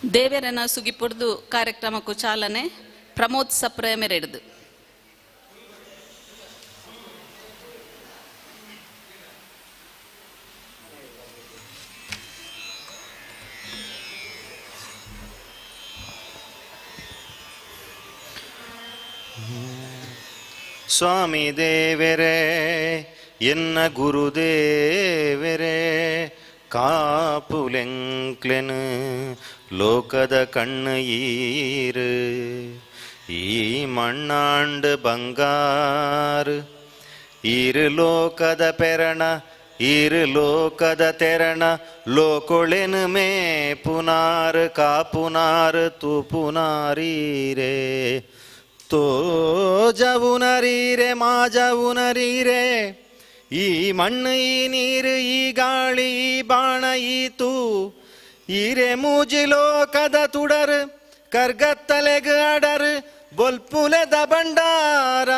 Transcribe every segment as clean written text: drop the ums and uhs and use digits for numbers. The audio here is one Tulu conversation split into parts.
ದೇವರನ ಸುಗಿಪುರ್ದು ಕಾರ್ಯಕ್ರಮಕ್ಕೂ ಚಾಲನೆ ಪ್ರಮೋದ್ ಸಪ್ರೆ ಮೆರೆಡ್ದು. ಸ್ವಾಮಿ ದೇವರೇ ಎನ್ನ ಗುರುದೇವರೇ ಕಾಪುಲೆಂಕ್ಲೆನು ಲೋಕದ ಕಣ್ಣು ಈರು ಈ ಮಣ್ಣಾಂಡು ಬಂಗಾರು ಈರು ಲೋಕದ ಪೆರಣ ಈರು ಲೋಕದ ತೆರಣ ಲೋಕೊಳೆನು ಮೇ ಪುನಾರು ಕಾಪುನಾರು ತೂಪುನಾರೀರೇ ತೋಜವುನರೀರೆ ಮಾಜವುನರೀರೆ ಈ ಮಣ್ಣು ಈ ನೀರು ಈ ಗಾಳಿ ಈ ಬಾಣ ಈ ತೂ ಈರೆ ಮೂಜಿ ಲೋಕದ ತುಡರು ಕರ್ಗತ್ತಲೆಗ್ ಅಡರು ಬೊಲ್ಪುಲೆದ ಭಂಡಾರ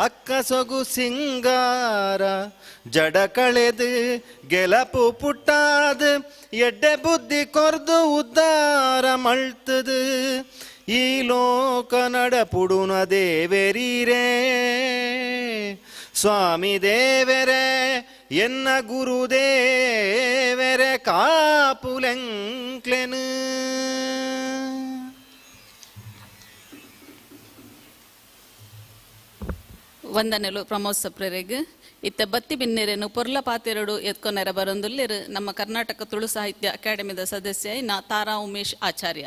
ಅಕ್ಕ ಸೊಗು ಸಿಂಗಾರ ಜಡ ಕಳೆದು ಗೆಲಪು ಪುಟ್ಟಾದು ಎಡ್ಡೆ ಬುದ್ಧಿ ಕೊರ್ದು ಉದ್ಧಾರ ಮಳ್ತದು ಈ ಲೋಕ ನಡಪುಡುನ ದೇವೆರೀರೇ ಸ್ವಾಮಿ ದೇವರೇ ಎನ್ನ ಗುರುದೇವರೇ ಕಾಪುಲೆಂಕ್ಲೆನು. ವಂದನೆಲು ಪ್ರಮೋದ್ ಸಪ್ರರೆಗ್. ಇತ್ತ ಬತ್ತಿ ಬಿನ್ನೆರೆನು ಪೊರ್ಲ ಪಾತೆರಡು ಎತ್ಕೊನೆರ ಬರೊಂದುಲ್ಲೆರು ನಮ್ಮ ಕರ್ನಾಟಕ ತುಳು ಸಾಹಿತ್ಯ ಅಕಾಡೆಮಿದ ಸದಸ್ಯ ನಾ ತಾರಾ ಉಮೇಶ್ ಆಚಾರ್ಯ.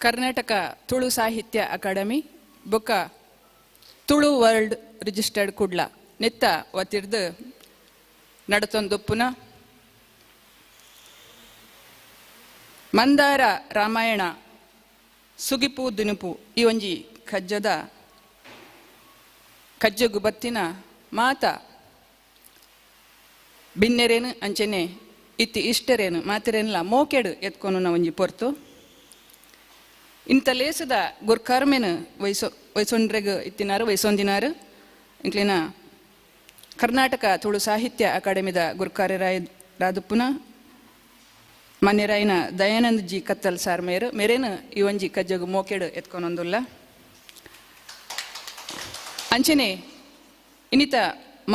ಕರ್ನಾಟಕ ತುಳು ಸಾಹಿತ್ಯ ಅಕಾಡೆಮಿ ಬೊಕ್ಕ ತುಳು ವರ್ಲ್ಡ್ ರಿಜಿಸ್ಟರ್ಡ್ ಕುಡ್ಲ ನೆತ್ತ ವತಿರ್ದು ನಡತೊಂದುಪ್ಪುನ ಮಂದಾರ ರಾಮಾಯಣ ಸುಗಿಪು ದುನುಪು ಈ ಒಂಜಿ ಕಜ್ಜದ ಕಜ್ಜಗು ಬತ್ತಿನ ಮಾತ ಬಿನ್ನೆರೇನು ಅಂಚೆನೆ ಇತ್ತಿ ಇಷ್ಟರೇನು ಮಾತೆರೇನುಲ ಮೋಕೆಡು ಎತ್ಕೊನು ಒಂಜಿ ಪೊರ್ತು. ಇಂಥ ಲೇಸದ ಗುರ್ಕರ್ಮೆನು ವಯಸ್ಸು ವಯಸ್ಸೊಂಡ್ರೆಗ್ ಇತ್ತಿನಾರು ವಯಸ್ಸೊಂದಿನಾರು ಇಂಕ್ಲಿನ ಕರ್ನಾಟಕ ತುಳು ಸಾಹಿತ್ಯ ಅಕಾಡೆಮಿದ ಗುರ್ಕಾರ್ಯರಾಯ ರಾದುಪ್ಪುನ ಮನ್ಯರಾಯನ ದಯಾನಂದ ಜಿ ಕತ್ತಲ್ ಸಾರ್ ಮೇರು ಮೇರೇನು ಈ ಒಂಜಿ ಕಜ್ಜಗು ಮೋಕೆಡು ಎತ್ಕೊನೊಂದುಲ್ಲ. ಅಂಚನೆ ಇನ್ನಿತ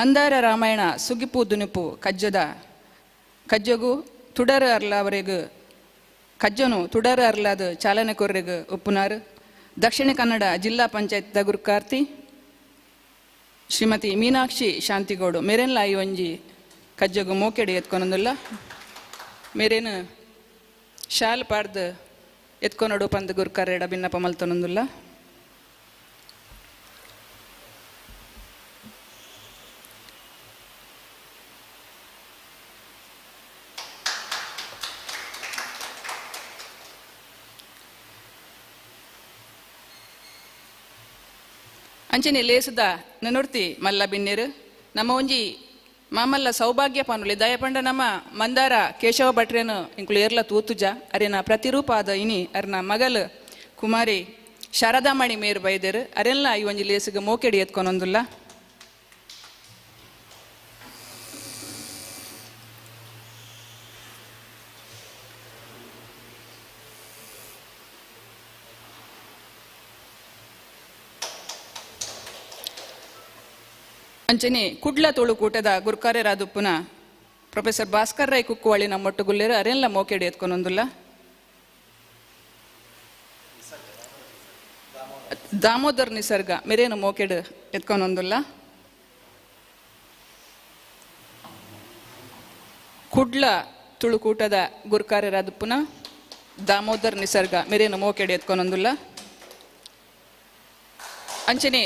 ಮಂದಾರ ರಾಮಾಯಣ ಸುಗಿಪು ದುನುಪು ಕಜ್ಜದ ಕಜ್ಜಗು ತುಡರ ಅರ್ಲಾವರೆಗು ಕಜ್ಜನು ತುಡರ ಅರ್ಲಾದ ಚಾಲನೆ ಕೊರ್ರೆಗು ಉಪ್ಪುನಾರು ದಕ್ಷಿಣ ಕನ್ನಡ ಜಿಲ್ಲಾ ಪಂಚಾಯತ್ ಗುರುಕಾರ್ತಿ ಶ್ರೀಮತಿ ಮೀನಾಕ್ಷಿ ಶಾಂತಿಗೌಡು ಮೇರೆನ್ಲ ಈ ಒಂಜಿ ಕಜ್ಜಗು ಮೋಕೆಡು ಎತ್ಕೊನೊಂದುಲ್ಲ. ಮೇರೇನು ಶಾಲ್ ಪಾಡ್ದು ಎತ್ಕೊನೊಡು ಪಂದ್ ಗುರ್ಕಾರೆಡ ಬಿನ್ನಪ ಮಲ್ತೊನೊಂದುಲ್ಲ. ಅಂಚನೆ ಲೇಸುದ ನನುರ್ತಿ ಮಲ್ಲ ಬಿನ್ನೆರು ನಮ್ಮ ಒಂಜಿ ಮಾಮಲ್ಲ ಸೌಭಾಗ್ಯ ಪನುಲೆ ದಯಪಂಡ ನಮ್ಮ ಮಂದಾರ ಕೇಶವ ಭಟ್ರೇನು ಇಂಕುಲು ಏರ್ಲ ತೂತುಜ ಅರೆನ ಪ್ರತಿರೂಪ ಆದ ಇನಿ ಅರ್ನ ಮಗಲ್ ಕುಮಾರಿ ಶಾರದಾಮಣಿ ಮೇರು ಬೈದೆರು ಅರೆಲ್ಲ ಈ ಒಂಜಿ ಲೇಸುಗ ಮೋಕೆಡಿ ಎತ್ಕೊನೊಂದುಲ್ಲ. ಅಂಚನೆ ಕುಡ್ಲ ತುಳುಕೂಟದ ಗುರ್ಕಾರ್ಯರಾದುಪ್ಪುನ ಪ್ರೊಫೆಸರ್ ಭಾಸ್ಕರ್ ರೈ ಕುಕ್ಕುವಳ್ಳಿ ನಮ್ಮೊಟ್ಟುಗುಲ್ಲೇರು ಅರೆಲ್ಲ ಮೋಕೆಡಿ ಎತ್ಕೊನೊಂದುಲ್ಲ. ದಾಮೋದರ್ ನಿಸರ್ಗ ಮೆರೇನು ಮೋಕೆಡು ಎತ್ಕೊನೊಂದುಲ್ಲ. ಕುಡ್ಲ ತುಳುಕೂಟದ ಗುರ್ಕಾರ್ಯರಾದುಪ್ಪುನ ದಾಮೋದರ್ ನಿಸರ್ಗ ಮೆರೇನು ಮೋಕೆಡಿ ಎತ್ಕೊನೊಂದುಲ್ಲ. ಅಂಚನೆ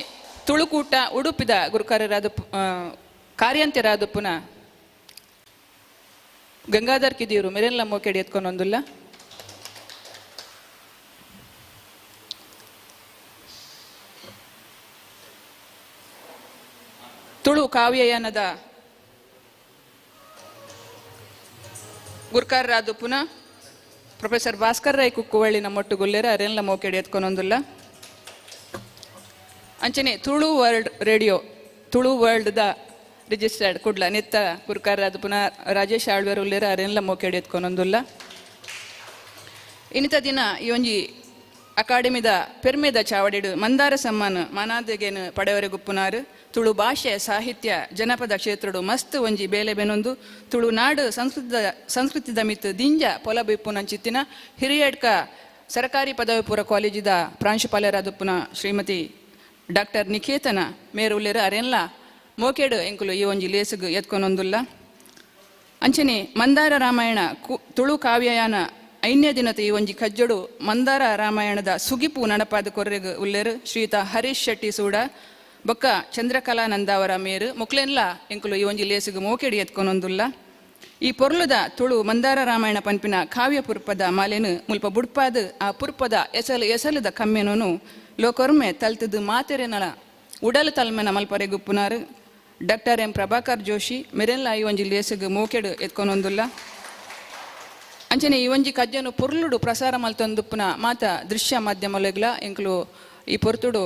ತುಳುಕೂಟ ಉಡುಪಿದ ಗುರುಕಾರ್ಯರಾದ ಕಾರ್ಯಂತ್ಯರಾದಪ್ಪುನ ಗಂಗಾಧರ್ ಕಿದಿಯವರು ಮೆರೆಲ್ಲ ಮೋಕೆಡಿ ಎತ್ಕೊನೊಂದುಲ್ಲ. ತುಳು ಕಾವ್ಯಯಾನದ ಗುರ್ಕಾರರಾದಪ್ಪುನ ಪ್ರೊಫೆಸರ್ ಭಾಸ್ಕರ್ ರೈ ಕುಕ್ಕುವಳ್ಳಿ ನಮ್ಮೊಟ್ಟುಗುಲ್ಲೆರ ಅರೆಲ್ಲ ಮೋಕೆಡಿ ಎತ್ಕೊನೊಂದುಲ್ಲ. ಅಂಚನೆ Tulu world radio Tulu world ದ ರಿಜಿಸ್ಟರ್ಡ್ ಕುಡ್ಲ ನೆತ್ತ ಗುರುಕಾರರಾದ ಪುನಃ ರಾಜೇಶ್ ಆಳ್ವೆರ್ ಉಲ್ಲೇರ ಅರೆನ್ಲ ಮೋಕೆಡ್ ಎತ್ಕೊನೊಂದುಲ್ಲ. ಇನ್ನಿತ ದಿನ ಈ ಒಂಜಿ ಅಕಾಡೆಮಿದ ಪೆರ್ಮೆದ ಚಾವಡಿಡು ಮಂದಾರ ಸಮ್ಮಾನ ಮಾನಾದಿಗೆನ್ ಪಡೆವರೆ ಗುಪ್ಪುನಾರು ತುಳು ಭಾಷೆ ಸಾಹಿತ್ಯ ಜನಪದ ಕ್ಷೇತ್ರಡು ಮಸ್ತ್ ಒಂಜಿ ಬೇಲೆ ಬೆನೊಂದು ತುಳು ನಾಡು ಸಂಸ್ಕೃತಿದ ಮಿತ್ತು ದಿಂಜ ಪೊಲಬಿಪ್ಪುನಂಚಿತ್ತಿನ ಹಿರಿಯಡ್ಕ ಸರಕಾರಿ ಪದವಿ ಪೂರ್ವ ಕಾಲೇಜಿದ ಪ್ರಾಂಶುಪಾಲರಾದುಪ್ಪುನ ಶ್ರೀಮತಿ ಡಾಕ್ಟರ್ ನಿಕೇತನ ಮೇರುಲ್ಲೇರು ಅರೆನ್ಲ ಮೋಕೆಡು ಎಂಕುಲು ಈ ಒಂಜಿ ಲೇಸುಗು ಎತ್ಕೊನೊಂದುಲ್ಲ. ಅಂಚನೆ ಮಂದಾರ ರಾಮಾಯಣ ತುಳು ಕಾವ್ಯಯಾನ ಐನ್ಯ ದಿನದ ಈ ಒಂಜಿ ಕಜ್ಜೊಡು ಮಂದಾರ ರಾಮಾಯಣದ ಸುಗಿಪು ನಡಪಾದ ಕೊರ್ರೆಗ್ ಉಲ್ಲೇರು ಶ್ರೀತ ಹರೀಶ್ ಶೆಟ್ಟಿ ಸೂಡ ಬೊಕ್ಕ ಚಂದ್ರಕಲಾ ನಂದಾವರ ಮೇರು ಮುಕ್ಲೆನ್ಲ ಎಂಕುಲು ಈ ಒಂಜಿ ಲೇಸುಗು ಮೋಕೆಡಿ ಎತ್ಕೊನೊಂದುಲ್ಲ. ಈ ಪೊರ್ಲುದ ತುಳು ಮಂದಾರ ರಾಮಾಯಣ ಪನ್ಪಿನ ಕಾವ್ಯ ಪುರ್ಪದ ಮಾಲೆನು ಮುಲ್ಪ ಬುಡ್ಪಾದ ಆ ಪುರ್ಪದ ಎಸಲು ಎಸಲುದ ಕಮ್ಮೆನೂ ಲೋಕೊರ್ಮೆ ತಲ್ತದು ಮಾತೆರೆನಲ ಉಡಲು ತಲ್ಮೆನ ಮಲ್ಪರೆ ಗುಪ್ಪುನಾರು ಡಾಕ್ಟರ್ ಎಂ ಪ್ರಭಾಕರ್ ಜೋಶಿ ಮೆರೆನ್ಲ ಈ ಒಂಜಿ ಲೇಸುಗು ಮೋಕೆಡು ಎತ್ಕೊನೊಂದುಲ್ಲ. ಅಂಚನೆ ಈ ಒಂಜಿ ಕಜ್ಜನು ಪೊರ್ಲುಡು ಪ್ರಸಾರ ಮಲ್ತೊಂದುಪ್ಪುನ ಮಾತ ದೃಶ್ಯ ಮಾಧ್ಯಮಲೆಗ್ಲ ಎಂಕುಲು ಈ ಪೊರ್ತುಡು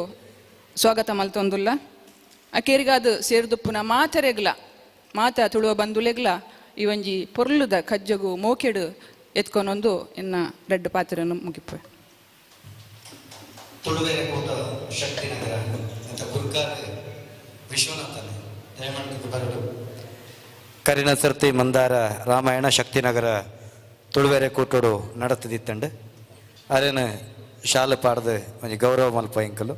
ಸ್ವಾಗತ ಮಲ್ತೊಂದುಲ್ಲ. ಅಕೇರಿಗಾದ ಸೇರ್ದುಪ್ಪುನ ಮಾತರೆಗ್ಲ ಮಾತ ತುಳುವ ಬಂಧುಲೆಗ್ಲ ಈ ಒಂಜಿ ಪೊರ್ಲುದ ಕಜ್ಜಗು ಮೋಕೆಡು ಎತ್ಕೊನೊಂದು ಎನ್ನ ರೆಡ್ ಪಾತ್ರನು ಮುಗಿಪು. ತುಳುವೆರೆ ಕೂಟ ಶಕ್ತಿನಗರ ಅಂತ ಗುರುಕಾರ ವಿಶ್ವನಾಥನ್ ದಯಮಾಡಿ ಬರಡು. ಕರಿನ ಸರ್ತಿ ಮಂದಾರ ರಾಮಾಯಣ ಶಕ್ತಿನಗರ ತುಳುವೆರೆ ಕೂಟೋಡು ನಡತದಿತ್ತಂಡು ಅರೇನು ಶಾಲೆ ಪಾಡ್ದು ಒಂಜಿ ಗೌರವ ಮಲ್ಪ ಎಂಕಲು.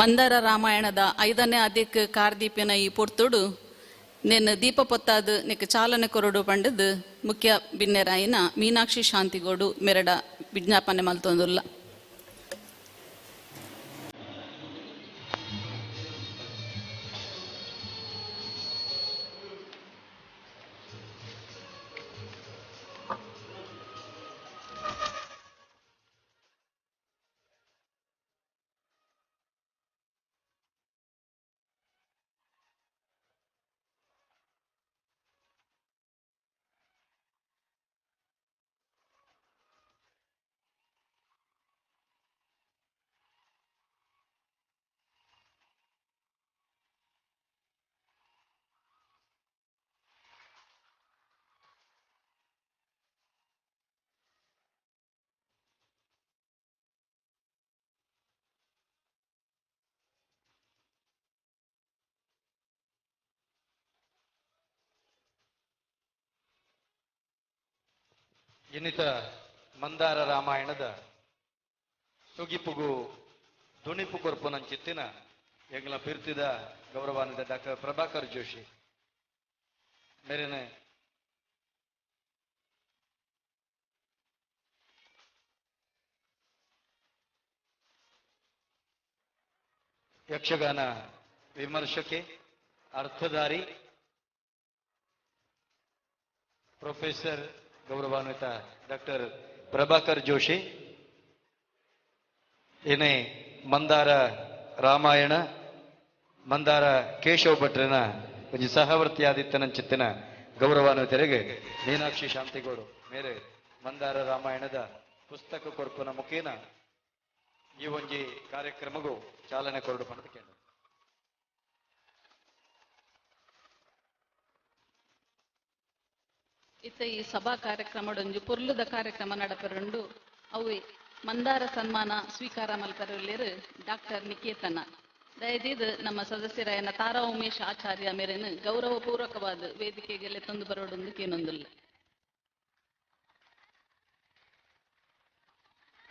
ಮಂದಾರ ರಾಮಾಯಣದ ಐದನೇ ಅಧಿಕ ಕಾರ್ದೀಪಿನ ಈ ಪೊರ್ತುಡು ನಿನ್ನ ದೀಪ ಪೊತ್ತಾದ ನಿಕ್ ಚಾಲನೆ ಕೊರಡು ಪಂಡದು ಮುಖ್ಯ ಬಿನ್ನೆರಾಯಿನ ಮೀನಾಕ್ಷಿ ಶಾಂತಿಗೋಡು ಮೆರಡ ವಿಜ್ಞಾಪನೆ ಮಲ್ತೊಂದುಲ್ಲ. ಇನ್ನಿತ ಮಂದಾರ ರಾಮಾಯಣದ ಸುಗಿಪುಗು ದುಣಿಪು ಕೊರ್ಪುನಂಚಿತ್ತಿನ ಎಂಗ್ಲ ಪಿರ್ತಿದ ಗೌರವಾನ್ವಿತ ಡಾಕ್ಟರ್ ಪ್ರಭಾಕರ್ ಜೋಶಿ ಮೇರೆನೆ ಯಕ್ಷಗಾನ ವಿಮರ್ಶಕೆ ಅರ್ಥಧಾರಿ ಪ್ರೊಫೆಸರ್ ಗೌರವಾನ್ವಿತ ಡಾಕ್ಟರ್ ಪ್ರಭಾಕರ್ ಜೋಶಿ ಏನೇ ಮಂದಾರ ರಾಮಾಯಣ ಮಂದಾರ ಕೇಶವ ಭಟ್ರನ ಒಂಜಿ ಸಹವರ್ತಿಯಾದಿತ್ತನಂಚಿತ್ತಿನ ಗೌರವಾನ್ವಿತರಿಗೆ ಮೀನಾಕ್ಷಿ ಶಾಂತಿಗೌಡು ಮೇರೆ ಮಂದಾರ ರಾಮಾಯಣದ ಪುಸ್ತಕ ಕೊರ್ಪುನ ಮುಖೇನ ಈ ಒಂಜಿ ಕಾರ್ಯಕ್ರಮಗೂ ಚಾಲನೆ ಕೊರಡು ಪಂಡದ ಕೇಂದ್ರ. ಇತ್ತ ಈ ಸಭಾ ಕಾರ್ಯಕ್ರಮಡೊಂಜಿ ಪೊರ್ಲುದ ಕಾರ್ಯಕ್ರಮ ನಡಪರುಂಡು ಅವು ಮಂದಾರ ಸನ್ಮಾನ ಸ್ವೀಕಾರ ಮಲ್ಪರುಲ್ಲೇರು ಡಾಕ್ಟರ್ ನಿಕೇತನ. ದಯದೀದು ನಮ್ಮ ಸದಸ್ಯರಾಯನ ತಾರಾ ಉಮೇಶ್ ಆಚಾರ್ಯ ಮೇರೆನು ಗೌರವಪೂರ್ವಕವಾದ ವೇದಿಕೆಗೆ ತಂದು ಬರೋಡೊಂದು ಕೇನೊಂದುಲ್ಲ.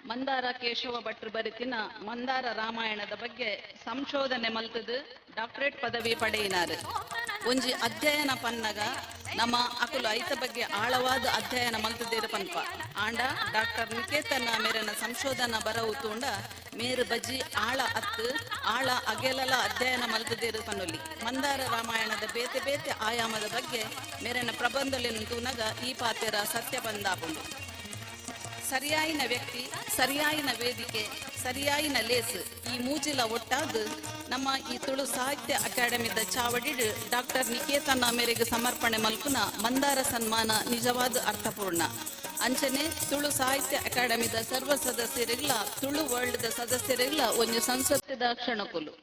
ಮಂದಾರ ಕೇಶವ ಭಟ್ರು ಬರಿತಿನ ಮಂದಾರ ರಾಮಾಯಣದ ಬಗ್ಗೆ ಸಂಶೋಧನೆ ಮಲ್ತದು ಡಾಕ್ಟರೇಟ್ ಪದವಿ ಪಡೆಯಿನಾರು. ಒಂಜಿ ಅಧ್ಯಯನ ಪನ್ನಗ ನಮ್ಮ ಅಕುಲು ಐತ ಬಗ್ಗೆ ಆಳವಾದ ಅಧ್ಯಯನ ಮಲ್ತದೇರು ಪನ್ಪ ಆಂಡ ಡಾಕ್ಟರ್ ನಿಕೇತನ ಮೇರನ ಸಂಶೋಧನಾ ಬರವು ತೂಂಡ ಮೇರು ಬಜ್ಜಿ ಆಳ ಅತ್ತು ಆಳ ಅಗೆಲಲ ಅಧ್ಯಯನ ಮಲ್ತದೇರು ಪನ್ನುಲಿ. ಮಂದಾರ ರಾಮಾಯಣದ ಬೇತೆ ಬೇತೆ ಆಯಾಮದ ಬಗ್ಗೆ ಮೇರನ ಪ್ರಬಂಧಲೆನು ತೂನಗ ಈ ಪಾತೆರ ಸತ್ಯ ಬಂದಾಪುಂಡು. ಸರಿಯಾಯಿನ ವ್ಯಕ್ತಿ, ಸರಿಯಾಯಿನ ವೇದಿಕೆ, ಸರಿಯಾಯಿನ ಲೇಸ್ ಈ ಮೂಜಿಲ ಒಟ್ಟಾದ್ ನಮ್ಮ ಈ ತುಳು ಸಾಹಿತ್ಯ ಅಕಾಡೆಮಿದ ಚಾವಡಿಡ್ ಡಾಕ್ಟರ್ ನಿಕೇತನ ಮೇರೆಗೆ ಸಮರ್ಪಣೆ ಮಲ್ಪುನ ಮಂದಾರ ಸನ್ಮಾನ ನಿಜವಾದ ಅರ್ಥಪೂರ್ಣ. ಅಂಚನೆ ತುಳು ಸಾಹಿತ್ಯ ಅಕಾಡೆಮಿದ ಸರ್ವ ಸದಸ್ಯರಿಗ್ಲ, ತುಳು ವರ್ಲ್ಡ್ ದ ಸದಸ್ಯರಿಗ್ಲ ಒಂದು ಸಂಸತ್ತಿದ ಕ್ಷಣಕುಲು.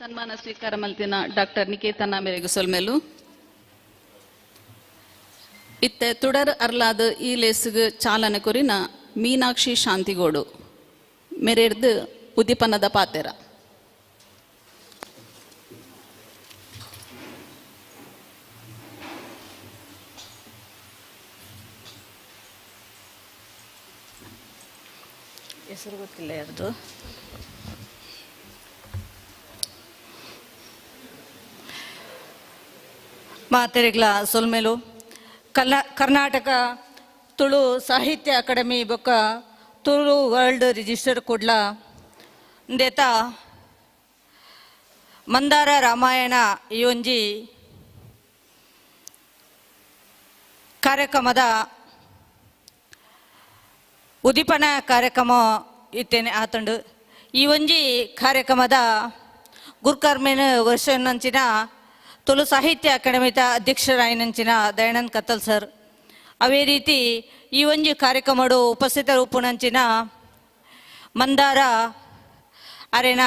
ಸನ್ಮಾನ ಸ್ವೀಕಾರ ಮಲ್ತಿನ ಡಾಕ್ಟರ್ ನಿಕೇತನ ಮೇರೆಗೆ ಸೊಲ್ಮೆಲು. ಇತ್ತೆ ತುಡರ್ ಅರ್ಲಾದ ಈ ಲೇಸುಗು ಚಾಲನೆ ಕೊರಿನ ಮೀನಾಕ್ಷಿ ಶಾಂತಿಗೋಡು ಮೆರೆರ್ದು ಉದ್ದೀಪನದ ಪಾತೆರ. ಹೆಸರು ಗೊತ್ತಿಲ್ಲ ಯಾರ್ದು. ಮಾತೆರೆಗ್ಲ ಸೊಲ್ಮೆಲು. ಕರ್ನಾಟಕ ತುಳು ಸಾಹಿತ್ಯ ಅಕಾಡೆಮಿ ಬೊಕ್ಕ ತುಳು ವರ್ಲ್ಡ್ ರಿಜಿಸ್ಟರ್ ಕುಡ್ಲ ಇಂದೇತ ಮಂದಾರ ರಾಮಾಯಣ ಈ ಒಂಜಿ ಕಾರ್ಯಕ್ರಮದ ಉದ್ದೀಪನ ಕಾರ್ಯಕ್ರಮ ಇತ್ತೇನೆ ಆತಂಡು. ಈ ಒಂಜಿ ಕಾರ್ಯಕ್ರಮದ ಗುರುಕರ್ಮೇನ ವರ್ಷನಂಚಿನ ತುಳು ಸಾಹಿತ್ಯ ಅಕಾಡೆಮಿತ ಅಧ್ಯಕ್ಷರಾಯಿನಂಚಿನ ದಯಾನಂದ್ ಕತ್ತಲ್ ಸರ್, ಅವೇ ರೀತಿ ಈ ಒಂಜಿ ಕಾರ್ಯಕ್ರಮಡು ಉಪಸ್ಥಿತ ರೂಪುನಂಚಿನ ಮಂದಾರ ಅರೆನ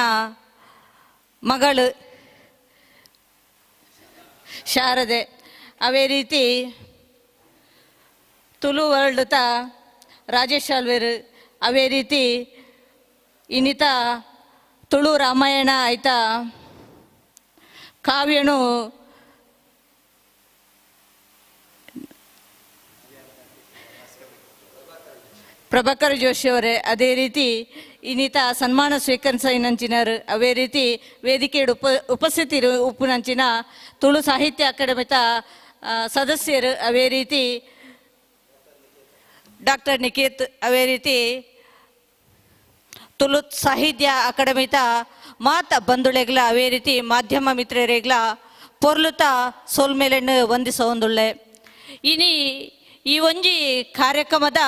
ಮಗಳು ಶಾರದೆ, ಅವೇ ರೀತಿ ತುಳು ವರ್ಲ್ಡ್ ತ ರಾಜೇಶ್ ಆಲ್ವೇರ್, ಅವೇ ರೀತಿ ಇನ್ನಿತ ತುಳು ರಾಮಾಯಣ ಆಯ್ತಾ ಕಾವ್ಯನು ಪ್ರಭಾಕರ್ ಜೋಶಿಯವರೇ, ಅದೇ ರೀತಿ ಇನ್ನಿತ ಸನ್ಮಾನ ಸ್ವೀಕರಿಸಿನಂಚಿನರು, ಅವೇ ರೀತಿ ವೇದಿಕೆ ಉಪಸ್ಥಿತಿರು ಉಪ್ಪುನಂಚಿನ ತುಳು ಸಾಹಿತ್ಯ ಅಕಾಡೆಮಿತ ಸದಸ್ಯರು, ಅವೇ ರೀತಿ ಡಾಕ್ಟರ್ ನಿಕೇತ್, ಅವೇ ರೀತಿ ತುಳು ಸಾಹಿತ್ಯ ಅಕಾಡೆಮಿತ ಮಾತ ಬಂಧುಳೆಗ್ಲ, ಅವೇ ರೀತಿ ಮಾಧ್ಯಮ ಮಿತ್ರರೆಗ್ಲ ಪೊರ್ಲುತ ಸೋಲ್ಮೇಲೆಣ್ಣು ವಂದಿಸೊಂದುಳ್ಳೆ. ಇನಿ ಈ ಒಂಜಿ ಕಾರ್ಯಕ್ರಮದ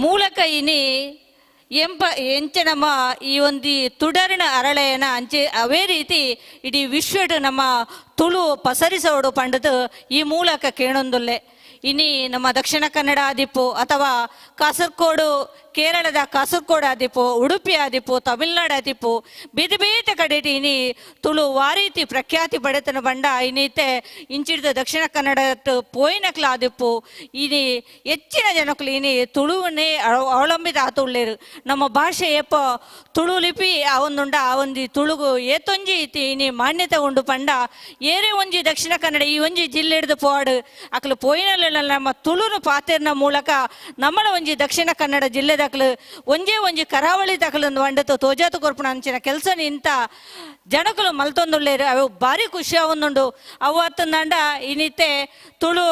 ಮೂಲಕ ಇನಿ ಎಂಪ ಎಂಚ ನಮ್ಮ ಈ ಒಂದು ತುಡರಿನ ಅರಳೆಯನ ಅಂಚೆ ಅವೇ ರೀತಿ ಇಡೀ ವಿಶ್ವಡ್ ನಮ್ಮ ತುಳು ಪಸರಿಸೋಡು ಪಂಡದು ಈ ಮೂಲಕ ಕೇಳೊಂದುಲ್ಲೆ. ಇನಿ ನಮ್ಮ ದಕ್ಷಿಣ ಕನ್ನಡ ಆದಿಪ್ಪು ಅಥವಾ ಕಾಸರಗೋಡು, ಕೇರಳದ ಕಾಸರಗೋಡು ಆದಿಪ್ಪು, ಉಡುಪಿ ಆದಿಪ್ಪು, ತಮಿಳ್ನಾಡು ಆದಿಪ್ಪು, ಬೇತೆ ಬೇತೆ ಕಡೆ ಇನಿ ತುಳು ವಾರೀತಿ ಪ್ರಖ್ಯಾತಿ ಪಡೆತನ ಬಂಡ ಇನ್ನೀತೆ ಇಂಚಿಡ್ದ ದಕ್ಷಿಣ ಕನ್ನಡ ಪೋಯಿನಕ್ಲ ಆದಿಪ್ಪು ಇನಿ ಹೆಚ್ಚಿನ ಜನಕ್ಲು ಇನಿ ತುಳುವನ್ನೇ ಅವಲಂಬಿತ ಆತುಳ್ಳೇರು. ನಮ್ಮ ಭಾಷೆ ಏಪ ತುಳು ಲಿಪಿ ಆ ಒಂದುಂಡ ಆ ಒಂದು ತುಳುಗು ಏತೊಂಜಿ ಇತಿ ಇನಿ ಮಾನ್ಯತೆ ಉಂಡು ಪಂಡ ಏರೇ ಒಂಜಿ ದಕ್ಷಿಣ ಕನ್ನಡ ಈ ಒಂಜಿ ಜಿಲ್ಲೆ ಹಿಡಿದು ಪೋವಾಡು ಅಕ್ಲು ಪೋಯಿನಲ್ಲ ನಮ್ಮ ತುಳುನು ಪಾತೆರ್ನ ಮೂಲಕ ನಮ್ಮಳ ಒಂಜಿ ದಕ್ಷಿಣ ಕನ್ನಡ ಜಿಲ್ಲೆ ದಾಖಲು ಒಂಜೇ ಒಂಜಿ ಕರಾವಳಿ ದಾಖಲು వండతో ತೋಜಾತ ಕೊರ್ಪುನ ಅಂಚಿನ ಕೆಲಸ ನಿಂತ ಜನಕುಲು ಮಲ್ತೊಂದುಳ್ಳೇರು. ಅವು ಭಾರಿ ಖುಷಿ ಆವೊಂದುಂಡು. ಅವು ಅತ್ತಂದಂಡ ಇನಿತೆ ತುಳು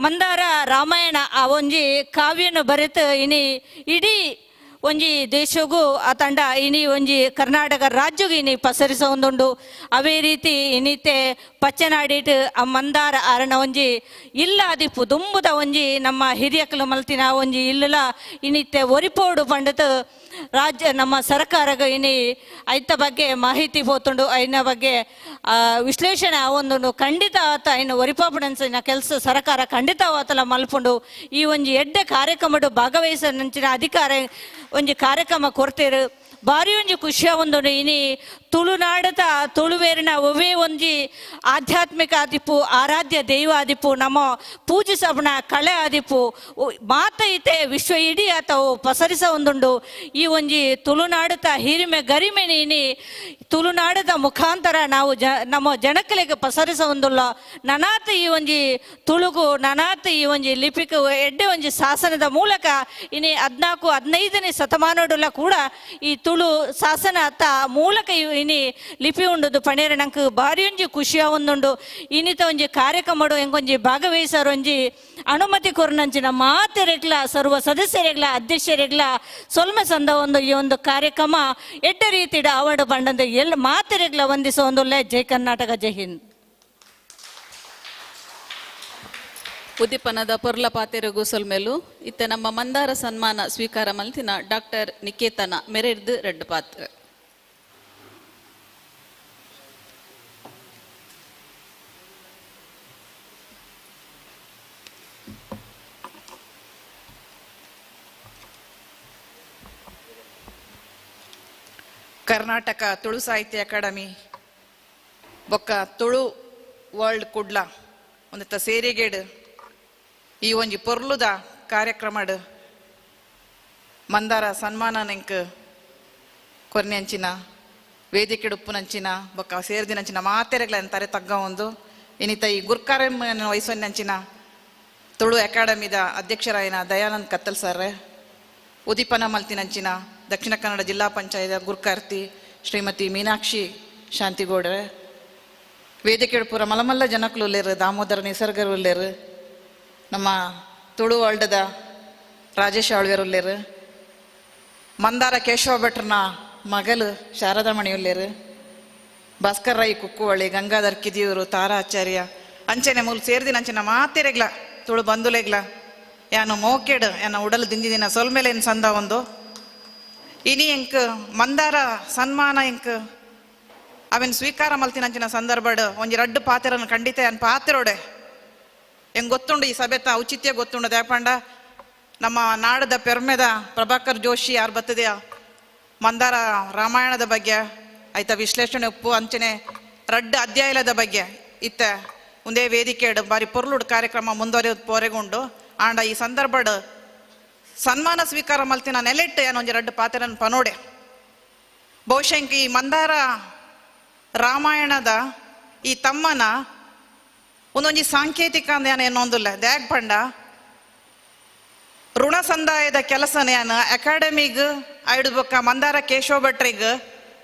ಮಂದಾರ ರಾಮಾಯಣ ಆ ಒಂಜಿ ಕಾವ್ಯನು ಬರೆತು ಇನಿ ಇಡೀ ಒಂಜಿ ದೇಶಗೂ ಆ ತಂಡ ಇನಿ ಒಂಜಿ ಕರ್ನಾಟಕ ರಾಜ್ಯಗೂ ಇನಿ ಪಸರಿಸ ಒಂದುಂಡು. ಅವೇ ರೀತಿ ಇನಿತೆ ಪಚ್ಚನಾಡಿಟ್ ಆ ಮಂದಾರ ಅರಣ ಒಂಜಿ ಇಲ್ಲ ಅದಿಪ್ಪು ದುಂಬುದ ಒಂಜಿ ನಮ್ಮ ಹಿರಿಯಕಲು ಮಲ್ತಿನ ಒಂಜಿ ಇಲ್ಲಲ ಇನಿತೆ ಒರಿಪೋಡು ಪಂಡತು ರಾಜ್ಯ ನಮ್ಮ ಸರ್ಕಾರಗ ಇನಿ ಐತ ಬಗ್ಗೆ ಮಾಹಿತಿ ಪೋತುಂಡು, ಐನ ಬಗ್ಗೆ ವಿಶ್ಲೇಷಣೆ ಆವೊಂದುಂಡು. ಖಂಡಿತ ಆತ ಐನ ಒರಿಪಾಪುಡನ್ಸಿನ ಕೆಲಸ ಸರ್ಕಾರ ಖಂಡಿತ ಆತಲ ಮಲ್ಪುಂಡು. ಈ ಒಂಜಿ ಎಡ್ಡೆ ಕಾರ್ಯಕ್ರಮಡು ಭಾಗವಹಿಸಂಚಿನ ಅಧಿಕಾರ ಒಂಜಿ ಕಾರ್ಯಕ್ರಮ ಕೊರ್ತೀರು. ಬಾರಿ ಒಂಜಿ ಖುಷಿಯ ಒಂದು ಇನಿ ತುಳುನಾಡದ ತುಳುವೇರಿನ ಒವ್ವೇ ಒಂಜಿ ಆಧ್ಯಾತ್ಮಿಕ ಆದಿಪ್ಪು ಆರಾಧ್ಯ ದೈವ ಆದಿಪ್ಪು ನಮ್ಮ ಪೂಜಿಸಬಣ ಕಳೆ ಆದಿಪ್ಪು ಮಾತ ಇತೆ ವಿಶ್ವ ಇಡೀ ಆತವು ಪಸರಿಸ ಒಂದುಂಡು. ಈ ಒಂಜಿ ತುಳುನಾಡದ ಹಿರಿಮೆ ಗರಿಮೆ ಇನಿ ತುಳುನಾಡದ ಮುಖಾಂತರ ನಾವು ನಮ್ಮ ಜನಕಲಿಗೆ ಪಸರಿಸ ಒಂದುಲ್ಲ. ನನಾತ್ ಈ ಒಂಜಿ ತುಳುಗು ನನಾತ್ ಈ ಒಂಜಿ ಲಿಪಿಕ ಎಡ್ಡೆ ಒಂಜಿ ಶಾಸನದ ಮೂಲಕ ಇನಿ 14 15ನೇ ಶತಮಾನಡುಲ ಕೂಡ ಈ ತುಳು ಶಾಸನ ಅತ್ತ ಮೂಲಕ ಇನಿ ಲಿಪಿ ಉಂಡುದು ಪಣೇರ ನಂಗೆ ಭಾರಿ ಒಂಜಿ ಖುಷಿಯ ಒಂದುಂಡು. ಇನ್ನಿತ ಒಂಜಿ ಕಾರ್ಯಕ್ರಮಡು ಎಂಕೊಂಜಿ ಭಾಗವಹಿಸರು ಒಂಜಿ ಅನುಮತಿ ಕೊರ್ನಂಚಿನ ಮಾತೆರೆಗ್ಲ ಸರ್ವ ಸದಸ್ಯರೆಗ್ಲ ಅಧ್ಯಕ್ಷರೆಗ್ಲ ಸೊಲ್ಮೆ ಸಂದ ಒಂದು ಈ ಒಂದು ಕಾರ್ಯಕ್ರಮ ಎಡ್ಡ ರೀತಿಡ ಅವಾರ್ಡ್ ಪಂಡಂದು ಎಲ್ಲ ಮಾತೆರೆಗ್ಲ ವಂದಿಸೋ ಒಂದು ಜೈ ಕರ್ನಾಟಕ, ಜೈ ಹಿಂದ್. ಉದ್ದೀಪನದ ಪೊರ್ಲ ಪಾತೆರಗು ಸೊಲ್ಮೆಲು ಇತ್ತ ನಮ್ಮ ಮಂದಾರ ಸನ್ಮಾನ ಸ್ವೀಕಾರ ಮಲ್ತಿನ ಡಾಕ್ಟರ್ ನಿಕೇತನ ಮೆರೆರ್ದು ರೆಡ್ ಪಾತ್ರ. ಕರ್ನಾಟಕ ತುಳು ಸಾಹಿತ್ಯ ಅಕಾಡೆಮಿ ಬೊಕ್ಕ ತುಳು ವರ್ಲ್ಡ್ ಕುಡ್ಲ ಒಂದಿತ್ತ ಸೇರಿಗೇಡು ಈ ಒಂಜಿ ಪೊರ್ಲುದ ಕಾರ್ಯಕ್ರಮಡ್ ಮಂದಾರ ಸನ್ಮಾನ ನೆಂಕ್ ಕೊರ್ನೆಂಚಿನ ವೇದಿಕೆಡುಪ್ಪುನಂಚಿನ ಬೊಕ್ಕ ಸೇರ್ದಿನಂಚಿನ ಮಾತೆರೆಗ್ಲ ತರೆ ತಗ್ಗ ಒಂದು ಇನಿತ ಈ ಗುರ್ಕಾರ ವಹಿಸೊನ್ನಂಚಿನ ತುಳು ಅಕಾಡೆಮಿದ ಅಧ್ಯಕ್ಷರಾಯಿನ ದಯಾನಂದ್ ಕತ್ತಲ್ ಸರ್, ಉದೀಪನ ಮಲ್ತಿನಂಚಿನ ದಕ್ಷಿಣ ಕನ್ನಡ ಜಿಲ್ಲಾ ಪಂಚಾಯತ್ ಗುರ್ಕಾರ್ತಿ ಶ್ರೀಮತಿ ಮೀನಾಕ್ಷಿ ಶಾಂತಿಗೌಡ್ರೆ, ವೇದಿಕೆಡುಪುರ ಮಲಮಲ್ಲ ಜನಕ್ಲು ಉಲ್ಲೇರು, ದಾಮೋದರ ನಿಸರ್ಗರು ಉಲ್ಲೇರು, ನಮ್ಮ ತುಳು ವರ್ಲ್ಡದ ರಾಜೇಶ್ ಆಳ್ವೇರು ಉಲ್ಲೇರು, ಮಂದಾರ ಕೇಶವ ಭಟ್ರನ ಮಗಲು ಶಾರದಾಮಣಿ ಉಲ್ಲೇರು, ಭಾಸ್ಕರ್ ರೈ ಕುಕ್ಕುವಳ್ಳಿ, ಗಂಗಾಧರ್ ಕಿದಿಯೂರು, ತಾರಾ ಆಚಾರ್ಯ ಅಂಚನೆ ಮೂಲು ಸೇರ್ದಿನ ಅಂಚನೆ ಮಾತೆರೆಗ್ಲ ತುಳು ಬಂಧುಲೆಗ್ಲ ಯಾನು ಮೋಕೆಡ್ ಯಾನ ಉಡಲು ದಿಂಜಿದಿನ ಸೊಲ್ಮೆಲೇನು ಸಂದ ಒಂದು ಇನಿ ಎಂಕ್ ಮಂದಾರ ಸನ್ಮಾನ ಎಂಕ್ ಅವೆನ್ ಸ್ವೀಕಾರ ಮಲ್ತಿನಂಚಿನ ಸಂದರ್ಭಡ್ ಒಂಜಿ ರಡ್ಡು ಪಾತೆರನ್ನು ಖಂಡಿತ ಯಾನ್ ಪಾತೆರೋಡೆ ಹೆಂಗೆ ಗೊತ್ತುಂಡು ಈ ಸಭೆತ ಔಚಿತ್ಯ ಗೊತ್ತುಂಡು. ದ್ಯಾಪಂಡ ನಮ್ಮ ನಾಡದ ಪೆರ್ಮೆದ ಪ್ರಭಾಕರ್ ಜೋಶಿ ಯಾರು ಬರ್ತದೆಯಾ ಮಂದಾರ ರಾಮಾಯಣದ ಬಗ್ಗೆ ಆಯ್ತಾ ವಿಶ್ಲೇಷಣೆ ಉಪ್ಪು ಅಂಚನೆ ರಡ್ಡು ಅಧ್ಯಾಯದ ಬಗ್ಗೆ ಇತ್ತ ಒಂದೇ ವೇದಿಕೆಡು ಬಾರಿ ಪೊರ್ಲುಡು ಕಾರ್ಯಕ್ರಮ ಮುಂದುವರಿಯೋದು ಪೋರೆಗುಂಡು. ಆಂಡ ಈ ಸಂದರ್ಭಡ್ ಸನ್ಮಾನ ಸ್ವೀಕಾರ ಮಲ್ತಿನ ನೆಲೆಟ್ಟು ಏನೊಂಜಿ ರಡ್ಡು ಪಾತೆರನ್ ಪನೋಡೆ. ಬಹುಶಃ ಈ ಮಂದಾರ ರಾಮಾಯಣದ ಈ ತಮ್ಮನ ಒಂದೊಂಜಿ ಸಾಂಕೇತಿಕ ಅಂದ ಏನೊಂದುಲ್ಲ ದ್ಯಾಗ್ ಪಂಡ ಋಣ ಸಂದಾಯದ ಕೆಲಸನ ಯಾನ್ ಅಕಾಡೆಮಿಗ್ ಐಡು ಬೊಕ್ಕ ಮಂದಾರ ಕೇಶವ ಭಟ್ರಿಗ್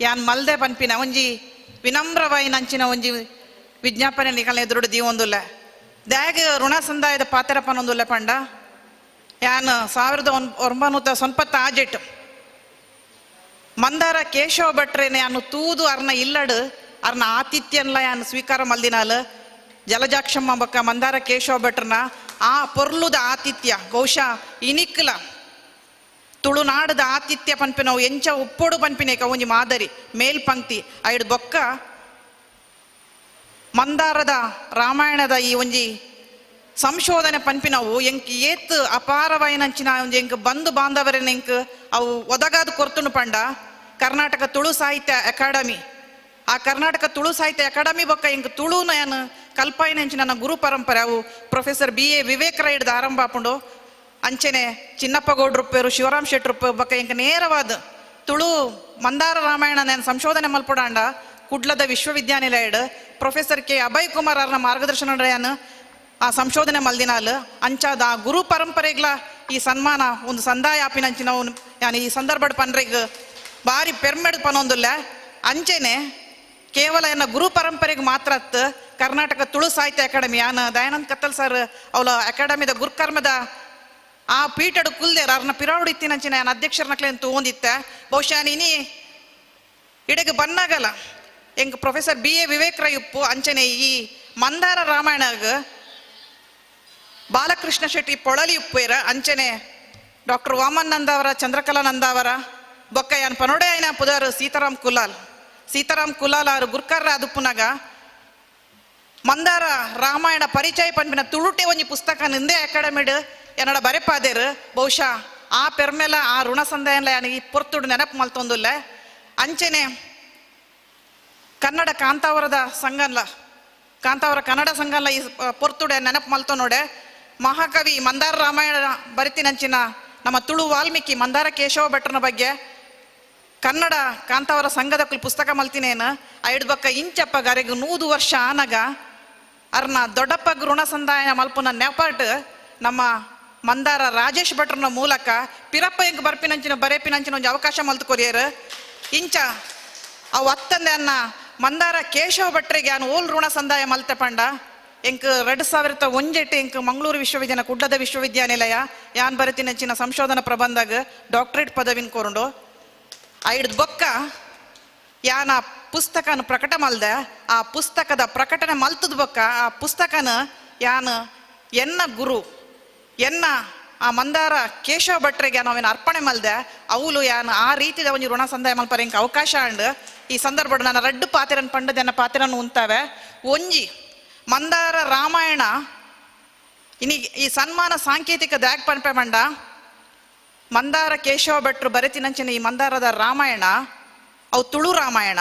ಯಾನ್ ಮಲ್ದೆ ಪನ್ಪಿನ ಒಂಜಿ ವಿನಮ್ರವಾಯಿನ ಅಂಚಿನ ಒಂಜಿ ವಿಜ್ಞಾಪನೆ ನಿಕಲ್ನ ಎದುರುಡು ದೀವೊಂದುಲ್ಲ. ದ್ಯಾಗ್ ಋಣ ಸಂದಾಯದ ಪಾತೆರ ಪನೊಂದುಲ್ಲ ಪಂಡ ಯಾನ್ 1996 ಮಂದಾರ ಕೇಶವ ಭಟ್ರೇನೆ ಯಾನು ತೂದು ಅರ್ನ ಇಲ್ಲಡು ಅರ್ನ ಆತಿಥ್ಯನ್ಲ ಯಾನ್ ಸ್ವೀಕಾರ ಮಲ್ದಿನಾಲ್ ಜಲಜಾಕ್ಷಮ್ಮ ಬೊಕ್ಕ ಮಂದಾರ ಕೇಶವ ಭಟ್ರನ ಆ ಪೊರ್ಲುದ ಆತಿಥ್ಯ ಬಹುಶಃ ಇನಿಕ್ಲ ತುಳುನಾಡದ ಆತಿಥ್ಯ ಪನ್ಪಿನವು ಎಂಚ ಉಪ್ಪೊಡು ಪನ್ಪಿನೇಕ ಒಂಜಿ ಮಾದರಿ ಮೇಲ್ಪಂಕ್ತಿ ಐಡ್ ಬೊಕ್ಕ ಮಂದಾರದ ರಾಮಾಯಣದ ಈ ಒಂಜಿ ಸಂಶೋಧನೆ ಪನ್ಪಿನವು ಎಂಕ್ ಏತ್ ಅಪಾರವಾಯಿನಂಚಿನ ಒಂಜಿ ಎಂಕ್ ಬಂಧು ಬಾಂಧವರನ್ನ ಎಂಕ್ ಅವು ಒದಗಾದ ಕೊರ್ತುಂಡು ಪಂಡ ಕರ್ನಾಟಕ ತುಳು ಸಾಹಿತ್ಯ ಅಕಾಡೆಮಿ. ಆ ಕರ್ನಾಟಕ ತುಳು ಸಾಹಿತ್ಯ ಅಕಾಡೆಮಿ ಬೊಕ್ಕ ಎಂಕ್ ತುಳುನ ಯಾನ್ ಕಲ್ಪಾಯಿನಂಚಿನ ನನ್ನ ಗುರು ಪರಂಪರೆ ಅವು professor B A Vivek ರೈಡ್ದ ಆರಂಭ ಆಪುಂಡು. ಅಂಚನೆ ಚಿನ್ನಪ್ಪ ಗೌಡ್ರುಪ್ಪೇರು ಶಿವರಾಮ್ ಶೆಟ್ರುಪ್ಪ ಬೊಕ್ಕ ಎಂಕ್ ನೇರವಾದ ತುಳು ಮಂದಾರ ರಾಮಾಯಣ ನಾನು ಸಂಶೋಧನೆ ಮಲ್ಪಡಾಂಡ ಕುಡ್ಲದ ವಿಶ್ವವಿದ್ಯಾನಿಲಯಡ್ ಪ್ರೊಫೆಸರ್ ಕೆ ಅಭಯ್ ಕುಮಾರ್ ಅವರ ಮಾರ್ಗದರ್ಶನ ಯಾನ್ ಆ ಸಂಶೋಧನೆ ಮಲ್ದಿನಾಲ್ ಅಂಚಾದ ಆ ಗುರು ಪರಂಪರೆಗ್ಲ ಈ ಸನ್ಮಾನ ಒಂದು ಸಂದಾಯ ಆಪಿನಂಚಿನ ಯಾನ್ ಈ ಸಂದರ್ಭಡ್ ಪನ್ರೆಗ್ ಬಾರಿ ಪೆರ್ಮೆಡ್ ಪನೊಂದುಲ್ಲ. ಅಂಚೆನೆ ಕೇವಲ ಎನ್ನ ಗುರು ಪರಂಪರೆಗೆ ಮಾತ್ರ ಅತ್ ಕರ್ನಾಟಕ ತುಳು ಸಾಹಿತ್ಯ ಅಕಾಡೆಮಿ ಯಾನ್ ದಯಾನಂದ್ ಕತ್ತಲ್ ಸರ್ ಅವಳ ಅಕಾಡೆಮಿದ ಗುರುಕರ್ಮದ ಆ ಪೀಠಡ್ ಕುಲ್ದೇರ್ ಅರ್ನ ಪಿರಾವುಡು ಇತ್ತಿನಂಚಿನ ಯಾನ್ ಅಧ್ಯಕ್ಷರನಕ್ಲೇನ್ ತೂವೊಂದಿತ್ತ. ಬಹುಶಃ ಇನಿ ಇಡೆಗ್ ಬನ್ನಾಗಲ ಎಂಕ್ professor B A Vivek Rai ಉಪ್ಪು ಅಂಚನೆ ಈ ಮಂದಾರ ರಾಮಾಯಣಗ್ ಬಾಲಕೃಷ್ಣ ಶೆಟ್ಟಿ ಪೊಳಲಿ ಉಪ್ಪೇರ ಅಂಚನೆ ಡಾಕ್ಟರ್ ವಾಮನ್ ನಂದಾವರ ಚಂದ್ರಕಲಾ ನಂದಾವರ ಬೊಕ್ಕ ಯಾನ್ ಪನೊಡೆ ಆಯ್ನ ಪುದರ್ ಸೀತಾರಾಮ್ ಕುಲಾಲ್. ಸೀತಾರಾಮ್ ಕುಲಾಲ್ ಆರು ಗುರ್ಕರ್ರ ಅದುಪ್ಪುನಗ ಮಂದಾರ ರಾಮಾಯಣ ಪರಿಚಯ ಪನ್ಪಿನ ತುಳುಟೆ ಒಂಜಿ ಪುಸ್ತಕ ನಿಂದೆ ಅಕಾಡೆಮಿಡ್ ಎನ್ನಡ ಬರೆಪಾದೇರು. ಬಹುಶಃ ಆ ಪೆರ್ಮೆಲ ಆ ಋಣ ಸಂದಾಯನ್ಲ ಈ ಪೊರ್ತುಡು ನೆನಪು ಮಲ್ತೊಂದುಲ್ಲ. ಅಂಚೆನೆ ಕನ್ನಡ ಕಾಂತಾವರದ ಸಂಘನ್ಲ, ಕಾಂತಾವರ ಕನ್ನಡ ಸಂಘನ್ಲ ಈ ಪೊರ್ತುಡೆ ನೆನಪು ಮಲ್ತೊ ನೋಡೆ. ಮಹಾಕವಿ ಮಂದಾರ ರಾಮಾಯಣ ಬರಿತಿನಂಚಿನ ನಮ್ಮ ತುಳು ವಾಲ್ಮೀಕಿ ಮಂದಾರ ಕೇಶವ ಭಟ್ರನ ಬಗ್ಗೆ ಕನ್ನಡ ಕಾಂತಾವರ ಸಂಘದ ಪುಸ್ತಕ ಮಲ್ತಿನೇನು. ಐಡ್ ಬಕ್ಕ ಇಂಚಪ್ಪ ಗರೆಗ್ 100 ವರ್ಷ ಆನಗ ಅರ್ನ ದೊಡ್ಡಪ್ಪ ಋಣ ಸಂದಾಯ ಮಲ್ಪುನ ನೆಪಾಟ್ ನಮ್ಮ ಮಂದಾರ ರಾಜೇಶ್ ಭಟ್ರನ ಮೂಲಕ ಪಿರಪ್ಪ ಎಂಕ್ ಬರ್ಪಿನಂಚಿನ ಬರೆಪಿನಂಚಿನ ಒಂಜಿ ಅವಕಾಶ ಮಲ್ತು ಕೊರಿಯರ್. ಇಂಚ ಅವು ಅತ್ತಂದೆ ಅನ್ನ ಮಂದಾರ ಕೇಶವ ಭಟ್ರಿಗೆ ಅನ್ ಓಲ್ ಋಣ ಸಂದಾಯ ಮಲ್ತೆ ಪಂಡ ಎಂಕ್ 2001 ಎಂಕ್ ಮಂಗಳೂರು ವಿಶ್ವವಿದ್ಯಾಲಯ ಕುಡ್ಲದ ವಿಶ್ವವಿದ್ಯಾನಿಲಯ ಯಾನ್ ಬರೆತಿನಂಚಿನ ಸಂಶೋಧನಾ ಪ್ರಬಂಧಗ್ ಡಾಕ್ಟರೇಟ್ ಪದವಿನ ಕೊರುಂಡು. ಐಡ್ದ್ ಬೊಕ್ಕ ಯಾನ ಪುಸ್ತಕನ ಪ್ರಕಟ ಮಲ್ದೆ. ಆ ಪುಸ್ತಕದ ಪ್ರಕಟಣೆ ಮಲ್ತದ ಬೊಕ್ಕ ಆ ಪುಸ್ತಕನ ಯಾನ ಎನ್ನ ಗುರು ಎನ್ನ ಆ ಮಂದಾರ ಕೇಶವ ಭಟ್ರಿಗೆ ನಾವೇನು ಅರ್ಪಣೆ ಮಲ್ದೆ. ಅವಳು ಯಾನ್ ಆ ರೀತಿದ ಒಂಜಿ ಋಣ ಸಂದಾಯ ಮಲ್ಪರೆ ಎಂಕ್ ಅವಕಾಶ ಅಂಡ್. ಈ ಸಂದರ್ಭಡ್ ನನ್ನ ರಡ್ಡು ಪಾತಿರನ್ ಪಂಡದ ಎನ್ನ ಪಾತಿರನ್ ಉಂತಾವೆ. ಒಂಜಿ ಮಂದಾರ ರಾಮಾಯಣ ಇನಿ ಈ ಸನ್ಮಾನ ಸಾಂಕೇತಿಕ ದ್ಯಾಗ್ ಪನ್ಪೆ ಮಂಡ ಮಂದಾರ ಕೇಶವ ಭಟ್ರು ಬರೆತಿನಂಚಿನ ಈ ಮಂದಾರದ ರಾಮಾಯಣ ಅವು ತುಳು ರಾಮಾಯಣ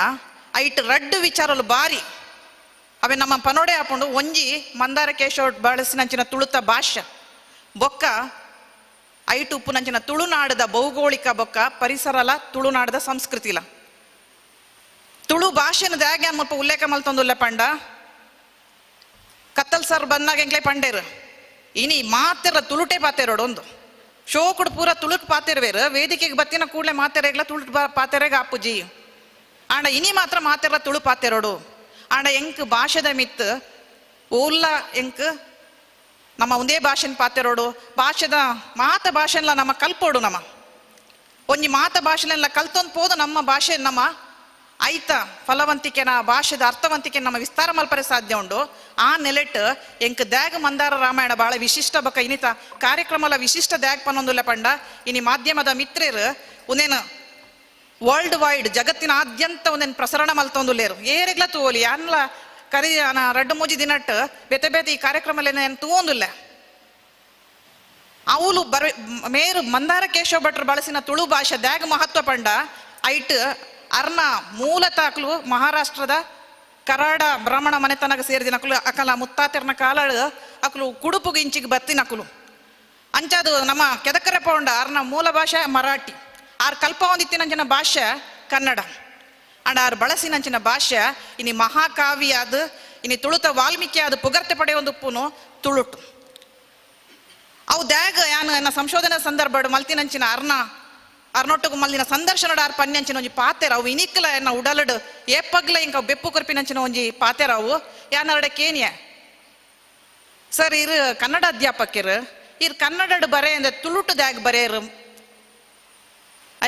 ಐಟ್ ರಡ್ಡು ವಿಚಾರಲು ಬಾರಿ ಅವೆ ನಮ್ಮ ಪನೋಡೆ ಹಾಕೊಂಡು. ಒಂಜಿ ಮಂದಾರ ಕೇಶವ ಬಳಸಿನಂಚಿನ ತುಳುತ ಭಾಷೆ ಬೊಕ್ಕ ಐಟು ಉಪ್ಪುನಂಚಿನ ತುಳುನಾಡದ ಭೌಗೋಳಿಕ ಬೊಕ್ಕ ಪರಿಸರಲ ತುಳುನಾಡದ ಸಂಸ್ಕೃತಿಲ ತುಳು ಭಾಷೆನ ದ್ಯಾಗೆ ಮುಲ್ಪ ಉಲ್ಲೇಖ ಮಲ್ತೊಂದುಲ್ಲ ಪಂಡ ಕತ್ತಲ್ ಸರ್ ಬಂದಾಗ ಎಂಕ್ಲೆ ಪಂಡೇರು ಇನಿ ಮಾತೆರ ತುಳುಟೆ ಪಾತೆರೋಡು ಒಂದು ಶೋಕುಡು ಪೂರ ತುಳುಕ್ ಪಾತೆರ್ವೇರು ವೇದಿಕೆಗೆ ಬತ್ತಿನ ಕೂಡಲೇ ಮಾತೆರೆಗ್ಲ ತುಳು ಪಾತೆರೆಗ್ ಆಪುಜಿ ಆಂಡ ಇನಿ ಮಾತ್ರ ಮಾತೆರ ತುಳು ಪಾತೆರೋಡು. ಆಂಡ ಎಂಕ್ ಭಾಷೆದ ಮಿತ್ ಓಲ್ಲ ಎಂಕ್ ನಮ್ಮ ಒಂದೇ ಭಾಷೆನ ಪಾತೆರೋಡು ಭಾಷೆದ ಮಾತ ಭಾಷೆನ್ಲ ನಮ್ಮ ಕಲ್ಪೋಡು ನಮ್ಮ ಒಂಜಿ ಮಾತ ಭಾಷೆನೆಲ್ಲ ಕಲ್ತೊಂದು ಪೋದು ನಮ್ಮ ಭಾಷೆ ನಮ್ಮ ಐತ ಫಲವಂತಿಕೆನ ಭಾಷೆದ ಅರ್ಥವಂತಿಕೆ ನಮ್ಮ ವಿಸ್ತಾರ ಮಲ್ಪರೆ ಸಾಧ್ಯ ಉಂಡು. ಆ ನೆಲೆಟ್ ಎಂಕ್ ದ್ಯಾಗ್ ಮಂದಾರ ರಾಮಾಯಣ ಬಹಳ ವಿಶಿಷ್ಟ ಬೊಕ್ಕ ಇನ್ನಿತ ಕಾರ್ಯಕ್ರಮಲ ವಿಶಿಷ್ಟ ದ್ಯಾಗ್ ಪನ್ನೊಂದುಲ್ಲ ಪಂಡ ಇನಿ ಮಾಧ್ಯಮದ ಮಿತ್ರರು ಒಂದೇನು ವರ್ಲ್ಡ್ ವೈಡ್ ಜಗತ್ತಿನಾದ್ಯಂತ ಒಂದೇನು ಪ್ರಸರಣ ಮಲ್ತೊಂದುಲ್ಲೇರು ಏರೆಗ್ಲ ತೂವೊಲಿ ಯಾನ್ಲ ಕರಿ ರಡ್ಡು ಮೂಜಿ ದಿನಟ್ ಬೇತೆ ಬೇತೆ ಈ ಕಾರ್ಯಕ್ರಮ ತೂವೊಂದುಲ್ಲ. ಅವಳು ಬರ ಮೇರು ಮಂದಾರ ಕೇಶವ ಭಟ್ರು ಬಳಸಿನ ತುಳು ಭಾಷೆ ದ್ಯಾಗ್ ಮಹತ್ವ ಪಂಡ ಐಟ್ ಅರ್ನ ಮೂಲತಃ ಅಕ್ಲು ಮಹಾರಾಷ್ಟ್ರದ ಕರಾಡ ಬ್ರಾಹ್ಮಣ ಮನೆತನಗ ಸೇರಿದಿನ ಅಕ್ಲು ಅಕಲ ಮುತ್ತಾತೆರ್ನ ಕಾಲಳು ಅಕ್ಲು ಕುಡುಪುಗು ಇಂಚಿಗೆ ಬತ್ತಿನ ಅಕ್ಲು ಅಂಚಾದು ನಮ್ಮ ಕೆದಕರೆ ಪೌಂಡ ಅರ್ನ ಮೂಲ ಭಾಷೆ ಮರಾಠಿ ಆರ್ ಕಲ್ಪ ಹೊಂದಿತ್ತಿನಂಚಿನ ಭಾಷೆ ಕನ್ನಡ ಅಂಡ್ ಆರ್ ಬಳಸಿನಂಚಿನ ಭಾಷೆ ಇನಿ ಮಹಾಕಾವ್ಯ ಅದು ಇನಿ ತುಳುತ ವಾಲ್ಮೀಕಿ ಅದು ಪುಗರ್ತೆ ಪಡೆಯೊಂದು ಉಪ್ಪುನು ತುಳುಟು. ಅವು ದ್ಯಾಗ ಯಾನು ಎನ್ನ ಸಂಶೋಧನಾ ಸಂದರ್ಭ ಮಲ್ತಿನಂಚಿನ ಅರ್ನ ಅರ್ನೊಟ್ಟುಗು ಮಲ್ದಿನ ಸಂದರ್ಶನಡ ಆರ್ ಪನ್ಯಂಚಿನ ಒಂಜಿ ಪಾತೆರ ಅವು ಇನಿಕ್ಲ ಎನ್ನ ಉಡಲಡು ಏಪಗ್ಲ ಇಂಕ ಬೆಪ್ಪು ಕೊರ್ಪಿನಂಚಿನ ಒಂಜಿ ಪಾತೆರ ಅವು ಯಾನರಡ ಕೇನಿಯ ಸರ್ ಇರು ಕನ್ನಡ ಅಧ್ಯಾಪಕರು ಇರ್ ಕನ್ನಡಡ್ ಬರೆ ಅಂದ್ರೆ ತುಳುಟು ದ್ಯಾಗ ಬರೆಯರು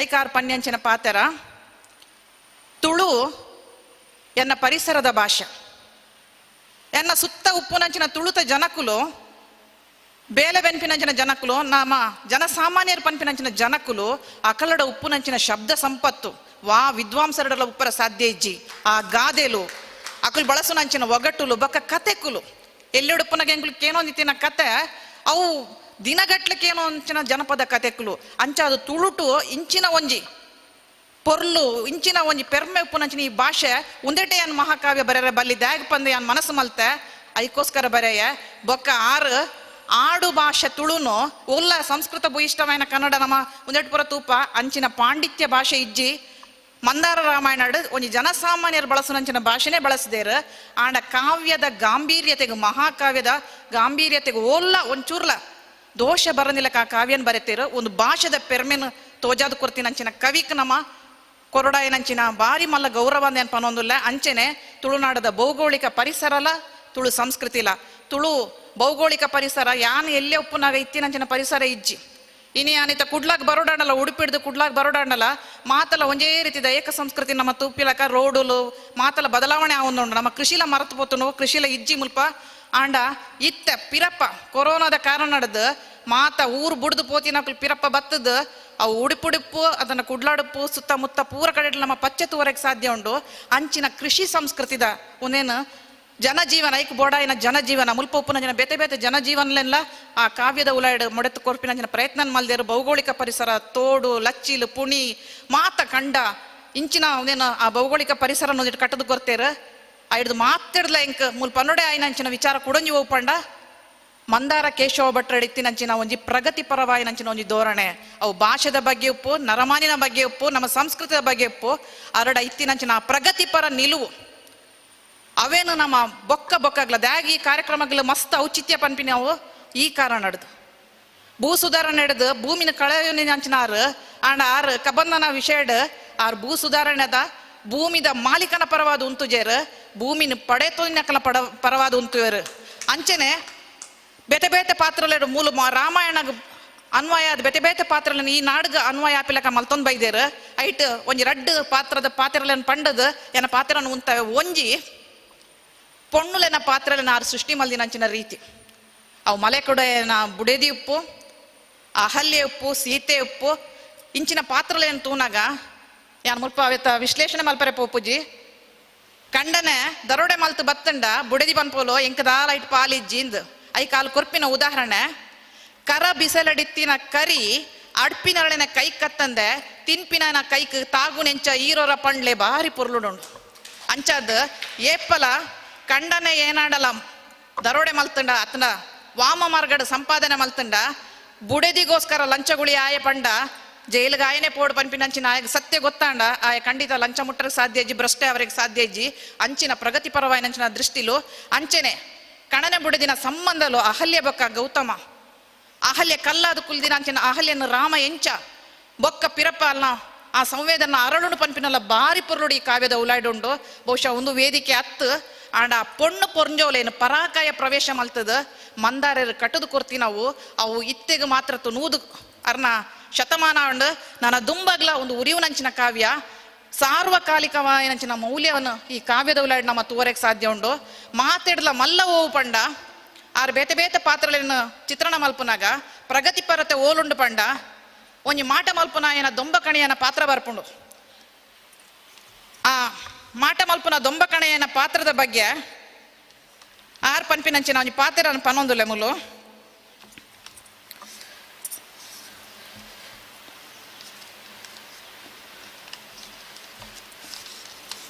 ಐಕಾರ್ ಪನ್ಯಂಚಿನ ಪಾತೆರ ತುಳು ಎನ್ನ ಪರಿಸರದ ಭಾಷೆ ಎನ್ನ ಸುತ್ತ ಉಪ್ಪುನಂಚಿನ ತುಳುತ ಜನಕುಲು ಬೇಲೆ ಬೆನ್ಪಿನಂಚಿನ ಜನಕುಲು ನಮ್ಮ ಜನಸಾಮಾನ್ಯರು ಪನ್ಪಿನಂಚಿನ ಜನಕುಲು ಅಕಲಡ ಉಪ್ಪುನಂಚಿನ ಶಬ್ದ ಸಂಪತ್ತು ವಾ ವಿದ್ವಾಂಸರಡಲ ಉಪ್ಪರ ಸಾಧ್ಯ ಇಜ್ಜಿ ಆ ಗಾದೆಲು ಅಕುಲು ಬಳಸುನಂಚಿನ ಒಗಟ್ಟುಲು ಬೊಕ್ಕ ಕತೆಕುಲು ಎಲ್ಲೆಡುಪ್ಪುನಗ ಎಂಕುಲು ಕೇನೊಂದಿತ್ತಿನ ಕತೆ ಅವು ದಿನಗಟ್ಲಕ್ಕೇನೋ ಅಂಚಿನ ಜನಪದ ಕತೆಕುಲು ಅಂಚ ಅದು ತುಳುಟು ಇಂಚಿನ ಒಂಜಿ ಪೊರ್ಲು ಇಂಚಿನ ಒಂಜಿ ಪೆರ್ಮೆ ಉಪ್ಪುನಂಚಿನ ಈ ಭಾಷೆ ಉಂದೆಟೆ ಯಾನ್ ಮಹಾಕಾವ್ಯ ಬರೆಯರೆ ಬಲ್ಲಿ ದ್ಯಾಗ್ ಪಂದ ಯಾನ್ ಮನಸ್ಸು ಮಲ್ತೆ ಐಕೋಸ್ಕರ ಬರೆಯ ಬೊಕ್ಕ ಆರು ಆಡು ಭಾಷೆ ತುಳುನು ಉಲ್ಲ ಸಂಸ್ಕೃತ ಭೂಯಿಷ್ಠವಾಯಿನ ಕನ್ನಡ ನಮ್ಮ ಉಂದೆಟ್ಪುರ ತೂಪ ಅಂಚಿನ ಪಾಂಡಿತ್ಯ ಭಾಷೆ ಇಜ್ಜಿ ಮಂದಾರ ರಾಮಾಯಣ ಒಂಜಿ ಜನಸಾಮಾನ್ಯರು ಬಳಸುನಂಚಿನ ಭಾಷೆನೇ ಬಳಸದೇರು ಆಂಡ ಕಾವ್ಯದ ಗಾಂಭೀರ್ಯತೆಗೆ ಮಹಾಕಾವ್ಯದ ಗಾಂಭೀರ್ಯತೆಗೆ ಓಲ್ಲ ಒಂಚೂರ್ಲ ದೋಷ ಬರನಿಲ್ಲ ಆ ಕಾವ್ಯನ್ ಬರೆತೇರು ಒಂದು ಭಾಷೆದ ಪೆರ್ಮೆನ್ ತೋಜಾದ ಕೊರ್ತಿನಂಚಿನ ಕವಿಕ್ ನಮ್ಮ ಕೊರಡಾಯನಂಚಿನ ಬಾರಿ ಮಲ್ಲ ಗೌರವ ಪನೊಂದುಲ್ಲ. ಅಂಚೆನೆ ತುಳುನಾಡದ ಭೌಗೋಳಿಕ ಪರಿಸರಲ ತುಳು ಸಂಸ್ಕೃತಿಲ ತುಳು ಭೌಗೋಳಿಕ ಪರಿಸರ ಯಾನ್ ಎಲ್ಲೇ ಉಪ್ಪುನಾಗ ಇತ್ತಿನಂಚಿನ ಪರಿಸರ ಇಜ್ಜಿ ಇನಿ ಯಾನಿತ ಕುಡ್ಲಾಗ್ ಬರೋಡಾಣಲ್ಲ ಉಡುಪಿಡ್ದು ಕುಡ್ಲಾಗ್ ಬರೋಡಾಣಲ್ಲ ಮಾತಲ ಒಂಜೇ ರೀತಿದ ಏಕ ಸಂಸ್ಕೃತಿ ನಮ್ಮ ತೂಪಿಲಕ ರೋಡುಲು ಮಾತಲ ಬದಲಾವಣೆ ಆವೊಂದುಂಡು ನಮ್ಮ ಕೃಷಿಲ ಮರತು ಪೋತುನು ಕೃಷಿಲ ಇಜ್ಜಿ ಮುಲ್ಪ ಆಂಡ ಇತ್ತ ಪಿರಪ್ಪ ಕೊರೋನಾದ ಕಾರಣ ನಡೆದು ಮಾತ ಊರು ಬುಡ್ದು ಪೋತಿನಕುಲು ಪಿರಪ್ಪ ಬತ್ತದ ಅವು ಉಡುಪುಡುಪ್ಪು ಅದನ್ನ ಕುಡ್ಲಾಡುಪ್ಪು ಸುತ್ತಮುತ್ತ ಪೂರ ಕಡೆ ನಮ್ಮ ಪಚ್ಚೆ ತೂವರೆಗೆ ಸಾಧ್ಯ ಉಂಡು. ಅಂಚಿನ ಕೃಷಿ ಸಂಸ್ಕೃತಿದ ಒಂದೇನು ಜನಜೀವನ ಐಕ್ ಬೋಡಾಯಿನ ಜನಜೀವನ ಮುಲ್ಪ ಉಪ್ಪುನ ಜನ ಬೇತೆ ಬೇತೆ ಜನಜೀವನಲೆಲ್ಲ ಆ ಕಾವ್ಯದ ಉಲಾಯ್ಡ್ ಮೊಡೆತು ಕೊರ್ಪಿನ ಜನ ಪ್ರಯತ್ನ ಮಲ್ದೇರು. ಭೌಗೋಳಿಕ ಪರಿಸರ, ತೋಡು, ಲಚ್ಚಿಲು, ಪುಣಿ, ಮಾತ ಕಂಡ ಇಂಚಿನ ಒಂದೇನು ಆ ಭೌಗೋಳಿಕ ಪರಿಸರ ಒಂದಿಟ್ಟು ಕಟ್ಟದು ಕೊರ್ತೇರು. ಆ ಹಿಡ್ದು ಮಾತಾಡ್ಲ ಎಂಕ್ ಮುಲ್ಪ ಪನ್ನೊಡೆ ಆಯಿನ ಅಂಚಿನ ವಿಚಾರ ಕುಡೊಂಜಿ ಒಪ್ಪಂಡ ಮಂದಾರ ಕೇಶವ ಭಟ್ರ ಇತ್ತಿನಂಚಿನ ಒಂಜಿ ಪ್ರಗತಿಪರವಾಯಿನಂಚಿನ ಒಂಜಿ ಧೋರಣೆ, ಅವು ಭಾಷೆದ ಬಗ್ಗೆ ಉಪ್ಪು, ನರಮಾನಿನ ಬಗ್ಗೆ ಉಪ್ಪು, ನಮ್ಮ ಸಂಸ್ಕೃತಿಯ ಬಗ್ಗೆ ಉಪ್ಪು, ಅರಡ ಇತ್ತಿನಂಚಿನ ಆ ಪ್ರಗತಿಪರ ನಿಲುವು ಅವೇನು ನಮ್ಮ ಬೊಕ್ಕ ಬೊಕ್ಕಾಗ್ಲ ದ್ಯಾಗಿ ಕಾರ್ಯಕ್ರಮಗಳು ಮಸ್ತ್ ಔಚಿತ್ಯ ಪನ್ಪಿ ನಾವು ಈ ಕಾರಣ ನಡ್ದು ಭೂ ಸುಧಾರಣೆ ಹಿಡ್ದು ಭೂಮಿನ ಕಳೆಯೋನಿನ ಆರು ಆಂಡ ಆರು ಕಬಂದನ ವಿಷಯಡ್ ಆರ್ ಭೂ ಸುಧಾರಣೆದ ಭೂಮಿದ ಮಾಲೀಕನ ಪರವಾದ ಉಂತುಜೇರು, ಭೂಮಿನ ಪಡೆತೋನಕಲ ಪರವಾದ ಉಂತುವೇರು. ಅಂಚನೆ ಬೇತೆ ಬೇತೆ ಪಾತ್ರಲೇಡು ಮೂಲ ರಾಮಾಯಣ ಅನ್ವಯ ಆದ ಬೇತೆ ಬೇತೆ ಪಾತ್ರలను ಈ ನಾಡ್ಗ ಅನ್ವಯ ಆಪಿಲಕ ಮಲ್ತೊಂದು ಬೈದೇರು. ಐಟ್ ಒಂಜಿ ರಡ್ಡು ಪಾತ್ರದ ಪಾತ್ರలను ಪಂಡದು ಎನ್ನ ಪಾತ್ರನ ಉಂತವೆ ಒಂಜಿ ಪೊಣ್ಣುಲೆನ ಪಾತ್ರಲೆನ ಆರು ಸೃಷ್ಟಿ ಮಲ್ದಿನಂಚಿನ ರೀತಿ ಅವು ಮಲೆ ಕೊಡೆಯನ ಬುಡೇದಿ ಉಪ್ಪು, ಅಹಲ್ಯ ಉಪ್ಪು, ಸೀತೆ ಉಪ್ಪು ಇಂಚಿನ ಪಾತ್ರಲೇನು ತೂನಾಗ ಯಾನ್ ಮುಲ್ಪ ಅವೆತ ವಿಶ್ಲೇಷಣೆ ಮಲ್ಪರೆ ಪೋಪುಜಿ. ಕಂಡನೆ ದರೋಡೆ ಮಲ್ತು ಬತ್ತಂಡ ಬುಡೆದಿ ಪನ್ಪೋಲು ಎಂಕದಾಲ it ಪಾಲಿಜ್ಜಿಂದ್ I ಕಾಲು ಕೊರ್ಪಿನ ಉದಾಹರಣೆ ಕರ ಬಿಸಲಡಿತ್ತಿನ ಕರಿ ಅಡ್ಪಿನರಳಿನ ಕೈ ಕತ್ತಂದೆ ತಿನ್ಪಿನ ಕೈಕ್ ತಾಗು ನೆಂಚ ಈರೋರ ಪಂಡ್ಲೆ ಬಾರಿ ಪೊರ್ಲುಡುಂಡು. ಅಂಚಾದ್ ಏಪಲ ಕಂಡನೆ ಏನಾಡಲ ದರೋಡೆ ಮಲ್ತಂಡ ಅತನ ವಾಮ ಮಾರ್ಗಡ ಸಂಪಾದನೆ ಮಲ್ತಂಡ ಬುಡೆದಿಗೋಸ್ಕರ ಲಂಚಗುಳಿ ಆಯ ಪಂಡ ಜೈಲ್ಗೆ ಆಯನೆ ಪೋಡು ಪನ್ಪಿನಂಚಿನ ಆಯಗ ಸತ್ಯ ಗೊತ್ತಾಂಡ ಆಯ ಖಂಡಿತ ಲಂಚ ಮುಟ್ಟಕ್ಕೆ ಸಾಧ್ಯ ಇಜ್ಜಿ, ಭ್ರಷ್ಟೆ ಅವರಿಗೆ ಸಾಧ್ಯ ಇಜ್ಜಿ. ಅಂಚಿನ ಪ್ರಗತಿಪರವಾಯಿನಂಚಿನ ದೃಷ್ಟಿಲು ಅಂಚೆನೆ ಕಣನೆ ಬುಡೆದಿನ ಸಂಬಂಧಲು ಅಹಲ್ಯ ಬೊಕ್ಕ ಗೌತಮ ಅಹಲ್ಯ ಕಲ್ಲಾದ ಕುಲ್ದಿನ ಅಂಚಿನ ಅಹಲ್ಯನ ರಾಮ ಎಂಚ ಬೊಕ್ಕ ಪಿರಪ್ಪ ಅಲ್ಲ ಆ ಸಂವೇದನ ಅರಳುಂಡು ಪನ್ಪಿನಲ್ಲ ಬಾರಿ ಪೊರ್ಲುಡು ಈ ಕಾವ್ಯದ ಉಲಾಯ್ಡುಂಡು. ಬಹುಶಃ ಒಂದು ವೇದಿಕೆ ಅತ್ತು ಆಂಡ ಆ ಪೊಣ್ಣು ಪೊರ್ಂಜೋಲೇನು ಪರಾಕಾಯ ಪ್ರವೇಶ ಮಲ್ತದ ಮಂದಾರರು ಕಟ್ಟದು ಕೊರ್ತಿ ನಾವು ಅವು ಇತ್ತೆಗೆ ಮಾತ್ರ ನೂದು ಅರ್ನ ಶತಮಾನ ಉಂಡು ನನ್ನ ದುಂಬಗ್ಲ ಒಂದು ಉರಿಯುನಂಚಿನ ಕಾವ್ಯ ಸಾರ್ವಕಾಲಿಕವಾಯಿನಂಚಿನ ಮೌಲ್ಯವನ್ನು ಈ ಕಾವ್ಯದ ಉಲಾಯ್ಡು ನಮ್ಮ ತೋರಕ್ಕೆ ಸಾಧ್ಯ ಉಂಡು. ಮಾತಾಡ್ಲ ಮಲ್ಲ ಓವು ಪಂಡ ಆರ್ ಬೇತೆ ಬೇತೆ ಪಾತ್ರಗಳನ್ನು ಚಿತ್ರಣ ಮಲ್ಪುನಾಗ ಪ್ರಗತಿಪರತೆ ಓಲುಂಡು ಪಂಡ ಒಂಜಿ ಮಾಟ ಮಲ್ಪುನಾಯನ ದೊಂಬಕಣಿಯನ ಪಾತ್ರ ಬರ್ಪುಂಡು. ಆ ಮಾಟ ಮಲ್ಪುನ ದೊಂಬಕಣೆಯನ ಪಾತ್ರದ ಬಗ್ಗೆ ಆರ್ ಪನ್ಪಿನಂಚಿನ ಒಂಜಿ ಪಾತ್ರ ಪನ್ನೊಂದುಲೆ ಮುಲು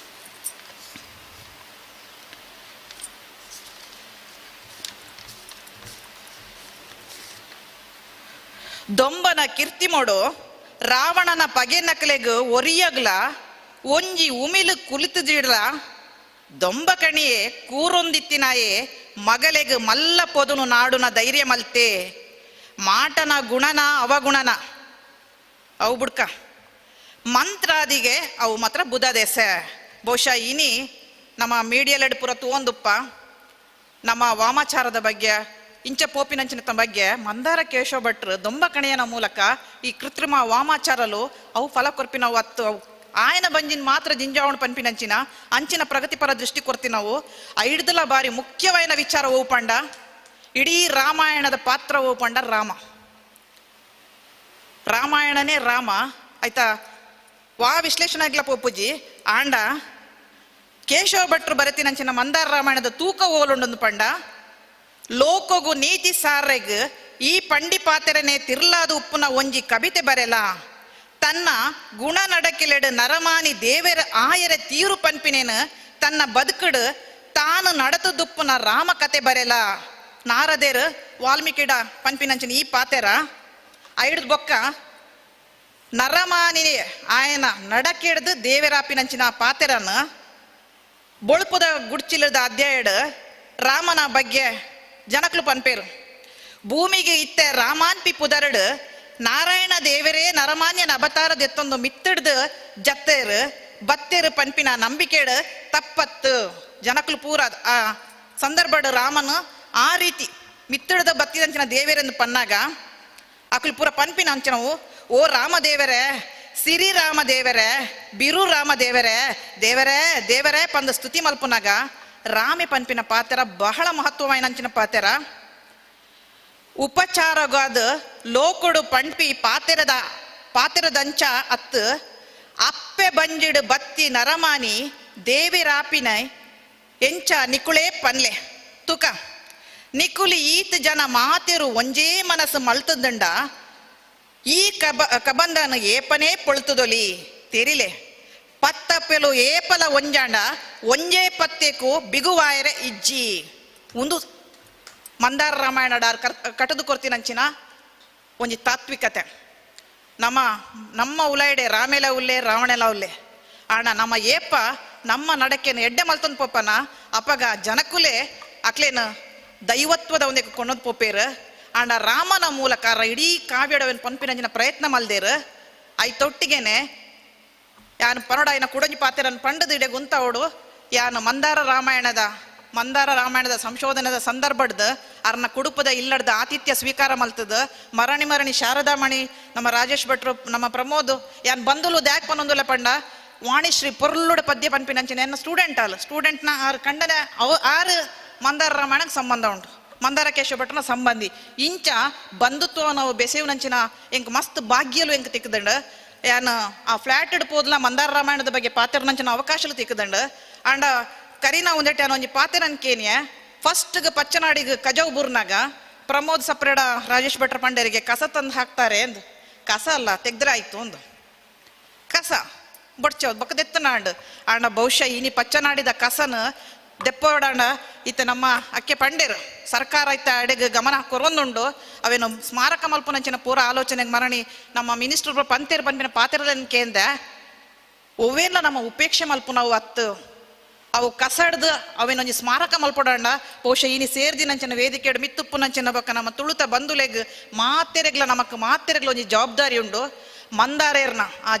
ದೊಂಬನ ಕೀರ್ತಿಮೋಡು ರಾವಣನ ಪಗೆ ನಕಲೆಗ್ ಒರಿಯಗ್ಲ ಒಂಜಿ ಉಮಿಲು ಕುಲಿತುಜಿಡ್ಲ ದೊಂಬ ಕಣಿಯೇ ಕೂರೊಂದಿತ್ತಿನಾಯೇ ಮಗಲೆಗ್ ಮಲ್ಲ ಪೊದುನು ನಾಡುನ ಧೈರ್ಯ ಮಲ್ತೆ ಮಾಟನ ಗುಣನ ಅವಗುಣನ ಅವು ಬುಡ್ಕ ಮಂತ್ರಾದಿಗೆ ಅವು ಮಾತ್ರ ಬುಧ ದೇಸ. ಬಹುಶಃ ಇನಿ ನಮ್ಮ ಮೀಡಿಯಲೆಡ್ ಪೂರ ತೂವೊಂದುಪ್ಪ ನಮ್ಮ ವಾಮಾಚಾರದ ಬಗ್ಗೆ ಇಂಚ ಪೋಪಿನಂಚಿನ ಬಗ್ಗೆ ಮಂದಾರ ಕೇಶವ ಭಟ್ರು ದೊಂಬ ಕಣೆಯನ ಮೂಲಕ ಈ ಕೃತ್ರಿಮ ವಾಮಾಚಾರಲು ಅವು ಫಲ ಕೊರ್ಪಿನವು ಅತ್ತು ಅವು ಆಯನ ಬಂಜಿನ ಮಾತ್ರ ಜಿಂಜಾವಣ ಪನ್ಪಿನಂಚಿನ ಅಂಚಿನ ಪ್ರಗತಿಪರ ದೃಷ್ಟಿ ಕೊರ್ತಿನವು. ಐಡ್ದಲ ಬಾರಿ ಮುಖ್ಯವಾಯಿನ ವಿಚಾರ ಓವು ಪಂಡ ಇಡೀ ರಾಮಾಯಣದ ಪಾತ್ರ ಓವು ಪಂಡ ರಾಮ ರಾಮಾಯಣನೇ ರಾಮ ಆಯ್ತಾ ವಾ ವಿಶ್ಲೇಷಣೆ ಆಗ್ಲ ಪೋಪುಜಿ ಆಂಡ ಕೇಶವ ಭಟ್ರು ಬರೆತಿನಂಚಿನ ಮಂದಾರ ರಾಮಾಯಣದ ತೂಕ ಓಲುಂಡೊಂದು ಪಂಡ ಲೋಕಗು ನೀತಿ ಸಾರೆಗ್ ಈ ಪಂಡಿ ಪಾತೆರನೆ ತಿರ್ಲಾದ ಉಪ್ಪುನ ಒಂಜಿ ಕವಿತೆ ಬರೆಲ ತನ್ನ ಗುಣ ನಡಕಿಲೆಡು ನರಮಾನಿ ದೇವೆರ ಆಯರ ತೀರು ಪನ್ಪಿನೇನು ತನ್ನ ಬದುಕಡು ತಾನು ನಡತದುಪ್ಪುನ ರಾಮ ಕತೆ ಬರೆಲ ನಾರದೇರು ವಾಲ್ಮೀಕಿಡ ಪನ್ಪಿನಂಚಿನ ಈ ಪಾತೆರ ಐಡ್ದು ಬೊಕ್ಕ ನರಮಾನಿ ಆಯನ ನಡಕಿಡ್ದು ದೇವೆರಾಪಿನಂಚಿನ ಪಾತೆರನ ಬೊಳ್ಪುದ ಗುಡ್ಚಿಲದ ಅಧ್ಯಾಯಡು ರಾಮನ ಬಗ್ಗೆ ಜನಕ್ಲು ಪನ್ಪೇರು ಭೂಮಿಗೆ ಇತ್ತೆ ರಾಮಾನ್ಪಿ ಪುದರಡು ನಾರಾಯಣ ದೇವರೇ ನರಮಾನ್ಯನ ಅವತಾರದೆತ್ತೊಂದು ಮಿತ್ತಿಡ್ದು ಜತ್ತೇರು ಬತ್ತೇರು ಪನ್ಪಿನ ನಂಬಿಕೆಡು ತಪ್ಪತ್ತು ಜನಕ್ಲು ಪೂರ ಆ ಸಂದರ್ಭಡು ರಾಮನು ಆ ರೀತಿ ಮಿತ್ತಿಡ್ದ ಬತ್ತಿದಂಚಿನ ದೇವರೆಂದು ಪನ್ನಾಗ ಅಕ್ಲು ಪೂರ ಪನ್ಪಿನ ಅಂಚನವು ಓ ರಾಮದೇವರೇ ಸಿರಿ ರಾಮದೇವರೇ ಬಿರು ರಾಮದೇವರೇ ದೇವರೇ ದೇವರೇ ಪಂದ ಸ್ತುತಿ ಮಲ್ಪುನಾಗ ರಾಮೆ ಪನ್ಪಿನ ಪಾತ್ರ ಬಹಳ ಮಹತ್ವವಾಯಿನಂಚಿನ ಪಾತ್ರ. ಉಪಚಾರಗಾದ ಲೋಕಡು ಪಂಪಿ ಪಾತೆರದಂಚ ಅತ್ತು ಅಪ್ಪೆ ಬಂಜಿಡು ಬತ್ತಿ ನರಮಾನಿ ದೇವಿರಾಪಿನ ಎಂಚ ನಿಕುಳೇ ಪನ್ಲೆ ತುಕ ನಿಕುಲಿ ಈತ ಜನ ಮಾತೆರು ಒಂಜೇ ಮನಸ್ಸು ಮಲ್ತದಂಡ ಈ ಕಬಂದನು ಏಪನೇ ಪೊಳ್ತುದೊಲಿ ತೆರಿಲೆ ಪತ್ತಪ್ಪೆಲು ಏಪಲ ಒಂಜಾಂಡ ಒಂಜೇ ಪತ್ತೆಕು ಬಿಗುವಾಯರೆ ಇಜ್ಜಿ ಒಂದು ಮಂದಾರ ರಾಮಾಯಣ ಡಾರ್ ಕಟದು ಕೊರ್ತಿನಂಚಿನ ಒಂಜಿ ತಾತ್ವಿಕತೆ. ನಮ್ಮ ನಮ್ಮ ಉಲೈಡೆ ರಾಮೇಲ ಉಲ್ಲೆ ರಾವಣೆಲ ಉಲ್ಲೆ ಆಣ ನಮ್ಮ ಏಪ ನಮ್ಮ ನಡಕೆನ ಎಡ್ಡೆ ಮಲ್ತೊಂದು ಪೋಪನ ಅಪಗ ಜನಕುಲೆ ಅಕ್ಲೇನ ದೈವತ್ವದ ಒಂದೇ ಕೊಂಡೊಂದು ಪೋಪೇರು ಆಂಡ ರಾಮನ ಮೂಲಕ ಇಡೀ ಕಾವ್ಯಡವನ್ ಪನ್ಪಿನಂಚಿನ ಪ್ರಯತ್ನ ಮಲ್ದೇರು I ತೊಟ್ಟಿಗೆನೆ ಯಾನು ಪನೋಡ ಕುಡಂಜಿ ಪಾತೆರನ್ ಪಂಡದ ಇಡೆ ಗುಂತಾವಡು ಯಾನು ಮಂದಾರ ರಾಮಾಯಣದ ಸಂಶೋಧನೆದ ಸಂದರ್ಭಡ್ದು ಅರ್ನ ಕುಡುಪದ ಇಲ್ಲಡ್ದ ಆತಿಥ್ಯ ಸ್ವೀಕಾರ ಮಲ್ತದ ಮರಣಿ ಮರಣಿ ಶಾರದಾಮಣಿ ನಮ್ಮ ರಾಜೇಶ್ ಭಟ್ರು ನಮ್ಮ ಪ್ರಮೋದ್ ಯಾನ್ ಬಂದುಲು ದ್ಯಾಕ್ ಪನೊಂದುಲ ಪಂಡ ವಾಣಿಶ್ರೀ ಪೊರ್ಲುಡ ಪದ್ಯ ಪನ್ಪಿನಂಚಿನ ಎನ್ನ ಸ್ಟೂಡೆಂಟ್ ಅಲ್ಲ ಸ್ಟೂಡೆಂಟ್ನ ಆರು ಕಂಡನೆ ಅವ ಆರು ಮಂದಾರ ರಾಮಾಯಣಕ್ಕೆ ಸಂಬಂಧ ಉಂಟು ಮಂದಾರ ಕೇಶವ ಭಟ್ರನ ಸಂಬಂಧಿ ಇಂಚ ಬಂಧುತ್ವ ನಾವು ಬೆಸೆಯುನಂಚಿನ ಎಂಕ್ ಮಸ್ತ್ ಭಾಗ್ಯಲು ಎಂಕ್ ತಿಕ್ಕದಂಡ ಯಾನ್ ಆ ಫ್ಲಾಟ್ ಪೋದ್ಲ ಮಂದಾರ ರಾಮಾಯಣದ ಬಗ್ಗೆ ಪಾತೆರನಂಚಿನ ಅವಕಾಶಲು ತಿಕ್ಕದಂಡ ಆಂಡ ಕರಿನಾ ಒಂದೆಟ್ಟೆ ಒಂಜಿ ಪಾತೆರನ್ ಕೇನಿಯ ಫಸ್ಟ್ಗೆ ಪಚ್ಚನಾಡಿಗೆ ಕಜವು ಬುರ್ನಾಗ ಪ್ರಮೋದ್ ಸಪ್ರೇಡ ರಾಜೇಶ್ ಭಟ್ರ ಪಂಡೇರಿಗೆ ಕಸ ತಂದು ಹಾಕ್ತಾರೆ ಅಂದು ಕಸ ಅಲ್ಲ ತೆಗ್ದ್ರೆ ಆಯ್ತು ಒಂದು ಕಸ ಬೊಡ್ಚವ್ ಬೊಕ್ಕದೆತ್ತನಾಂಡ್ ಆಂಡ ಬಹುಶಃ ಇನಿ ಪಚ್ಚನಾಡಿದ ಕಸನ ದೆಪ್ಪೋಡಾಂಡ ಇತ್ತ ನಮ್ಮ ಅಕ್ಕೆ ಪಂಡೇರು ಸರ್ಕಾರ ಇತ್ತ ಅಡೆಗೆ ಗಮನ ಕೊರೊಂದುಂಡು ಅವೇನು ಸ್ಮಾರಕ ಮಲ್ಪನಂಚಿನ ಪೂರ ಆಲೋಚನೆಗೆ ಮರಣಿ ನಮ್ಮ ಮಿನಿಸ್ಟರ್ ಪಂತೇರು ಪನ್ಪಿನ ಪಾತೆರದನ್ ಕೇಂದ ಒವೇನ ನಮ್ಮ ಉಪೇಕ್ಷೆ ಮಲ್ಪು ನಾವು ಅತ್ತು ಅವು ಕಸಡ್ದು ಅವೇನೊಂಜಿ ಸ್ಮಾರಕ ಮಲ್ಪಡೋಣ ಬಹುಶಃ ಇನಿ ಸೇರ್ದಿನಂಚಿನ ವೇದಿಕೆ ಮಿತ್ತುಪ್ಪುನಂಚಿನ ಬೊಕ್ಕ ನಮ್ಮ ತುಳುತ ಬಂಧುಲೆಗ್ ಮಾತೆರೆಗ್ಲ ನಮಕ್ ಮಾತೆರೆಗ್ಲ ಒಂಜಿ ಜವಾಬ್ದಾರಿ ಉಂಡು ಮಂದಾರೇರ್ನ ಆ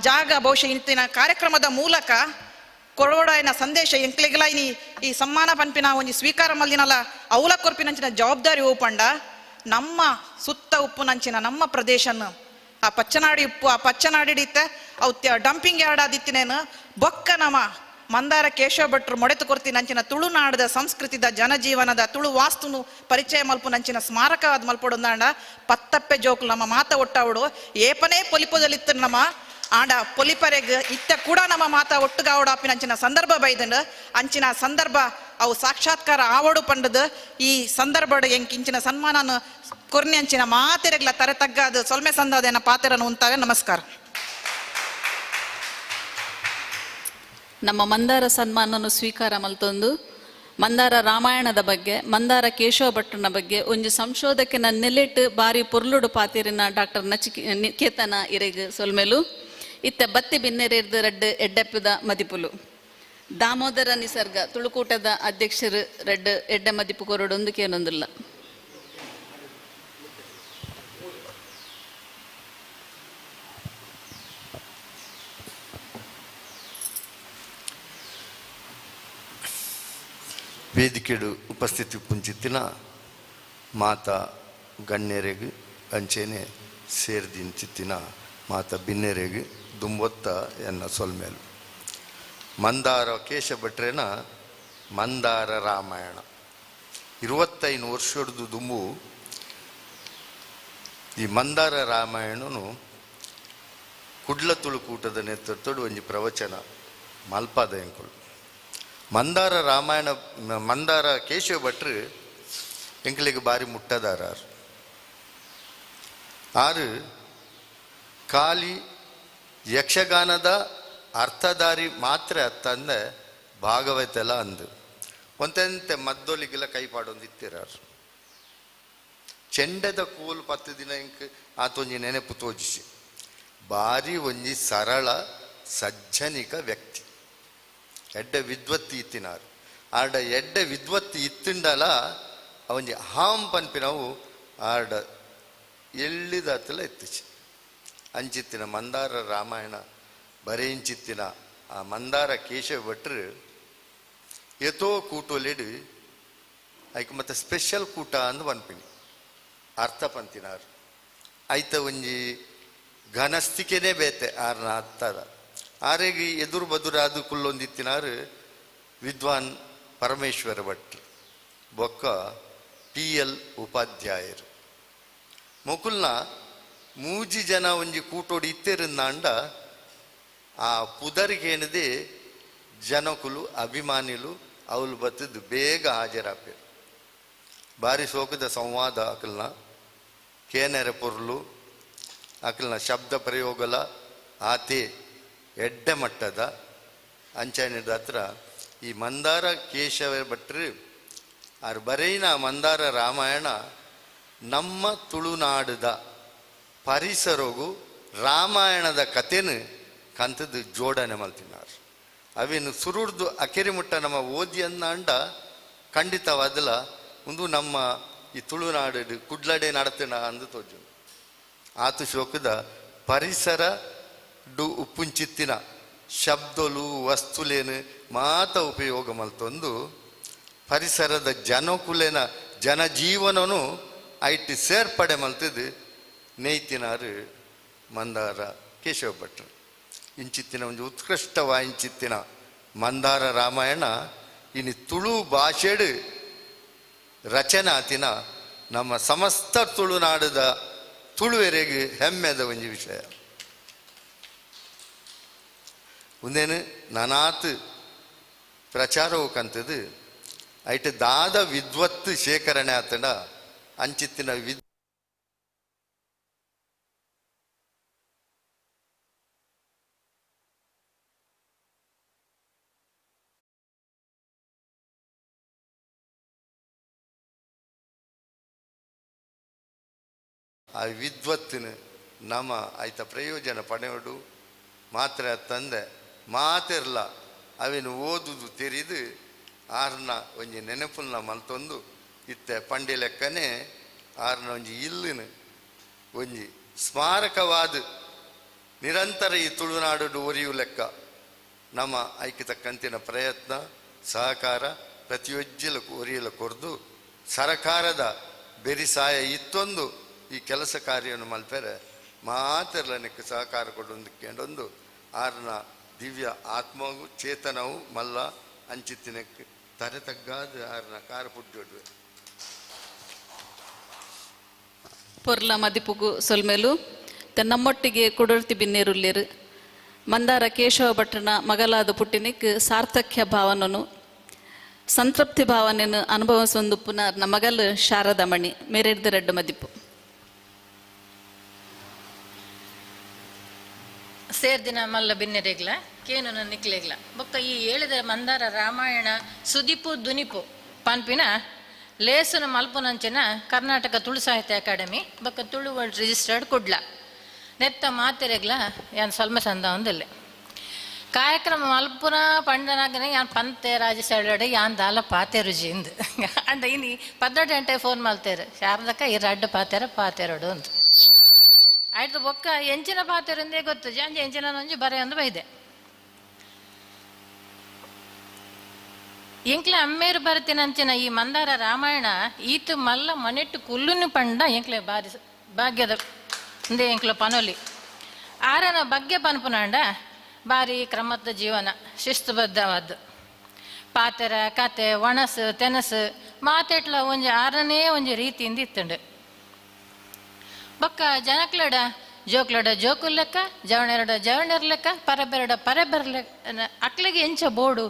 ಜಾಗ ಬಹುಶಃ ಇಂತಿನ ಕಾರ್ಯಕ್ರಮದ ಮೂಲಕ ಕೊರೋಡಾಯನ ಸಂದೇಶ ಎಂಕ್ಲೆಗ್ಲ ಇನಿ ಈ ಸಮ್ಮಾನ ಪನ್ಪಿನ ಒಂಜಿ ಸ್ವೀಕಾರ ಮಲ್ದಿನಲ ಅವಲ ಕೊರ್ಪಿನಂಚಿನ ಜವಾಬ್ದಾರಿ ಓಪಂಡ ನಮ್ಮ ಸುತ್ತ ಉಪ್ಪುನಂಚಿನ ನಮ್ಮ ಪ್ರದೇಶನ ಆ ಪಚ್ಚನಾಡಿ ಉಪ್ಪು ಆ ಪಚ್ಚನಾಡಿಡಿತ್ತ ಅವು ಡಂಪಿಂಗ್ ಯಾರ್ಡ್ ಆದಿತ್ತಿನೇನು ಬೊಕ್ಕ ನಮ್ಮ ಮಂದಾರ ಕೇಶವ ಭಟ್ರು ಮೊಡೆತು ಕೊರ್ತಿನಂಚಿನ ತುಳುನಾಡದ ಸಂಸ್ಕೃತಿದ ಜನಜೀವನದ ತುಳು ವಾಸ್ತುನು ಪರಿಚಯ ಮಲ್ಪುನಂಚಿನ ಸ್ಮಾರಕ ಆದ್ ಮಲ್ಪೊಡೊಂದಾಂಡ ಪತ್ತಪ್ಪೆ ಜೋಕುಲು ನಮ್ಮ ಮಾತ ಒಟ್ಟಾವಡು ಏಪನೇ ಪೊಲಿಪೊದಲಿತ್ತು ನಮ್ಮ ಆಂಡ ಪೊಲಿಪರೆಗ್ ಇತ್ತ ಕೂಡ ನಮ್ಮ ಮಾತ ಒಟ್ಟುಗಾವಡಾಪಿನಂಚಿನ ಸಂದರ್ಭ ಬೈದಂಡು ಅಂಚಿನ ಸಂದರ್ಭ ಅವು ಸಾಕ್ಷಾತ್ಕಾರ ಆವಡು ಪಂಡದು ಈ ಸಂದರ್ಭ ಎಂಕ್ ಇಂಚಿನ ಸನ್ಮಾನನ ಕೊರ್ನಿ ಅಂಚಿನ ಮಾತೆರೆಗ್ಲ ತರೆ ತಗ್ಗಾದು ಸೊಲ್ಮೆ ಸಂದಾದೇನ ಪಾತೆರನು ಉಂತಾವೆ. ನಮಸ್ಕಾರ. ನಮ್ಮ ಮಂದಾರ ಸನ್ಮಾನನು ಸ್ವೀಕಾರ ಮಲ್ತೊಂದು ಮಂದಾರ ರಾಮಾಯಣದ ಬಗ್ಗೆ ಮಂದಾರ ಕೇಶವ ಭಟ್ಟನ ಬಗ್ಗೆ ಒಂಜಿ ಸಂಶೋಧಕನ ನೆಲೆಟ್ ಬಾರಿ ಪೊರ್ಲುಡು ಪಾತಿರಿನ ಡಾಕ್ಟರ್ ನಚಿಕೇತನ ಇರೆಗ್ ಸೊಲ್ಮೆಲು ಇತ್ತ ಬತ್ತಿ ಬಿನ್ನೆರೆರ್ದು ರಡ್ಡು ಎಡ್ಡೆಪ್ಪದ ಮದಿಪುಲು ದಾಮೋದರ ನಿಸರ್ಗ ತುಳುಕೂಟದ ಅಧ್ಯಕ್ಷರು ರಡ್ಡು ಎಡ್ಡೆ ಮದಿಪು ಕೊರಡೊಂದು ಕೇನೊಂದಿಲ್ಲ. ವೇದಿಕೆಡು ಉಪಸ್ಥಿತಿ ಪುಂಚಿತ್ತಿನ ಮಾತಾ ಗಣ್ಯರೆಗ್ ಅಂಚೆನೆ ಸೇರ್ದಿಂಚಿತ್ತಿನ ಮಾತಾ ಬಿನ್ನೆರೆಗ್ ದುಂಬೊತ್ತ ಎನ್ನ ಸೊಲ್ಮೇಲು. ಮಂದಾರ ಕೇಶಭಟ್ರೇನ ಮಂದಾರ ರಾಮಾಯಣ 25 ವರ್ಷದ ದುಂಬು ಈ ಮಂದಾರ ರಾಮಾಯಣನು ಕುಡ್ಲ ತುಳುಕೂಟದ ನೇತೃತ್ವದ ಒಂಜಿ ಪ್ರವಚನ ಮಲ್ಪಾದ ಎಂಕುಲು. ಮಂದಾರ ರಾಮಾಯಣ ಮಂದಾರ ಕೇಶವ ಭಟ್ರು ಎಂಕಲಿಗೆ ಬಾರಿ ಮುಟ್ಟದಾರ. ಆರು ಖಾಲಿ ಯಕ್ಷಗಾನದ ಅರ್ಥಧಾರಿ ಮಾತ್ರ ಅತ್ತಂದೆ ಭಾಗವತೆಲ್ಲ ಅಂದು ಒಂತೆಂತೆ ಮದ್ದೊಲಿಗೆಲ್ಲ ಕೈ ಪಾಡೊಂದಿತ್ತಿರಾರು. ಚೆಂಡದ ಕೋಲು 10 ದಿನ ಇಂಕ್ ಆತೊಂಜಿ ನೆನಪು ತೋಜಿಸಿ ಬಾರಿ ಒಂಜಿ ಸರಳ ಸಜ್ಜನಿಕ ವ್ಯಕ್ತಿ. ಎಡ್ಡೆ ವಿದ್ವತ್ತಿ ಇತ್ತಿನಾರು ಆಡ ಎಡ್ಡೆ ವಿದ್ವತ್ತಿ ಇತ್ತಿಂಡಲ ಅವಂಜಿ ಹಾಂ ಪನ್ಪಿನವು ಆಡ ಎಳ್ಳಿದಾತಲ ಎತ್ತಿಚಿ ಅಂಚಿತ್ತಿನ ಮಂದಾರ ರಾಮಾಯಣ ಬರೆಯಿಂಚಿತ್ತಿನ ಆ ಮಂದಾರ ಕೇಶವ ಭಟ್ರು ಏತೋ ಕೂಟೊಲಿಡು ಐಕ್ ಮತ್ತೆ ಸ್ಪೆಷಲ್ ಕೂಟ ಅಂದು ಪನ್ಪಿನಿ ಅರ್ಥ ಪಂತಿನಾರು. ಐತ ಒಂಜಿ ಘನಸ್ತಿಕೆನೇ ಬೇತೆ ಆರ್ನ ಅರ್ಥದ ಆರೆಗೆ ಎದುರು ಬದುರಾದು ಕುಲ್ಲೊಂದಿತ್ತಿನಾರು ವಿದ್ವಾನ್ ಪರಮೇಶ್ವರ ಭಟ್ರು ಬೊಕ್ಕ ಪಿ ಎಲ್ ಉಪಾಧ್ಯಾಯರು ಮೊಕುಲ್ನ ಮೂಜಿ ಜನ ಒಂಜಿ ಕೂಟೋಡಿ ಇತ್ತೆರಿಂದಾಂಡ ಆ ಪುದರಿಗೇನದೆ ಜನಕುಲು ಅಭಿಮಾನಿಲು ಅವಳು ಬತ್ತದು ಬೇಗ ಹಾಜರಾಪೇರು. ಬಾರಿ ಸೋಕದ ಸಂವಾದ ಅಕಲ್ನ ಕೇನೆರೆ ಪೊರ್ಲು ಅಕಲ್ನ ಶಬ್ದ ಪ್ರಯೋಗಲ ಆತೆ ಎಡ್ಡೆ ಮಟ್ಟದ ಅಂಚನಿದ ಹತ್ರ ಈ ಮಂದಾರ ಕೇಶವ ಭಟ್ರು ಆರ್ ಬರೆಯಿನ ಮಂದಾರ ರಾಮಾಯಣ ನಮ್ಮ ತುಳುನಾಡದ ಪರಿಸರಗು ರಾಮಾಯಣದ ಕಥೆನು ಕಂತದ್ದು ಜೋಡಣೆ ಮಲ್ತಿನಾರ್. ಅವೇನು ಸುರುಡ್ದು ಅಕೆರಿ ಮುಟ್ಟ ನಮ್ಮ ಓದಿ ಅಂಡ ಖಂಡಿತವಾದಲ ಒಂದು ನಮ್ಮ ಈ ತುಳುನಾಡು ಕುಡ್ಲಡೆ ನಡತಿನ ಅಂದು ತೋಜು. ಆತು ಶೋಕದ ಪರಿಸರ do ಉಪ್ಪುಂಚಿತ್ತಿನ ಶಬ್ದಲು ವಸ್ತುಲೇನು ಮಾತ ಉಪಯೋಗ ಮಲ್ತೊಂದು ಪರಿಸರದ ಜನಕುಲೇನ ಜನಜೀವನನು ಐಟ್ ಸೇರ್ಪಡೆ ಮಲ್ತದ್ದು ನೇಯ್ತಿನಾರು ಮಂದಾರ ಕೇಶವ ಭಟ್ರು. ಇಂಚಿತ್ತಿನ ಒಂದು ಉತ್ಕೃಷ್ಟವಾಯಿಂಚಿತ್ತಿನ ಮಂದಾರ ರಾಮಾಯಣ ಇನ್ನು ತುಳು ಭಾಷೆಡು ರಚನಾತಿನ ನಮ್ಮ ಸಮಸ್ತ ತುಳುನಾಡದ ತುಳುವೆರೆಗೆ ಹೆಮ್ಮೆದ ಒಂಜಿ ವಿಷಯ. ಒಂದೇನು ನಾನಾತ್ ಪ್ರಚಾರವು ಕಂತದ್ದು ಐಟ್ ದಾದ ವಿದ್ವತ್ತು ಶೇಖರಣೆ ಆತಂಡ ಅಂಚಿತ್ತಿನ ಆ ವಿದ್ವತ್ತಿನ ನಮ್ಮ ಆಯ್ತ ಪ್ರಯೋಜನ ಪಡೆಯೋಡು ಮಾತ್ರ ತಂದೆ ಮಾತಿರ್ಲ ಅವೇನು ಓದುದು ತೆರಿದು ಆರ್ನ ಒಂಜಿ ನೆನಪುಲ್ನ ಮಲ್ತೊಂದು ಇತ್ತೆ ಪಂಡಿ ಲೆಕ್ಕನೆ ಆರ್ನ ಒಂಜಿ ಇಲ್ಲಿನ ಒಂಜಿ ಸ್ಮಾರಕವಾದ ನಿರಂತರ ಈ ತುಳುನಾಡು ಒರಿಯು ಲೆಕ್ಕ ನಮ್ಮ ಐಕ್ಯ ತಕ್ಕಂತಿನ ಪ್ರಯತ್ನ ಸಹಕಾರ ಪ್ರತಿಯೊಜ್ಜಿಲ ಒರಿಯಲ ಕೊರ್ದು ಸರಕಾರದ ಬೆರಿಸಾಯ ಇತ್ತೊಂದು ಈ ಕೆಲಸ ಕಾರ್ಯವನ್ನು ಮಲ್ಪೆರೆ ಮಾತೆರ್ಲ ನಿಕ್ಕ ಸಹಕಾರ ಕೊಡೊಂದು ಆರ್ನ ದಿವ್ಯ ಆತ್ಮವು ಚೇತನವು ಮಲ್ಲ ಅಂಚಿತ್ತಿನಕ್ಕೆ ತರೆ ತಗ್ಗಾದ ಆರ್ನ ಕಾರ ಪುಡ್ಜೊಡ್ವೆ. ಪೊರ್ಲ ಮದಿಪುಗು ಸೊಲ್ಮೆಲು ನಮ್ಮೊಟ್ಟಿಗೆ ಕುಡರ್ತಿ ಬಿನ್ನೇರುಲ್ಲೇರು ಮಂದಾರ ಕೇಶವ ಭಟ್ರನ ಮಗಲಾದ ಪುಟ್ಟಿನಿಕ್ ಸಾರ್ಥಕ್ಯ ಭಾವನನು ಸಂತೃಪ್ತಿ ಭಾವನೆಯನ್ನು ಅನುಭವಿಸೊಂದು ಪುನರ್ ಮಗಲು ಶಾರದಮಣಿ ಮೇರೆಡ್ದು ರೆಡ್ಡು ಮದಿಪು. ಸೇರ್ದಿನ ಮಲ್ಲ ಬಿನ್ನೆರೆಗ್ಲ ಕೇನು ನಿಕ್ಲೆಗ್ಲ ಬೊಕ್ಕ ಈ ಹೇಳಿದ ಮಂದಾರ ರಾಮಾಯಣ ಸುದಿಪು ದುನಿಪು ಪನ್ಪಿನ ಲೇಸನ ಮಲ್ಪುನಂಚಿನ ಕರ್ನಾಟಕ ತುಳು ಸಾಹಿತ್ಯ ಅಕಾಡೆಮಿ ಬೊಕ್ಕ ತುಳು ವರ್ಲ್ಡ್ ರಿಜಿಸ್ಟರ್ಡ್ ಕುಡ್ಲ ನೆತ್ತ ಮಾತೆರೆಗ್ಲ ಯಾನ್ ಸಲ್ಮ ಸಂದ ಒಂದಿಲ್ಲ ಕಾರ್ಯಕ್ರಮ ಮಲ್ಪುನ ಪಂಡನಾಗನೆ ಯಾನ್ ಪಂತೆ ರಾಜಶಾಲೆ ಯಾನ್ ದಾಲ ಪಾತೆ ರುಜಿ ಇಂದು ಅಂಡ ಇನಿ 12 ಗಂಟೆ ಫೋನ್ ಮಲ್ತೇರು ಶಾರದಕ್ಕ ಈ ರಡ್ಡು ಪಾತೆರ ಪಾತೆರಡು ಅಂತ ಆಯ್ತು ಬೊಕ್ಕ ಎಂಚಿನ ಪಾತೆರಂದೇ ಗೊತ್ತು ಜಾಂಜಿ ಎಂಚಿನ ಒಂಜಿ ಬರೆ ಒಂದು ಬೈದೆ ಎಂಕ್ಲೆ ಅಮ್ಮೇರು ಬರತಿನಂಚಿನ ಈ ಮಂದಾರ ರಾಮಾಯಣ ಈತ ಮಲ್ಲ ಮನೆಟ್ಟು ಕುಲ್ಲುನು ಪಂಡ ಎಂಕ್ಲೆ ಬಾರಿ ಭಾಗ್ಯದ ಇಂದೇ ಎಂಕ್ಲ ಪನೊಲಿ ಆರನ ಬಗ್ಗೆ ಪನ್ಪುನಾಂಡ ಬಾರಿ ಕ್ರಮದ ಜೀವನ ಶಿಸ್ತುಬದ್ಧವಾದ್ದು ಪಾತೆರ ಕತೆ ಒಣಸು ತೆನಸು ಮಾತೆಟ್ಲ ಒಂಜಿ ಆರನೇ ಒಂಜಿ ರೀತಿಯಿಂದ ಇತ್ತುಂಡು ಬೊಕ್ಕ ಜನಕ್ಲಡ ಜೋಕ್ಲಡ ಜೋಕುಲ್ ಲೆಕ್ಕ ಜವಣೆರಡ ಜವಣೆರ್ ಲೆಕ್ಕ ಪರಬೆರಡ ಪರಬೆರ್ ಲೆಕ್ಕ ಅಕ್ಲಿಗೆ ಎಂಚ ಬೋಡು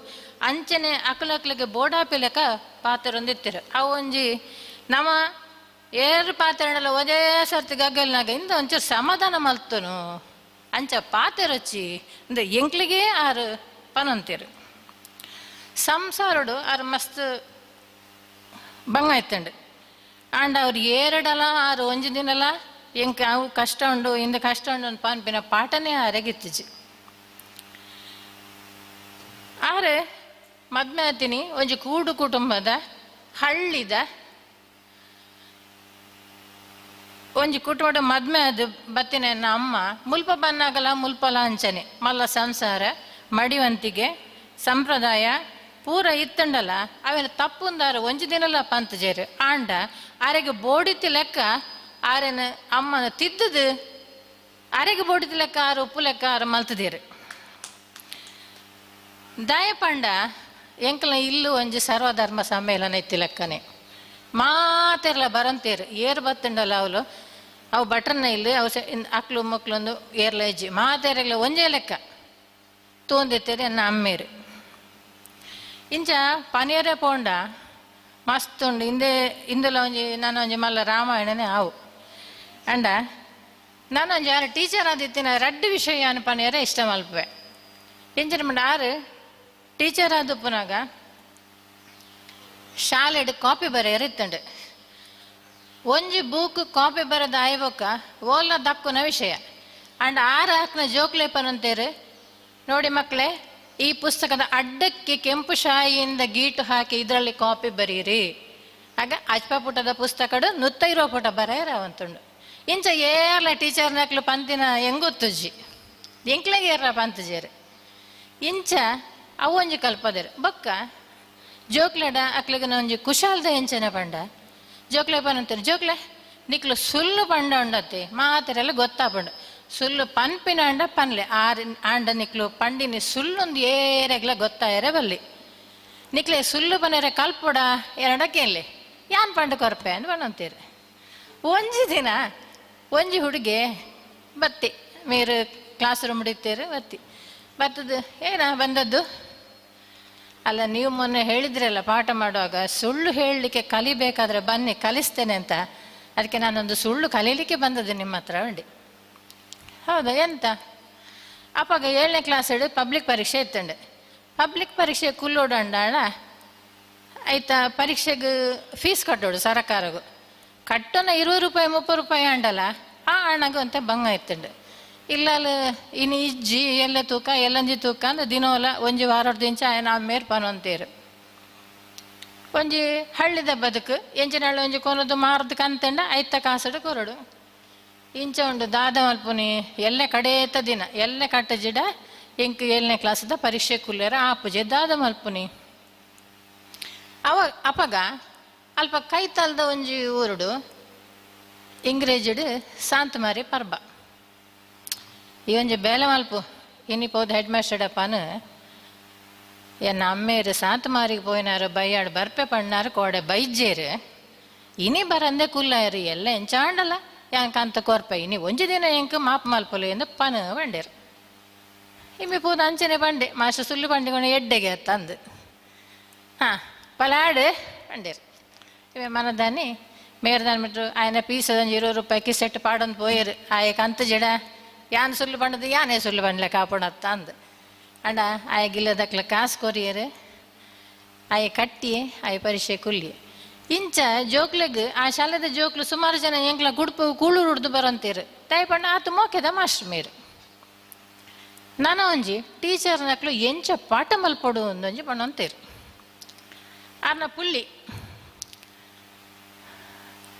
ಅಂಚನೆ ಅಕ್ಲಕ್ಲಿಗೆ ಬೋಡಾಪಿ ಲೆಕ್ಕ ಪಾತೆರೊಂದಿತ್ತಿರು ಅವು ಒಂಜಿ ನಮ್ಮ ಏರು ಪಾತೆರಡಲ ಒಂದೇ ಸರ್ತಿ ಗಗ್ಗಲ್ನಾಗ ಇಂದ ಒಂಚೂರು ಸಮಾಧಾನ ಮಲ್ತನು ಅಂಚ ಪಾತೆರೊಚ್ಚಿ ಇಂದ ಎಂಕ್ಲಿಗೆ ಆರು ಪನೊಂತಿರು ಸಂಸಾರಡು ಆರು ಮಸ್ತ್ ಬಂಗ ಆಯ್ತಂಡು ಆಂಡ ಅವ್ರು ಏರಡಲ ಆರು ಒಂಜಿ ದಿನಲ ಎಂಕ್ ಅವು ಕಷ್ಟ ಉಂಡು ಇಂದ ಕಷ್ಟ ಉಂಡು ಪನ್ಪಿನ ಪಾಠನೇ ಆರೆಗಿತ್ತಿಜಿ ಆರೆ ಮದ್ಮೆ ಆತೀನಿ ಒಂಜಿ ಕೂಡು ಕುಟುಂಬದ ಹಳ್ಳಿದ ಒಂಜಿ ಕುಟುಂಬದ ಮದ್ಮೆ ಅದು ಬತ್ತಿನ ಅಮ್ಮ ಮುಲ್ಪ ಬನ್ನಾಗಲ ಮುಲ್ಪಲ ಅಂಚನೆ ಮಲ್ಲ ಸಂಸಾರ ಮಡಿವಂತಿಗೆ ಸಂಪ್ರದಾಯ ಪೂರ ಇತ್ತಂಡಲ ಅವೆಲ್ಲ ತಪ್ಪುಂದಾರ ಒಂಜಿ ದಿನಲ ಪಂತ ಜೇರು ಆಂಡ ಆರೆಗೆ ಬೋಡಿತಿ ಲೆಕ್ಕ ಆರೆನ ಅಮ್ಮನ ತಿದ್ದದು ಅರೆಗೆ ಬೋಡಿತಿ ಲೆಕ್ಕ ಆರು ಉಪ್ಪು ಲೆಕ್ಕ ಆರು ಮಲ್ತದೀರು ದಯಪಂಡ ಎಂಕಲ್ನ ಇಲ್ಲು ಒಂಜಿ ಸರ್ವಧರ್ಮ ಸಮ್ಮೇಳನ ಇತ್ತಿ ಲೆಕ್ಕನೆ ಮಾತೆರ್ಲ ಬರಂತೇರು ಏರು ಬತ್ತುಂಡಲ್ಲ ಅವಳು ಅವು ಬಟ್ರನ್ನ ಇಲ್ಲಿ ಅವು ಅಕ್ಲು ಮಕ್ಲೊಂದು ಏರ್ಲ ಹೆಜ್ಜೆ ಮಾತೆರೆಗ್ಲ ಒಂಜೇ ಲೆಕ್ಕ ತೋಂದಿತ್ತೇರು ಎನ್ನ ಅಮ್ಮೇರು. ಇಂಚ ಪನಿಯರೆ ಪೋಂಡ ಮಸ್ತ್ ಉಂಡು. ಇಂದೆ ಇಂದೆಲ ಒಂಜಿ ನಾನೊಂಜಿ ಮಲ್ಲ ರಾಮಾಯಣನೇ ಆವು. ಅಂಡ ನಾನೊಂಜಿ ಆರು ಟೀಚರ್ ಆದಿತ್ತಿನ ರಡ್ಡ್ ವಿಷಯ ಪನಿಯರೆ ಇಷ್ಟ ಮಲ್ಪುವೆ. ಎಂಚಿನ ಪಂಡ ಆರು ಟೀಚರ್ ಆದುಪ್ಪುನಾಗ ಶಾಲೆಡ್ ಕಾಪಿ ಬರೆಯರ್ ಇತ್ತಂಡು. ಒಂಜಿ ಬೂಕ್ ಕಾಪಿ ಬರೆದ ಆಯ್ಬೊಕ್ಕ ಓಲ ದಕ್ಕುನ ವಿಷಯ. ಅಂಡ್ ಆರು ಹಾಕ್ನ ಜೋಕ್ಲೆ ಪನಂತೇರು, ನೋಡಿ ಮಕ್ಕಳೇ, ಈ ಪುಸ್ತಕದ ಅಡ್ಡಕ್ಕೆ ಕೆಂಪು ಶಾಯಿಯಿಂದ ಗೀಟು ಹಾಕಿ ಇದರಲ್ಲಿ ಕಾಪಿ ಬರೀರಿ. ಆಗ ಅಜ್ಪ ಪುಟದ ಪುಸ್ತಕಡು ನುತ್ತ ಇರುವ ಪುಟ ಬರೆಯರ ಅವಂತುಂಡು. ಇಂಚ ಏರ್ಲ ಟೀಚರ್ ನಕ್ಲು ಪಂತಿನ ಹೆಂಗೊತ್ತುಜ್ಜಿ ಎಂಕ್ಲೆಗೆ ಏರ್ಲ ಪಂತುಜೇರು. ಇಂಚ ಅವು ಒಂಜಿ ಕಲ್ಪದೇರು. ಬೊಕ್ಕ ಜೋಕ್ಲೆಡ ಅಕ್ಲೆಗ್ ಒಂಜಿ ಕುಶಾಲದ ಎಂಚನೆ ಪಂಡ ಜೋಕ್ಲೆ ಪನಂತಾರೆ, ಜೋಕ್ಲೆ ನಿಕ್ಲು ಸುಲ್ಲು ಪಂಡ ಉಂಡತ್ತೆ ಮಾತೆರೆಲ್ಲ ಗೊತ್ತಾಪಂಡು. ಸುಲ್ಲು ಪನ್ಪಿನ ಅಂಡ ಪನ್ಲೆ ಆರ್ ಆಂಡ ನಿಕ್ಲು ಪಂಡಿನಿ ಸುಲ್ಲೊಂದು ಏರೆಗ್ಲ ಗೊತ್ತಾಯರೆ ಬಲ್ಲಿ. ನಿಕ್ಲೆ ಸುಲ್ಲು ಪನೇರೆ ಕಲ್ಪುಡ ಎರಡ ಕೇನ್ಲೆ ಯಾನ್ ಪಂಡ ಕೊರ್ಪೆ ಅಂದ್ ಪನಂತೀರಿ. ಒಂಜಿ ದಿನ ಒಂಜಿ ಹುಡುಗೆ ಬತ್ತಿ ಮೇರು ಕ್ಲಾಸ್ ರೂಮ್ ಹಿಡಿತೀರಿ ಬತ್ತಿ ಬತ್ತದು ಏನ ಬಂದದ್ದು ಅಲ್ಲ, ನೀವು ಮೊನ್ನೆ ಹೇಳಿದ್ರಲ್ಲ ಪಾಠ ಮಾಡುವಾಗ ಸುಳ್ಳು ಹೇಳಲಿಕ್ಕೆ ಕಲಿಬೇಕಾದ್ರೆ ಬನ್ನಿ ಕಲಿಸ್ತೇನೆ ಅಂತ, ಅದಕ್ಕೆ ನಾನೊಂದು ಸುಳ್ಳು ಕಲೀಲಿಕ್ಕೆ ಬಂದದ್ದು ನಿಮ್ಮ ಹತ್ರ ಉಂಡಿ. ಹೌದಾ ಎಂತ? ಅಪ್ಪಾಗ 7ನೇ ಕ್ಲಾಸ್ ಹಿಡಿದು ಪಬ್ಲಿಕ್ ಪರೀಕ್ಷೆ ಇತ್ತಂಡೆ. ಪಬ್ಲಿಕ್ ಪರೀಕ್ಷೆ ಕುಲ್ಲೋಡಂಡಾಣ ಆಯ್ತಾ, ಪರೀಕ್ಷೆಗೆ ಫೀಸ್ ಕಟ್ಟೋಡು ಸರಕಾರಗು ಕಟ್ಟೋನ 20 ರೂಪಾಯಿ 30 ರೂಪಾಯಿ ಅಂಡಲ್ಲ ಆ ಹಣಗೂ ಅಂತ ಬಂಗ ಇತ್ತಂಡೆ. ಇಲ್ಲ ಇನ್ನು ಇಜ್ಜಿ ಎಲ್ಲ ತೂಕ ಎಲ್ಲಂಜಿ ತೂಕ ಅಂದ್ರೆ ದಿನೋಲ ಒಂಜಿ ವಾರದ ಇಂಚ ನಾವು ಮೇರ್ಪನು ಅಂತೀರು. ಒಂಜಿ ಹಳ್ಳಿದ ಬದುಕು ಎಂಚಿನ ಹಳ್ಳಿ ಒಂಜಿ ಕೊನದು ಮಾರದು ಕಂತಂಡ ಐತ ಕಾಸಡು ಕೊರಡು ಇಂಚ ಉಂಡು ದಾದ ಮಲ್ಪುನಿ ಎಲ್ಲ ಕಡೇತ ದಿನ ಎಲ್ಲ ಕಟ್ಟ ಜಿಡ ಎಂಕ್ 7ನೇ ಕ್ಲಾಸದ ಪರೀಕ್ಷೆ ಕುಲ್ಲೇರ ಆಪುಜೆ ದಾದ ಮಲ್ಪುನಿ. ಅವ ಅಪಗ ಅಲ್ಪ ಕೈತಲ್ದ ಒಂಜಿ ಊರುಡು ಇಂಗ್ರೇಜಿಡು ಸಾಂತಮಾರಿ ಪರ್ಬ ಈ ಒಂಜಿ ಬೇಲೆ ಮಲ್ಪು ಇನಿ ಪೋದು ಹೆಡ್ ಮಾಸ್ಟರ್ಡಪ್ಪನು ಎನ್ನ ಅಮ್ಮೇರು ಸಾಂತಮಾರಿಗೆ ಪೋಯಿನಾರು ಬೈಯಾಡು ಬರ್ಪೆ ಪಣ್ಣಾರು ಕೋಡೆ ಬೈಜೇರು ಇನಿ ಬರಂದೆ ಕುಲ್ಲಾಯರು ಎಲ್ಲ ಎಂಚಾಂಡಲ್ಲ ಯಾಂಕ ಅಂತ ಕೊರ್ಪೆ ಇನಿ ಒಂಜಿ ದಿನ ಎಂಕ್ ಮಾಪ್ ಮಲ್ಪಲು ಎಂದು ಪನ ಬಂಡೇರು. ಇಮ್ಮಿ ಪೋದು ಅಂಚನೆ ಬಂಡೆ ಮಾಸ್ಟರ್ ಸುಳ್ಳು ಬಂಡಿಕೊಂಡು ಎಡ್ಡೆಗೆ ತಂದು ಹಾಂ ಪಲಾಡು ಬಂಡೇರು. ಇವೆ ಮನದಾನಿ ಮೇರ್ದಾನ್ ಬಿಟ್ರು ಆಯನ ಪೀಸ್ ಒಂಜಿ 20 ರೂಪಾಯಿ ಕಿಸೆಟ್ ಪಾಡೊಂದು ಪೋಯರು ಆಯಕ ಅಂತ ಜಡ ಯಾನ್ ಸುಳ್ಳು ಬಂಡದು ಯಾನೇ ಸುಳ್ಳು ಬಂಡ್ಲೆ ಕಾಪುಣತ್ತ ಅಂದು ಅಂಡ ಆಯ ಗಿಲ್ಲದಕ್ಲ ಕಾಸು ಕೊರಿಯರು ಆಯ ಕಟ್ಟಿ ಆಯ ಪರೀಕ್ಷೆ ಕುಲ್ಲಿ. ಇಂಚ ಜೋಕ್ಲೆಗ್ ಆ ಶಾಲೆದ ಜೋಕ್ಲು ಸುಮಾರು ಜನ ಎಂಕ್ಲ ಗುಡ್ಪು ಕೂಳೂರು ಹುಡ್ದು ಬರಂತೀರು ತಾಯಿ ಪಣ್ಣ ಆತು ಮೋಕೆದ ಮಾಸ್ಟರ್ ಮೇರು. ನಾನು ಒಂಜಿ ಟೀಚರ್ ನಕ್ಲು ಎಂಚ ಪಾಠ ಮಲ್ಪೊಡು ಒಂದೊಂಜಿ ಪಣ್ಣಂತೀರು. ಆರ್ನ ಪುಳ್ಳಿ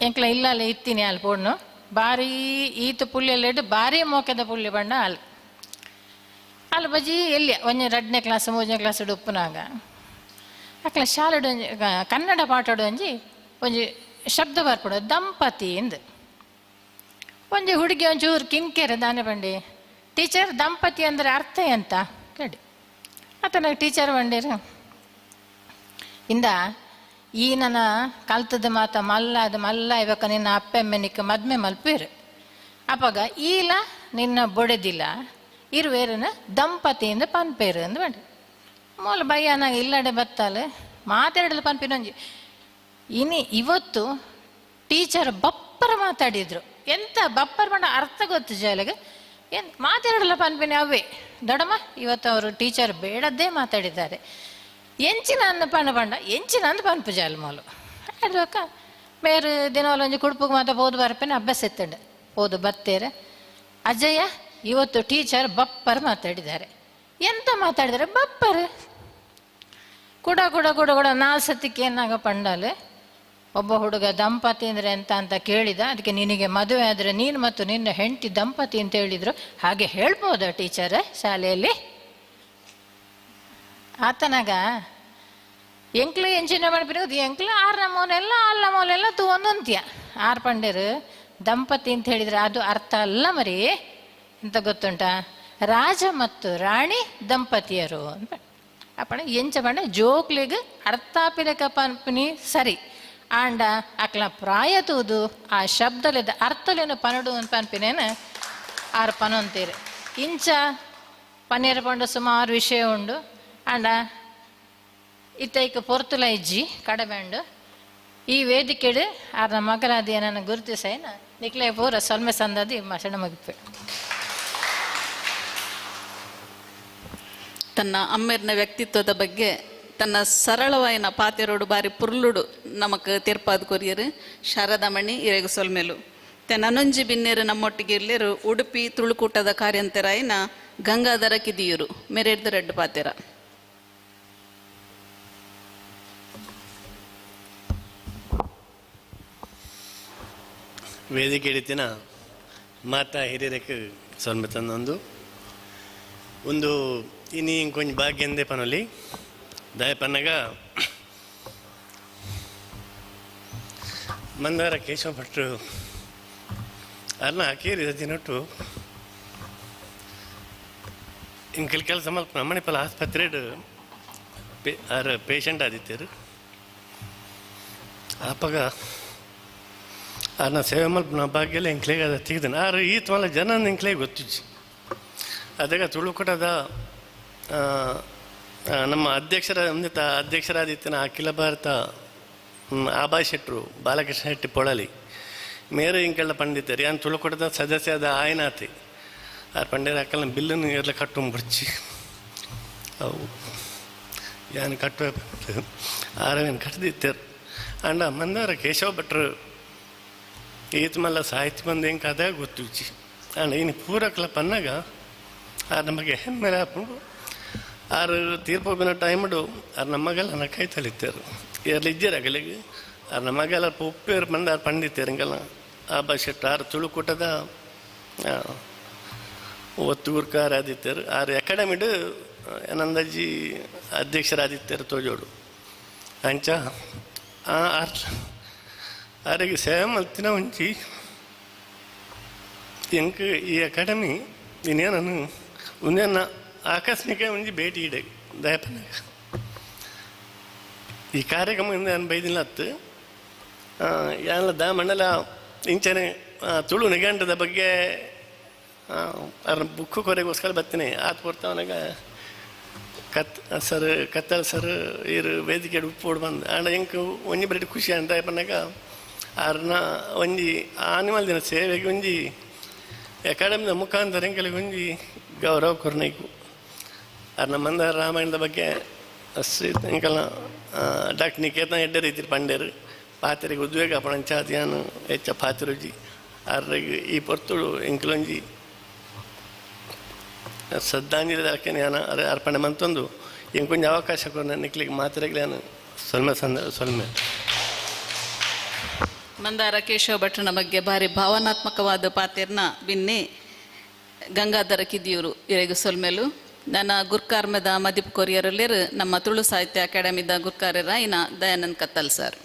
ಎಂಕ್ಲ ಇಲ್ಲಲ್ಲ ಇತ್ತೀನಿ ಅಲ್ಲಿ ಪೊಣ್ಣು ಬಾರಿ ಈತ ಪುಳ್ಳಿಯಲ್ಲಿಟ್ಟು ಭಾರಿ ಮೋಕೆದ ಪುಳ್ಳಿ ಬಣ್ಣ ಅಲ್ಲಿ ಅಲ್ಲಿ ಬಜಿ ಎಲ್ಲಿ ಒಂಜಿ 2ನೇ ಕ್ಲಾಸ್ 3ನೇ ಕ್ಲಾಸ್ ಉಪ್ಪುನಾಗ ಅಕ್ಲ ಶಾಲೆಡು ಒಂಜಿ ಕನ್ನಡ ಪಾಠಡು ಒಂಜಿ ಒಂಜಿ ಶಬ್ದ ಬರ್ಪುಡು ದಂಪತಿ ಇಂದು. ಒಂಜಿ ಹುಡುಗಿ ಒಂಚೂರು ಕಿಂಕೆರೆ ದಾನೆ ಬಂಡಿ ಟೀಚರ್ ದಂಪತಿ ಅಂದರೆ ಅರ್ಥ ಎಂತ ಕೇಳಿ ಆತನ ಟೀಚರ್ ಬಂಡೀರು ಇಂದ ಈ ನನ್ನ ಕಲ್ತದ ಮಾತ ಮಲ್ಲ ಅದು ಮಲ್ಲ ಇವಾಗ ನಿನ್ನ ಅಪ್ಪೆಮ್ಮೆ ನಿಕ್ಕ ಮದ್ಮೆ ಮಲ್ಪೇರು ಅಪ್ಪಾಗ ಈಲ ನಿನ್ನ ಬೊಡೆದಿಲ್ಲ ಇರುವೇರನ ದಂಪತಿಯಿಂದ ಪನ್ಪೇರು ಅಂದ್ ಬಂಡಿ. ಮೂಲ ಬಯ್ಯನ ಇಲ್ಲಡೆ ಬತ್ತಾಲೆ ಮಾತಾಡಲು ಪನ್ಪಿನೊಂಜಿ ಇನಿ ಇವತ್ತು ಟೀಚರ್ ಬಪ್ಪರ ಮಾತಾಡಿದ್ರು ಎಂತ ಬಪ್ಪರ್ ಬಂಡ ಅರ್ಥ ಗೊತ್ತು ಜಾಲಿಗೆ ಏನು ಮಾತಾಡಲ್ಲ ಪನ್ಪಿನ ಅವೇ ದೊಡಮ್ಮ ಇವತ್ತು ಅವರು ಟೀಚರ್ ಬೇಡದ್ದೇ ಮಾತಾಡಿದ್ದಾರೆ ಎಂಚಿನ ಅಂದ ಪಣ್ಣ ಪಂಡ ಎಂಚಿನ ಅಂದ ಪನ್ಪು ಜಾಲ ಮೂಲು ಅಕ್ಕ ಬೇರೆ ದಿನವಲ್ಲ ಒಂಜಿ ಕುಡುಪುಗೆ ಮಾತ್ರ ಪೋದು ಬರ್ಪೇನೆ ಅಭ್ಯಾಸ ಎತ್ತಂಡೆ ಪೋದು ಬತ್ತೇರೆ ಅಜಯ ಇವತ್ತು ಟೀಚರ್ ಬಪ್ಪರ್ ಮಾತಾಡಿದ್ದಾರೆ ಎಂತ ಮಾತಾಡಿದರೆ ಬಪ್ಪರ್ ಕೂಡ ಕೂಡ ಕೂಡ ಕೂಡ 4 ಸತಿಕ್ಕೆ ಏನಾಗ ಪಂಡಾಲೆ ಒಬ್ಬ ಹುಡುಗ ದಂಪತಿ ಅಂದರೆ ಎಂತ ಅಂತ ಕೇಳಿದ, ಅದಕ್ಕೆ ನಿನಗೆ ಮದುವೆ ಆದರೆ ನೀನು ಮತ್ತು ನಿನ್ನ ಹೆಂಡತಿ ದಂಪತಿ ಅಂತ ಹೇಳಿದರು. ಹಾಗೆ ಹೇಳ್ಬೋದಾ ಟೀಚರ್ ಶಾಲೆಯಲ್ಲಿ? ಆತನಾಗ ಎಂಕ್ಲು ಎಂಚಿನ ಮಾಡ್ಬಿರೋದು ಎಂಕ್ಲು ಆರು ನಮೂನೆಲ್ಲ ಆರು ನಮೂನೆಲ್ಲ ತೂ ಒಂದೊಂದ್ತಿಯ ಆರು ಪಂಡೇರು ದಂಪತಿ ಅಂತ ಹೇಳಿದರೆ ಅದು ಅರ್ಥ ಅಲ್ಲ ಮರಿ. ಎಂತ ಗೊತ್ತುಂಟಾ? ರಾಜ ಮತ್ತು ರಾಣಿ ದಂಪತಿಯರು ಅಂತ ಅಪ್ಪಣ ಎಂಚ ಪಂಡ ಜೋಕ್ಲಿಗೆ ಅರ್ಥಾಪಿಲಕ ಪನ್ಪಿನಿ ಸರಿ ಆಂಡ ಅಕ್ಲ ಪ್ರಾಯ ತೂದು ಆ ಶಬ್ದಲೆದ ಅರ್ಥಲೇನು ಪನಡು ಅಂತ ಪನ್ಪಿನೇನು ಆರು ಪನೊಂತೀರಿ. ಇಂಚ ಪನ್ನೀರ್ ಪಂಡ ಸುಮಾರು ವಿಷಯ ಉಂಡು. ಆಂಡ ಇತ್ತೈಕ್ ಪೊರ್ತುಲ ಇಜ್ಜಿ ಕಡಬೆಂಡು ಈ ವೇದಿಕೆಡು ಆರ್ನ ಮಗಲಾದಿ ನನ್ನ ಗುರುತಿಸೈನ ನಿಕ್ಲೆ ಪೂರ ಸೊಲ್ಮೆ ಸಂದದಿ ಭಾಷಣ ಮುಗಿಪೆ. ತನ್ನ ಅಮ್ಮೆರ್ನ ವ್ಯಕ್ತಿತ್ವದ ಬಗ್ಗೆ ತನ್ನ ಸರಳವಾಯಿನ ಪಾತೆರೋಡು ಬಾರಿ ಪುರ್ಲುಡು ನಮಕ್ ತೀರ್ಪಾದ ಕೊರಿಯರು ಶಾರದಾಮಣಿ ಇರೆಗು ಸೊಲ್ಮೆಲು. ನನೊಂಜಿ ಬಿನ್ನೇರು ನಮ್ಮೊಟ್ಟಿಗೆ ಇರ್ಲೇರು ಉಡುಪಿ ತುಳುಕೂಟದ ಕಾರ್ಯಂತರಾಯಿನ ಗಂಗಾಧರ ಕಿದಿಯೂರು ಮೆರೆಡ್ದು ರೆಡ್ಡು ಪಾತೆರ. ವೇದಿಕೆ ಹಿಡಿತಿನ ಮಾತಾ ಹಿರಿಯರಕ್ಕೆ ಸೊಲ್ಮೆ ತಂದೊಂದು ಒಂದು ಇನಿ ಇಂಕೊಂಜಿ ಭಾಗ್ಯಂದೆ ಪನೊಲಿ ದಯ ಪನ್ನಗ ಮಂದಾರ ಕೇಶವ ಭಟ್ರು ಅರ್ನ ಅಕೇರಿ ದಿನೊಟ್ಟು ಇಂಕಲ್ ಕೆಲಸ ಮಲ್ಪ ಮಣಿಪಾಲ ಆಸ್ಪತ್ರೆಡ್ ಆರ್ ಪೇಷಂಟ್ ಆದಿತ್ಯರು. ಆಪಗ ಆರ್ನ ಸೇವೆ ಮಲ್ಪನ ಭಾಗ್ಯಲ್ಲ ಎಂಕ್ಲೇಗ ಅದ ತೆಗ್ದನ ಆರು ಈತ ಮಲ್ಲ ಜನ ಎಂಕ್ಲೇಗ ಗೊತ್ತಿಜ್ಜಿ. ಅದಾಗ ತುಳುಕೂಟದ ನಮ್ಮ ಅಧ್ಯಕ್ಷರ ಒಂದಿತ ಅಧ್ಯಕ್ಷರಾದಿತ್ತನ ಅಖಿಲ ಭಾರತ ಆಬಾ ಶೆಟ್ರು ಬಾಲಕೃಷ್ಣ ಶೆಟ್ಟಿ ಪೊಳಲಿ ಮೇರು ಇಂಕೆಲ್ಲ ಪಂಡಿತರು ಯಾನ್ ತುಳುಕೂಟದ ಸದಸ್ಯದ ಆಯನಾತಿ ಆರ್ ಪಂಡ್ಯರ ಅಕ್ಕಲ್ನ ಬಿಲ್ಲನ್ನು ಎಲ್ಲ ಕಟ್ಟುಂಬುಡ್ಚಿ ಅವು ಯಾನ್ ಕಟ್ಟುವ ಆರವೇನು ಕಟ್ಟದಿತ್ತರು. ಅಂಡ ಮಂದಾರ ಕೇಶವ ಭಟ್ರು ಈತ ಮಲ್ಲ ಸಾಹಿತ್ಯ ಬಂದು ಹೆಂಗೆ ಕದೆ ಗೊತ್ತುಜ್ಜಿ. ಅಂಡ ಇನ್ನು ಪೂರಕ್ಲ ಪನ್ನಗ ಆರ್ ನಮಗೆ ಹೆಮ್ಮೆ ಆಪುಂಡು. ಆರು ತೀರ್ಪು ಟೈಮ್ಡು ಆರ್ ನಮ್ಮಗೆಲ್ಲ ನಕ್ಕೈ ತಲಿத்தாರು ಎರ್ಲು ಇಜ್ಜೆರ್ ಅಗಲಿಗೆ ಆರ್ ನಮಗೆಲ್ಲ ಉಪ್ಪೇರು ಬಂದು ಆರು ಪಂಡಿತೇರು ಇಂಗೆಲ್ಲ ಆ ಭಾಷೆ ಆರು ತುಳುಕೂಟದ ಒತ್ತುಗುರ್ಕಾರ ಆದಿತ್ಯರು ಆರು ಅಕಾಡೆಮಿಡು ಅನಂದಾಜಿ ಅಧ್ಯಕ್ಷರಾದಿತ್ಯರು ತೋಜೋಡು ಅಂಚ ಆರ್ ಆರಿಗೆ ಸೇವೆ ಮಲ್ತಿನ ಒಂಜಿ ಎಂಕ್ ಈ ಅಕಾಡೆಮಿ ಇನ್ನೇನನು ಒಂದೇನ ಆಕಸ್ಮಿಕ ಒಂಜಿ ಭೇಟಿ ಇಡೆ ದಯಪನಾಗ ಈ ಕಾರ್ಯಕ್ರಮ ನಾನು ಬೈದಿಲ್ಲ ಅತ್ತು ಯಾನ್ಲ ದಾ ಮಂಡಲ ಇಂಚನೆ ತುಳು ನಿಘಂಟದ ಬಗ್ಗೆ ಅದ್ರ ಬುಕ್ಕು ಕೊರೆಗೋಸ್ಕರ ಬರ್ತೀನಿ ಆತ್ ಕೊಡ್ತಾವನಾಗ ಕತ್ ಸರ್ ಕತ್ತಲ್ ಸರ್ ಇರು ವೇದಿಕೆ ಉಪ್ಪೋಡು ಬಂದು ಆಂಡ ಎಂಕ್ ಒಂಜಿ ಬರೀ ಖುಷಿ ಅಂತ ದಯಪನಾಗ ಆರ್ನ ಒಂಜಿ ಆನಿಮಲ್ ದಿನ ಸೇವೆಗೆ ಒಂಜಿ ಅಕಾಡೆಮಿದ ಮುಖಾಂತರ ಎಂಕಲಿಗೆ ಒಂಜಿ ಗೌರವ ಕೊರ್ನೈಕು. ಆರ್ನ ಮಂದಾರ ರಾಮಾಯಣದ ಬಗ್ಗೆ ಎಂಕಲ್ನ ಡಾಕ್ಟರ್ ನಿಕೇತನ ಎಡ್ಡೆ ರೀತಿ ಪಂಡೇರು ಪಾತ್ರೆಗೆ ಉದ್ವೇಗ ಪಣಂಚಾತಿಯಾನು ಹೆಚ್ಚ ಪಾತ್ರುಜಿ ಆರ್ರಿಗೆ ಈ ಪೊರ್ತುಳು ಎಂಕಲೊಂಜಿ ಶ್ರದ್ಧಾಂಜಲಿ ದಾಖಲೆ ಯಾನ ಅರ್ಪಣೆ ಮಂತೊಂದು ಎಂಕೊಂಜಿ ಅವಕಾಶ ಕೊರ್ನ ನಿಕ್ಲಿಗೆ ಮಾತ್ರೆಗ್ಲಾನು ಸೊಲ್ಮೆ ಸಂದ ಸೊಲ್ಮೆ. ಮಂದಾರ ಕೇಶವ ಭಟ್ರನ ಬಗ್ಗೆ ಭಾರಿ ಭಾವನಾತ್ಮಕವಾದ ಪಾತೆರ್ನ ಬಿನ್ನೆ ಗಂಗಾಧರ ಕಿದಿಯೂರು ಇರೆಗು ಸೊಲ್ಮೆಲು. ನನ್ನ ಗುರ್ಕಾರ್ಮದ ಮದಿಪ್ ಕೊರಿಯರಲ್ಲಿರು ನಮ್ಮ ತುಳು ಸಾಹಿತ್ಯ ಅಕಾಡೆಮಿದ ಗುರ್ಕಾರ್ಯರಾಯಿನ ದಯಾನಂದ್ ಕತ್ತಲ್ ಸರ್.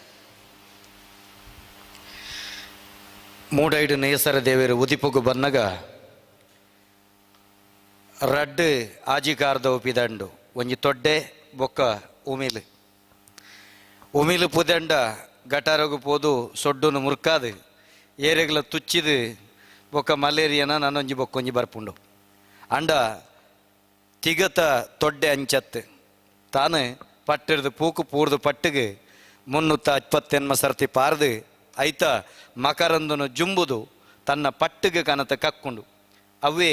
ಮೂಡೈಡು ನೇಸರ ದೇವರು ಉದಿಪುಗು ಬನ್ನಗ ರಡ್ಡ್ ಆಜಿಕಾರ್ದ ಪಿದಂಡು ಒಂಜಿ ತೊಡ್ಡೆ ಬೊಕ್ಕ ಉಮಿಲು ಉಮಿಲು ಪುದಂಡ ಗಟಾರಗು ಪೋದು ಸೊಡ್ಡುನು ಮುರ್ಕಾದು ಏರೆಗ್ಲ ತುಚ್ಚಿದು ಬೊಕ್ಕ ಮಲೇರಿಯನ ನಾನೊಂಜಿ ಬೊಕ್ಕೊಂಜಿ ಬರ್ಪುಂಡು ಅಂಡ ತಿಗತ ತೊಡ್ಡೆ ಅಂಚತ್ತು ತಾನು ಪಟ್ಟಿರ್ದು ಪೂಕು ಪೂರ್ದು ಪಟ್ಟಿಗೆ 328 ಸರ್ತಿ ಪಾರ್ದು ಐತ ಮಕರಂದನು ಜುಂಬುದು ತನ್ನ ಪಟ್ಟಿಗೆ ಕನತ ಕಕ್ಕೊಂಡು ಅವೇ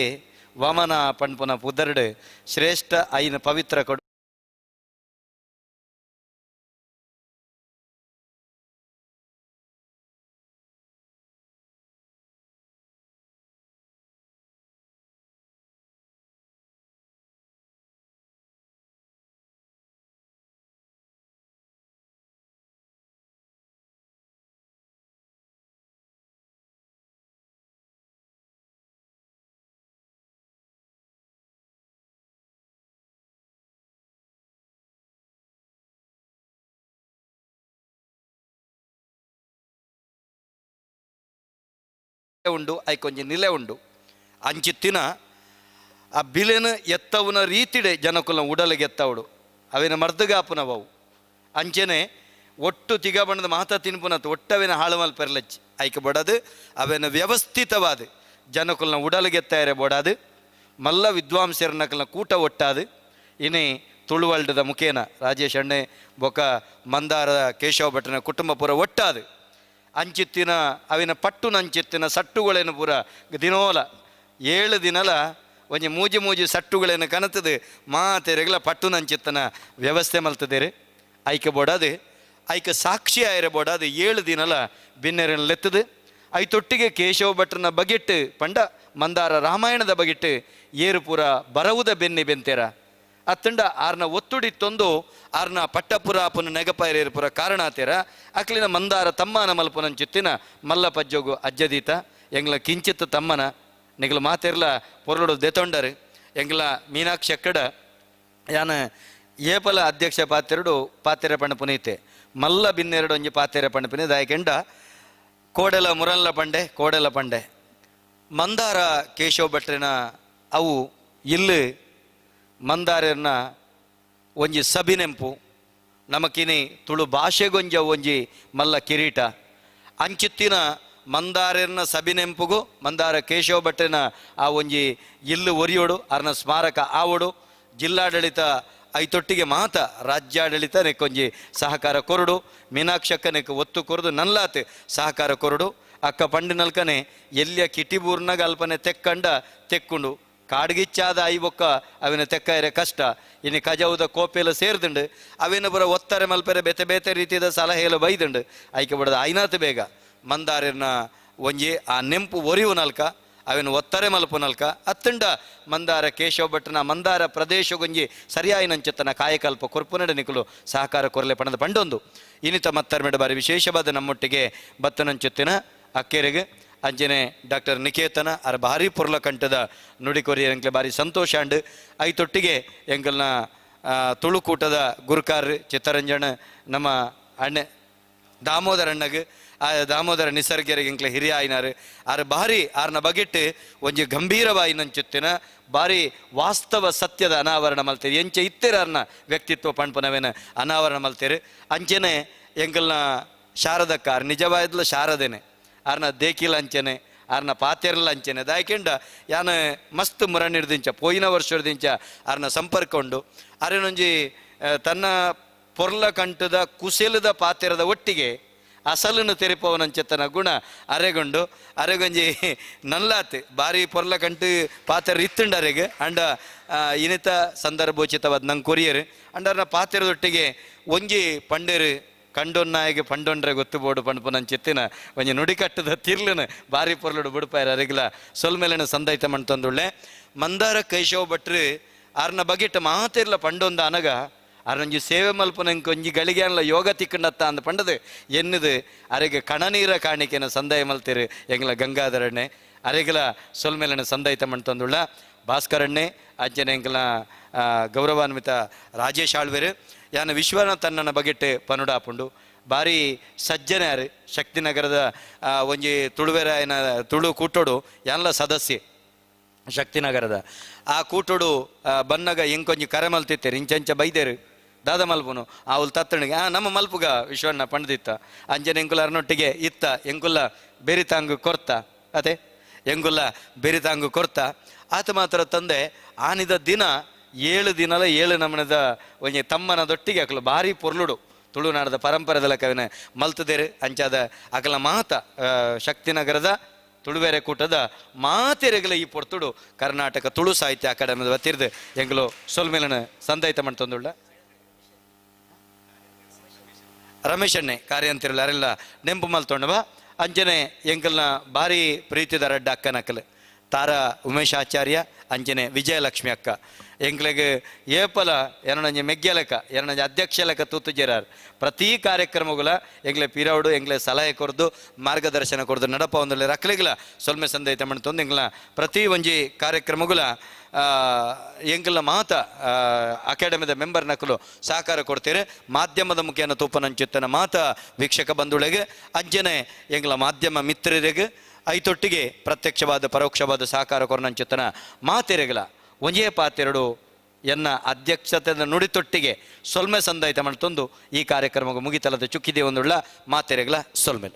ವಮನ ಪಣ್ಪುನ ಪುದರ್ಡು ಶ್ರೇಷ್ಠ ಐನ ಪವಿತ್ರ ಕೊಡು ಉಂಡು ಐಕೊಂಜಿ ನಿಲೆ ಉಂಡು ಅಂಚಿತ್ತಿನ ಆ ಬಿಲೆನ ಎತ್ತವನ ರೀತಿಡೆ ಜನಕುಲ ಉಡಲಿಗೆ ಎತ್ತವಡು ಅವಿನ ಮರ್ದುಗಾಪುನವವು ಅಂಚೆನೆ ಒಟ್ಟು ತಿಗ ಬಣ್ಣದ ಮಾತ ತಿನ್ಪುನತ್ತು ಒಟ್ಟವಿನ ಹಾಳುಮಲ್ ಪೆರ್ಲಚ್ಚಿ ಐಕೆ ಬಡದು ಅವೇನ ವ್ಯವಸ್ಥಿತವಾದ ಜನಕುಲನ ಉಡಲಿಗೆ ಎತ್ತಾಯರೆ ಬಡದು ಮಲ್ಲ ವಿದ್ವಾಂಸರನಕಲ್ನ ಕೂಟ ಒಟ್ಟಾದು ಇನಿ ತುಳುವಲ್ಡದ ಮುಖೇನ ರಾಜೇಶ್ ಅಣ್ಣೆ ಬೊಕ ಮಂದಾರ ಕೇಶವ ಭಟ್ರನ ಕುಟುಂಬ ಪೂರ ಒಟ್ಟಾದು ಅಂಚಿತ್ತಿನ ಅವಿನ ಪಟ್ಟುನ ಅಂಚಿತ್ತಿನ ಸಟ್ಟುಗಳೇನು ಪೂರ ದಿನೋಲ 7 ದಿನಲ ಒಂಜಿ ಮೂಜಿ ಮೂಜಿ ಸಟ್ಟುಗಳೇನು ಕನತದು ಮಾತೆರೆಗ್ಲ ಪಟ್ಟುನ ಅಂಚಿತ್ತನ ವ್ಯವಸ್ಥೆ ಮಲ್ತದೇರು ಐಕೆ ಬೋಡಾದು ಐಕೆ ಸಾಕ್ಷಿ ಆಯಿರ ಬೋಡಾದು 7 ದಿನಲ ಬಿನ್ನೆರನ್ನು ಲೆತ್ತದು ಐತೊಟ್ಟಿಗೆ ಕೇಶವ ಭಟ್ರನ ಬಗೆಟ್ಟು ಪಂಡ ಮಂದಾರ ರಾಮಾಯಣದ ಬಗೆಟ್ಟು ಏರು ಪೂರ ಬರವುದ ಬೆನ್ನಿ ಬೆಂತೇರ ಅತ್ತಂಡ ಆರ್ನ ಒತ್ತುಡಿತ್ತೊಂದು ಆರ್ನ ಪಟ್ಟಪುರಾಪುನ ನೆಗಪಾಯರೇರ್ಪುರ ಕಾರಣ ಆತೇರ ಅಕ್ಲಿನ ಮಂದಾರ ತಮ್ಮನ ಮಲ್ಪುನಂಚಿತ್ತಿನ ಮಲ್ಲ ಪಜ್ಜೋಗು ಅಜ್ಜದೀತ ಎಂಗ್ಲ ಕಿಂಚಿತ್ತ ತಮ್ಮನ ನಿಗಲ ಮಾತೆರ್ಲ ಪೊರಡು ದೆತೊಂಡರು ಎಂಗ್ಲ ಮೀನಾಕ್ಷಿ ಅಕ್ಕಡ ಯಾನ ಏಪಲ ಅಧ್ಯಕ್ಷ ಪಾತೆರಡು ಪಾತೆರೆ ಪಣ್ಣ ಪುನೀತೆ ಮಲ್ಲ ಬಿನ್ನೆರಡು ಒಂಜಿ ಪಾತೆರೆ ಪಣ್ಣ ಪುನಿ ದಾಯಕೆಂಡ ಕೋಡೆಲ ಮುರಲ್ಲ ಪಂಡೆ ಕೋಡೆಲ ಪಂಡೆ ಮಂದಾರ ಕೇಶವ ಭಟ್ರಿನ ಅವು ಇಲ್ಲಿ ಮಂದಾರನ ಒಂಜಿ ಸಬಿನೆಂಪು ನಮಕಿನಿ ತುಳು ಭಾಷೆಗೊಂಜ ಒಂಜಿ ಮಲ್ಲ ಕಿರೀಟ ಅಂಚಿತ್ತಿನ ಮಂದಾರನ ಸಬಿನೆಂಪುಗು ಮಂದಾರ ಕೇಶವ ಭಟ್ರಿನ ಆ ಒಂಜಿ ಇಲ್ಲು ಒರಿಯೋಡು ಅರ್ನ ಸ್ಮಾರಕ ಆವೋಡು ಜಿಲ್ಲಾಡಳಿತ ಐತೊಟ್ಟಿಗೆ ಮಾತ ರಾಜ್ಯಾಡಳಿತ ನೆಕ್ಕೊಂಜಿ ಸಹಕಾರ ಕೊರಡು ಮೀನಾಕ್ಷಕ್ಕನೆಕ್ ಒತ್ತು ಕೊರದು ನಲ್ಲಾತ್ ಸಹಕಾರ ಕೊರಡು ಅಕ್ಕ ಪಂಡಿನಲ್ಕನೆ ಎಲ್ಲಿಯ ಕಿಟಿಬೂರ್ನಾಗ ಅಲ್ಪನೆ ತೆಕ್ಕಂಡ ತೆಕ್ಕುಂಡು ಕಾಡ್ಗಿಚ್ಚಾದ ಐಬೊಕ್ಕ ಅವಿನ ತೆಕ್ಕೈರೆ ಕಷ್ಟ ಇನ್ನು ಕಜೌದ ಕೋಪೆಲ್ಲ ಸೇರ್ದುಂಡು ಅವಿನ ಬರ ಒತ್ತಾರೆ ಮಲ್ಪೆರೆ ಬೇತೆ ಬೇತೆ ರೀತಿಯ ಸಲಹೆಲ್ಲ ಬೈದುಂಡು ಐಕೆ ಬಡದ ಐನಾತ್ ಬೇಗ ಮಂದಾರಿನ ಒಂಜಿ ಆ ನೆಂಪು ಒರಿವು ನಲ್ಕ ಅವಿನ ಒತ್ತಾರೆ ಮಲ್ಪು ನಲ್ಕ ಅತ್ತಂಡ ಮಂದಾರ ಕೇಶವ ಭಟ್ರನ ಮಂದಾರ ಪ್ರದೇಶಗೊಂಜಿ ಸರಿಯಾಯಿನಂಚೆತ್ತನ ಕಾಯಕಲ್ಪ ಕೊರ್ಪುನಡೆ ನಿಕುಲು ಸಹಕಾರ ಕೊರಲೆ ಪಣದ ಪಂಡೊಂದು ಇನ್ನಿತ ಮತ್ತರ್ಮೆಡ ಬಾರಿ ವಿಶೇಷವಾದ ನಮ್ಮೊಟ್ಟಿಗೆ ಬತ್ತನಂಚೆತ್ತಿನ ಅಕ್ಕೇರಿಗೆ ಅಂಜನೆ ಡಾಕ್ಟರ್ ನಿಕೇತನ ಅರ ಭಾರಿ ಪೊರ್ಲ ಕಂಠದ ನುಡಿಕೊರಿ ಎಂಕ್ಲೆ ಭಾರಿ ಸಂತೋಷ ಅಂಡ್ ಐತೊಟ್ಟಿಗೆ ಎಂಕಲ್ನ ತುಳುಕೂಟದ ಗುರುಕಾರ್ ಚಿತ್ತರಂಜನ ನಮ್ಮ ಅಣ್ಣೆ ದಾಮೋದರ ಅಣ್ಣಗ್ ಆ ದಾಮೋದರ ನಿಸರ್ಗರಿಗೆ ಎಂಕ್ಲೆ ಹಿರಿಯ ಆಯ್ನಾರು ಆರ್ ಭಾರಿ ಆರ್ನ ಬಗೆಟ್ಟು ಒಂಜಿ ಗಂಭೀರವಾಯಿನಂಚುತ್ತಿನ ಭಾರಿ ವಾಸ್ತವ ಸತ್ಯದ ಅನಾವರಣ ಮಲ್ತೇರಿ ಎಂಚೆ ಇತ್ತೆರ ಆರ್ನ ವ್ಯಕ್ತಿತ್ವ ಪಣ್ಪನವೇನ ಅನಾವರಣ ಮಲ್ತೇರು ಅಂಚೆನೆ ಎಂಕಲ್ನ ಶಾರದಕ್ಕ ಆರ್ ನಿಜವಾದ್ಲ ಶಾರದೇನೆ ಆರ್ನ ದೇಕಿಲ ಅಂಚೆನೆ ಆರ್ನ ಪಾತೆರ್ಲ ಅಂಚೆನೆ ದಾಯಕೆಂಡ ಯಾನ ಮಸ್ತ್ ಮುರಣಿಡ್ದಿಂಚ ಪೋಯಿನ ವರ್ಷದಿಂಚ ಆರ್ನ ಸಂಪರ್ಕ ಉಂಡು ಆರೇನೊಂಜಿ ತನ್ನ ಪೊರ್ಲ ಕಂಠದ ಕುಸೆಲದ ಪಾತೆರದ ಒಟ್ಟಿಗೆ ಅಸಲನ್ನು ತೆರಿಪವನಂಚೆತ್ತನ ಗುಣ ಅರೆಗೊಂಡು ಅರೆಗೊಂಜಿ ನಲ್ಲಾತ್ ಬಾರಿ ಪೊರ್ಲ ಕಂಟು ಪಾತೆರ ಇತ್ತುಂಡು ಅರೆಗೆ ಅಂಡ ಇನಿತ ಸಂದರ್ಭೋಚಿತವಾದ ನಂಗೆ ಕೊರಿಯರು ಅಂಡ ಅರ್ನ ಪಾತೆರದೊಟ್ಟಿಗೆ ಒಂಜಿ ಪಂಡೇರು ಕಂಡೊನ್ನಾಯಿಗೆ ಪಂಡೊಂಡ್ರೆ ಗೊತ್ತು ಬೋಡು ಪಂಡ್ಪು ನನ್ನ ಚಿತ್ತಿನ ಒಂಜಿ ನುಡಿಕಟ್ಟದ ತಿರ್ಲನ ಬಾರಿ ಪೊರ್ಲುಡು ಬುಡುಪಾಯರ ಅರೆಗ್ಲ ಸೊಲ್ಮೇಲಿನ ಸಂದೈತ ಮಣ್ತಂದುಳ್ಳೆ ಮಂದಾರ ಕೇಶವ ಭಟ್ರು ಆರ್ನ ಬಗೆಟ್ ಮಾತಿರ್ಲ ಪಂಡೊಂದ ಅನಗ ಆರ್ನೊಂಜಿ ಸೇವೆ ಮಲ್ಪುನಂಗೆ ಒಂಜಿ ಗಳಿಗೆ ಅನ್ಲ ಯೋಗ ತಿಕ್ಕಂಡತ್ತ ಅಂದ ಪಂಡದು ಎನ್ನುದು ಅರೆಗೆ ಕಣನೀರ ಕಾಣಿಕೆನ ಸಂದಾಯ ಮಲ್ತಿರು ಎಂಗ್ಲ ಗಂಗಾಧರಣ್ಣೆ ಅರೆಗಲ ಸೊಲ್ಮೇಲಿನ ಸಂದೈತ ಮಣ್ತಂದುಳ್ಳ ಭಾಸ್ಕರಣ್ಣೆ ಅಜ್ಜನ ಎಂಗ್ಲ ಗೌರವಾನ್ವಿತ ರಾಜೇಶ್ ಆಳ್ವೆರು ಯಾನ ವಿಶ್ವನಾಥ್ ತನ್ನನ ಬಗೆಟ್ ಪನುಡಾಪುಂಡು ಭಾರಿ ಸಜ್ಜನ ಯಾರು ಶಕ್ತಿನಗರದ ಒಂಜಿ ತುಳುವೆರಾಯನ ತುಳು ಕೂಟೋಡು ಯಾನ್ಲ ಸದಸ್ಯೆ ಶಕ್ತಿನಗರದ ಆ ಕೂಟೋಡು ಬನ್ನಗ ಎಂಕೊಂಜಿ ಕರೆ ಮಲ್ತಿತ್ತೇರು ಇಂಚಂಚ ಬೈದೇರು ದಾದ ಮಲ್ಪುನು ಆವುಲ್ ತತ್ತಣಿಗೆ ನಮ್ಮ ಮಲ್ಪುಗ ವಿಶ್ವಣ್ಣ ಪಂಡ್ದಿತ್ತ ಅಂಜನ ಎಂಕುಲ ಅರ್ನೊಟ್ಟಿಗೆ ಇತ್ತ ಎಂಕುಲ್ಲ ಬೆರಿತಾಂಗು ಕೊರ್ತ ಅದೇ ಎಂಗುಲ್ಲ ಬೆರಿತಾಂಗು ಕೊರ್ತ ಆತ ಮಾತ್ರ ತಂದೆ ಆನಿದ ದಿನ 7 ದಿನಲ 7 ನಮನದ ಒಂಜಿ ತಮ್ಮನ ದೊಟ್ಟಿಗೆ ಅಕಲು ಭಾರಿ ಪೊರ್ಲುಡು ತುಳುನಾಡದ ಪರಂಪರೆದ ಕವಿನ ಮಲ್ತದೇರು ಅಂಚಾದ ಅಕಲ ಮಾತ ಶಕ್ತಿನಗರದ ತುಳುವೆರೆ ಕೂಟದ ಮಾತೆರೆಗಲ ಈ ಪೊರ್ತುಡು ಕರ್ನಾಟಕ ತುಳು ಸಾಹಿತ್ಯ ಅಕಾಡೆಮಿದ ವತಿರ್ದು ಎಂಗಲು ಸೊಲ್ಮೇಲನ ಸಂದೈತ ಮಂತಂದುಳ್ಳ ರಮೇಶ್ ಅಣ್ಣೆ ಕಾರ್ಯಂತಿರಲ್ಲ ಅರೆಲ್ಲ ನೆಂಪು ಮಲ್ತೊಂಡವ ಅಂಜನೆ ಎಂಕಲ್ನ ಭಾರಿ ಪ್ರೀತಿದ ರಡ್ಡ ಅಕ್ಕನಕಲು ತಾರಾ ಉಮೇಶ್ ಆಚಾರ್ಯ ಅಂಜನೆ ವಿಜಯಲಕ್ಷ್ಮಿ ಅಕ್ಕ ಎಂಕ್ಲೆಗ್ ಏಪಲ ಎರಡಂಜೆ ಮೆಗ್ಯಲಕ ಎರಡಂಜೆ ಅಧ್ಯಕ್ಷ ಲೆಕ್ಕ ತೂತುಜೇರಾರ್ ಪ್ರತಿ ಕಾರ್ಯಕ್ರಮಗಳ ಎಂಗ್ಲೆ ಪಿರೌಡು ಎಂಗ್ಲೆ ಸಲಹೆ ಕೊರ್ದು ಮಾರ್ಗದರ್ಶನ ಕೊರ್ದು ನಡಪ ಒಂದಲ್ಲಿ ರಕ್ಲೆಗ್ಲ ಸೊಲ್ಮೆ ಸಂದೈತ ಮಣ್ತೊಂದು ಎಂಗ್ಲ ಪ್ರತಿ ಒಂಜಿ ಕಾರ್ಯಕ್ರಮಗಳ ಎಂಗ್ಲ ಮಾತ ಅಕಾಡೆಮಿದ ಮೆಂಬರ್ ನಕಲು ಸಹಕಾರ ಕೊಡ್ತೀರಿ ಮಾಧ್ಯಮದ ಮುಖೇನ ತೂಪನಂಚುತ್ತನ ಮಾತ ವೀಕ್ಷಕ ಬಂಧುಗಳಿಗೆ ಅಂಜನೆ ಎಂಗ್ಲ ಮಾಧ್ಯಮ ಮಿತ್ರರಿಗೆ ಐತೊಟ್ಟಿಗೆ ಪ್ರತ್ಯಕ್ಷವಾದ ಪರೋಕ್ಷವಾದ ಸಹಕಾರ ಕೊರನಂಚುತ್ತನ ಮಾತೆರೆಗಲ ಒಂಜೇ ಪಾತೆರಡು ಎನ್ನ ಅಧ್ಯಕ್ಷತೆದ ನುಡಿತೊಟ್ಟಿಗೆ ಸೊಲ್ಮೆ ಸಂದಾಯಿತ ಮಾಡ್ತಂದು ಈ ಕಾರ್ಯಕ್ರಮಕ್ಕೆ ಮುಗಿತಲದ ಚುಕ್ಕಿದೆ ಒಂದುಳ್ಳ ಮಾತೆರೆಗಲ ಸೊಲ್ಮೆಲ್.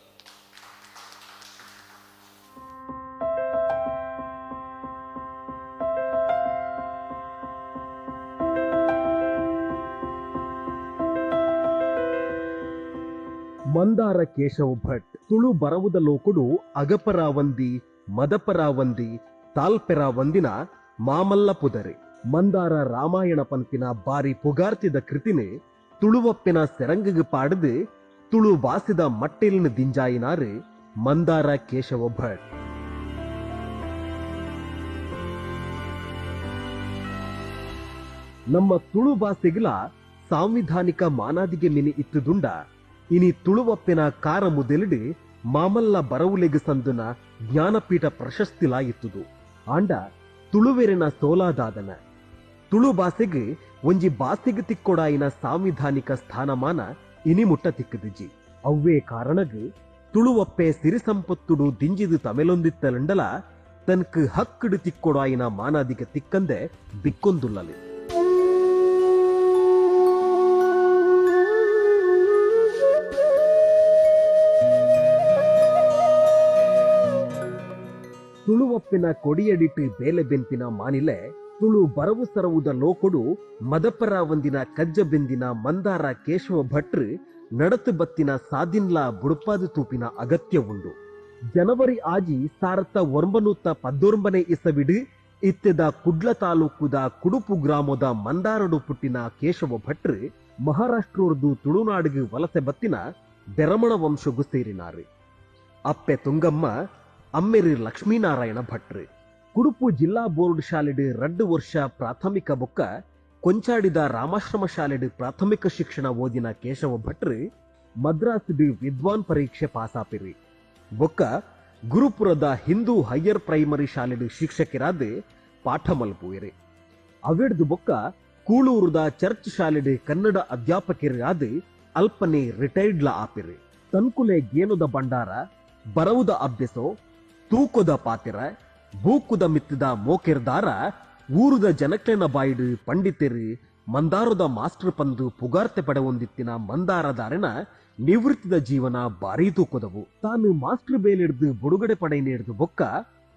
ಮಂದಾರ ಕೇಶವ ಭಟ್ ತುಳು ಬರವುದ ಲೋಕುಡು ಅಗಪರಾವಂದಿ ಮದಪರಾವಂದಿ ತಾಲ್ಪೆರಾವಂದಿನ ಮಾಮಲ್ಲ ಪುದರೆ ಮಂದಾರ ರಾಮಾಯಣ ಪನ್ಪಿನ ಬಾರಿ ಪುಗಾರ್ತಿದ ಕೃತಿನೆ ತುಳುವಪ್ಪಿನ ಸೆರಂಗಗ್ ಪಾಡದು ತುಳು ವಾಸಿದ ಮಟ್ಟೆಲಿನ ದಿಂಜಾಯಿನಾರು ಮಂದಾರ ಕೇಶವ ಭಟ್. ನಮ್ಮ ತುಳು ಭಾಷೆಗಳ ಸಾಂವಿಧಾನಿಕ ಮಾನಾದಿಗೆ ಮಿನಿ ಇತ್ತುದುಂಡ ಇನಿ ತುಳುವಪ್ಪಿನ ಕಾರ ಮುದೆಲಿಡು ಮಾಮಲ್ಲ ಬರವುಲೆಗು ಸಂದುನ ಜ್ಞಾನಪೀಠ ಪ್ರಶಸ್ತಿಲಾ ಇತ್ತುದು. ಆಂಡ ತುಳುವೆರಿನ ಸೋಲಾದಾದನ ತುಳು ಭಾಷೆಗೆ ಒಂಜಿ ಬಾಸಿಗೆ ತಿಕ್ಕೊಡಾಯಿನ ಸಾಂವಿಧಾನಿಕ ಸ್ಥಾನಮಾನ ಇನಿ ಮುಟ್ಟ ತಿಕ್ಕದಿಜಿ. ಅವ್ವೇ ಕಾರಣಗ್ ತುಳುವಪ್ಪೆ ಸಿರಿಸಂಪತ್ತುಡು ದಿಂಜಿದು ತಮೆಲೊಂದಿತ್ತಲಂಡಲ ತನ್ಕ್ ಹಕ್ಕಡು ತಿಕ್ಕೊಡಾಯಿನ ಮಾನಾದಿಗೆ ತಿಕ್ಕಂದೆ ಬಿಕ್ಕೊಂದುಲ್ಲಲಿ. ತುಳುವಪ್ಪಿನ ಕೊಡಿಯಡಿಟ್ಟು ಬೇಲೆ ಬೆಂಪಿನ ಮಾನಿಲೆ ತುಳು ಬರವು ಸರವುದ ಲೋಕೊಡು ಮದಪರಾವಂದಿನ ಕಜ್ಜ ಬೆಂದಿನ ಮಂದಾರ ಕೇಶವ ಭಟ್ರು ನಡತು ಬತ್ತಿನ ಸಾದಿನ್ಲಾ ಬುಡುಪಾದು ತೂಪಿನ ಅಗತ್ಯ ಉಂಡು. ಜನವರಿ ಆಜಿ 1919 ಇಸವಿಡು ಇತ್ತೆದ ಕುಡ್ಲ ತಾಲೂಕುದ ಕುಡುಪು ಗ್ರಾಮದ ಮಂದಾರಡು ಪುಟ್ಟಿನ ಕೇಶವ ಭಟ್ರು ಮಹಾರಾಷ್ಟ್ರದ್ದು ತುಳುನಾಡಿಗೆ ವಲಸೆ ಬತ್ತಿನ ಬೆರಮಣ ವಂಶಗು ಸೇರಿನಾರು. ಅಪ್ಪೆ ತುಂಗಮ್ಮ, ಅಮ್ಮೆರು ಲಕ್ಷ್ಮೀನಾರಾಯಣ ಭಟ್ರು. ಕುಡುಪು ಜಿಲ್ಲಾ ಬೋರ್ಡ್ ಶಾಲೆಡು 2 ವರ್ಷ ಪ್ರಾಥಮಿಕ ಬೊಕ್ಕ ಕೊಂಚಾಡಿದ ರಾಮಾಶ್ರಮ ಶಾಲೆಡು ಪ್ರಾಥಮಿಕ ಶಿಕ್ಷಣ ಓದಿನ ಕೇಶವ ಭಟ್ರು ಮದ್ರಾಸ್ಡು ವಿದ್ವಾನ್ ಪರೀಕ್ಷೆ ಪಾಸಾಪಿರಿ. ಬೊಕ್ಕ ಗುರುಪುರದ ಹಿಂದೂ ಹೈಯರ್ ಪ್ರೈಮರಿ ಶಾಲೆಡು ಶಿಕ್ಷಕರಾದ ಪಾಠ ಮಲ್ಪುವಿರಿ. ಅವೆಡ್ದು ಬೊಕ್ಕ ಕೂಳೂರುದ ಚರ್ಚ್ ಶಾಲೆಡು ಕನ್ನಡ ಅಧ್ಯಾಪಕರಾದ ಅಲ್ಪನೆ ರಿಟೈರ್ಡ್ಲ ಆಪಿರಿ. ತನ್ಕುಲೆ ಗೇನುದ ಭಂಡಾರ, ಬರವುದ ಅಭ್ಯಸೋ, ತೂಕೊದ ಪಾತಿರ, ಬೂಕುದ ಮಿತ್ತದ ಮೋಕೆರ್ದಾರ ಊರುದ ಜನಕ್ಲೆನ ಬಾಯಿಡು ಪಂಡಿತೆರು ಮಂದಾರದ ಮಾಸ್ಟರ್ ಪಂದು ಪುಗಾರ್ತೆ ಪಡೆವೊಂದಿತ್ತಿನ ಮಂದಾರದಾರನ ನಿವೃತ್ತಿದ ಜೀವನ ಭಾರೀ ತೂಕೊದವು. ತಾನು ಮಾಸ್ಟರ್ ಬೇಲಿಡ್ದು ಬುಡುಗಡೆ ಪಡೆ ನೀಡ್ದು ಬೊಕ್ಕ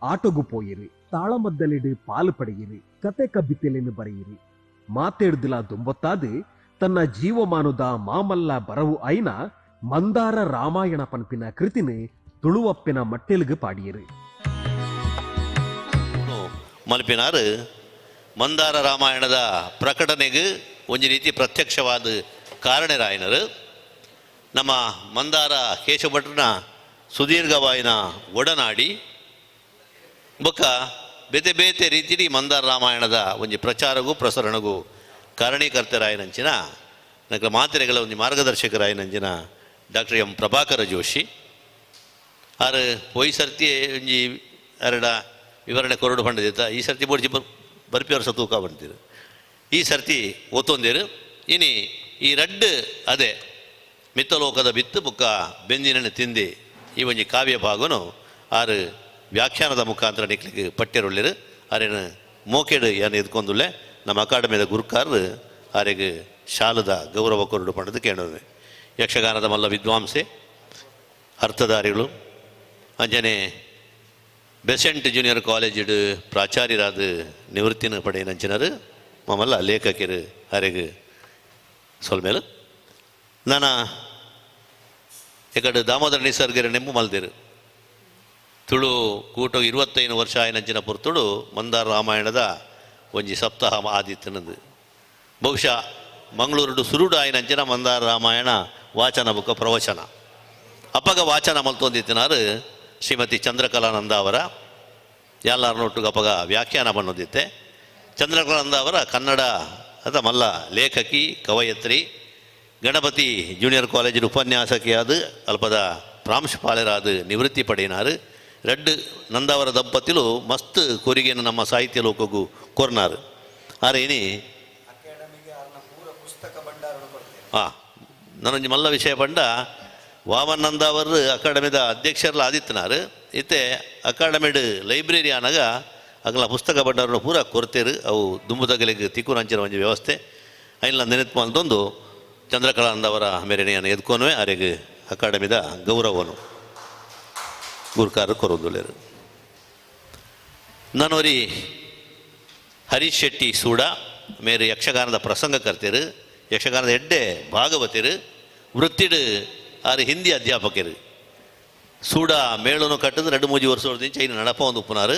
ಆಟೋಗು ಪೋಯಿರಿ, ತಾಳಮದ್ದಲಿಡು ಪಾಲು ಪಡೆಯಿರಿ, ಕತೆ ಕಬ್ಬಿತೆಲೆನು ಬರೆಯಿರಿ. ಮಾತೇಡ್ದಿಲ ದುಂಬೊತ್ತಾದು ತನ್ನ ಜೀವಮಾನದ ಮಾಮಲ್ಲ ಬರವು ಐನ ಮಂದಾರ ರಾಮಾಯಣ ಪನ್ಪಿನ ಕೃತಿನಿ ತುಳುವಪ್ಪಿನ ಮಟ್ಟೆಲ್ಗು ಪಾಡಿಯರು. ಮಲ್ಪಿನಾರು ಮಂದಾರ ರಾಮಾಯಣದ ಪ್ರಕಟಣೆಗೆ ಒಂದು ರೀತಿ ಪ್ರತ್ಯಕ್ಷವಾದ ಕಾರಣರಾಯನರು. ನಮ್ಮ ಮಂದಾರ ಕೇಶವಭಟ್ರನ ಸುದೀರ್ಘವಾಯಿನ ಒಡನಾಡಿ ಬೊಕ್ಕ ಬೇತೆ ಬೇತೆ ರೀತಿಯಲ್ಲಿ ಮಂದಾರ ರಾಮಾಯಣದ ಒಂದು ಪ್ರಚಾರಗೂ ಪ್ರಸರಣಗೂ ಕಾರಣೀಕರ್ತರಾಯನಂಚಿನ ನಕಲ ಮಾತ್ರೆಗಳ ಒಂದು ಮಾರ್ಗದರ್ಶಕರಾಯನಂಚಿನ ಡಾಕ್ಟರ್ ಎಂ ಪ್ರಭಾಕರ ಜೋಶಿ ಆರು ಪೋಯಿ ಸರ್ತಿ ಒಂಜಿ ಅರಡ ವಿವರಣೆ ಕೊರಡು ಪಂಡದಿತ್ತ. ಈ ಸರ್ತಿ ಬೋಡ್ಜಿ ಬರ್ಪಿ ವರ್ಷ ತೂಕ ಬಂದಿರು. ಈ ಸರ್ತಿ ಒತ್ತೊಂದಿರು. ಇನಿ ಈ ರಡ್ಡು ಅದೇ ಮಿತ್ತಲೋಕದ ಬಿತ್ತು ಬುಕ್ಕ ಬೆಂದಿನ ತಿಂದಿ ಈ ಒಂಜಿ ಕಾವ್ಯ ಭಾಗನು ಆರು ವ್ಯಾಖ್ಯಾನದ ಮುಖಾಂತರ ನಿಕ್ಲಿಗೆ ಪಠ್ಯರುಳ್ಳಿರು. ಆರೇನು ಮೋಕೆಡು ಏನು ಎದ್ಕೊಂದುಲ್ಲೆ ನಮ್ಮ ಅಕಾಡೆಮಿದ ಗುರುಕಾರರು ಆರೆಗೆ ಶಾಲದ ಗೌರವ ಕೊರಡು ಪಂಡದು ಕೇಳೋದು. ಯಕ್ಷಗಾನದ ಮಲ್ಲ ವಿದ್ವಾಂಸೆ ಅರ್ಥಧಾರಿಗಳು ಅಂಜನೆ ಬೆಸೆಂಟ್ ಜೂನಿಯರ್ ಕಾಲೇಜಿಡು ಪ್ರಾಚಾರ್ಯರಾದ ನಿವೃತ್ತಿನ ಪಡೆಯನಂಚಿನರು ಮಾಮಲ್ಲ ಲೇಖಕರು ಅರೆಗೆ ಸೊಲ್ಮೇಲು. ನಾನು ಈ ದಾಮೋದರ ನಿಸರ್ಗರ ನೆಂಬು ಮಲ್ದಿರು ತುಳು ಕೂಟ 25 ವರ್ಷ ಆಯನಂಚಿನ ಪೊರ್ತುಡು ಮಂದಾರ ರಾಮಾಯಣದ ಒಂಜಿ ಸಪ್ತಾಹ ಆದಿತ್ತನದು. ಬಹುಶಃ ಮಂಗಳೂರುಡು ಸುರುಡು ಆಯನಂಚಿನ ಮಂದಾರ ರಾಮಾಯಣ ವಾಚನ ಬುಕ್ಕ ಪ್ರವಚನ ಅಪ್ಪಗ ವಾಚನ ಮಲ್ತೊಂದಿತ್ತಿನಾರು ಶ್ರೀಮತಿ ಚಂದ್ರಕಲಾನಂದ ಅವರ ಎಲ್ಲರನ್ನೊಟ್ಟಿಗೆ ಅಪ್ಪಗ ವ್ಯಾಖ್ಯಾನ ಬಂದಿತ್ತೆ. ಚಂದ್ರಕಲಾನಂದ ಅವರ ಕನ್ನಡ ಅಥವಾ ಮಲ್ಲ ಲೇಖಕಿ, ಕವಯತ್ರಿ, ಗಣಪತಿ ಜೂನಿಯರ್ ಕಾಲೇಜಿನ ಉಪನ್ಯಾಸಕಿಯಾದ ಅಲ್ಪದ ಪ್ರಾಂಶುಪಾಲರಾದ ನಿವೃತ್ತಿ ಪಡೆಯಿನಾರು. ರಡ್ಡು ನಂದಾವರ ದಂಪತಿಲು ಮಸ್ತ್ ಕೊರಿಗೆಯನ್ನು ನಮ್ಮ ಸಾಹಿತ್ಯ ಲೋಕಗೂ ಕೊರ್ನಾರು. ಆರೆ ಇನಿ ಹಾಂ ನಾನೊಂಜಿ ಮಲ್ಲ ವಿಷಯ ಪಂಡ ವಾಮನಂದ ಅವರು ಅಕಾಡೆಮಿದ ಅಧ್ಯಕ್ಷರ್ಲ ಆದಿತ್ಯನಾರು. ಇತ್ತೆ ಅಕಾಡೆಮಿಡ್ ಲೈಬ್ರರಿ ಆನಾಗ ಅಗಲ ಪುಸ್ತಕ ಭಂಡಾರನ್ನು ಪೂರ ಕೊರತೇರು. ಅವು ದುಂಬುದಗಲಿಗೆ ತಿಕ್ಕುನಂಚಿನ ಒಂಜಿ ವ್ಯವಸ್ಥೆ ಐನ್ಲ ನೆನೆತ್ ಮಲ್ತೊಂದು ಚಂದ್ರಕಲಾನಂದ ಅವರ ಮೇರೆನೆಯನ್ನು ಎದ್ಕೊನುವೆ ಆರೆಗ್ ಅಕಾಡೆಮಿದ ಗೌರವನು ಗುರುಕಾರ ಕೊರೊಂದುಲ್ಲೆರ್. ನಾನೊರಿ ಹರೀಶ್ ಶೆಟ್ಟಿ ಸೂಡ ಮೇರು ಯಕ್ಷಗಾನದ ಪ್ರಸಂಗಕರ್ತರು, ಯಕ್ಷಗಾನದ ಎಡ್ಡೆ ಭಾಗವತರು, ವೃತ್ತಿಡು ಆರು ಹಿಂದಿ ಅಧ್ಯಾಪಕರು. ಸೂಡ ಮೇಳನು ಕಟ್ಟದು 2-3 ವರ್ಷ ಚೈನ ನಡಪ ಒಂದು ಉಪ್ಪುನಾರು.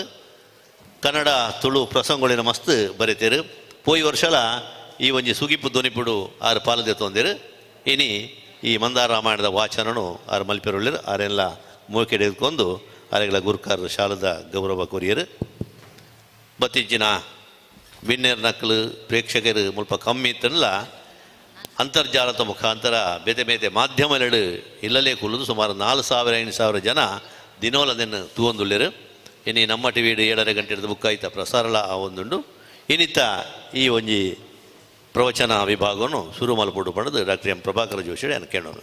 ಕನ್ನಡ ತುಳು ಪ್ರಸಂಗಳಿನ ಮಸ್ತ್ ಬರೀತೇರು. ಪೋಯಿ ವರ್ಷಲ ಈ ಒಂಜಿ ಸುಗಿಪು ಧ್ವನಿಪುಡು ಆರು ಪಾಲದೆ ತೊಂದಿರು. ಇನಿ ಈ ಮಂದಾರ ರಾಮಾಯಣದ ವಾಚನನು ಆರು ಮಲ್ಪೆರುಳ್ಳಿರು. ಆರೆಲ್ಲ ಮೂಕೆಡೆ ಎದ್ಕೊಂಡು ಆರೆಗಳ ಗುರುಕಾರ ಶಾಲದ ಗೌರವ ಕೊರಿಯರು. ಬತ್ತಿಂಚಿನ ಬಿನ್ನೇರ್ ನಕ್ಕಲು ಪ್ರೇಕ್ಷಕರು ಮುಲ್ಪ ಕಮ್ಮಿ ಇತ್ತಲ್ಲ ಅಂತರ್ಜಾಲದ ಮುಖಾಂತರ ಬೇತೆ ಬೇತೆ ಮಾಧ್ಯಮಲೆಡು ಇಲ್ಲಲೇ ಕುಲ್ಲದು ಸುಮಾರು 4,000-5,000 ಜನ ದಿನೋಲದನ್ನು ತೂವೊಂದುಳ್ಳಿರು. ಇನಿ ನಮ್ಮ ಟಿ ವಿಡು 7.5 ಗಂಟೆ ಬುಕ್ ಆಯ್ತ ಪ್ರಸಾರಲ ಆ ಒಂದುಂಡು. ಇನ್ನಿತ್ತ ಈ ಒಂಜಿ ಪ್ರವಚನ ವಿಭಾಗವನ್ನು ಶುರು ಮಲ್ಪೊಡು ಪಡೆದು ಡಾಕ್ಟರ್ ಎಂ ಪ್ರಭಾಕರ ಜೋಶಿ ಅನ್ನು ಕೇಳೋಣ.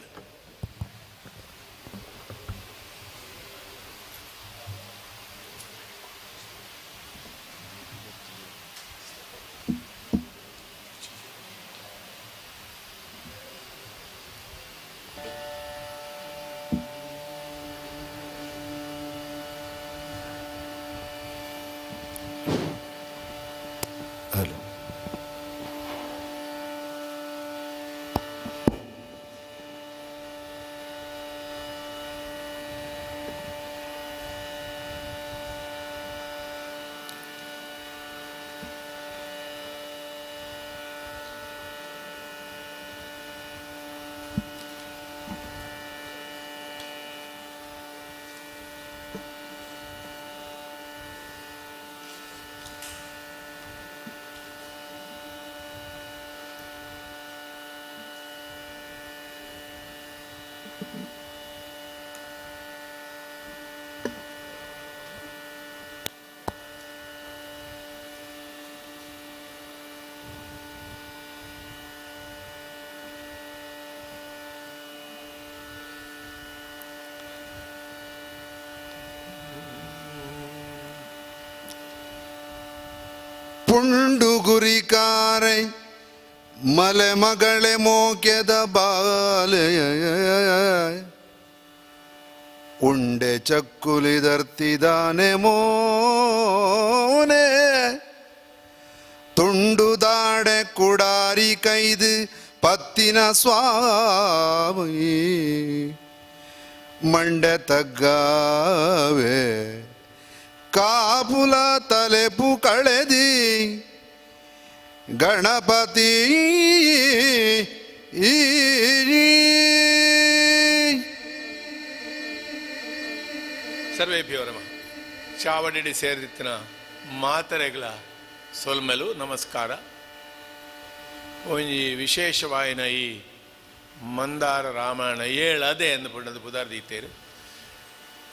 ಪುಂಡು ಗುರಿಕಾರೆ ಮಲೆ ಮಗಳೆ ಮೋಕೆದ ಬಾಲೆ ಉಂಡೆ ಚಕ್ಕುಲಿದರ್ತಿದಾನೆ ಮೋನೆ ತುಂಡು ದಾಡೆ ಕುಡಾರಿ ಕೈದು ಪತ್ತಿನ ಸ್ವಾಮಿ ಮಂಡೆ ತಗ್ಗಾವೆ ಕಾಪುಲ ತಲೆಪು ಕಳೆದಿ ಗಣಪತಿ ಸರ್ವೇಭ್ಯೋ ನಮಃ. ಚಾವಡಿಡಿ ಸೇರಿದಿತ್ತಿನ ಮಾತರೆಗಳ ಸೊಲ್ಮೆಲು ನಮಸ್ಕಾರ. ಒಂಜಿ ವಿಶೇಷವಾಯಿನ ಈ ಮಂದಾರ ರಾಮಾಯಣ ಏಳದೆ ಎಂದು ಪುಣ್ಣದ ಪುದಾರ್ದೀತೇರು.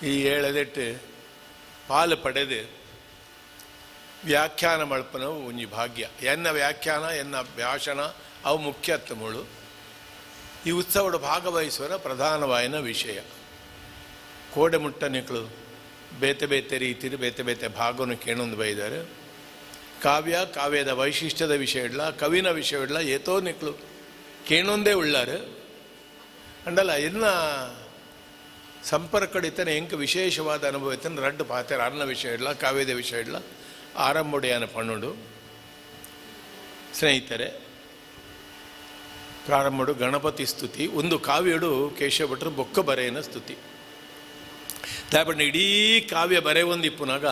ಈ ಏಳದೆಟ್ಟು ಪಾಲು ಪಡೆದು ವ್ಯಾಖ್ಯಾನ ಮಲ್ಪನವು ಒಂಜಿ ಭಾಗ್ಯ. ಎನ್ನ ವ್ಯಾಖ್ಯಾನ ಎನ್ನ ಭಾಷಣ ಅವು ಮುಖ್ಯತ್ವముಳು. ಈ ಉತ್ಸವದ ಭಾಗವಹಿಸುವರ ಪ್ರಧಾನವಾಯಿನ ವಿಷಯ. ಕೋಡೆ ಮುಟ್ಟನಿಕಳು ಬೇತೆ ಬೇತೆ ರೀತಿಯಲ್ಲಿ ಬೇತೆ ಬೇತೆ ಭಾಗವನ್ನು ಕೇಳೊಂದು ಬೈದಾರೆ. ಕಾವ್ಯ ಕಾವ್ಯದ ವೈಶಿಷ್ಟ್ಯದ ವಿಷಯ ಇಲ್ಲ, ಕವಿನ ವಿಷಯವಿಲ್ಲ, ಏತೋ ನಿಕ್ಳು ಕೇಳೊಂದೇ ಉಳ್ಳಾರು ಅಂಡಲ್ಲ. ಎನ್ನ ಸಂಪರ್ಕಡಿತನೆ ಎಂಕ ವಿಶೇಷವಾದ ಅನುಭವ ಇತ್ತನ ರಡ್ಡು ಪಾತೆರ ಅನ್ನ ವಿಷಯ ಇಲ್ಲ, ಕಾವ್ಯದ ವಿಷಯ ಇಲ್ಲ. ಆರಂಭೊಡೆಯನ ಪಣ್ಣುಡು ಸ್ನೇಹಿತರೆ, ಪ್ರಾರಂಭಡು ಗಣಪತಿ ಸ್ತುತಿ. ಒಂದು ಕಾವ್ಯಡು ಕೇಶವ ಭಟ್ರು ಬೊಕ್ಕ ಬರೆಯನ ಸ್ತುತಿ. ದಾಪಣ್ಣ ಇಡೀ ಕಾವ್ಯ ಬರೆ ಒಂದಿಪ್ಪುನಾಗ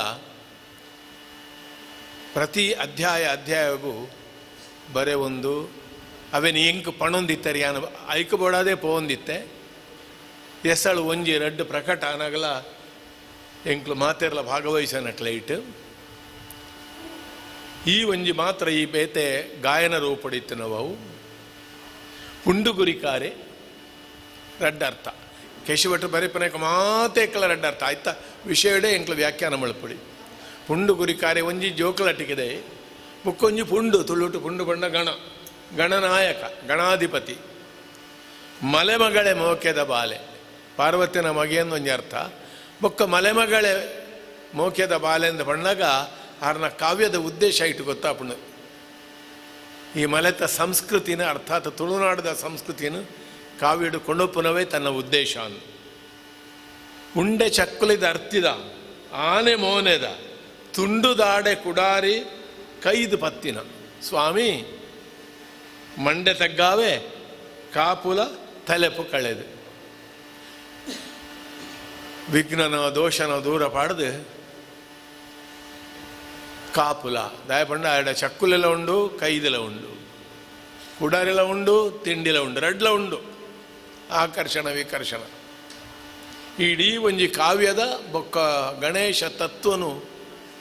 ಪ್ರತಿ ಅಧ್ಯಾಯ ಅಧ್ಯಾಯಗೂ ಬರೆ ಒಂದು ಅವೇನು ಎಂಕ್ ಪಣೊಂದಿತ್ತರಿ ಯಾನು ಐಕು ಬೋಡಾದೇ ಪೋಂದಿತ್ತೆ. ಎಸಳು ಒಂಜಿ ರಡ್ಡು ಪ್ರಕಟ ಅನಾಗಲ ಎಂಕ್ಲು ಮಾತೆರ್ಲ ಭಾಗವಹಿಸನ ಕ್ಲೈಟ್. ಈ ಒಂಜಿ ಮಾತ್ರ ಈ ಬೇತೆ ಗಾಯನ ರೂಪಡಿತ್ತು ನಾವು. ಪುಂಡುಗುರಿಕಾರೆ ರಡ್ಡರ್ಥ ಕೇಶವಟ್ರು ಬರೆಪನಕ ಮಾತೇಕಲ ರಡ್ಡರ್ಥ ಆಯ್ತಾ ವಿಷಯಡೆ ಎಂಕ್ಲು ವ್ಯಾಖ್ಯಾನ ಮಳಪುಡಿ. ಪುಂಡು ಗುರಿಕಾರೆ ಒಂಜಿ ಜೋಕಲಟಿಕಿದೆ ಬುಕ್ಕೊಂಜಿ ಪುಂಡು ತುಳುಟು ಪುಂಡು ಬಣ್ಣ ಗಣ ಗಣನಾಯಕ ಗಣಾಧಿಪತಿ. ಮಲೆಮಗಳೆ ಮೋಕೆದ ಬಾಲೆ ಪಾರ್ವತಿನ ಮಗೆಯನ್ನು ಒಂಜಿ ಅರ್ಥ. ಬೊಕ್ಕ ಮಲೆಮಗಳೆ ಮೋಕೆದ ಬಾಲೆ ಅಂದ ಬಣ್ಣಗ ಆರ್ನ ಕಾವ್ಯದ ಉದ್ದೇಶ ಇಟ್ಟು ಗೊತ್ತಾಪುಂಡು. ಈ ಮಲೆತ ಸಂಸ್ಕೃತಿನ ಅರ್ಥಾತ್ ತುಳುನಾಡದ ಸಂಸ್ಕೃತಿನ ಕಾವ್ಯಡು ಕೊಂಡೊಪ್ಪುನವೇ ತನ್ನ ಉದ್ದೇಶ ಅನ್ನು. ಉಂಡೆ ಚಕ್ಕುಲಿದ ಅರ್ತಿದ ಆನೆ ಮೋನೆದ ತುಂಡುದಾಡೆ ಕುಡಾರಿ ಕೈದು ಪತ್ತಿನ ಸ್ವಾಮಿ ಮಂಡೆ ತಗ್ಗಾವೆ ಕಾಪುಲ ತಲೆಪು ಕಳೆದು. ವಿಘ್ನನ ದೋಷನ ದೂರ ಪಾಡ್ದು ಕಾಪುಲ ದಾಯಪಂಡ ಆಡ ಚಕ್ಕುಲೆಲ್ಲ ಉಂಡು, ಕೈದೆಲ್ಲ ಉಂಡು, ಕುಡಾರೆಲ್ಲ ಉಂಡು, ತಿಂಡಿಲ ಉಂಡು, ರಡ್ಲ ಉಂಡು. ಆಕರ್ಷಣ ವಿಕರ್ಷಣ ಇಡೀ ಒಂಜಿ ಕಾವ್ಯದ ಬೊಕ್ಕ ಗಣೇಶ ತತ್ವನು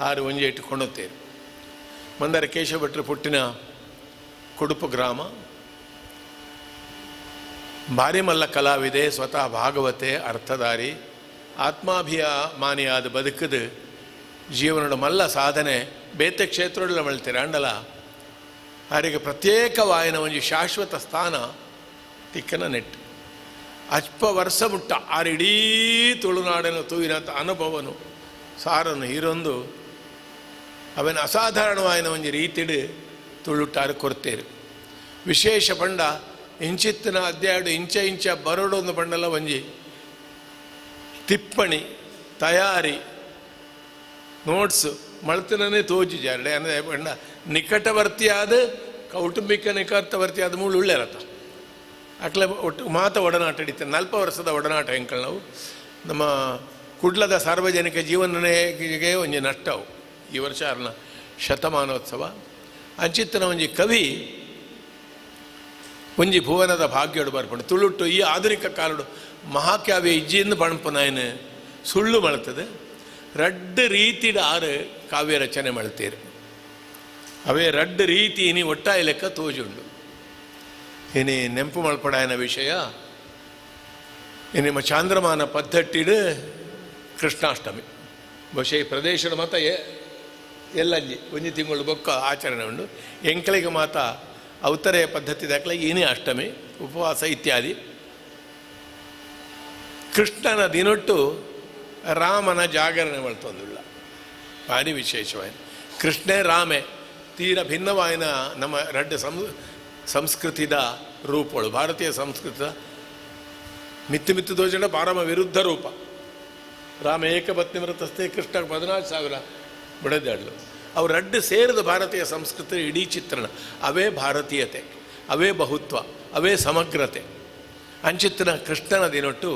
ಆರು ಒಂಜಿ ಇಟ್ಟುಕೊಂಡುತ್ತೇವೆ. ಮಂದಾರ ಕೇಶವ ಭಟ್ರು ಪುಟ್ಟಿನ ಕುಡುಪು ಗ್ರಾಮ. ಭಾರಿ ಮಲ್ಲ ಕಲಾವಿದೆ, ಸ್ವತಃ ಭಾಗವತೆ, ಅರ್ಥಧಾರಿ, ಆತ್ಮಾಭಿಮಾನಿಯಾದ ಬದುಕದು ಜೀವನದ ಮಲ್ಲ ಸಾಧನೆ ಬೇತೆ ಕ್ಷೇತ್ರದಲ್ಲಿ ಮಳ್ತೀರ ಅಂಡಲ ಅವರಿಗೆ ಪ್ರತ್ಯೇಕವಾಯಿನ ಒಂಜಿ ಶಾಶ್ವತ ಸ್ಥಾನ ತಿಕ್ಕನ ನೆಟ್ಟು ಅಲ್ಪ ವರ್ಷ ಮುಟ್ಟ ಆರು ಇಡೀ ತುಳುನಾಡಿನ ತೂವಿನ ಅನುಭವನು ಸಾರನು ಹೀರೊಂದು ಅವನ ಅಸಾಧಾರಣವಾಯಿನ ಒಂಜಿ ರೀತಿಡು ತುಳುಟಾರು ಕೊರ್ತೇರು. ವಿಶೇಷ ಪಂಡ ಇಂಚಿತ್ತಿನ ಅಧ್ಯಾಯಡು ಇಂಚ ಇಂಚ ಬರೋಡೊಂದು ಪಂಡಲ ಒಂಜಿ ತಿಪ್ಪಣಿ ತಯಾರಿ ನೋಟ್ಸ್ ಮಳ್ತನೇ ತೋಜಿ ಜಾರಡೆ ಅಂದರೆ ಪಂಡ ನಿಕಟವರ್ತಿಯಾದ ಕೌಟುಂಬಿಕ ನಿಕಟವರ್ತಿಯಾದ ಮೂಳು ಉಳ್ಳೇರತ್ತ ಅಕ್ಲೆ ಒಟ್ಟು ಮಾತ ಒಡನಾಟ ಹಿಡಿತ 40 ವರ್ಷದ ಒಡನಾಟ ಎಂಕಲ್ ನಾವು ನಮ್ಮ ಕುಡ್ಲದ ಸಾರ್ವಜನಿಕ ಜೀವನಗೆ ಒಂಜಿ ನಷ್ಟವು ಈ ವರ್ಷ ಅರ್ನ ಶತಮಾನೋತ್ಸವ. ಅಂಚಿತ್ತನ ಒಂಜಿ ಕವಿ ಒಂಜಿ ಭುವನದ ಭಾಗ್ಯಡು ಬರ್ಪುಂಡು ತುಳುಟ್ಟು ಈ ಆಧುನಿಕ ಕಾಲಡು ಮಹಾಕಾವ್ಯ ಇಜ್ಜಿಂದ ಪಣಪುನಾಯನ ಸುಳ್ಳು ಮಳ್ತದೆ. ರಡ್ಡು ರೀತಿಡ ಆರು ಕಾವ್ಯ ರಚನೆ ಮಾಡ್ತೀರಿ. ಅವೇ ರಡ್ಡು ರೀತಿ ಇನಿ ಒಟ್ಟಾಯ ಲೆಕ್ಕ ತೋಜುಂಡು. ಇನಿ ನೆಂಪು ಮಲ್ಪಡಾಯನ ವಿಷಯ ನಿಮ್ಮ ಚಾಂದ್ರಮಾನ ಪದ್ಧತಿಡು ಕೃಷ್ಣಾಷ್ಟಮಿ ಬಹುಶಃ ಈ ಪ್ರದೇಶದ ಮಾತ ಎಲ್ಲಂಜಿ ಒಂಜಿ ತಿಂಗಳು ಬೊಕ್ಕ ಆಚರಣೆ ಉಂಡು. ಎಂಕಳಿಗೆ ಮಾತ ಅವತರೆಯ ಪದ್ಧತಿ ದಾಖಲೆ ಏನೇ ಅಷ್ಟಮಿ ಉಪವಾಸ ಇತ್ಯಾದಿ. ಕೃಷ್ಣನ ದಿನೊಟ್ಟು ರಾಮನ ಜಾಗರಣೆ ಮಲ್ತೊಂದುಳ್ಳ ಭಾರಿ ವಿಶೇಷವಾಯಿನ. ಕೃಷ್ಣೇ ರಾಮೆ ತೀರ ಭಿನ್ನವಾಯಿನ ನಮ್ಮ ರಡ್ಡು ಸಂಸ್ಕೃತಿದ ರೂಪಗಳು ಭಾರತೀಯ ಸಂಸ್ಕೃತದ ಮಿತ್ತು ಮಿತ್ತು ದೋಷಣ ಪಾರಮ ವಿರುದ್ಧ ರೂಪ. ರಾಮ ಏಕಪತ್ನಿ ವ್ರತಸ್ಥೆ, ಕೃಷ್ಣ 14,000 ಬಿಡದಾಡ್ಲು. ಅವು ರಡ್ಡು ಸೇರಿದ ಭಾರತೀಯ ಸಂಸ್ಕೃತಿ ಇಡೀ ಚಿತ್ರಣ. ಅವೇ ಭಾರತೀಯತೆ, ಅವೇ ಬಹುತ್ವ, ಅವೇ ಸಮಗ್ರತೆ. ಅಂಚಿತ್ತನ ಕೃಷ್ಣನ ದಿನೊಟ್ಟು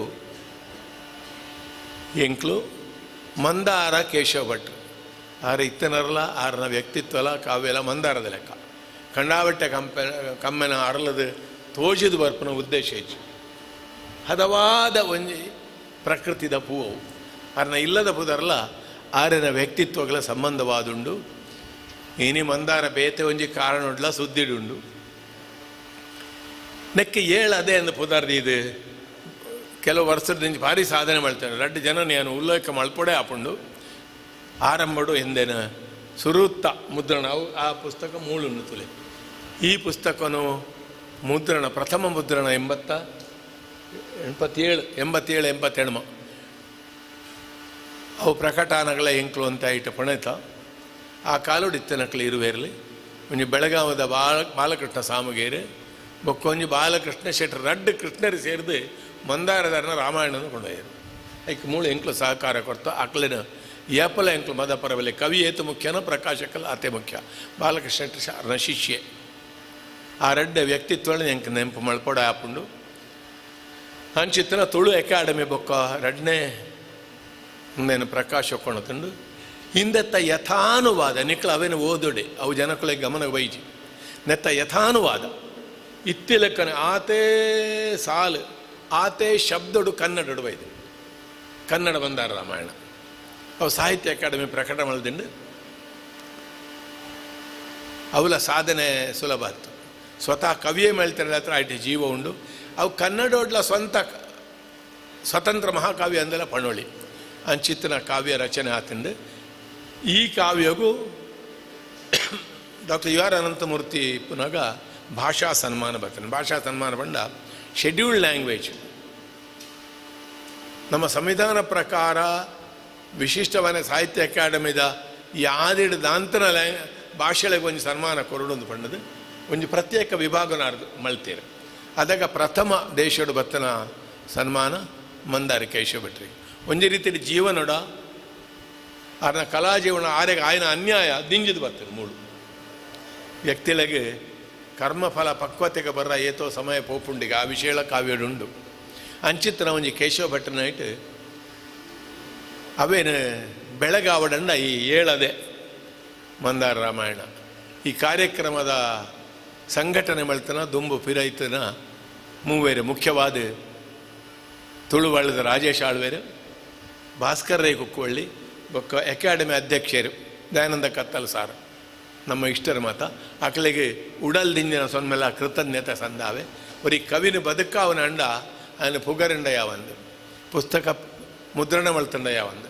ಎಂಕ್ಲು ಮಂದಾರ ಕೇಶವ ಭಟ್ರು ಆರ ಇತ್ತನರಲ್ಲ ಆರನ ವ್ಯಕ್ತಿತ್ವಲ ಕಾವ್ಯಲ ಮಂದಾರದ ಲೆಕ್ಕ ಕಂಡಾವಟ್ಟೆ ಕಮ್ಮೆನ ಅರಲದು ತೋಜಿದ ಬರ್ಪನ ಉದ್ದೇಶ ಹೆಚ್ಚು ಹದವಾದ ಒಂಜಿ ಪ್ರಕೃತಿದ ಪೂವು ಆರನ ಇಲ್ಲದ ಪುದರಲ್ಲ ಆರಿನ ವ್ಯಕ್ತಿತ್ವಗಳ ಸಂಬಂಧವಾದುಂಡು. ಇನಿ ಮಂದಾರ ಬೇತೆ ಒಂಜಿ ಕಾರಣುಡ್ಲ ಸುದ್ದಿಡುಂಡು. ನೆಕ್ಕೆ ಏಳು ಅದೇ ಅಂದು ಪುದರ್ದು ಇದು ಕೆಲವು ವರ್ಷದ ಭಾರಿ ಸಾಧನೆ ಮಾಡ್ತೇನೆ. ರಡ್ಡು ಜನ ನಾನು ಉಲ್ಲೇಖ ಮಲ್ಪೊಡೆ ಆಪುಂಡು. ಆರಂಭಡು ಎಂದೇನ ಸುರುತ್ತ ಮುದ್ರಣ ಅವು ಆ ಪುಸ್ತಕ ಮೂಳುಂಡು ತುಲೆ. ಈ ಪುಸ್ತಕನು ಮುದ್ರಣ ಪ್ರಥಮ ಮುದ್ರಣ 87 88 ಅವು ಪ್ರಕಟನಗಳ ಎಂಕ್ಲು ಅಂತ ಇಟ್ಟ ಪಣೆತ ಆ ಕಾಲುಡಿತ್ತನಕ್ಲು ಇರುವೇರಲಿ. ಒಂಜಿ ಬೆಳಗಾವದ ಬಾಲಕೃಷ್ಣ ಸಾಮಗೇರು ಬೊಕ್ಕೊಂಜಿ ಬಾಲಕೃಷ್ಣ ಶೆಟ್ಟರ್ ರಡ್ಡು ಕೃಷ್ಣರು ಸೇರಿದು ಮಂದಾರದಾರನ ರಾಮಾಯಣನ ಕೊಂಡೊಯ್ಯರು. ಐಕ್ ಮೂಳು ಎಂಕ್ಲು ಸಹಕಾರ ಕೊಡ್ತು ಅಕ್ಲಿನ ಏಪಲ ಎಂಕ್ಲು ಮದ ಪರವಲೆ ಕವಿ ಏತು ಮುಖ್ಯನ ಪ್ರಕಾಶಕಲ ಅತಿ ಮುಖ್ಯ ಬಾಲಕೃಷ್ಣ ಶೆಟ್ಟರ್ ಶಿಷ್ಯೆ. ಆ ರಡ್ಡ ವ್ಯಕ್ತಿತ್ವನ ಎಂಕ್ ನೆಂಪು ಮಲ್ಪೊಡ ಆಪುಂಡು. ಅಂಚಿತ್ತನ ತುಳು ಅಕಾಡೆಮಿ ಬೊಕ್ಕ ರಡ್ನೇ నేను ಪ್ರಕಾಶ ಕೊಣತುಂಡು. ಹಿಂದೆತ್ತ ಯಥಾನುವಾದ ನಿಕ್ಲ ಅವೇನು ಓದೊಡೆ ಅವು ಜನಕುಲೆ ಗಮನ ಬೈಜಿ ನೆತ್ತ ಯಥಾನುವಾದ ಇತ್ತಿಲೆಕ್ಕನೆ ಆತೇ ಸಾಲು ಆತೇ ಶಬ್ದಡು ಕನ್ನಡಡು ಬೈದು ಕನ್ನಡ ಬಂದಾರ ರಾಮಾಯಣ ಅವು ಸಾಹಿತ್ಯ ಅಕಾಡೆಮಿ ಪ್ರಕಟ ಮಲ್ದಿಂಡು ಅವಲ ಸಾಧನೆ ಸುಲಭ ಆಯ್ತು. ಸ್ವತಃ ಕವಿಯೇ ಮೇಳ್ತಿರಲ್ಲ ಹತ್ರ IT ಜೀವ ಉಂಡು. ಅವು ಕನ್ನಡೋಡ್ಲ ಸ್ವಂತ ಸ್ವತಂತ್ರ ಮಹಾಕಾವ್ಯ ಅಂದೆಲ್ಲ ಪಣೋಳಿ ಅಂಚಿತ್ತನ ಕಾವ್ಯ ರಚನೆ ಆತಂಡು. ಈ ಕಾವ್ಯಗೂ ಡಾಕ್ಟರ್ you are Ananthamurthy ಪುನಗ ಭಾಷಾ ಸನ್ಮಾನ ಬರ್ತಾನೆ. ಭಾಷಾ ಸನ್ಮಾನ ಬಂಡ ಶೆಡ್ಯೂಲ್ಡ್ ಲ್ಯಾಂಗ್ವೇಜ್ ನಮ್ಮ ಸಂವಿಧಾನ ಪ್ರಕಾರ ವಿಶಿಷ್ಟವಾದ ಸಾಹಿತ್ಯ ಅಕಾಡೆಮಿದ ಯಾದಿಡ್ದಾಂತನ ಭಾಷೆಗಳಿಗೆ ಒಂದು ಸನ್ಮಾನ ಕೊರಡೊಂದು ಪಂಡದು ಒಂದು ಪ್ರತ್ಯೇಕ ವಿಭಾಗನ ಮಳ್ತೀರಿ. ಅದಾಗ ಪ್ರಥಮ ದೇಶಡು ಬತ್ತನ ಸನ್ಮಾನ ಮಂದಾರ ಕೇಶವ ಭಟ್ರಿಗೆ. ಒಂಜಿ ರೀತಿಯಲ್ಲಿ ಜೀವನಡ ಆರನ ಕಲಾ ಜೀವನ ಆರೆಗೆ ಆಯನ ಅನ್ಯಾಯ ದಿಂಜಿದು ಬರ್ತದೆ. ಮೂಳು ವ್ಯಕ್ತಿಗಳಿಗೆ ಕರ್ಮಫಲ ಪಕ್ವತೆಗೆ ಬರ್ರ ಏತೋ ಸಮಯ ಪೋಪುಂಡಿಗೆ ಆ ವಿಷಯ ಕಾವ್ಯಡುಂಡು. ಅಂಚಿತ್ತನ ಒಂಜಿ ಕೇಶವ ಭಟ್ಟನಾಯ್ತು ಅವೇನು ಬೆಳಗಾವಡಂಡ ಈ ಏಳದೆ ಮಂದಾರ ರಾಮಾಯಣ ಈ ಕಾರ್ಯಕ್ರಮದ ಸಂಘಟನೆ ಮಲ್ತನ ದುಂಬು ಪಿರೈತನ ಮೂವೇರು ಮುಖ್ಯವಾದ ತುಳುವಳ್ಳದ ರಾಜೇಶ್ ಆಳ್ವೇರು, ಭಾಸ್ಕರ್ ರೈ ಕುಕ್ಕುವಳ್ಳಿ, ಬೊಕ್ಕ ಅಕಾಡೆಮಿ ಅಧ್ಯಕ್ಷರು ದಯಾನಂದ ಕತ್ತಲ್ ಸಾರ್ ನಮ್ಮ ಇಷ್ಟರ ಮಾತ ಆಕಳಿಗೆ ಉಡಲ್ ದಿಂಜಿನ ಸೊನ್ಮೆಲ ಕೃತಜ್ಞತೆ ಸಂದಾವೆ. ಒರಿ ಕವಿನ ಬದುಕಾವನ ಅಂಡ ಅವನ ಪುಗರಂಡ ಯಾವಂದು ಪುಸ್ತಕ ಮುದ್ರಣ ಮಲ್ತಂಡ ಯಾವಂದು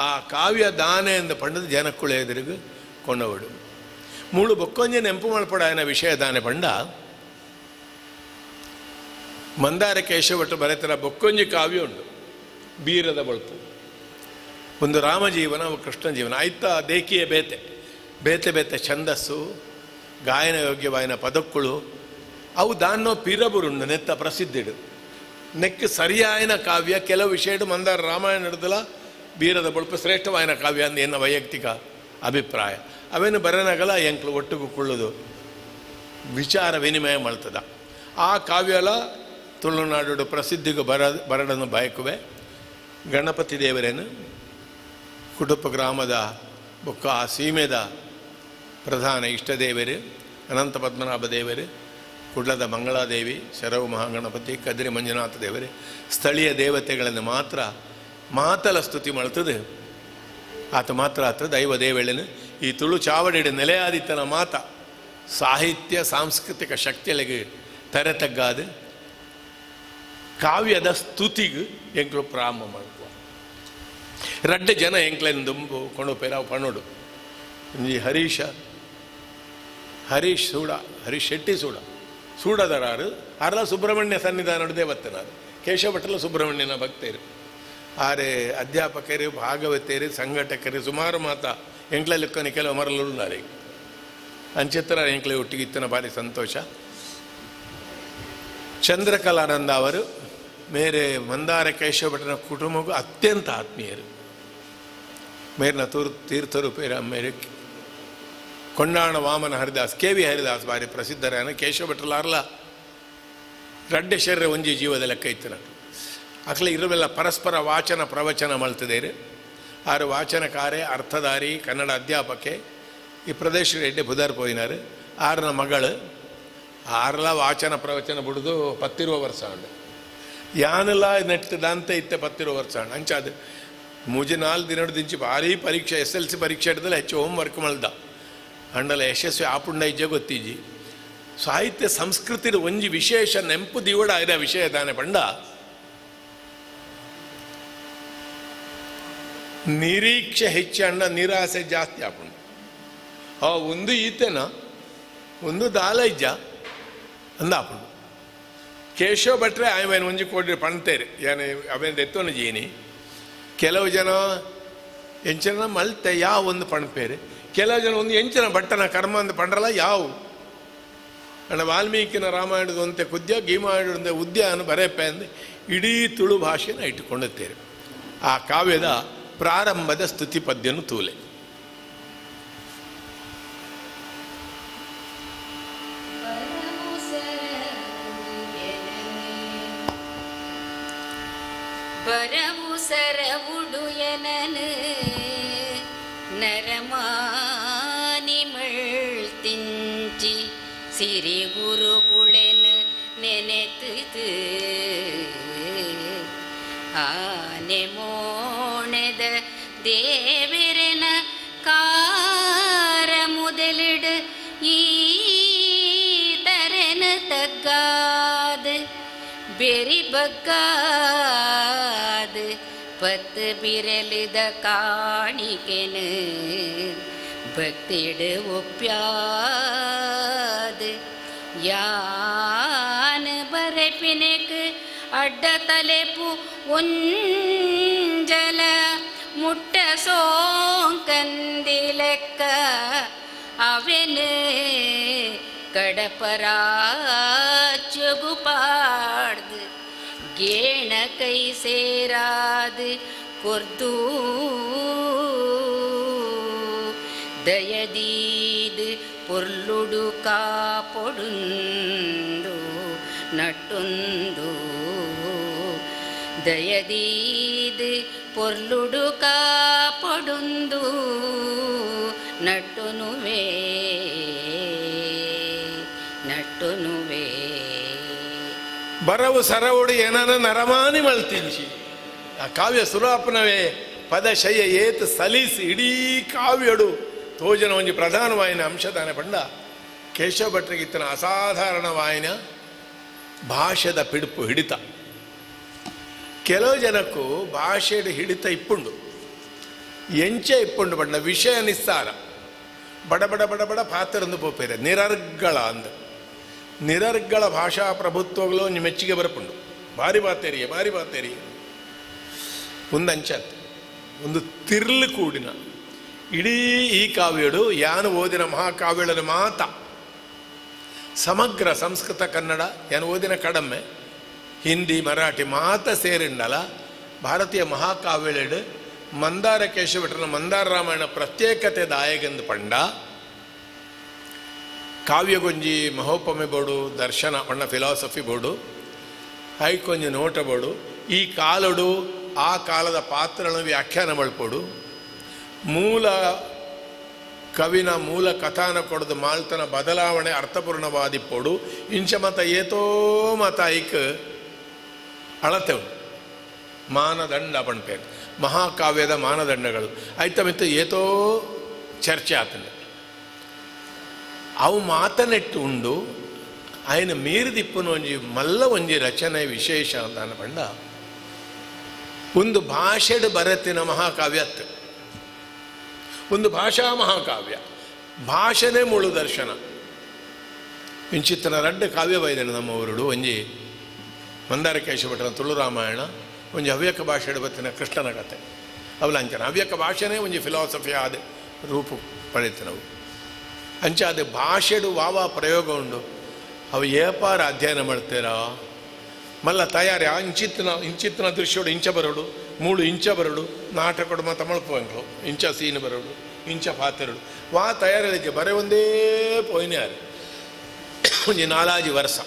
ಆ ಕಾವ್ಯ ದಾನೆ ಎಂದು ಪಂಡದ ಜನಕ್ಕುಳ ಎದುರಿಗೂ ಕೊಂಡವಡು ಮೂಳು ಬೊಕ್ಕೊಂಜೆ ನೆಂಪು ಮಲ್ಪಡ ಆಯನ ವಿಷಯ ದಾನೆ ಪಂಡ ಮಂದಾರ ಕೇಶವಟ್ಟು ಬರೆತರ ಬೊಕ್ಕೊಂಜಿ ಕಾವ್ಯ ಉಂಡು ಬೀರದ ಬೊಳ್ಪು ಒಂದು ರಾಮಜೀವನ ಕೃಷ್ಣ ಜೀವನ ಆಯ್ತಾ ದೇಕಿಯ ಬೇತೆ ಬೇತೆ ಬೇತೆ ಛಂದಸ್ಸು ಗಾಯನ ಯೋಗ್ಯವಾಯನ ಪದಕ್ಕುಳು ಅವು ದಾನ್ನೋ ಪಿರಬುರುಂಡು ನೆತ್ತ ಪ್ರಸಿದ್ಧಿಡು ನೆಕ್ ಸರಿಯಾಯನ ಕಾವ್ಯ ಕೆಲವು ವಿಷಯಡು ಮಂದಾರ ರಾಮಾಯಣ ಹಿಡ್ದಲ ಬೀರದ ಬೊಳ್ಪು ಶ್ರೇಷ್ಠವಾಯನ ಕಾವ್ಯ ಅಂದ ಎನ್ನ ವೈಯಕ್ತಿಕ ಅಭಿಪ್ರಾಯ. ಅವೇನು ಬರನಗಲ ಎಂಕ್ಲು ಒಟ್ಟಿಗೂ ಕೊಳ್ಳೋದು ವಿಚಾರ ವಿನಿಮಯ ಮಾಡ್ತದ ಆ ಕಾವ್ಯಲ ತುಳುನಾಡು ಪ್ರಸಿದ್ಧಿಗೂ ಬರಡನ್ನು ಬಯಕುವೆ. ಗಣಪತಿ ದೇವರೇನು ಕುಟುಂಬ ಗ್ರಾಮದ ಬೊಕ್ಕ ಆ ಸೀಮೆದ ಪ್ರಧಾನ ಇಷ್ಟದೇವರು ಅನಂತ ಪದ್ಮನಾಭ ದೇವರು, ಕುಡ್ಲದ ಮಂಗಳಾದೇವಿ, ಶರವು ಮಹಾಗಣಪತಿ, ಕದ್ರಿ ಮಂಜುನಾಥ ದೇವರು ಸ್ಥಳೀಯ ದೇವತೆಗಳನ್ನು ಮಾತ್ರ ಮಾತಲ ಸ್ತುತಿ ಮಾಡ್ತದೆ. ಆತ ಮಾತ್ರ ಆತ ದೈವ ದೇವೇಳನು ಈ ತುಳು ಚಾವಡಿಡು ನೆಲೆಯಾದಿತ್ತನ ಮಾತ ಸಾಹಿತ್ಯ ಸಾಂಸ್ಕೃತಿಕ ಶಕ್ತಿಗಳಿಗೆ ತರೆ ತಗ್ಗಾದು ಕಾವ್ಯದ ಸ್ತುತಿಗೆ ಎಂಕ್ಲು ಪ್ರಾರಂಭ ಮಾಡ್ಕೊ ರಡ್ಡ ಜನ ಎಂಕ್ಲೆನ್ ದುಂಬು ಕೊಂಡೋಪೇರಾವು ಪಣೋಡು ಈ ಹರೀಶ ಹರೀಶ್ ಸೂಡ ಹರೀಶ್ ಶೆಟ್ಟಿ ಸೂಡ ಸೂಡದರಾರು ಅರ್ಲ ಸುಬ್ರಹ್ಮಣ್ಯ ಸನ್ನಿಧಾನಡು ದೇವತ್ತನಾರು ಕೇಶವ ಭಟ್ರಲ ಸುಬ್ರಹ್ಮಣ್ಯನ ಭಕ್ತರು ಆರೆ ಅಧ್ಯಾಪಕರು ಭಾಗವತರು ಸಂಘಟಕರು ಸುಮಾರು ಮಾತ ಎಂಕ್ಲಲ್ಲಿಕ್ಕನೆ ಕೆಲವು ಮರಳುన్నారు ಅಂಚಿತ್ರ ಎಂಕ್ಲೆ ಒಟ್ಟಿಗೆ ಇತ್ತನ ಭಾರಿ ಸಂತೋಷ. ಚಂದ್ರಕಲಾನಂದ ಅವರು ಮೇರೆ ಮಂದಾರ ಕೇಶವ ಭಟ್ಟನ ಕುಟುಂಬಕ್ಕೂ ಅತ್ಯಂತ ಆತ್ಮೀಯರು. ಮೇರಿನ ತೀರ್ಥರು ಪೇರ ಮೇರೆ ಕೊಂಡಾಣ ವಾಮನ ಹರಿದಾಸ್ ಕೆ ವಿ ಹರಿದಾಸ್ ಭಾರಿ ಪ್ರಸಿದ್ಧರಾನ ಕೇಶವ ಭಟ್ರಲಾರ್ಲ ರಡ್ಡೆ ಶರೀರ ಒಂಜಿ ಜೀವದ ಲೆಕ್ಕ ಇತ್ತು. ಅಕ್ಲೆ ಇರುವೆಲ್ಲ ಪರಸ್ಪರ ವಾಚನ ಪ್ರವಚನ ಮಲ್ತದೇರು. ಆರು ವಾಚನಕಾರೆ ಅರ್ಥಧಾರಿ ಕನ್ನಡ ಅಧ್ಯಾಪಕೆ ಈ ಪ್ರದೇಶ ಎಡ್ಡೆ ಬುಧರ್ ಪೋಯಿನಾರು. ಆರನ ಮಗಳು ಆರ್ಲ ವಾಚನ ಪ್ರವಚನ ಬಿಡುದು ಪತ್ತಿರುವ ವರ್ಷ ಉಂಡು ಯಾನೆಲ್ಲ ನೆಟ್ಟದಂತ ಇತ್ತೆ ಪತ್ತಿರುವ ವರ್ಷ ಉಂಡು ಅಂಚಾದ ಮೂಜಿ ನಾಲ್ಕು ದಿನ ದಿಂಚಿ ಭಾರಿ ಪರೀಕ್ಷೆ ಎಸ್ ಎಲ್ ಸಿ ಪರೀಕ್ಷೆ ಹಿಡ್ದಲ್ಲ ಹೆಚ್ಚು ಹೋಮ್ ವರ್ಕ್ ಮಲ್ದ ಅಂಡಲ ಯಶಸ್ವಿ ಆಪುಂಡ ಇಜ್ಜೆ ಗೊತ್ತಿಜ್ಜಿ. ಸಾಹಿತ್ಯ ಸಂಸ್ಕೃತಿದ ಒಂಜಿ ವಿಶೇಷ ನೆಂಪು ದಿವಡ ಆಯ್ದ ವಿಷಯ ದಾನೆ ಪಂಡ ನಿರೀಕ್ಷೆ ಹೆಚ್ಚಂಡ ನಿರಾಸೆ ಜಾಸ್ತಿ ಆಪುಂಡು. ಆ ಒಂದು ಈತೆನ ಒಂದು ದಾಲ ಇಜ್ಜ ಅಂದ ಆಪುಂಡು. ಕೇಶವ ಭಟ್ರೆ ಆಯ್ವೇನು ಒಂಜಿ ಕೋಡಿ ಪಣ್ತೇರು ಯಾನೆ ಅವೇನು ಎತ್ತೋನು ಜೀನಿ ಕೆಲವು ಜನ ಎಂಚನ ಮಲ್ತೆ ಯಾವ ಒಂದು ಪಣ್ಪೇರು ಕೆಲವು ಜನ ಒಂದು ಎಂಚಿನ ಭಟ್ಟನ ಕರ್ಮ ಅಂದ ಪಂಡ್ರಲ್ಲ ಯಾವು ಅಣ್ಣ ವಾಲ್ಮೀಕಿನ ರಾಮಾಯಣದ ಒಂತೆ ಕುದ್ಯ ಗೀಮಾಯಣದ ಉದ್ಯಾನ ಬರೆಪೆ ಅಂದು ಇಡೀ ತುಳು ಭಾಷೆನ ಇಟ್ಟುಕೊಳ್ಳುತ್ತೇವೆ. ಆ ಕಾವ್ಯದ ಪ್ರಾರಂಭದ ಸ್ತುತಿ ಪದ್ಯನು ತೂಲೆ. ಬರವು ಸರವುಡುಯನನು ನರಮಾನಿ ಮಳ್ತಿಂಚಿ ಸಿರಿ ಗುರುಕುಳೆನು ನೆನೆತು ಆನೆ ಮೋಣೆದ ದೇವಿರನ ಕಾರ முதலிடு ಈ ತರನ ತಗ್ಗಾದ ಬೆರಿ ಬಗ್ಗಾದ ಪತ್ತು ಬಿರಲಿದ ಕಾಣಿಕೆನು ಭಕ್ತಿಡು ಒಪ್ಪ್ಯಾದ ಯಾನ ಬರೆಪಿನೆಕ್ ಅಡ್ಡ ತಲೆಪು ಒಂಜಲ ಮುಟ್ಟ ಸೋಂಕಂದಿಲೆಕ್ಕ ಅವೆನು ಕಡಪರಾಚುಗು ಪಾಡ್ದು ಗೇಣ ಕೈ ಸೇರಾದು ಕೊರ್ದು ದಯದೀದು ಪೊರ್ಲುಡು ಕಾಪೊಡುಂದು ನಟ್ಟೊಂದು ದಯದೀದು ಪೊರ್ಲುಡು ಕಾಪೊಡುಂದು ನಟ್ಟೊನುವೆ ನಟ್ಟೊನುವೆ. ಬರವು ಸರವುಡು ಏನನ ನರಮಾನಿ ಮಲ್ತಿಂಚಿ ಆ ಕಾವ್ಯ ಸುರಾಪನವೇ ಪದಶಯ ಏತ್ ಸಲೀಸ್ ಇಡೀ ಕಾವ್ಯಡು ತೋಜನ ಒಂಜಿ ಪ್ರಧಾನವಾಯಿನ ಅಂಶದಾನೆ ಪಂಡ ಕೇಶವ ಭಟ್ರಿಗೆ ಇತ್ತನ ಅಸಾಧಾರಣವಾಯಿನ ಭಾಷೆದ ಪಿಡುಪು ಹಿಡಿತ. ಕೆಲವು ಜನಕ್ಕೂ ಭಾಷೆಡು ಹಿಡಿತ ಇಪ್ಪುಂಡು, ಎಂಚೆ ಇಪ್ಪುಂಡು ಪಂಡ ವಿಷಯ ನಿಸ್ಸಾರ, ಬಡ ಬಡ ಬಡ ಬಡ ಪಾತ್ರಂದು ಪೋಪೇರೆ ನಿರರ್ಗಳ ಅಂದ ನಿರರ್ಗಳ ಭಾಷಾ ಪ್ರಭುತ್ವಗಳು ಒಂಜಿ ಮೆಚ್ಚುಗೆ ಬರಪುಂಡು, ಭಾರಿ ಬಾತೇರಿಯೇ ಭಾರಿ ಬಾತೇರಿಯೇ ಒಂದಂಚತ್ ಒಂದು ತಿರ್ಲು ಕೂಡಿನ ಇಡೀ ಈ ಕಾವ್ಯಡು ಯಾನು ಓದಿನ ಮಹಾಕಾವ್ಯಗಳ ಮಾತ ಸಮಗ್ರ ಸಂಸ್ಕೃತ ಕನ್ನಡ ಯಾನು ಓದಿನ ಕಡಮೆ ಹಿಂದಿ ಮರಾಠಿ ಮಾತ ಸೇರಿಂಡಲ ಭಾರತೀಯ ಮಹಾಕಾವ್ಯಳೆಡು ಮಂದಾರ ಕೇಶವಭಟ್ಟನ ಮಂದಾರ ರಾಮಾಯಣ ಪ್ರತ್ಯೇಕತೆ ದಾಯಗೆಂದು ಪಂಡ ಕಾವ್ಯಗೊಂಜಿ ಮಹೋಪಮೆ ಬೋಡು ದರ್ಶನ ಪಣ್ಣ ಫಿಲಾಸಫಿ ಬೋಡು ಐಕೊಂಜಿ ನೋಟ ಬೋಡು ಈ ಕಾಲಡು ಆ ಕಾಲದ ಪಾತ್ರಗಳನ್ನು ವ್ಯಾಖ್ಯಾನ ಮಲ್ಪೊಡು ಮೂಲ ಕವಿನ ಮೂಲ ಕಥಾನ ಕೊಡದು ಮಾಲ್ತನ ಬದಲಾವಣೆ ಅರ್ಥಪೂರ್ಣವಾದಿಪ್ಪೊಡು ಇಂಚ ಮತ ಏತೋ ಮತ ಐಕ್ ಅಳತೆವು ಮಾನದಂಡ ಪಣ್ಪೇರು ಮಹಾಕಾವ್ಯದ ಮಾನದಂಡಗಳು ಐತ ಮಿತ್ತ ಏತೋ ಚರ್ಚೆ ಆತಂದೆ ಅವು ಮಾತನೆಟ್ಟು ಉಂಡು ಆಯ್ನ ಮೀರಿದಿಪ್ಪುನ ಒಂಜಿ ಮಲ್ಲ ಒಂಜಿ ರಚನೆ ವಿಶೇಷ ಅಂತ ಪಂಡ ಒಂದು ಭಾಷೆಡು ಬರತಿನ ಮಹಾಕಾವ್ಯತ್ತು ಒಂದು ಭಾಷಾ ಮಹಾಕಾವ್ಯ ಭಾಷೆನೇ ಮುಳು ದರ್ಶನ. ಇಂಚಿತ್ತನ ರಡ್ಡ ಕಾವ್ಯ ಬೈದನು ನಮ್ಮ ಊರುಡು ಒಂಜಿ ಮಂದಾರ ಕೇಶಭಟ್ಟನ ತುಳು ರಾಮಾಯಣ ಒಂಜಿ ಹವ್ಯಕ ಭಾಷೆಡು ಬತ್ತಿನ ಕೃಷ್ಣನ ಕತೆ ಅವಲಂಚನ ಹವ್ಯಕ ಭಾಷೆನೇ ಒಂಜಿ ಫಿಲಾಸಫಿ ಆದ ರೂಪು ಪಡೆಯುತ್ತೆ. ಅಂಚೆ ಅದು ಭಾಷೆಡು ವಾವಾ ಪ್ರಯೋಗ ಉಂಡು ಅವು ಏಪಾರ ಅಧ್ಯಯನ ಮಾಡ್ತೀರಾ ಮಲ್ಲ ತಯಾರಿ ಇಂಚಿತ್ತಿನ ಇಂಚಿತ್ತಿನ ದೃಶ್ಯೋಡು ಇಂಚ ಬರೋಡು ಮೂಳು ಇಂಚ ಬರೋಡು ನಾಟಕಡು ಮತ್ತು ಮಳ್ಪುವಂಕ್ಲು ಇಂಚ ಸೀನ್ ಬರೋಡು ಇಂಚ ಪಾತ್ರಡು ವಾ ತಯಾರಿ ಬರೆ ಒಂದೇ ಪೋಯಿನಾರು ಒಂಜಿ ನಾಲಾಜಿ ವರ್ಷ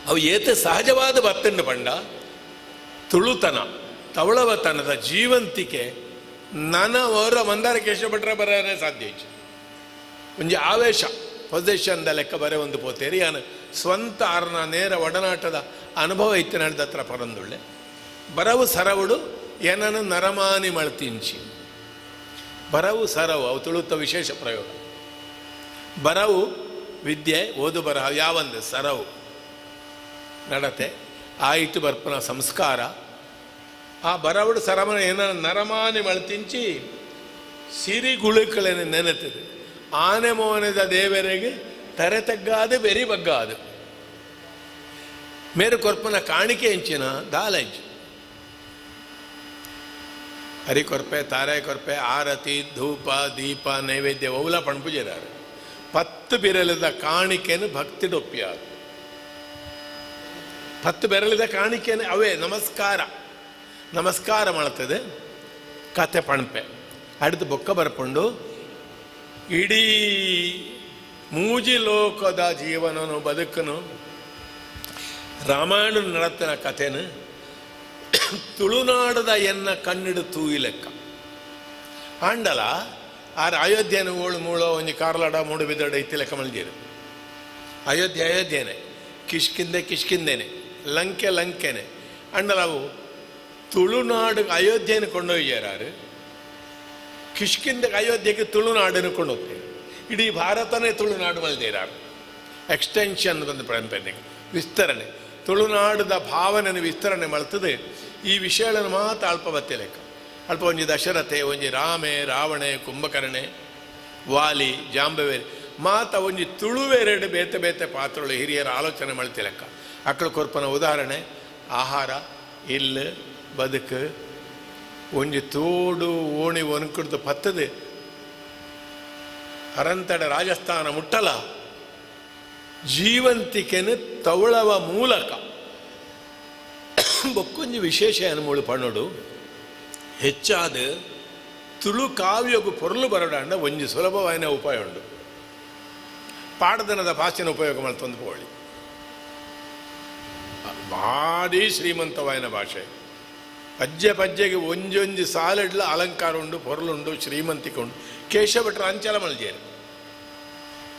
ಅವು ಏತ ಸಹಜವಾದ ಬತ್ತಂಡು ಪಂಡ ತುಳುತನ ತವಳವತನದ ಜೀವಂತಿಕೆ ನನ್ನ ಅವರ ಮಂದಾರ ಕೇಶವ ಭಟ್ರ ಬರೋನೇ ಸಾಧ್ಯ ಇತ್ತು. ಒಂಜಿ ಆವೇಶ ಪೊಸಿಷನ್ದ ಲೆಕ್ಕ ಬರೆ ಒಂದು ಪೋತೇರಿ ಯಾನು ಸ್ವಂತ ಆರ್ನ ನೇರ ಒಡನಾಟದ ಅನುಭವ ಇತ್ತು ನಡೆದ ಹತ್ರ ಪರಂದುಳ್ಳೆ ಬರವು ಸರವುಡು ಏನನ್ನು ನರಮಾನಿ ಮಳ್ತಿಂಚಿ ಬರವು ಸರವು ಅವು ತುಳುತ್ತ ವಿಶೇಷ ಪ್ರಯೋಗ. ಬರವು ವಿದ್ಯೆ ಓದು ಬರಹ ಯಾವಂದು ಸರವು ನಡತೆ ಆಯಿತು ಬರ್ಪನ ಸಂಸ್ಕಾರ ಆ ಬರವುಡು ಸರಮನ ಏನ ನರಮಾನಿ ಮಳ್ತಿಂಚಿ ಸಿರಿಗುಳುಕಳನ್ನು ನೆನೆತದೆ ಆನೆ ಮೋನದ ದೇವರಿಗೆ ತರೆ ತಗ್ಗಾದು ಬೆರಿ ಬಗ್ಗಾದು ಮೇರು ಕೊರ್ಪನ ಕಾಣಿಕೆ ಎಂಚಿನ ದಾಲಂಚು ಹರಿ ಕೊರ್ಪೆ ತಾರೆ ಕೊರ್ಪೆ ಆರತಿ ಧೂಪ ದೀಪ ನೈವೇದ್ಯ ಒವ್ಲ ಪಣಪುಜೆರಾರು 10 ಬೆರಳಿದ ಕಾಣಿಕೆಯನ್ನು ಭಕ್ತಿ ಡೊಪ್ಪಿಯಾರು 10 ಬೆರಳಿದ ಕಾಣಿಕೆಯನ್ನು ಅವೇ ನಮಸ್ಕಾರ ನಮಸ್ಕಾರ ಮಾಡ್ತದೆ ಕತೆ ಪಣಪೆ ಅಡ್ದು ಬೊಕ್ಕ ಬರ್ಪಂಡು ಇಡೀ ಮೂಜಿ ಲೋಕದ ಜೀವನನು ಬದುಕನು ರಾಮಾಯಣ ನಡತನ ಕಥೆನು ತುಳುನಾಡದ ಎನ್ನ ಕಣ್ಣಿಡು ತೂಯಿ ಲೆಕ್ಕ ಆಂಡಲ ಆರ್ ಅಯೋಧ್ಯೆನ ಓಳು ಮೂಳೋ ಒಂಜಿ ಕಾರ್ಲಾಡ ಮೂಡು ಬಿದ್ದಡ ಇತ್ತಿ ಲೆಕ್ಕ ಮಲ್ಜೇರು ಅಯೋಧ್ಯೆ ಅಯೋಧ್ಯೆನೆ ಕಿಷ್ಕಿಂದೆ ಕಿಷ್ಕಿಂದೇನೆ ಲಂಕೆ ಲಂಕೆನೆ ಅಂಡಲ ಅವು ತುಳುನಾಡು ಅಯೋಧ್ಯೆನ ಕೊಂಡೊಯ್ಯಾರು ಕಿಷ್ಕಿಂದ ಅಯೋಧ್ಯೆಗೆ ತುಳುನಾಡನ್ನು ಕೊಂಡೋಗ್ತೇವೆ ಇಡೀ ಭಾರತನೇ ತುಳುನಾಡು ಮಲ್ದೇರಾರು ಎಕ್ಸ್ಟೆನ್ಷನ್ ಬಂದು ಪರಂಪರೆ ವಿಸ್ತರಣೆ ತುಳುನಾಡದ ಭಾವನೆಯನ್ನು ವಿಸ್ತರಣೆ ಮಾಡ್ತದೆ. ಈ ವಿಷಯಗಳನ್ನು ಮಾತ್ರ ಅಲ್ಪ ಬತ್ತೆ ಲೆಕ್ಕ ಅಲ್ಪ ಒಂಜಿ ದಶರಥೆ ಒಂಜಿ ರಾಮೆ ರಾವಣೆ ಕುಂಭಕರ್ಣೆ ವಾಲಿ ಜಾಂಬವೇರಿ ಮಾತ ಒಂಜಿ ತುಳುವೆರಡು ಬೇತೆ ಬೇತೆ ಪಾತ್ರಗಳು ಹಿರಿಯರ ಆಲೋಚನೆ ಮಾಡ್ತಿ ಲೆಕ್ಕ ಅಕ್ಕಳ ಕೊರ್ಪನ ಉದಾಹರಣೆ ಆಹಾರ ಇಲ್ಲು ಬದುಕು ಒಂಜಿ ತೋಡು ಓಣಿ ಒಣಕುಡ್ದು ಪತ್ತದೆ ಅರಂತಡ ರಾಜಸ್ಥಾನ ಮುಟ್ಟಲ ಜೀವಂತಿಕೆನು ತವಳವ ಮೂಲಕ ಬೊಕ್ಕೊಂಜಿ ವಿಶೇಷ ಅನುಮೂಳು ಪಣ್ಣುಡು ಹೆಚ್ಚಾದ ತುಳು ಕಾವ್ಯಗು ಪೊರಲು ಬರಡಾಂಡ ಒಂಜಿ ಸುಲಭವಾಯಿನ ಉಪಾಯ ಉಂಡು ಪಾಡದನದ ಭಾಷೆನ ಉಪಯೋಗ ಮಾಡ್ತಂದು ಪೋಳಿ ಭಾರಿ ಶ್ರೀಮಂತವಾಯಿನ ಭಾಷೆ. ಪಜ್ಜೆ ಪಜ್ಜೆಗೆ ಒಂಜೊಂಜಿ ಸಾಲಡ್ಲ ಅಲಂಕಾರ ಉಂಡು, ಪೊರಲುಂಡು, ಶ್ರೀಮಂತಿಕೆ ಉಂಡು. ಕೇಶವ ಭಟ್ರು ಅಂಚಲ ಮಲ್ಜೇರು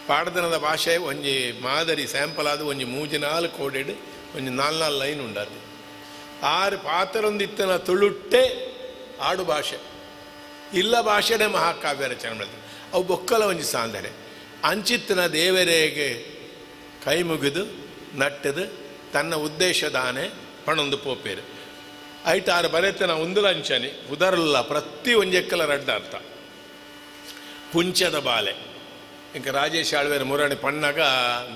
ಪಾಡ್ದನದ ಭಾಷೆ ಒಂಜಿ ಮಾದರಿ ಸ್ಯಾಂಪಲ್ ಆದ ಒಂಜಿ ಮೂಜಿ ನಾಲ್ಕು ಕೋಡೆಡ್ ಒಂಜಿ ನಾಲ್ ನಾಲ್ ಲೈನ್ ಉಂಡಾತಿ. ಆರು ಪಾತ್ರೊಂದಿತ್ತನ ತುಳುಟ್ಟೆ ಆಡು ಭಾಷೆ ಇಲ್ಲ ಭಾಷೆನೇ ಮಹಾಕಾವ್ಯ ರಚನೆ ಮಾಡ್ತಾರೆ. ಅವು ಬೊಕ್ಕಲ ಒಂಜಿ ಸಾಂದರೆ ಅಂಚಿತ್ತನ ದೇವರಿಗೆ ಕೈ ಮುಗಿದು ನಟ್ಟದು ತನ್ನ ಉದ್ದೇಶದಾನೆ ಪಣೊಂದು ಪೋಪೇರು ಐಟ್ ಆರು ಬರೆತನ ಒಂದುಲ ಅಂಚನೆ ಉದರಲ್ಲ ಪ್ರತಿ ಒಂಜೆಕ್ಕಲ ರಡ್ಡ ಅರ್ಥ. ಪುಂಚದ ಬಾಲೆ ಇಂಕ ರಾಜೇಶ್ ಆಳ್ವೇರ ಮುರಾಣಿ ಪಣ್ಣಾಗ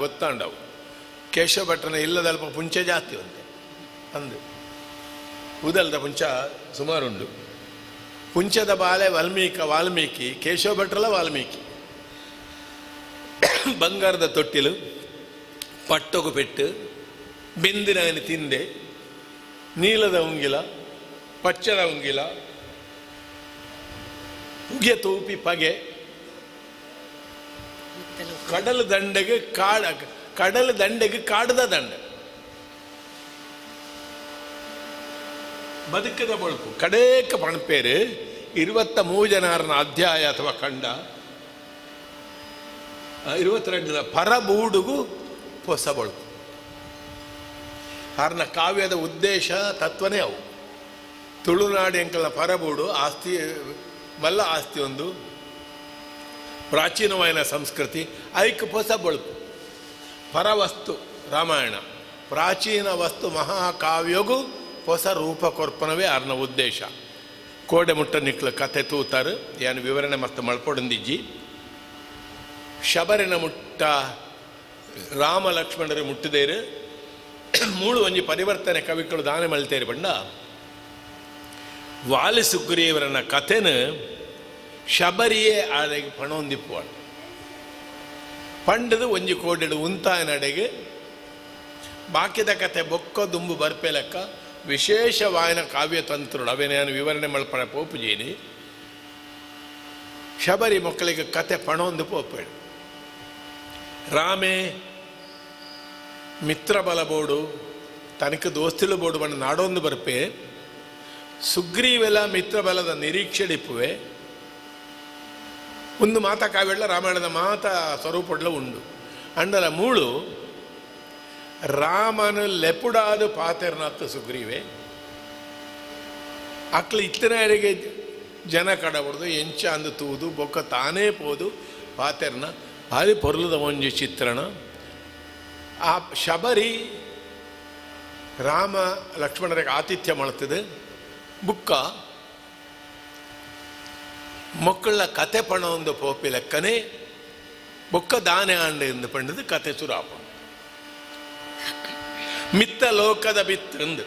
ಗೊತ್ತಾಂಡವು ಕೇಶವ ಭಟ್ರನ ಇಲ್ಲದಲ್ಪ ಪುಂಚ ಜಾತಿ ಒಂತೆ ಅಂದು ಉದಲ್ದ ಪುಂಚ ಸುಮಾರುಂಡು. ಪುಂಚದ ಬಾಲೆ ವಾಲ್ಮೀಕಿ ಕೇಶವ ಭಟ್ರಲ ವಾಲ್ಮೀಕಿ. ಬಂಗಾರದ ತೊಟ್ಟಿಲು ಪಟ್ಟೊಗು ಪೆಟ್ಟು ಬೆಂದಿನ ತಿಂದೆ ನೀಲದ ಉಂಗಿಲ ಪಚ್ಚದ ಉಂಗಿಲ ಉಗೆ ತೂಪಿ ಪಗೆ ಕಡಲ ದಂಡೆಗೆ ಕಾಡ ಕಡಲ ದಂಡೆಗೆ ಕಾಡದ ದಂಡೆ ಬದುಕದ ಬಳುಕು ಕಡೇಕ ಪಣಪೇರು 23 ಜನರನ್ನ ಅಧ್ಯಾಯ ಅಥವಾ ಖಂಡ 22 ಪರಬೂಡುಗು ಹೊಸ ಬಳುಕು. ಆರ್ನ ಕಾವ್ಯದ ಉದ್ದೇಶ ತತ್ವನೇ ಅವು. ತುಳುನಾಡು ಎಂಕಲ್ನ ಪರಬೂಡು ಆಸ್ತಿ ಮಲ್ಲ ಆಸ್ತಿ ಒಂದು ಪ್ರಾಚೀನವಾದ ಸಂಸ್ಕೃತಿ ಐಕ್ ಹೊಸ ಬಳುಕು ಪರವಸ್ತು ರಾಮಾಯಣ ಪ್ರಾಚೀನ ವಸ್ತು ಮಹಾಕಾವ್ಯಗೂ ಹೊಸ ರೂಪ ಕೊರ್ಪನವೇ ಆರ್ನ ಉದ್ದೇಶ. ಕೋಡೆ ಮುಟ್ಟ ನಿಕ್ಲ ಕತೆ ತೂತಾರು ಏನು ವಿವರಣೆ ಮತ್ತು ಮಳ್ಪೊಡಂದಿಜ್ಜಿ. ಶಬರಿನ ಮುಟ್ಟ ರಾಮ ಲಕ್ಷ್ಮಣರು ಮುಟ್ಟಿದೇರು ಮೂಳು ಒಂಜಿ ಪರಿವರ್ತನೆ ಕವಿಗಳು ದಾನೆ ಮಲ್ತೇರು ಬಂಡ ವಾಲಿ ಸುಗ್ರೀವರನ ಕಥೆನ ಶಬರಿಯೇ ಆಡೆಗೆ ಪಣೊಂದಿಪ್ಪುವಾಳು ಪಂಡದು ಒಂಜಿ ಕೋಡೆಡು ಉಂತಾಯನಡೆಗೆ ಬಾಕಿದ ಕತೆ ಬೊಕ್ಕ ದುಂಬು ಬರ್ಪೆ ಲೆಕ್ಕ ವಿಶೇಷವಾಯನ ಕಾವ್ಯತಂತ್ರಳು ಅವೇನೇನು ವಿವರಣೆ ಮಲ್ಪಣ ಪೋಪುಜೀನಿ. ಶಬರಿ ಮಕ್ಕಳಿಗೆ ಕತೆ ಪಣೊಂದು ಪೋಪೇಳು. ರಾಮೇ ಮಿತ್ರ ಬಲ ಬೋಡು ತನಕ ದೋಸ್ತಿಳು ಬೋಡು ಬಣ್ಣ ನಾಡೊಂದು ಬರ್ಪೆ ಸುಗ್ರೀವೆಲ್ಲ ಮಿತ್ರ ಬಲದ ನಿರೀಕ್ಷೆಡಿಪ್ಪುವೆ. ಒಂದು ಮಾತಾ ಕಾವ್ಯಳ್ಳ ರಾಮಾಯಣದ ಮಾತಾ ಸ್ವರೂಪಡ್ಲ ಉಂಡು. ಅಂಡಲ ಮೂಳು ರಾಮನ ಲೆಪುಡಾದ ಪಾತೆರ್ನತ್ತು ಸುಗ್ರೀವೆ ಅಕ್ಲು ಇತ್ತನರಿಗೆ ಜನ ಕಡಬಡ್ದು ಎಂಚ ಅಂದು ತೂದು ಬೊಕ್ಕ ತಾನೇ ಪೋದು ಪಾತೆರ್ನ ಭಾರಿ ಪೊರ್ಲದ ಒಂಜಿ ಚಿತ್ರಣ. ಆ ಶಬರಿ ರಾಮ ಲಕ್ಷ್ಮಣರಿಗೆ ಆತಿಥ್ಯ ಮಾಡ್ತದೆ. ಬುಕ್ಕ ಮಕ್ಕಳ ಕತೆ ಪಣ ಒಂದು ಪೋಪಿ ಲೆಕ್ಕನೆ ಬೊಕ್ಕ ದಾನೆ ಆಂಡೆ ಎಂದು ಪಂಡದು ಕತೆ ಸುರಾಪ ಮಿತ್ತ ಲೋಕದ ಬಿತ್ತಂದು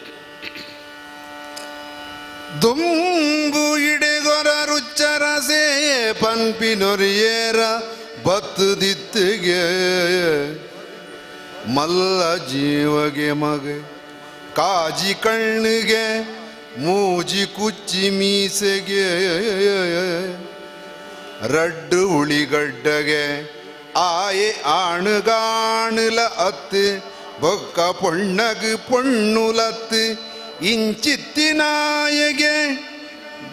ದುಂಬು ಇಡೆಗೊರ ರುಚ್ಚರಸೇ ಪನ್ಪಿನೊರಿಯೇರ ಬತ್ತುದಿತ್ತಿಗೆ ಮಲ್ಲ ಜೀವಗೆ ಮಗ ಕಾಜಿ ಕಣ್ಣಿಗೆ ಮೂಜಿ ಕುಚ್ಚಿ ಮೀಸೆಗೆ ರಡ್ಡು ಉಳಿಗಡ್ಡಗೆ ಆಯೆ ಆಣುಗಾಣುಲ ಅತ್ತು ಬೊಕ್ಕ ಪೊಣ್ಣಗು ಪೊಣ್ಣುಲತ್ತು ಇಂಚಿತ್ತಿನಾಯಗೆ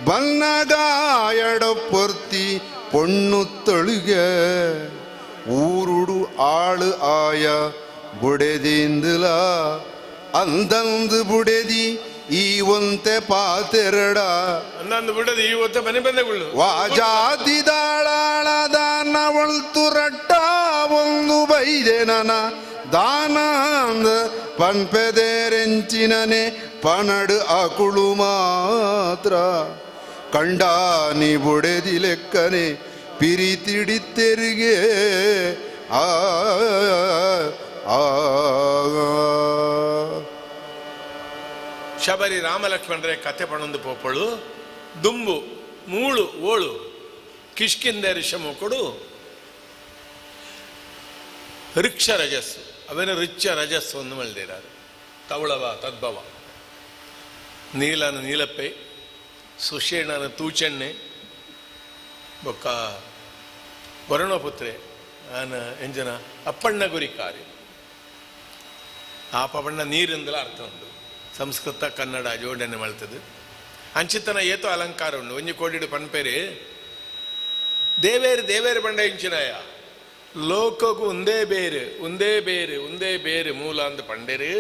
ಬನ್ನಗಾಯಡ ಪೊರ್ತಿ ಪೊಣ್ಣು ತೊಳುಗೆ ಊರುಡು ಆಳು ಆಯ ಬುಡೆದಿಂದಲ ಅಂದಂದು ಬುಡೆದಿ ಈ ಒಂತೆ ಪಾತೆರಡ ಅಂದಂದು ಬುಡದಿ ಈ ಒಂತೆ ಮನೆ ಬಂದೆಗಳು ವಾಜಾತಿದಾಳಾಳ ದಾನ ಒಳ್ತು ರಟ್ಟ ಒಂದು ಬೈದೆ ನನ ದಾನಾಂದ ಪನ್ಪೆದೇರೆಂಚಿನನೆ ಪನಡು ಅಕುಳು ಮಾತ್ರ ಕಂಡಾನಿ ಬುಡೆದಿ ಲೆಕ್ಕನೆ ಪಿರಿತಿಡಿತ್ತೆರಿಗೆ ಆ ಆ. ಶಬರಿ ರಾಮಲಕ್ಷ್ಮಣರೇ ಕತೆ ಪಣೊಂದು ಪೋಪಳು ದುಂಬು ಮೂಳು ಓಳು ಕಿಷ್ಕಿಂದೆ ಋಷಮುಖುಡು ಋಕ್ಷ ರಜಸ್ಸು ಅವೇನು ಋಚ್ಚ ರಜಸ್ಸು ಒಂದು ಮಲ್ದಿರಾರು ತವಳವ ತದ್ಭವ ನೀಲನ ನೀಲಪ್ಪೆ ಸುಷೇಣನ ತೂಚೆಣ್ಣೆ ಬೊಕ್ಕ ವರುಣಪುತ್ರೆ ಆನ ಎಂಜನ ಅಪ್ಪಣ್ಣ ಗುರಿಕಾರಿ ಆ ಪವಣ್ಣ ನೀರಿಂದಲ ಅರ್ಥ ಉಂಟು. ಸಂಸ್ಕೃತ ಕನ್ನಡ ಜೋಡಣೆ ಮಾಡ್ತದೆ. ಅಂಚಿತನ ಏತೋ ಅಲಂಕಾರ ಉಂಡು. ಒಂಜಿ ಕೋಡಿಡು ಪನ್ಪೇರಿ ದೇವೇರು ದೇವೇರು ಬಂಡ ಇಂಚಿನಾಯ ಲೋಕಗೂ ಒಂದೇ ಬೇರು ಒಂದೇ ಬೇರು ಒಂದೇ ಬೇರು ಮೂಲ ಅಂದ್ ಪಂಡೇರು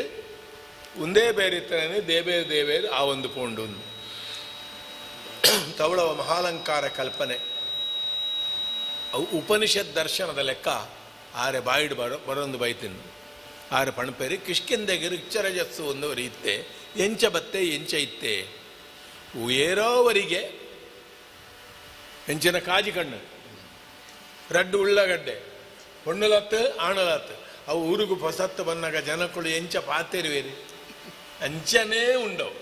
ಒಂದೇ ಬೇರು ಇತ್ತನೇ ದೇವೇರು ದೇವೇರು ಆ ಒಂದು ಪೋಂಡು. ತವಳವ ಮಹಾಲಂಕಾರ ಕಲ್ಪನೆ ಅವು ಉಪನಿಷತ್ ದರ್ಶನದ ಲೆಕ್ಕ. ಆರೆ ಬಾಯಿಡ್ ಬರೊಂದು ಬೈತಿನ್ನು ಆರೆ ಪಣಪೇರಿ ಕಿಷ್ಕಿಂದೆಗೆ ರಿಚ್ಚರಜಸ್ಸು ಒಂದು ಇತ್ತೆ ಎಂಚ ಬತ್ತೆ ಎಂಚ ಇತ್ತೆ ಏರೋವರಿಗೆ ಎಂಚಿನ ಕಾಜಿ ಕಣ್ಣು ರಡ್ಡು ಉಳ್ಳಗಡ್ಡೆ ಹೊಣ್ಣುಲತ್ತು ಆಣಲತ್ತು ಅವು ಊರಿಗೂ ಹೊಸತ್ತು ಬಂದಾಗ ಜನಕ್ಕಳು ಎಂಚ ಪಾತೆರುವೇರಿ ಅಂಚನೇ ಉಂಡವು.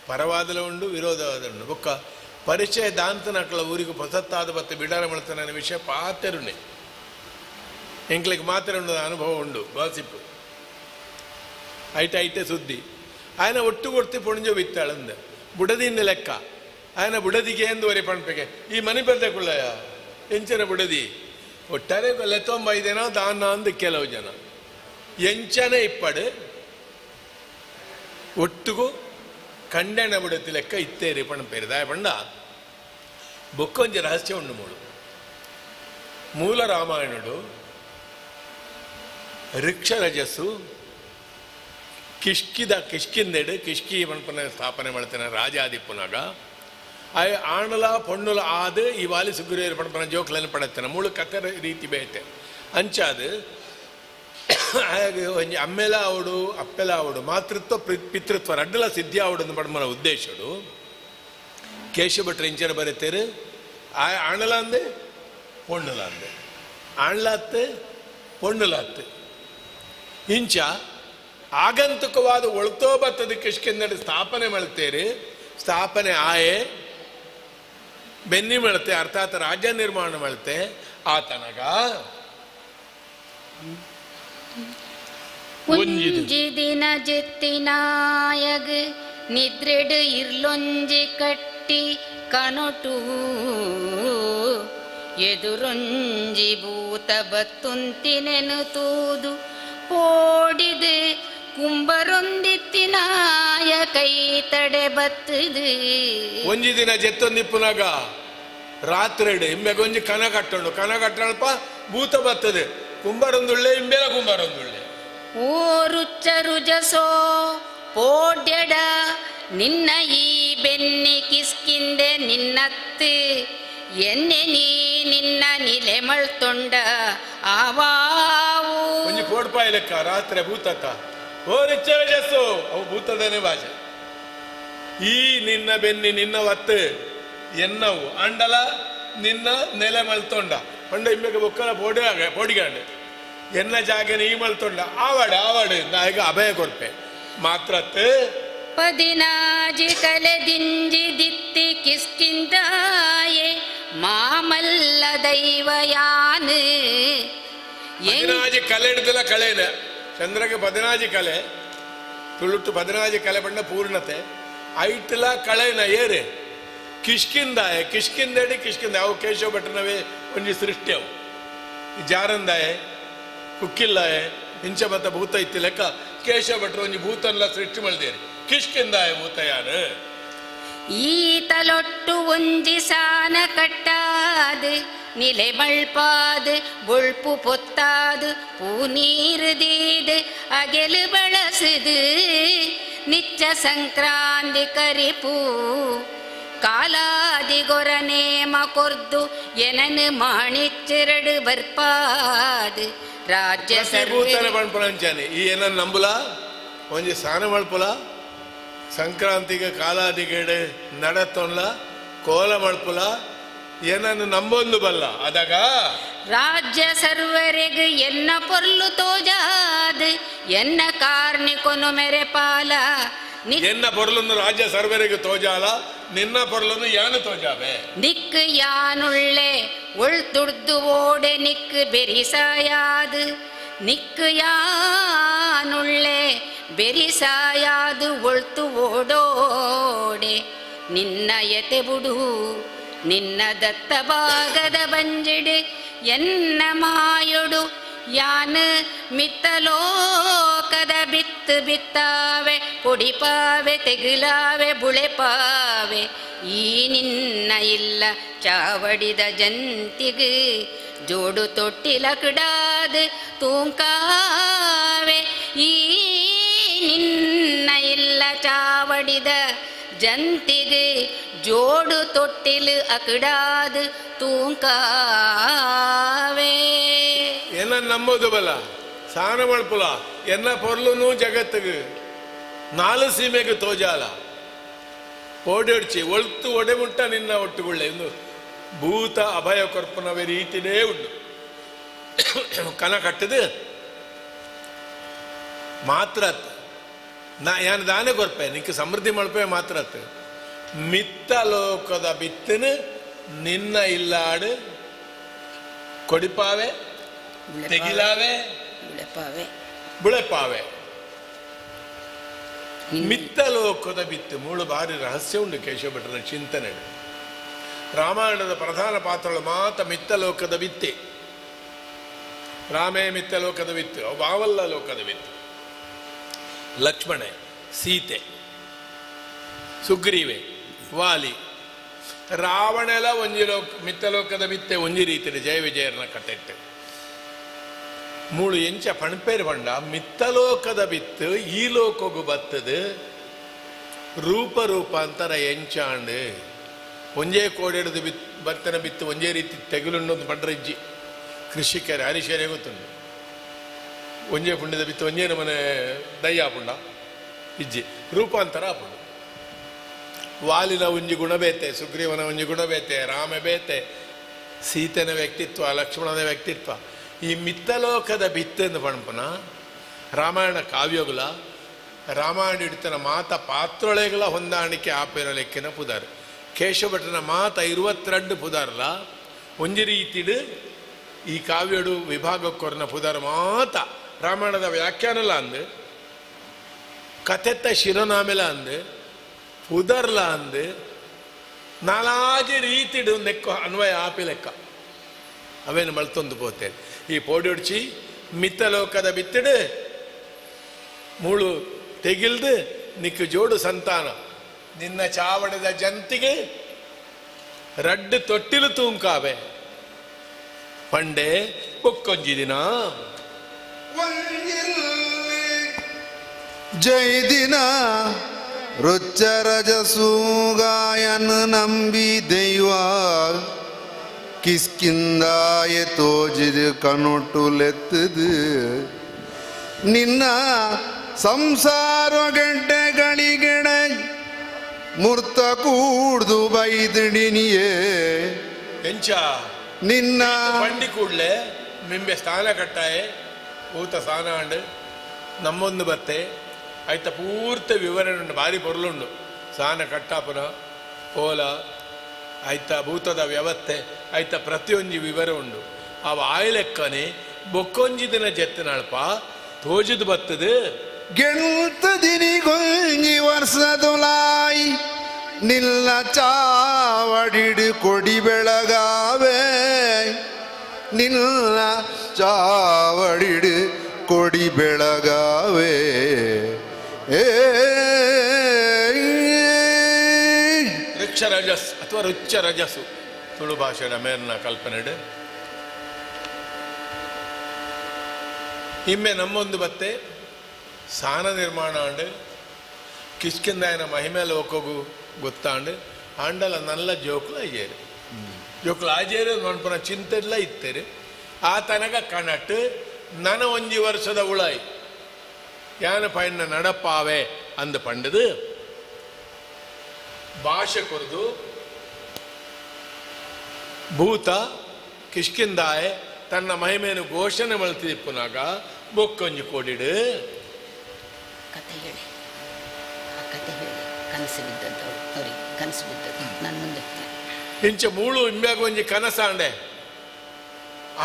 ಪರವಾದಲ ಉಂಡು ವಿರೋಧವಾದ ಉಂಡು. ಬೊಕ್ಕ ಪರಿಚಯ ದಾಂತನಕ್ಕಳ ಊರಿಗೆ ಹೊಸತ್ತಾದ ಬತ್ತೆ ಬಿಡಾರ ಮಾಡ್ತಾನೆ ವಿಷಯ ಪಾತೆರುಣೆ ಎಂಕ್ಲಿಗೆ ಮಾತ್ರ ಉಂಡು ಅನುಭವ ಉಂಡು ಗಾಸಿಪ್ಪು ಐಟ ಐಟೆ ಸುದ್ದಿ. ಆಯನ ಒಟ್ಟು ಕೊಡ್ತಿ ಪೊಣಜೋ ಬಿತ್ತಾಳಂದ ಬುಡದಿನ ಲೆಕ್ಕ ಆಯನ ಬುಡದಿಗೆ ಎಂದು ವರೆ ಪಣಪೆಗೆ ಈ ಮನೆ ಬದ್ದೆ ಕುಳ್ಳಯ್ಯ ಎಂಚನ ಬುಡದಿ ಒಟ್ಟಾರೆ ಲೆತ್ತೊಂಬೈದೇನೋ ದಾನ ಅಂದು ಕೆಲವು ಜನ ಎಂಚನೆ ಇಪ್ಪಡು ಒಟ್ಟುಗೂ ಕಂಡಣ ಬುಡತಿ ಲೆಕ್ಕ ಇತ್ತೇರಿ ಪಣಪೇರಿ ದಾಯ ಪಂಡ ಬೊಕ್ಕೊಂಜಿ ರಹಸ್ಯ ಉಂಡು. ಮೂಳು ಮೂಲ ರಾಮಾಯಣುಡು ಋಕ್ಷರಜಸ್ಸು ಕಿಷ್ಕಿದ ಕಿಷ್ಕಿಂದೆಡು ಕಿಷ್ಕಿ ಮಣ್ಪನ ಸ್ಥಾಪನೆ ಮಾಡ್ತಾನೆ ರಾಜಾದಿಪ್ಪನಾಗ ಆಯ್ ಆಣಲ ಪೊಣ್ಣುಲ ಆದ ಈ ವಾಲಿ ಸುಗ್ರೀವರು ಪಣಪನ ಜೋಕ್ಲನ್ನು ಪಡತ್ತಾನೆ. ಮೂಳು ಕತೆ ರೀತಿ ಬೇತೆ ಅಂಚಾದು ಒಂಜಿ ಅಮ್ಮೆಲ ಅವಡು ಅಪ್ಪೆಲ ಅವಡು ಮಾತೃತ್ವ ಪಿತೃತ್ವ ರಡ್ಡಲ ಸಿದ್ಧಿ ಅವಡು ಅಂತ ಪಡ್ಮನ ಉದ್ದೇಶಡು. ಕೇಶವ ಭಟ್ರು ಇಂಚನ ಬರೀತೇರು ಆಣಲ ಅಂದೆ ಪೊಣ್ಣುಲ ಅಂದೆ ಆಣ್ಲಾತ್ತೆ ಪೊಣ್ಣುಲಾತ್ತೆ ಇಂಚ ಆಗಂತುಕವಾದ ಒಳ್ತೋ ಬತ್ತದ ಕಿಷ್ಕಿಂದಡಿ ಸ್ಥಾಪನೆ ಮಾಡ್ತೇರಿ. ಸ್ಥಾಪನೆ ಆಯೆ ಬೆನ್ನಿ ಮಾಡುತ್ತೆ ಅರ್ಥಾತ್ ರಾಜ್ಯ ನಿರ್ಮಾಣ ಮಾಡುತ್ತೆ. ಆತನಗ ಒಂಜಿ ದಿನ ಜೆತ್ತಿನಾಯಗ್ ನಿದ್ರೆಡು ಇರ್ಲೊಂಜಿ ಕಟ್ಟಿ ಕನೊಟು ಎದುರೊಂಜಿ ಭೂತ ಬತ್ತುಂತಿನೆನು ತೂದು ಪೋಡಿದು ಕುಂಬರೊಂದಿತ್ತಿನಾಯ ಕೈ ತಡೆ ಬತ್ತದು. ಒಂಜಿ ದಿನ ಜೆತ್ತೊಂದಿಪ್ಪುನಾಗ ರಾತ್ರಿ ಇಂಬೆಗೊಂಜಿ ಕನ ಕಟ್ಟೋಣ ಕನ ಕಟ್ಟಣಪ್ಪ ಭೂತ ಬರ್ತದೆ ಕುಂಬರೊಂದುಳ್ಳೆ ಇಂಬೆಲ ಕುಂಬರೊಂದುಳ್ಳೆ. ಓ ರುಚ್ಚ ರುಜಸೋ ಪೋಡ್ಯಡ ನಿನ್ನ ಈ ಬೆನ್ನಿ ಕಿಸ್ಕಿಂದೆ ನಿನ್ನತ್ತು ಎನ್ನೆ ನೀ ನಿನ್ನ ನಿಲೆ ಮಳ್ತೊಂಡ ಆವಾವು. ಒಂಜಿ ಕೋಡ್ಪಾಯಿ ಲೆಕ್ಕ ರಾತ್ರಿ ಭೂತತ್ತ ಓ ರುಚ್ಚ ರುಜಸೋ ಅವು ಭೂತದನೆ ಭಾಷೆ. ಈ ನಿನ್ನ ಬೆನ್ನಿ ನಿನ್ನ ಒತ್ತು ಎನ್ನವು ಅಂಡಲ ನಿನ್ನ ನೆಲೆ ಮಳ್ತೊಂಡ ಪಂಡ ಇಮ್ಮೆಗೆ ಬೊಕ್ಕಲ ಪೋಡಿ ಪೋಡಿಗಾಂಡೆ ಎನ್ನ ಜಾಗನೆ ಈ ಮಳ್ತೊಂಡ ಆವಾಡು ಆವಾಡು ನಾಯಿಗ ಅಭಯ ಕೊರ್ಪೆ ಮಾತ್ರತ್ ಪದಿನಾಜಿ ಕಲೆ ದಿಂಜಿ ದಿತ್ತಿ ಕಿಸ್ಕಿಂದಾಯೆ ಮಾಮಲ್ಲ ದೈವಯಾನು. ಪದಿನಾಜಿ ಕಲೆ ಹಿಡ್ದಿಲ್ಲ ಕಳೆನ ಚಂದ್ರಗೆ ಪದಿನಾಜಿ ಕಲೆ ತುಳುಟ್ಟು ಪದಿನಾಜಿ ಕಲೆ ಬಣ್ಣ ಪೂರ್ಣತೆ ಐಟ್ಲ ಕಳೆನ ಏರೆ ಕಿಷ್ಕಿಂದಾಯ ಕಿಷ್ಕಿಂದಡಿ ಕಿಷ್ಕಿಂದ ಅವು ಕೇಶವ ಭಟ್ರನವೇ ಒಂಜಿ ಸೃಷ್ಟಿ ಅವು ಜಾರಂದಾಯ ಕುಕ್ಕಿಲ್ಲಾಯ ಇಂಚ ಮತ್ತ ಭೂತ ಇತ್ತಿ ಲೆಕ್ಕ ಕೇಶವ ಭಟ್ರು ಒಂಜಿ ಭೂತನ್ಲ ಸೃಷ್ಟಿ ಮಲ್ದೇರಿ ಕಿಷ್ಕಿಂದಾಯ ಭೂತ ಯಾರು. ಈ ತಲೊಟ್ಟು ಒಂಜಿ ಸಾನ ಕಟ್ಟಾದು ನಿಲೆ ಮಳ್ಪಾದು ಬೊಳ್ಪು ಪೊತ್ತಾದು ಪೂನೀರು ದೀದು ಅಗೆಲು ಬಳಸುದು ನಿಚ್ಚ ಸಂಕ್ರಾಂತಿ ಕರಿಪೂ ಕಾಲಾದಿಗೊರ ನೇಮ ಕೊರ್ದು ಎನನು ಮಾಣಿಚ್ಚಿರಡು ಬರ್ಪಾದು ರಾಜ್ಯ ಭೂತನ ಪಣ್ಪುನಂಚಾನೆ ಈ ಏನನ್ನು ನಂಬುಲ ಒಂಜಿ ಸ್ನಾನ ಮಳ್ಪುಲ ಸಂಕ್ರಾಂತಿಗೆ ಕಾಲಾದಿಗೇಡು ನಡತೊನ್ಲ ಕೋಲ ಮಳ್ಪುಲ ಏನನ್ನು ನಂಬೊಂದು ಬಲ್ಲ ಅದಾಗ ರಾಜ್ಯ ಸರ್ವರೆಗ್ ಎನ್ನ ಪೊರ್ಲು ತೋಜಾದು ಎನ್ನ ಕಾರ್ಣಿಕೊನು ಮೆರೆ ಪಾಲ ಎನ್ನ ಪೊರ್ಲನ್ನು ರಾಜ್ಯ ಸರ್ವರಿಗೆ ತೋಜಾಲ ನಿನ್ನ ಪೊರ್ಲನ್ನು ಯಾನು ತೋಜಾವೆ. ನಿಕ್ ಯಾನುಳ್ಳೆ ಒಳ್ ತುಡ್ದು ಓಡೆ ನಿಕ್ ಬೆರಿಸಾயாது ನಿಕ್ ಯಾನುಳ್ಳೆ ಬೆರಿಸಾயாது ಒಳ್ತು ಓಡೋಡೆ ನಿನ್ನ ಎತೆ ಬುಡು ನಿನ್ನ ದತ್ತ ಭಾಗದ ಬಂಜಿಡು ಎನ್ನ ಮಾಯೊಡು ಯಾನ್ ಮಿತ್ತಲೋಕದ ಬಿತ್ತು ಬಿತ್ತಾವೆ ಕೊಡಿಪಾವೆ ತೆಗಿಲಾವೆ ಬುಳೆಪಾವೆ ಈ ನಿನ್ನ ಇಲ್ಲ ಚಾವಡಿದ ಜಂತಿಗ್ ಜೋಡು ತೊಟ್ಟಿಲ ಕಿಡಾದು ತೂಂಕಾವೆ ಈ ನಿನ್ನ ಇಲ್ಲ ಚಾವಡಿದ ಜಂತಿಗ್ ಜೋಡು ತೊಟ್ಟಿಲು ಅಕಿಡಾದು ತೂಂಕಾವೆ. ಎನ್ನ ನಂಬೋದು ಬಲ ಸಾನ ಮಳ್ಪುಲ ಎನ್ನ ಪೊರ್ಲುನು ಜಗತ್ತಿಗೆ ನಾಲು ಸೀಮೆಗೆ ತೋಜಾಲ ಓಡೋಡ್ಚಿ ಒಳ್ತು ಒಡೆಮುಟ್ಟ ನಿನ್ನ ಒಟ್ಟುಗುಳ್ಳೆ ಎಂದು ಭೂತ ಅಭಯ ಕೊರ್ಪುನವೇ ರೀತಿನೇ ಉಂಟು. ಕನ ಕಟ್ಟದು ಮಾತ್ರ ನಾ ಯಾನ್ ದಾನೆ ಕೊರ್ಪೆ ನಿಕ್ಕ ಸಮೃದ್ಧಿ ಮಳ್ಪೆ ಮಾತ್ರ ಮಿತ್ತ ಲೋಕದ ಬಿತ್ತನು ನಿನ್ನ ಇಲ್ಲಾಡು ಕೊಡಿಪಾವೆ ತೆಗಿಲಾವೆ ಬುಳೆಪಾವೆ ಬುಳೆಪಾವೆ. ಮಿತ್ತ ಲೋಕದ ಬಿತ್ತು ಮೂಳು ಬಾರಿ ರಹಸ್ಯ ಉಂಟು ಕೇಶವ ಭಟ್ರನ ಚಿಂತನೆ. ರಾಮಾಯಣದ ಪ್ರಧಾನ ಪಾತ್ರಗಳು ಮಾತ ಮಿತ್ತ ಲೋಕದ ಬಿತ್ತೆ. ರಾಮೇ ಮಿತ್ತ ಲೋಕದ ಬಿತ್ತು, ಬಾವಲ್ಲ ಲೋಕದ ಬಿತ್ತು. ಲಕ್ಷ್ಮಣೆ, ಸೀತೆ, ಸುಗ್ರೀವೆ, ವಾಲಿ, ರಾವಣೆಲ್ಲ ಒಂಜಿ ಲೋಕ ಮಿತ್ತ ಲೋಕದ ಬಿತ್ತೆ ಒಂಜಿ ರೀತಿಯ ಜಯ ವಿಜಯರನ ಕತೆಟ್ಟು. ಮೂಳು ಎಂಚ ಪಣಪೇರು ಬಂಡ ಮಿತ್ತಲೋಕದ ಬಿತ್ತು ಈ ಲೋಕಗೂ ಬತ್ತದು ರೂಪ ರೂಪಾಂತರ ಎಂಚಾಂಡು ಒಂಜೇ ಕೋಡಿಡ್ದು ಬಿತ್ ಬರ್ತನ ಬಿತ್ತು ಒಂಜೇ ರೀತಿ ತೆಗುಲುಂಡೊಂದು ಪಂಡ್ರಜ್ಜಿ ಕೃಷಿಕರು ಹರಿಶರೇ ಗೊತ್ತುಂಡು ಒಂಜೇ ಪುಂಡದ ಬಿತ್ತು ಒಂಜೇ ನಮನೆ ದಯ್ಯ ಪುಂಡ ಇಜ್ಜಿ ರೂಪಾಂತರ ಆಪುಂಡು. ವಾಲಿನ ಒಂಜಿ ಗುಣ ಬೇತೆ, ಸುಗ್ರೀವನ ಒಂಜಿ ಗುಣ ಬೇತೆ, ರಾಮ ಬೇತೆ, ಸೀತನ ವ್ಯಕ್ತಿತ್ವ, ಲಕ್ಷ್ಮಣನ ವ್ಯಕ್ತಿತ್ವ. ಈ ಮಿತ್ತಲೋಕದ ಬಿತ್ತೆಂದು ಪಣಪುನ ರಾಮಾಯಣ ಕಾವ್ಯಗುಲ ರಾಮಾಯಣ ಹಿಡಿತನ ಮಾತ ಪಾತ್ರೊಳೆಗಳ ಹೊಂದಾಣಿಕೆ ಆಪೇನ ಲೆಕ್ಕಿನ ಪುದಾರ್ ಕೇಶವಭಟ್ಟನ ಮಾತ 22 ಪುದಾರ್ಲ ಒಂಜಿ ರೀತಿಡು ಈ ಕಾವ್ಯಡು ವಿಭಾಗಕ್ಕೊರ್ನ ಪುದಾರ್ ಮಾತ ರಾಮಾಯಣದ ವ್ಯಾಖ್ಯಾನಲ ಅಂದು ಕಥೆತ್ತ ಶಿರೋನಾಮೆಲ ಅಂದು ಪುದರ್ಲ ಅಂದು ನಾಲಾಜಿ ರೀತಿಡು ನೆಕ್ಕ ಅನ್ವಯ ಆಪಿ ಲೆಕ್ಕ ಅವೇನು ಮಳ್ತೊಂದು ಪೋತೇನೆ. ಈ ಪೋಡಿಯೊಡ್ಚಿ ಮಿತ್ತಲೋಕದ ಬಿತ್ತಿಡು ಮೂಳು ತೆಗಿಲ್ದು ನಿಕ್ಕು ಜೋಡು ಸಂತಾನ ನಿನ್ನ ಚಾವಡದ ಜಂತಿಗೆ ರಡ್ಡು ತೊಟ್ಟಿಲು ತೂಂಕಾವೆ ಪಂಡೆ ಬೊಕ್ಕೊಂಜಿ ದಿನ ಜೈ ದಿನ ರುಚ್ಚರಜಸೂಗಾಯನ ನಂಬಿ ದೈವ ಕಿಸ್ಕಿಂದಾಯ ತೋಜಿದ ಕನೊಟ್ಟುಲೆತ್ತದು ನಿನ್ನ ಸಂಸಾರ ಗಂಟೆಗಳಿಗೆಣ ಮೂರ್ತ ಕೂಡ್ದು ಬೈದಿಡಿನಿಯೇ ಎಂಚ ನಿನ್ನ ಬಂಡಿ ಕೂಡಲೇ ನಿಂಬೆ ಸ್ನಾನ ಕಟ್ಟಾಯೆ ಊತ ಸ್ನಾನ ಅಂಡು ನಮ್ಮೊಂದು ಬತ್ತೆ ಆಯ್ತ ಪೂರ್ತಿ ವಿವರಣೆ ಉಂಟು ಭಾರಿ ಪೊರ್ಲುಂಡು ಸ್ನಾನ ಕಟ್ಟಾಪುನ ಓಲ ಆಯ್ತ ಭೂತದ ವ್ಯವಸ್ಥೆ ಆಯ್ತ ಪ್ರತಿಯೊಂಜಿ ವಿವರ ಉಂಡು. ಅವ ಆಯ್ಲೆಕ್ಕನೆ ಬೊಕ್ಕೊಂಜಿ ದಿನ ಜೆತ್ತನಲ್ಪ ತೋಜುದು ಬತ್ತದು ಗೆಣುತ ದಿನಿಗೊಂಜಿ ವರ್ಷದುಲಾಯಿ ನಿಲ್ಲ ಚಾವಡಿಡು ಕೊಡಿ ಬೆಳಗಾವೆ ನಿಲ್ಲ ಚಾವಡಿಡು ಕೊಡಿ ಬೆಳಗಾವೆ ಏ ವೃಕ್ಷ ರಜಸ್ ಅಥವಾ ರುಚ್ಚ ರಜಸ್ಸು ತುಳು ಭಾಷೆಯ ಮೇಲಿನ ಕಲ್ಪನೆಡು ಇಮ್ಮೆ ನಮ್ಮೊಂದು ಬತ್ತೆ ಸಾನ ನಿರ್ಮಾಣ ಆಂಡು ಕಿಷ್ಕಿಂದಾಯನ ಮಹಿಮೆ ಲೋಕಗೂ ಗೊತ್ತಾಂಡು ಆಂಡಲ ನಲ್ಲ ಜೋಕ್ಲು ಆಜೇರು ಜೋಕ್ಲು ಆಜೇರು ಮನ್ಪುನ ಚಿಂತೆಲ್ಲ ಇತ್ತೇರು ಆ ತನಕ ಕಣಟ್ಟು ನನ ಒಂಜಿ ವರ್ಷದ ಉಳಾಯಿ ಯಾನ ಪೈನ ನಡಪಾವೆ ಅಂದ ಪಂಡದು ಭಾಷೆ ಕೊರದು ಭೂತ ಕಿಷ್ಕಿಂದಾಯ ತನ್ನ ಮಹಿಮೆಯನ್ನು ಘೋಷಣೆ ಮಲ್ತಿಪ್ಪುನಾಗ ಬೊಕ್ಕೊಂಜಿ ಕೋಡಿಡು ಕತೆ ಹೇಳಿ, ಆ ಕತೆ ಹೇಳಿ ಕನಸು ಬಿದ್ದದ್ದು ಅವ್ರಿಗೆ ಕನಸು ಬಿದ್ದದ್ದು ನಾನು ಮುಂದೆ. ಇಂಚ ಮೂಳು ಇಂಬ್ಯಾಗ ಒಂಜಿ ಕನಸಾಂಡೆ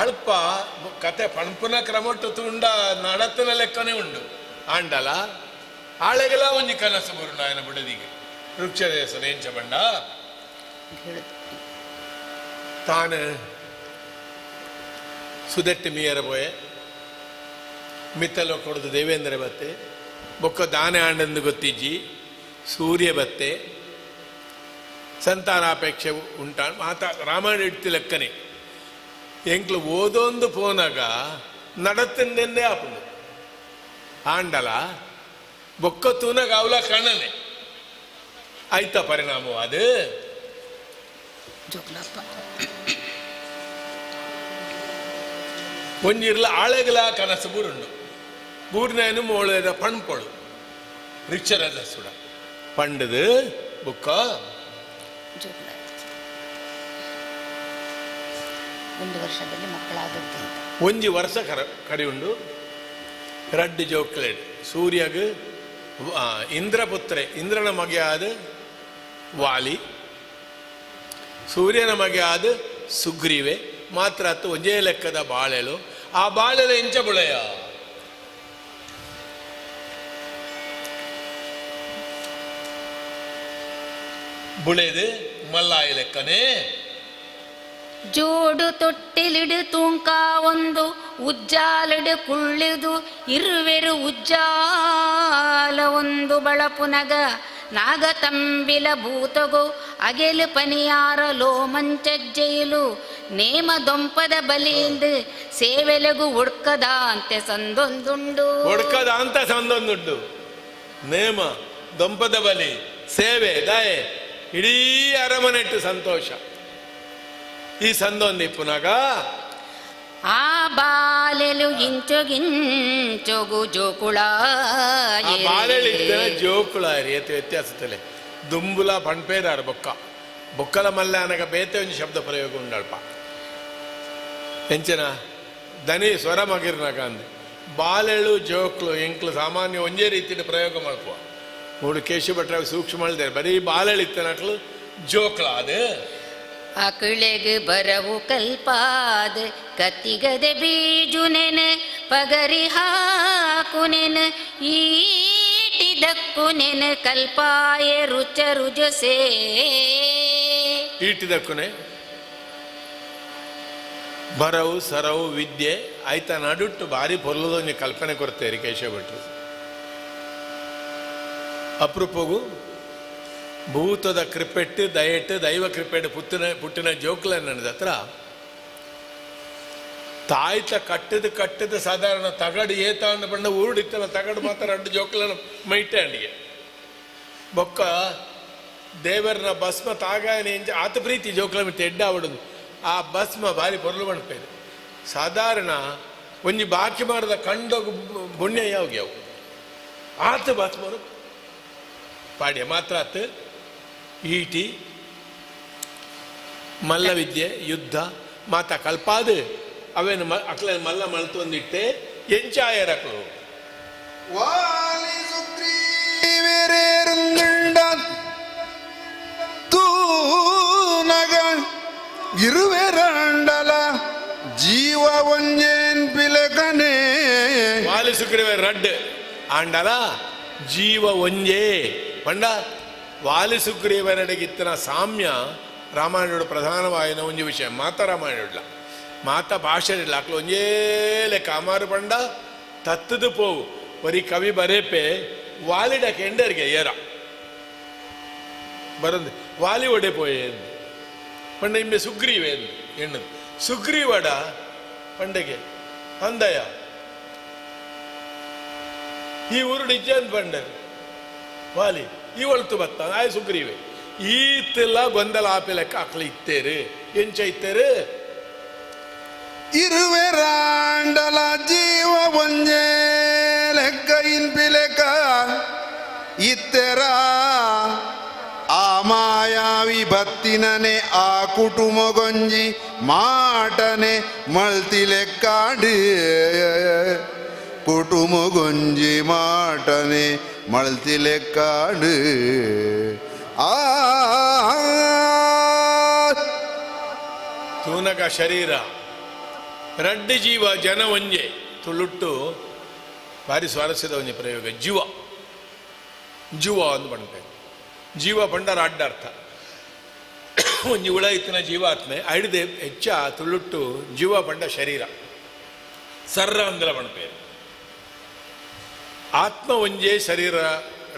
ಅಲ್ಪ ಕತೆ ಪಣಪುನ ಕ್ರಮಟ್ಟು ತುಂಡ ನಡತನ ಲೆಕ್ಕನೇ ಉಂಡು ಆಂಡಲ ಆಳೆಗೆಲ್ಲ ಒಂಜಿ ಕನಸು ಬರುಂಡು ఆయన ಬುಡದಿಗೆ ವೃಕ್ಷದೇಶನ ಎಂಚ ಬಂಡ ತಾನು ಸುದೆಟ್ಟು ಮೀಯರ ಪೋಯೆ ಮಿತ್ತಲ ಕೊಡದು ದೇವೇಂದ್ರ ಬತ್ತೆ ಬೊಕ್ಕ ದಾನೆ ಆಂಡಂದು ಗೊತ್ತಿಜ್ಜಿ ಸೂರ್ಯ ಬತ್ತೆ ಸಂತಾನಾಪೇಕ್ಷೆ ಉಂಟ ಮಾತ ರಾಮಾಯಣ ಇಡ್ತಿ ಲೆಕ್ಕನೆ ಎಂಕ್ಲು ಓದೊಂದು ಪೋನಾಗ ನಡತಿಂದೆಂದೇ ಆಪುಂಡು ಆಂಡಲ ಬೊಕ್ಕ ತೂನಾಗ ಅವಲ ಕಣ್ಣನೆ ಆಯ್ತ ಪರಿಣಾಮವಾದ ಒಂಜಿರ್ಲ ಆಳೆಗಲ ಕನಸು ಬೂರುಂಡು ಬೂರ್ನೇನು ಮೋಳೆದ ಪಣ್ಪೊಳು ರಿಕ್ಷರದ ಸುಡ ಪಂಡದು ಬುಕ್ಕ ಒಂದು ವರ್ಷದಲ್ಲಿ ಮಕ್ಕಳಾದದ್ದು ಅಂತ. ಒಂಜಿ ವರ್ಷ ಕರ ಕರಿಯುಂಡು ರಡ್ಡು ಜೋಕ್ಲೇಡ್ ಸೂರ್ಯಗ್ ಇಂದ್ರಪುತ್ರೆ ಇಂದ್ರನ ಮಗೆಯಾದ ವಾಲಿ ಸೂರ್ಯನ ಮಗೆಯಾದ ಸುಗ್ರೀವೆ ಮಾತ್ರ ಅತ್ತು ಒಂಜೇ ಲೆಕ್ಕದ ಬಾಳೆಲು ಆ ಬಾಳೆಲು ಎಂಚ ಬುಳೆಯ ಬುಳೆದು ಮಲ್ಲಾಯಿ ಲೆಕ್ಕನೇ. ಜೋಡು ತೊಟ್ಟಿಲಿಡು ತೂಂಕ ಒಂದು ಉಜ್ಜಾಲಿಡು ಕುಳ್ಳಿದು ಇರುವೆರು ಉಜ್ಜಾಲ ಒಂದು ಬಳಪುನಗ ನಾಗತಂಬಿಲ ಭೂತಗು ಅಗೆಲು ಪನಿಯಾರ ಲೋಮಂಚಜ್ಜೆಯಲು ನೇಮ ದೊಂಪದ ಬಲಿಯಿಂದ ಸೇವೆಲಗು ಒಡ್ಕದ ಅಂತೆ ಸಂದೊಂದುಂಡು. ಒಡ್ಕದ ಅಂತ ಸಂದೊಂದುಂಡು ನೇಮ ದೊಂಪದ ಬಲಿ ಸೇವೆ ದಾಯೆ ಇಡೀ ಅರಮನೆಟ್ಟು ಸಂತೋಷ. ಈ ಸಂದೊಂದಿಪ್ಪುನಾಗ ಆ ಬಾಲೆಲು ಇಂಚೊಗಿಂಚೊಗು ಜೋಕುಳ ಬಾಲೆಳಿದ್ದನ ಜೋಕುಳ ಏತ ವ್ಯತ್ಯಾಸತ್ತಲೆ ದುಂಬುಲ ಪಣ್ಪೇದಾರ ಬೊಕ್ಕ ಬೊಕ್ಕಲ ಮಲ್ಲ ಅನಗ ಬೇತೆ ಒಂದು ಶಬ್ದ ಪ್ರಯೋಗ ಉಂಡಲ್ಪ ಎಂಚನ ದನಿ ಸ್ವರ ಮಗಿರ್ನಾಗ ಅಂದೆ ಬಾಲೆಳು ಜೋಕ್ಲು ಎಂಕ್ಲು ಸಾಮಾನ್ಯ ಒಂದೇ ರೀತಿಯ ಪ್ರಯೋಗ ಮಾಡ್ಕುವ ಮೂಡು ಕೇಶವ ಭಟ್ರ ಸೂಕ್ಷ್ಮ ಹೇಳ್ತಾರೆ ಬರೀ ಬಾಲೆಳಿತ್ತನಕ್ಲು ಜೋಕ್ಲ ಅದು ಅಕುಳೆಗ್ ಬರವು ಕಲ್ಪಾದ ಕತ್ತಿಗದೆ ಬೀಜುನೆನ ಪಗರಿ ಹಾಕುನೆನ ಈಟಿದಕ್ಕುನೆನ ಕಲ್ಪಾಯ ರುಚ ರುಜಸೇ. ಈಟಿದಕ್ಕುನೆ ಬರವು ಸರವು ವಿದ್ಯೆ ಆಯ್ತಾ ನಡುಟ್ಟು ಭಾರಿ ಪೊರ್ಲದೊಂದು ಕಲ್ಪನೆ ಕೊಡ್ತೇರಿ ಕೇಶವ ಭಟ್ರು. ಅಪರೂಪಗೂ ಭೂತದ ಕೃಪೆಟ್ಟು ದಯೆಟ್ಟು ದೈವ ಕೃಪೆಟ್ಟು ಪುತ್ತಿನ ಪುಟ್ಟಿನ ಜೋಕ್ಲ ನನ್ನ ಹತ್ರ ತಾಯ್ತ ಕಟ್ಟದ ಕಟ್ಟದ ಸಾಧಾರಣ ತಗಡು ಏತಾಂಡ ಬಣ್ಣ ಊರುಡಿತ್ತಲ್ಲ ತಗಡು ಮಾತ್ರ ಅಡ್ಡು ಜೋಕ್ಲನ ಮೈಟೆ ಅಂಡಿಗೆ ಬೊಕ್ಕ ದೇವರನ ಭಸ್ಮ ತಾಗಾಯನ ಎಂಜ ಆತ ಪ್ರೀತಿ ಜೋಕ್ಲ ಮಿತ್ತ ಎಡ್ಡ ಆವಡುದು ಆ ಭಸ್ಮ ಭಾರಿ ಪೊರ್ಲು ಮಣಪೇರು ಸಾಧಾರಣ ಒಂಜಿ ಬಾಕಿ ಮಾಡಿದ ಕಂಡೋಗು ಪುಣ್ಯ ಯಾವಾಗ ಯಾವ ಆತ ಭಸ್ಮರು ಪಾಡ್ಯ ಮಾತ್ರ ಆತ ಈಟಿ ಮಲ್ಲವಿದ್ಯೆ ಯುದ್ಧ ಮಾತಾ ಕಲ್ಪಾದು ಅವೇನು ಮ ಅಕ್ಲ ಮಲ್ಲ ಮಲ್ತೊಂದಿಟ್ಟೆ ಎಂಚಾಯರಕ್ಲು ವಾಲಿ ಸುಗ್ರೀವರೇರುಂಡ ತೂನಗ ಇರುವೆರಂಡಲ ಜೀವ ಒಂಜೇನ್ ಪಿಲಕನೆ. ವಾಲಿ ಸುಗ್ರೀವ ರಡ್ಡ್ ಆಂಡಲ ಜೀವ ಒಂಜೇ ಪಂಡ ವಾಲಿ ಸುಗ್ರೀವನಡೆಗಿತ್ತನ ಸಾಮ್ಯ ರಾಮಾಯಣೋಡು ಪ್ರಧಾನವಾಯಿನ ಒಂಜಿ ವಿಷಯ. ಮಾತಾ ರಾಮಾಯಣುಡ್ಲ ಮಾತಾ ಭಾಷೆ ಇಲ್ಲ ಅಕ್ಲು ಒಂಜೇ ಲೆಕ್ಕ ಅಮಾರು ಪಂಡ ತತ್ತದು ಪೋವು ಬರೀ ಕವಿ ಬರೇಪೆ ವಾಲಿಡ ಕೆಂಡರ್ಗೆ ಏರ ಬರಂದು ವಾಲಿ ಒಡೆ ಪೋಯೆ ಎಂದು ಪಂಡ ಇಂಬೆ ಸುಗ್ರೀವೆ ಎಂದು ಎಣ್ಣದು ಸುಗ್ರೀವಡ ಪಂಡೆಗೆ ಅಂದಯ ಈ ಊರುಡು ಇಜ್ಜೆ ಅಂದ್ ಪಂಡರು ವಾಲಿ ಈ ಒಳ್ತು ಬತ್ತ ಆಯ್ ಸುಗ್ರೀವೆ ಈತೆಲ್ಲ ಗೊಂದಲ ಆಪೆ ಲೆಕ್ಕ ಅಕ್ಲ ಇತ್ತೇರು ಎಂಚ ಇತ್ತೇರು ಇರುವೆರಾಂಡಲ ಜೀವ ಒಂಜೇ ಲೆಕ್ಕ ಇನ್ಪಿಲೆಕ್ಕ ಇತ್ತೆರ ಆ ಮಾಯಾವಿ ಬತ್ತಿನನೆ ಆ ಕುಟುಮಗೊಂಜಿ ಮಾಟನೆ ಮಳ್ತಿಲೆಕ್ಕಾಡು ಕುಟುಮಗೊಂಜಿ ಮಾಟನೆ ಮಳ್ತಿಲೆಕ್ಕಾಡು ಆ ತೂನಕ ಶರೀರ ರಡ್ಡು ಜೀವ ಜನ ಒಂಜೆ ತುಳುಟ್ಟು ಭಾರಿ ಸ್ವಾರಸ್ಯದ ಒಂಜಿ ಪ್ರಯೋಗ. ಜೀವ ಜೀವ ಅಂದು ಪಂಡ ಜೀವ ಪಂಡರ ಅಡ್ಡ ಅರ್ಥ ಒಂಜಿ ಉಳ ಇತ್ತಿನ ಜೀವಾತ್ಮೆ ಐಡ್ದೆ ಹೆಚ್ಚ ತುಳುಟ್ಟು ಜೀವ ಪಂಡ ಶರೀರ ಸರ್ರ ಅಂದಲ ಪಣಪೇರು. ಆತ್ಮ ಒಂಜೇ ಶರೀರ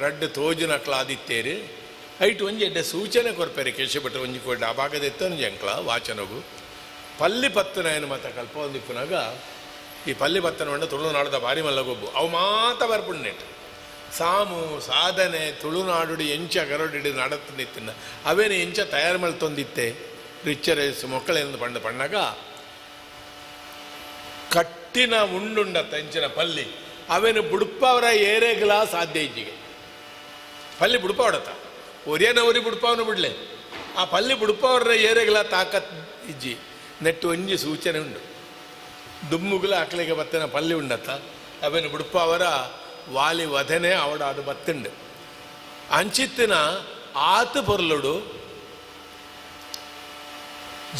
ರಡ್ಡು ತೋಜುನಕ್ಲಾದಿತ್ತೇರು ಐಟ್ ಒಂಜಿ ಎಡ್ಡೆ ಸೂಚನೆ ಕೊರ್ಪೇರು ಕೇಶಭಟ್ರು ಒಂಜಿ ಕೊಡ್ಡ ಆ ಭಾಗದ ಎತ್ತೊಂಜಿ ಅಂಕ್ಲ ವಾಚನಗು ಪಲ್ಲಿ ಪತ್ತನ ಮತ ಕಲ್ಪ ಒಂದಿಪ್ಪುನಾಗ ಈ ಪಲ್ಲಿ ಪತ್ತನ ಉಂಡ ತುಳುನಾಡದ ಭಾರಿ ಮಲ್ಲಗೊಬ್ಬು ಅವು ಮಾತ ಬರ್ಪುಂಡು ಸಾಮು ಸಾಧನೆ ತುಳುನಾಡುಡಿ ಎಂಚ ಗರಡಿಡಿ ನಡತ್ತಂದಿತ್ತಿನ ಅವೇನು ಎಂಚ ತಯಾರು ಮಲ್ತೊಂದಿತ್ತೆ ರಿಚ್ಚರೇಸ್ ಮೊಕ್ಕಳೇನು ಪಂಡ ಪಣ್ಣಾಗ ಕಟ್ಟಿನ ಉಂಡುಂಡತ್ತ ಎಂಚಿನ ಪಲ್ಲಿ ಅವೇನು ಬುಡುಪವರ ಏರೇಗಲ ಸಾಧ್ಯ ಇಜ್ಜಿಗೆ ಪಲ್ಲಿ ಬುಡುಪವಡತ್ತ ಒರಿಯನ ಒರಿ ಬುಡುಪವನು ಬಿಡ್ಲೆ ಆ ಪಲ್ಲಿ ಬುಡುಪವರ ಏರೇಗಲ ತಾಕತ್ ಇಜ್ಜಿ ನೆಟ್ಟು ಒಂಜಿ ಸೂಚನೆ ಉಂಡು ದುಮ್ಮುಗುಲ ಅಕ್ಲಿಗೆ ಬತ್ತಿನ ಪಲ್ಲಿ ಉಂಡತ್ತ ಅವೇನು ಬುಡುಪವರ ವಾಲಿ ವಧನೆ ಅವಡ ಅದು ಬತ್ತುಂಡು ಅಂಚಿತ್ತಿನ ಆತ ಪೊರ್ಲುಡು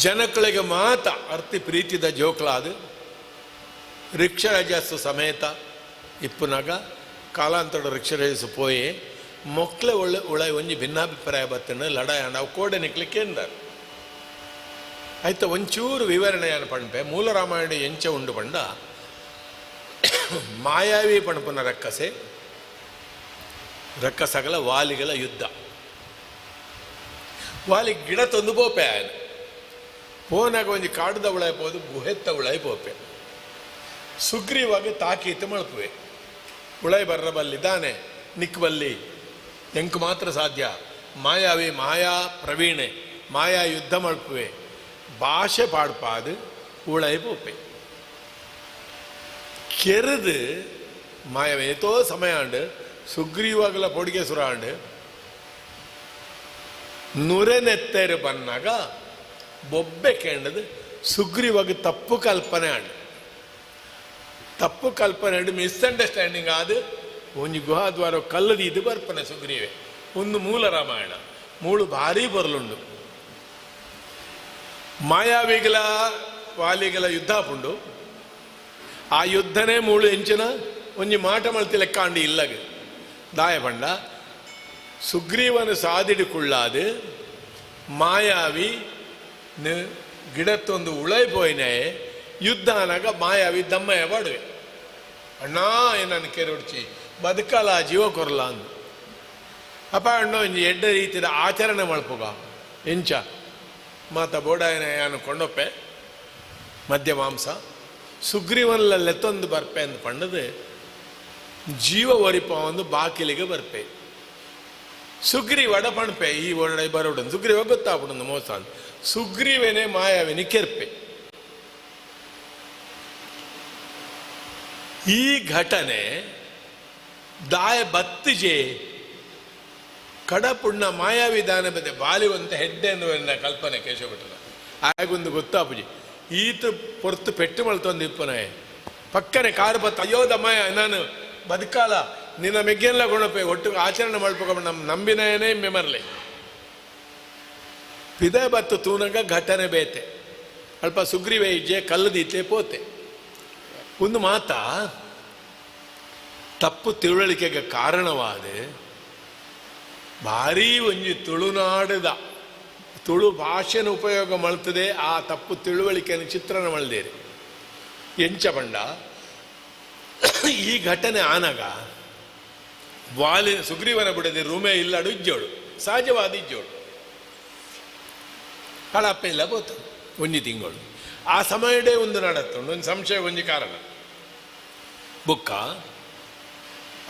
ಜನಕಳಿಗೆ ಮಾತ ಅರ್ತಿ ಪ್ರೀತಿದ ಜೋಕ್ಲಾದು ರಿಕ್ಷರಜಸ್ಸು ಸಮೇತ ಇಪ್ಪುನಾಗ ಕಾಲಾಂತರ ರಿಕ್ಷರಜಸ್ಸು ಪೋಯಿ ಮೊಕ್ಲೆ ಒಳ್ಳೆ ಒಳ ಒಂಜಿ ಭಿನ್ನಾಭಿಪ್ರಾಯ ಬತ್ತನ್ನು ಲಡಾಯ ನಾವು ಕೋಡೆ ನಿಕ್ಲಿಕ್ಕೆ ಎಂದರು ಆಯ್ತ ಒಂಚೂರು ವಿವರಣೆಯನ್ನು ಪಂಪೆ ಮೂಲ ರಾಮಾಯಣ ಎಂಚ ಉಂಡು ಪಂಡ ಮಾಯಾವಿ ಪಣಪುನ ರಕ್ಕಸೆ ರಕ್ಕಸಗಲ ವಾಲಿಗಳ ಯುದ್ಧ ವಾಲಿ ಗಿಡ ತಂದು ಪೋಪೆ ಆಯನ ಪೋನಾಗ ಒಂಜಿ ಕಾಡುದ ಉಳಾಯಿ ಪೋದು ಗುಹೆತ್ತ ಉಳಾಯಿ ಪೋಪೆ ಸುಗ್ರೀವಾಗ ತಾಕೀತು ಮಳ್ಪುವೆ ಉಳಾಯಿ ಬರ್ರ ಬಲ್ಲಿ ದಾನೆ ನಿಕ್ ಬಲ್ಲಿ ಎಂಕ್ ಮಾತ್ರ ಸಾಧ್ಯ ಮಾಯಾವಿ ಮಾಯಾ ಪ್ರವೀಣೆ ಮಾಯಾ ಯುದ್ಧ ಮಳ್ಪುವೆ ಭಾಷೆ ಪಾಡ್ಪಾದು ಉಳಾಯಿ ಪೋಪೆ ಕೆರೆದು ಮಾಯವೆ ಏತೋ ಸಮಯ ಆಂಡು ಸುಗ್ರೀವಾಗಲ ಪೊಡಿಗೆ ಸುರ ಆಂಡು ನುರೆನೆತ್ತೇರು ಬನ್ನಾಗ ಬೊಬ್ಬೆ ಕೇಂಡದು ಸುಗ್ರೀವಾಗ ತಪ್ಪು ಕಲ್ಪನೆ ಆಂಡು ತಪ್ಪು ಕಲ್ಪನೆ ಆಂಡು ಮಿಸ್ಅಂಡರ್ಸ್ಟ್ಯಾಂಡಿಂಗ್ ಆದ ಒಂಜಿ ಗುಹಾದ್ವಾರ ಕಲ್ಲದಿ ಇದು ಬರ್ಪನೆ ಸುಗ್ರೀವೆ ಒಂದು ಮೂಲ ರಾಮಾಯಣ ಮೂಳು ಭಾರಿ ಬರಲುಂಡು ಮಾಯಾವಿಗಳ ವಾಲಿಗಳ ಯುದ್ಧ ಪುಂಡು ಆ ಯುದ್ಧನೇ ಮೂಳು ಎಂಚಿನ ಒಂಜಿ ಮಾಟ ಮಲ್ತಿ ಲೆಕ್ಕಾಂಡಿ ಇಲ್ಲಗ ದಾಯ ಪಂಡ ಸುಗ್ರೀವನು ಸಾದಿಡಿಕೊಳ್ಳಾದು ಮಾಯಾವಿ ಗಿಡತ್ತೊಂದು ಉಳೈ ಪೋಯಿನೇ ಯುದ್ಧ ಅನಾಗ ಮಾಯಾವಿ ದಮ್ಮಯ್ಯ ಬಾಡುವೆ ಅಣ್ಣ ಏನನ್ನು ಕೆರೆ ಹೊಡ್ಚಿ ಬದುಕಲ ಜೀವ ಕೊರಲ ಅಂದು ಅಪ್ಪ ಅಣ್ಣ ಒಂಜಿ ಎಡ್ಡ ರೀತಿಯ ಆಚರಣೆ ಮಲ್ಪುಗ ಎಂಚ ಮಾತ ಬೋಡಾಯನ ಯಾನು ಕೊಂಡೊಪ್ಪೆ ಮದ್ಯ ಮಾಂಸ ಸುಗ್ರೀವನಲ್ಲೆತ್ತೊಂದು ಬರ್ಪೆ ಅಂದು ಪಂಡದು ಜೀವ ಒರಿಪ ಒಂದು ಬಾಕಿಲಿಗೆ ಬರ್ಪೆ ಸುಗ್ರೀವಡ ಪಣಪೆ ಈ ಒಡ ಬರೋಡು ಸುಗ್ರೀವ ಗೊತ್ತಾಗ್ಬಿಡೊಂದು ಮೋಸ ಅಂತ ಸುಗ್ರೀವನೇ ಮಾಯಾವಿನಿ ಕೆರ್ಪೆ. ಈ ಘಟನೆ ದಾಯ ಬತ್ತಿಜೆ ಕಡಪುಣ್ಣ ಮಾಯಾವಿಧಾನ ಬದೆ ಬಾಲಿವಂತ ಹೆಡ್ಡೆ ಅನ್ನುವ ಕಲ್ಪನೆ ಕೇಶವಭಟ್ಟನ ಆಗೊಂದು ಗೊತ್ತಾಪುಜಿ ಈತ ಪೊರ್ತು ಪೆಟ್ಟು ಮಲ್ತೊಂದು ಇಪ್ಪನೆ ಪಕ್ಕನೆ ಕಾರು ಬತ್ತ ಅಯ್ಯೋ ದಮ್ಮಯ್ಯ ನಾನು ಬದುಕಾಲ ನಿನ್ನ ಮೆಗ್ಗೆಲ್ಲ ಕೊಣಪೆ ಒಟ್ಟು ಆಚರಣೆ ಮಾಡ್ಬೇಕು ನಮ್ಮ ನಂಬಿನಯನೇ ಮೆಮರ್ಲೆ ಪಿದ ಬತ್ತು ತೂನಗ ಘಟನೆ ಬೇತೆ ಅಲ್ಪ ಸುಗ್ರೀವೆ ಇಜ್ಜೆ ಕಲ್ಲದೀತೆ ಪೋತೆ ಒಂದು ಮಾತಾ ತಪ್ಪು ತಿಳುವಳಿಕೆಗೆ ಕಾರಣವಾದ ಭಾರೀ ಒಂಜಿ ತುಳುನಾಡದ ತುಳು ಭಾಷೆನ ಉಪಯೋಗ ಮಾಡ್ತದೆ ಆ ತಪ್ಪು ತಿಳುವಳಿಕೆಯನ್ನು ಚಿತ್ರಣ ಮಲ್ದೇರಿ ಎಂಚ ಬಂಡ ಈ ಘಟನೆ ಆನಾಗ ವಾಲಿ ಸುಗ್ರೀವನ ಬಿಡದೆ ರೂಮೇ ಇಲ್ಲಡು ಇಜ್ಜೋಳು ಸಹಜವಾದ ಇಜ್ಜೋಳು ಕಳಪ್ಪ ಇಲ್ಲ ಬೋತ ಒಂಜಿ ತಿಂಗಳು ಆ ಸಮಯಡೇ ಒಂದು ನಡತ್ತುಂಡು ಒಂದು ಸಂಶಯ ಒಂಜಿ ಕಾರಣ ಬುಕ್ಕ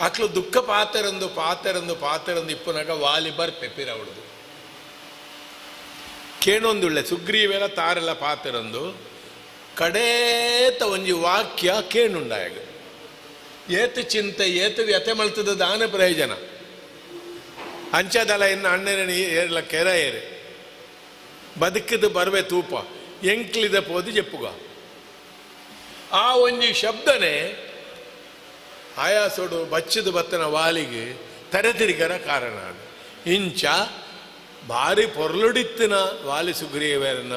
ಅಕ್ಲು ದುಃಖ ಪಾತೆರಂದು ಪಾತೆರಂದು ಪಾತೆರಂದು ಇಪ್ಪುನಾಗ ವಾಲಿ ಬರ್ಪೆ ಪಿರವಡುದು ಕೇಣೊಂದುಳ್ಳೆ ಸುಗ್ರೀವೆಲ್ಲ ತಾರೆಲ್ಲ ಪಾತೆರಂದು ಕಡೇತ ಒಂಜಿ ವಾಕ್ಯ ಕೇಣುಂಡಾಗ ಏತು ಚಿಂತೆ ಏತು ವ್ಯಥೆ ಮಲ್ತದ ದಾನ ಪ್ರಯೋಜನ ಅಂಚದಲ ಇನ್ನು ಅಣ್ಣನ ಏರ್ಲ ಕೆರ ಏರು ಬದುಕಿದ ಬರ್ವೆ ತೂಪ ಎಂಕ್ಲಿದ ಪೋದು ಜೆಪ್ಪುಗ ಆ ಒಂಜಿ ಶಬ್ದನೆ ಆಯಾಸೋಡು ಬಚ್ಚದ ಬತ್ತನ ವಾಲಿಗೆ ತರೆತಿರಿಗರ ಕಾರಣ ಇಂಚ ಭಾರಿ ಪೊರ್ಲುಡಿತ್ತಿನ ವಾಲಿ ಸುಗ್ರೀವರನ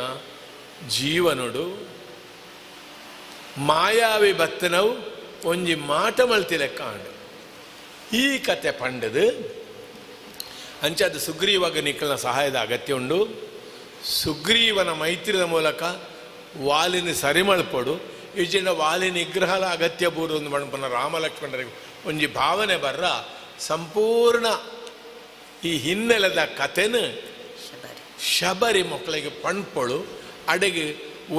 ಜೀವನೋಡು ಮಾಯಾವಿ ಬತ್ತನವು ಒಂಜಿ ಮಾಟ ಮಲ್ತಿ ಲೆಕ್ಕ ಆಂಡು ಈ ಕತೆ ಪಂಡದು ಅಂಚಾದ ಸುಗ್ರೀವಾಗ ನಿಕ್ಕಲ್ನ ಸಹಾಯದ ಅಗತ್ಯ ಉಂಡು ಸುಗ್ರೀವನ ಮೈತ್ರಿದ ಮೂಲಕ ವಾಲಿನ ಸರಿಮಳ್ಪಡು ಈಜಿನ ವಾಲಿ ನಿಗ್ರಹದ ಅಗತ್ಯ ಬೂರು ಒಂದು ಮಣಪನ ರಾಮ ಲಕ್ಷ್ಮಣರಿಗೆ ಒಂಜಿ ಭಾವನೆ ಬರ್ರ ಸಂಪೂರ್ಣ ಈ ಹಿನ್ನೆಲೆದ ಕಥೆನ ಶಬರಿ ಮಕ್ಕಳಿಗೆ ಪಣ್ಪೊಳು. ಅಡೆಗೆ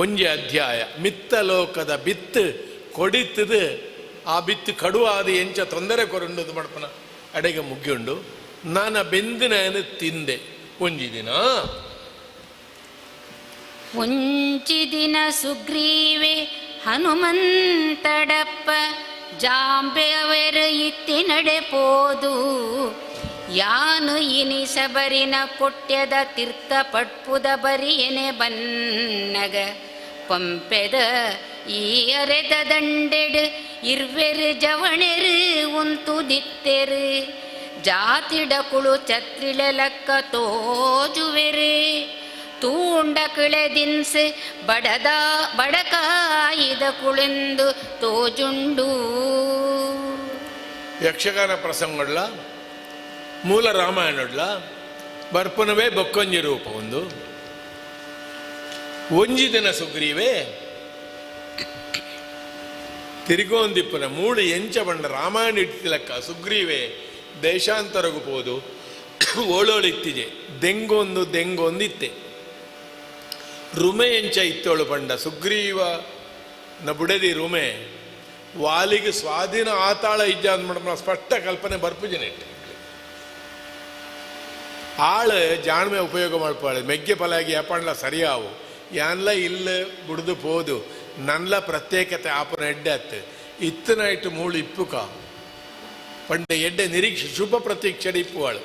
ಒಂಜಿ ಅಧ್ಯಾಯ ಮಿತ್ತಲೋಕದ ಬಿತ್ತು ಕೊಡಿತದು, ಆ ಬಿತ್ತು ಕಡುವಾದ ಎಂಚ ತೊಂದರೆ ಕೊರುಂಡದು ಮಡ್ಪನ ಅಡೆಗೆ ಮುಗ್ಯುಂಡು. ನಾನು ಬೆಂದಿನ ತಿಂದೆ ಒಂಜಿ ದಿನ. ಒಂಜಿ ದಿನ ಸುಗ್ರೀವೆ ಹನುಮಂತಡಪ್ಪ ಜಾಂಬೆ ಅವರು ಇತ್ತಿನಡೆ ಪೋದು ಯಾನು ಇನಿ ಶಬರಿನ ಕೊಟ್ಯದ ತೀರ್ಥ ಪಟ್ಪುದ ಬರಿಯನೆ ಬನ್ನಗ ಪಂಪೆದ ಈ ಅರೆದ ದಂಡೆಡು ಇರ್ವೆರು ಜವಣೆರು ಉಂತುದಿತ್ತೆರು ಜಾತಿಡ ಕುಳು ಛತ್ರಿಳ ಲಕ್ಕ ತೋಜುವೆರು ತೂಂಡ ಕಿಳೆದಿನ್ಸ್ ಬಡದ ಬಡಕಾಯಿದ ಕುಳೆಂದು ತೋಜುಂಡು. ಯಕ್ಷಗಾನ ಪ್ರಸಂಗಡ್ಲ ಮೂಲ ರಾಮಾಯಣಡ್ಲ ಬರ್ಪನವೇ ಬೊಕ್ಕೊಂಜಿ ರೂಪ ಒಂದು. ಒಂಜಿ ದಿನ ಸುಗ್ರೀವೆ ತಿರುಗೋಂದಿಪ್ಪನ ಮೂಳು ಎಂಚ ಬಂಡ ರಾಮಾಯಣ ಇಟ್ಟಿಲಕ್ಕ ಸುಗ್ರೀವೆ ದೇಶಾಂತರಗು ಪೋದು ಓಳೋಳಿತ್ತಿಜೆ ದೆಂಗೊಂದು ದೆಂಗೊಂದು ಇತ್ತೆ ರುಮೆ ಎಂಚ ಇತ್ತೋಳು ಪಂಡ ಸುಗ್ರೀವ ನ ಬುಡದಿ ರುಮೆ ವಾಲಿಗೆ ಸ್ವಾಧೀನ ಆತಾಳ ಇಜ್ಜ ಅಂದ್ಬಿಡ ಸ್ಪಷ್ಟ ಕಲ್ಪನೆ ಬರ್ಪುಜನೆ ಆಳು ಜಾಣ್ಮೆ ಉಪಯೋಗ ಮಾಡ್ಪಾಳೆ ಮೆಗ್ಗೆ ಪಲಾಗಿ ಯಾಪಂಡ್ಲ ಸರಿಯಾವು ಯಾನ್ಲ ಇಲ್ಲ ಬುಡ್ದು ಪೋದು ನನ್ಲ ಪ್ರತ್ಯೇಕತೆ ಆಪನ ಎಡ್ಡೆ ಅತ್ತು ಇತ್ತನಾಯ್ತು ಮೂಳು ಇಪ್ಪುಕ ಪಂಡ ಎಡ್ಡೆ ನಿರೀಕ್ಷೆ ಶುಭ ಪ್ರತೀಕ್ಷೆ ಇಪ್ಪುವಾಳು.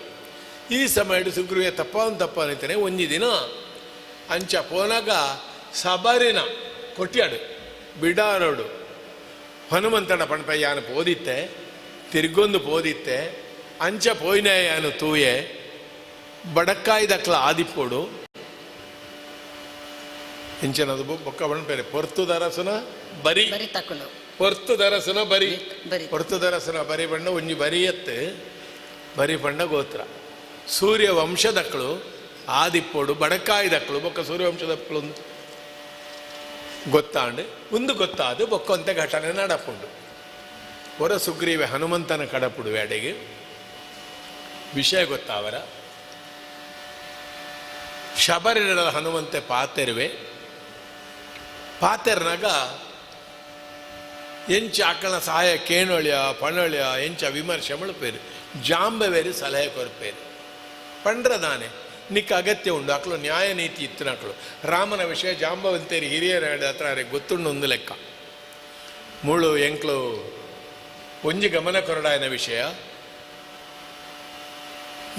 ಈ ಸಮಯ ಸುಗ್ರೀವ ತಪ್ಪಾನ್ ತಪ್ಪ ಅಂತಾನೆ. ಒಂಜಿ ದಿನ ಅಂಚ ಪೋನಾಗ ಸಬರಿನ ಕೊಟ್ಯಾಡು ಬಿಡಾರೋಡು ಹನುಮಂತನ ಪಣಪ ಯಾನು ಪೋದಿತ್ತೆ ತಿರ್ಗೊಂದು ಪೋದಿತ್ತೆ ಅಂಚ ಪೋಯ್ನ ಯಾನು ತೂಯೆ ಬಡಕಾಯ್ದಕ್ಲ ಆದಿಪ್ಪೋಡು ಇಂಚನದು ಬೊಕ್ಕ ಬಣ್ಪೇರೆ ಪೊರ್ತು ದರಸುನ ಬರಿ ಪೊರ್ತು ದರಸುನ ಬರಿ ಪೊರ್ತು ದರಸುನ ಬರಿ ಬಣ್ಣ ಒಂಜಿ ಬರಿಯತ್ತು ಬರಿ ಬಣ್ಣ ಗೋತ್ರ ಸೂರ್ಯ ವಂಶದಕ್ಕಳು ಆದಿಪ್ಪೋಡು ಬಡಕಾಯ್ದಕ್ಕಳು ಬೊಕ್ಕ ಸೂರ್ಯವಂಶದಕ್ಕಳು ಗೊತ್ತಾಂಡು ಒಂದು ಗೊತ್ತಾದು ಬೊಕ್ಕೊಂತೆ ಘಟನೆ ನಡಪುಂಡು. ಹೊರ ಸುಗ್ರೀವೆ ಹನುಮಂತನ ಕಡಪುಡುವೆ ಅಡೆಗೆ ವಿಷಯ ಗೊತ್ತಾವರ ಶಬರಿನ ಹನುಮಂತೆ ಪಾತೆರುವೆ ಪಾತೆರ್ನಾಗ ಎಂಚ ಆಕಳ ಸಹಾಯ ಕೇಣೊಳ್ಯ ಪಣೊಳ್ಯ ಎಂಚ ವಿಮರ್ಶೆ ಮಳ್ಪೇರು ಜಾಂಬವೇರು ಸಲಹೆ ಕೊರ್ಪೇರು ಪಂಡ್ರದಾನೆ ನಿಕ್ಕ ಅಗತ್ಯ ಉಂಡು ಆಕಳು ನ್ಯಾಯ ನೀತಿ ಇತ್ತಿನಕಳು ರಾಮನ ವಿಷಯ ಜಾಂಬವಂತೇರಿ ಹಿರಿಯರ ಹತ್ರ ಅರೆ ಗೊತ್ತುಂಡು ಒಂದು ಲೆಕ್ಕ ಮುಳು ಎಂಕ್ಲು ಒಂಜಿ ಗಮನ ಕೊರಡಾಯನ ವಿಷಯ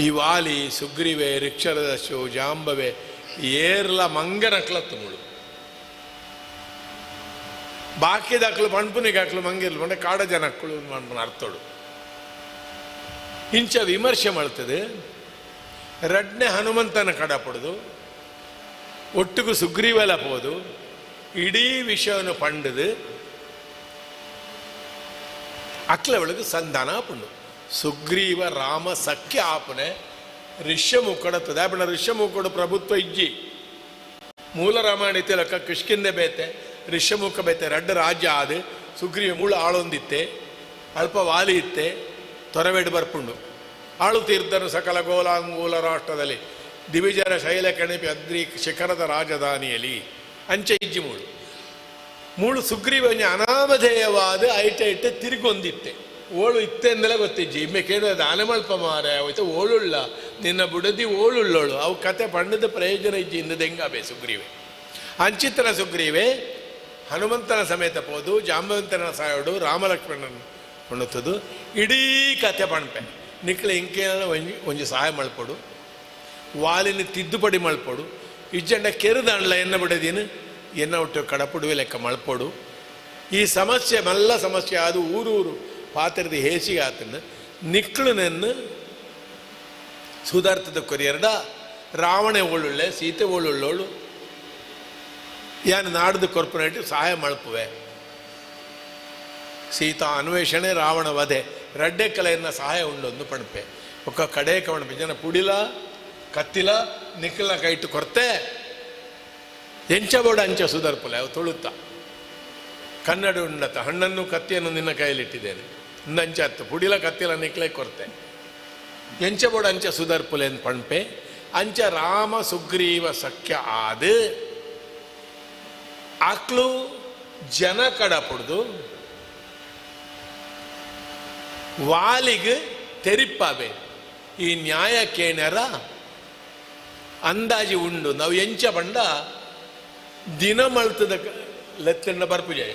ಈ ವಾಲಿ ಸುಗ್ರೀವೆ ರಿಕ್ಷರದಶು ಜಾಂಬವೆ ಏರ್ಲ ಮಂಗನಕ್ಲತ್ತು ಮುಳು ಬಾಕಿದಾಕ್ಲು ಪಣ್ಪುನಿಗೆ ಹಾಕ್ಲು ಮಂಗಿರ್ಲು ಮಂಡೆ ಕಾಡ ಜನಕ್ಕಳು ಮಣ್ಪುನ ಅರ್ಥೋಡು ಇಂಚ ವಿಮರ್ಶೆ ಮಾಡ್ತದೆ. ರಡ್ನೆ ಹನುಮಂತನ ಕಡಪಡ್ದು ಒಟ್ಟಿಗೂ ಸುಗ್ರೀವೆಲ್ಲ ಪೋದು ಇಡೀ ವಿಷಯವನ್ನು ಪಂಡದು ಅಕ್ಲ ಒಳಗೆ ಸಂಧಾನ ಆಪುಂಡು. ಸುಗ್ರೀವ ರಾಮ ಸಖ್ಯ ಆಪುನೆ ಋಷ್ಯಮುಖಡತ್ತದ ಆಪಣ ಋಷ್ಯಮುಖಡು ಪ್ರಭುತ್ವ ಇಜ್ಜಿ ಮೂಲ ರಾಮಾಯಣ ಇತ್ತಿಲಕ್ಕ ಕಿಷ್ಕಿಂದೆ ಬೇತೆ ಋಷ್ಯಮುಖ ಬೇತೆ ರಡ್ಡ ರಾಜ್ಯ ಆದ ಸುಗ್ರೀವ ಮೂಲ ಆಳೊಂದಿತ್ತೆ ಅಲ್ಪ ವಾಲಿ ಇತ್ತೆ ತೊರವೇಡು ಬರ್ಪುಂಡು ಆಳು ತೀರ್ಧನು ಸಕಲ ಗೋಲಾಂಗೂಲ ರಾಷ್ಟ್ರದಲ್ಲಿ ದಿವಿಜರ ಶೈಲ ಕಣಿಪಿ ಅದ್ರಿ ಶಿಖರದ ರಾಜಧಾನಿಯಲ್ಲಿ ಅಂಚೆ ಇಜ್ಜಿ ಮೂಳು ಮೂಳು ಸುಗ್ರೀವನ್ಯ ಅನಾಮಧೇಯವಾದ ಐಟ ಇಟ್ಟೆ ತಿರುಗೊಂದಿತ್ತೆ ಓಳು ಇತ್ತೆ ಅಂದೆಲ್ಲ ಗೊತ್ತಿಜ್ಜಿ ಇಮ್ಮೆ ಕೇಳುವುದು ಆನೆಮಲ್ಪ ಮಾರೆ ಹೋಯ್ತು ಓಳುಳ್ಳ ನಿನ್ನ ಬುಡದಿ ಓಳುಳ್ಳೋಳು ಅವು ಕತೆ ಪಣ್ಣದ ಪ್ರಯೋಜನ ಇಜ್ಜಿ ಇಂದದೆಂಗಾಬೆ ಸುಗ್ರೀವೆ ಅಂಚಿತನ ಸುಗ್ರೀವೆ ಹನುಮಂತನ ಸಮೇತ ಪೋದು ಜಾಂಬವಂತನ ಸಾಯೋಡು ರಾಮಲಕ್ಷ್ಮಣನ ಕೊಂಡುತ್ತದು ಇಡೀ ಕತೆ ಪಣಪೆ ನಿಕ್ಲೆ ಇಂಕೇನ ಒಂಜಿ ಒಂಜಿ ಸಹಾಯ ಮಲ್ಪೊಡು ವಾಲಿನ ತಿದ್ದುಪಡಿ ಮಲ್ಪೊಡು ಇಜ್ಜಂಡ ಕೆರುದಾಂಡ್ಲ ಎನ್ನ ಬಿಡದೀನು ಎನ್ನ ಒಟ್ಟು ಕಡಪುಡುವೆ ಲೆಕ್ಕ ಮಲ್ಪೊಡು ಈ ಸಮಸ್ಯೆ ಮಲ್ಲ ಸಮಸ್ಯೆ ಅದು ಊರೂರು ಪಾತ್ರದ ಹೇಸಿಗೆ ಆತನ ನಿಕ್ಳು ನೆನ್ನು ಸುಧಾರ್ತದ ಕೊರಿಯರ್ಡ ರಾವಣೆ ಓಳುಳ್ಳೆ ಸೀತೆ ಓಳುಳ್ಳೋಳು ಯಾನು ನಾಡ್ದು ಕೊರ್ಪನೇಟ್ ಸಹಾಯ ಮಲ್ಪುವೆ ಸೀತಾ ಅನ್ವೇಷಣೆ ರಾವಣ ವಧೆ ರಡ್ಡೆ ಕಲೆಯನ್ನು ಸಹಾಯ ಉಂಡೊಂದು ಪಣಪೆ ಒಕ್ಕ ಕಡೆ ಕವಣಪೆ ಜನ ಪುಡಿಲ ಕತ್ತಿಲ ನಿಕ್ಕಲ ಕೈಟು ಕೊರ್ತೆ ಎಂಚ ಬೋಡ ಅಂಚ ಸುಧರ್ಪುಲೆ ಅವು ತುಳುತ್ತ ಕನ್ನಡ ಉಂಡತ ಹಣ್ಣನ್ನು ಕತ್ತಿಯನ್ನು ನಿನ್ನ ಕೈಯಲ್ಲಿಟ್ಟಿದ್ದೇನೆ. ಅಂಚತ್ತು ಪುಡಿಲ ಕತ್ತಿಲ ನಿಕ್ಲೆ ಕೊರ್ತೆ ಎಂಚ ಬೋಡು ಅಂಚ ಸುದರ್ಪುಲೆನ್ ಪಣ್ಪೆ ಅಂಚ ರಾಮ ಸುಗ್ರೀವ ಸಖ್ಯ ಆದ ಆಕ್ಲು ಜನ ಕಡಪುಡ್ದು ವಾಲಿಗೆ ತೆರಿಪ್ಪಾವೆ ಈ ನ್ಯಾಯ ಕೇಣರ ಅಂದಾಜಿ ಉಂಡು ನಾವು ಎಂಚ ಬಂಡ ದಿನ ಮಳ್ತದ ಲೆತ್ತಣ್ಣ ಬರ್ಪುಜೆ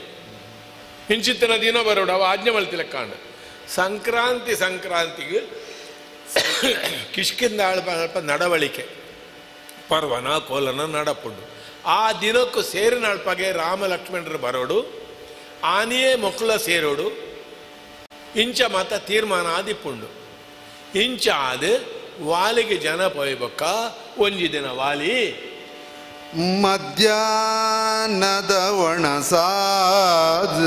ಇಂಚಿತ್ತಿನ ದಿನ ಬರೋಡು ಅವ ಆಜ್ಞೆ ಮಳ್ತಿಲ್ಲ ಕಾಣ ಸಂಕ್ರಾಂತಿ ಸಂಕ್ರಾಂತಿಗೆ ಕಿಷ್ಕಿಂದ ಅಲ್ಪ ನಡವಳಿಕೆ ಪರ್ವನ ಕೋಲನ ನಡಪುಂಡು ಆ ದಿನಕ್ಕೂ ಸೇರಿನಳ್ಪಗೆ ರಾಮ ಲಕ್ಷ್ಮಣರು ಬರೋಡು ಆನೆಯೇ ಮೊಕ್ಕಳ ಸೇರೋಡು ಇಂಚ ಮಾತ ತೀರ್ಮಾನ ಆದಿಪ್ಪುಂಡು ಇಂಚ ಆದ ವಾಲಿಗೆ ಜನ ಪೋಯ್ಬಕ್ಕ ಒಂಜಿ ದಿನ ವಾಲಿ ಮಧ್ಯಾಹ್ನದ ಒಣಸಾದ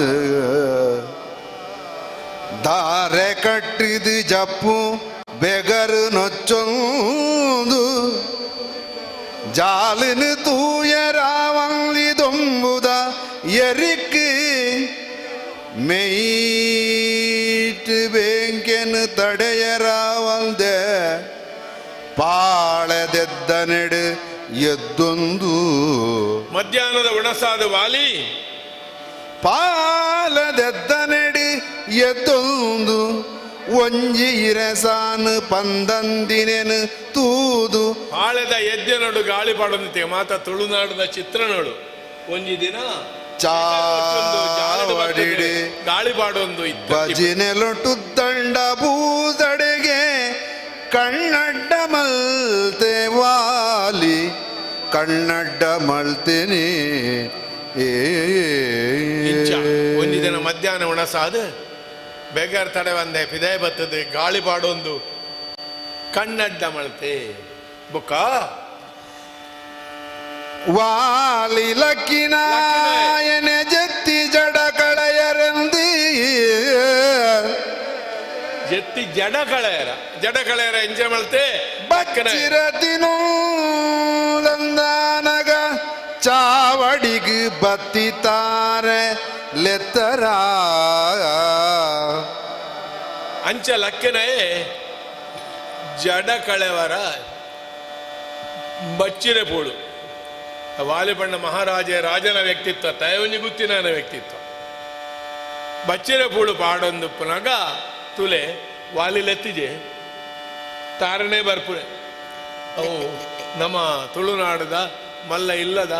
ದಾರೆ ಕಟ್ಟಿದ ಜಪ್ಪು ಬೆಗರು ನೊಚ್ಚೊಂದು ಜಾಲಿನ ತೂಯರಾವಂಲಿ ದೊಂಬುದ ಎರಿಕ್ ಮೆಯ್ಟ್ ಬೇಂಕೆನು ತಡೆಯರಾವಂದೆ ಪಾಳೆದೆದ್ದ ನೆಡು ಎದ್ದೊಂದು ಮಧ್ಯಾಹ್ನದ ಒಣಸಾದ ವಾಲಿ ಪಾಲದೆದ್ದ ನೆಡು ಎದ್ದೊಂದು ಒಂಜಿ ಇರಸಾನು ಪಂದಂದಿನೆನು ತೂದು ಪಾಳೆದ ಎದ್ದೆ ನೋಡು ಗಾಳಿ ಪಾಡೊಂದಿತ್ತೆ ಮಾತ ತುಳುನಾಡಿನ ಚಿತ್ರ ನೋಡು ಒಂಜಿ ದಿನ ಚಾವಡಿಡೆ ಗಾಳಿ ಪಾಡೊಂದು ಇತ್ತು ಭಜಿನೆಲೊಟು ದಂಡ ಬೂದಡೆಗೆ ಕಣ್ಣಡ್ಡ ಮಲ್ತೆ ವಾಲಿ ಕಣ್ಣಡ್ಡ ಮಲ್ತೇನೆ ಏ ಇಂಚ ಒಂಜಿ ದಿನ ಮಧ್ಯಾಹ್ನ ಒಣಸಾದ ಬೇಗಾರ್ ತಡೆ ಬಂದೆ ಪಿದಾಯ ಬರ್ತದೆ ಗಾಳಿ ಪಾಡೊಂದು ಕಣ್ಣಡ್ಡ ಮಳ್ತೆ ಬುಕ್ಕ ವಾಲಿ ಲಕ್ಕಿನಾಯನೆ ಜತ್ತಿ ಜಡ ಕಳೆಯರಂದಿ ಜತ್ತಿ ಜಡ ಕಳೆಯರ ಜಡ ಕಳೆಯರ ಎಂಜೆ ಮಳ್ತೆ ಬಚ್ಚಿರತಿನೂಲಂದಾನಗ ಚಾವಡಿಗೆ ಬತ್ತಿತಾರೆ ಲೆತ್ತರ ಅಂಚ ಲಕ್ಕನೆ ಜಡ ಕಳೆವರ ಬಚ್ಚಿರೆ ಪೋಳು ವಾಲಿಬಣ್ಣ ಮಹಾರಾಜ ರಾಜನ ವ್ಯಕ್ತಿತ್ವ ತಯವನಿ ಗುತ್ತಿನ ವ್ಯಕ್ತಿತ್ವ ಬಚ್ಚಿರೆ ಪೂಳು ಪಾಡೊಂದು ಪುನಗ ತುಲೆ ವಾಲಿ ಲೆತ್ತಿಜೆ ತಾರನೇ ಬರ್ಪುನೆ ಅವು ನಮ್ಮ ತುಳುನಾಡದ ಮಲ್ಲ ಇಲ್ಲದ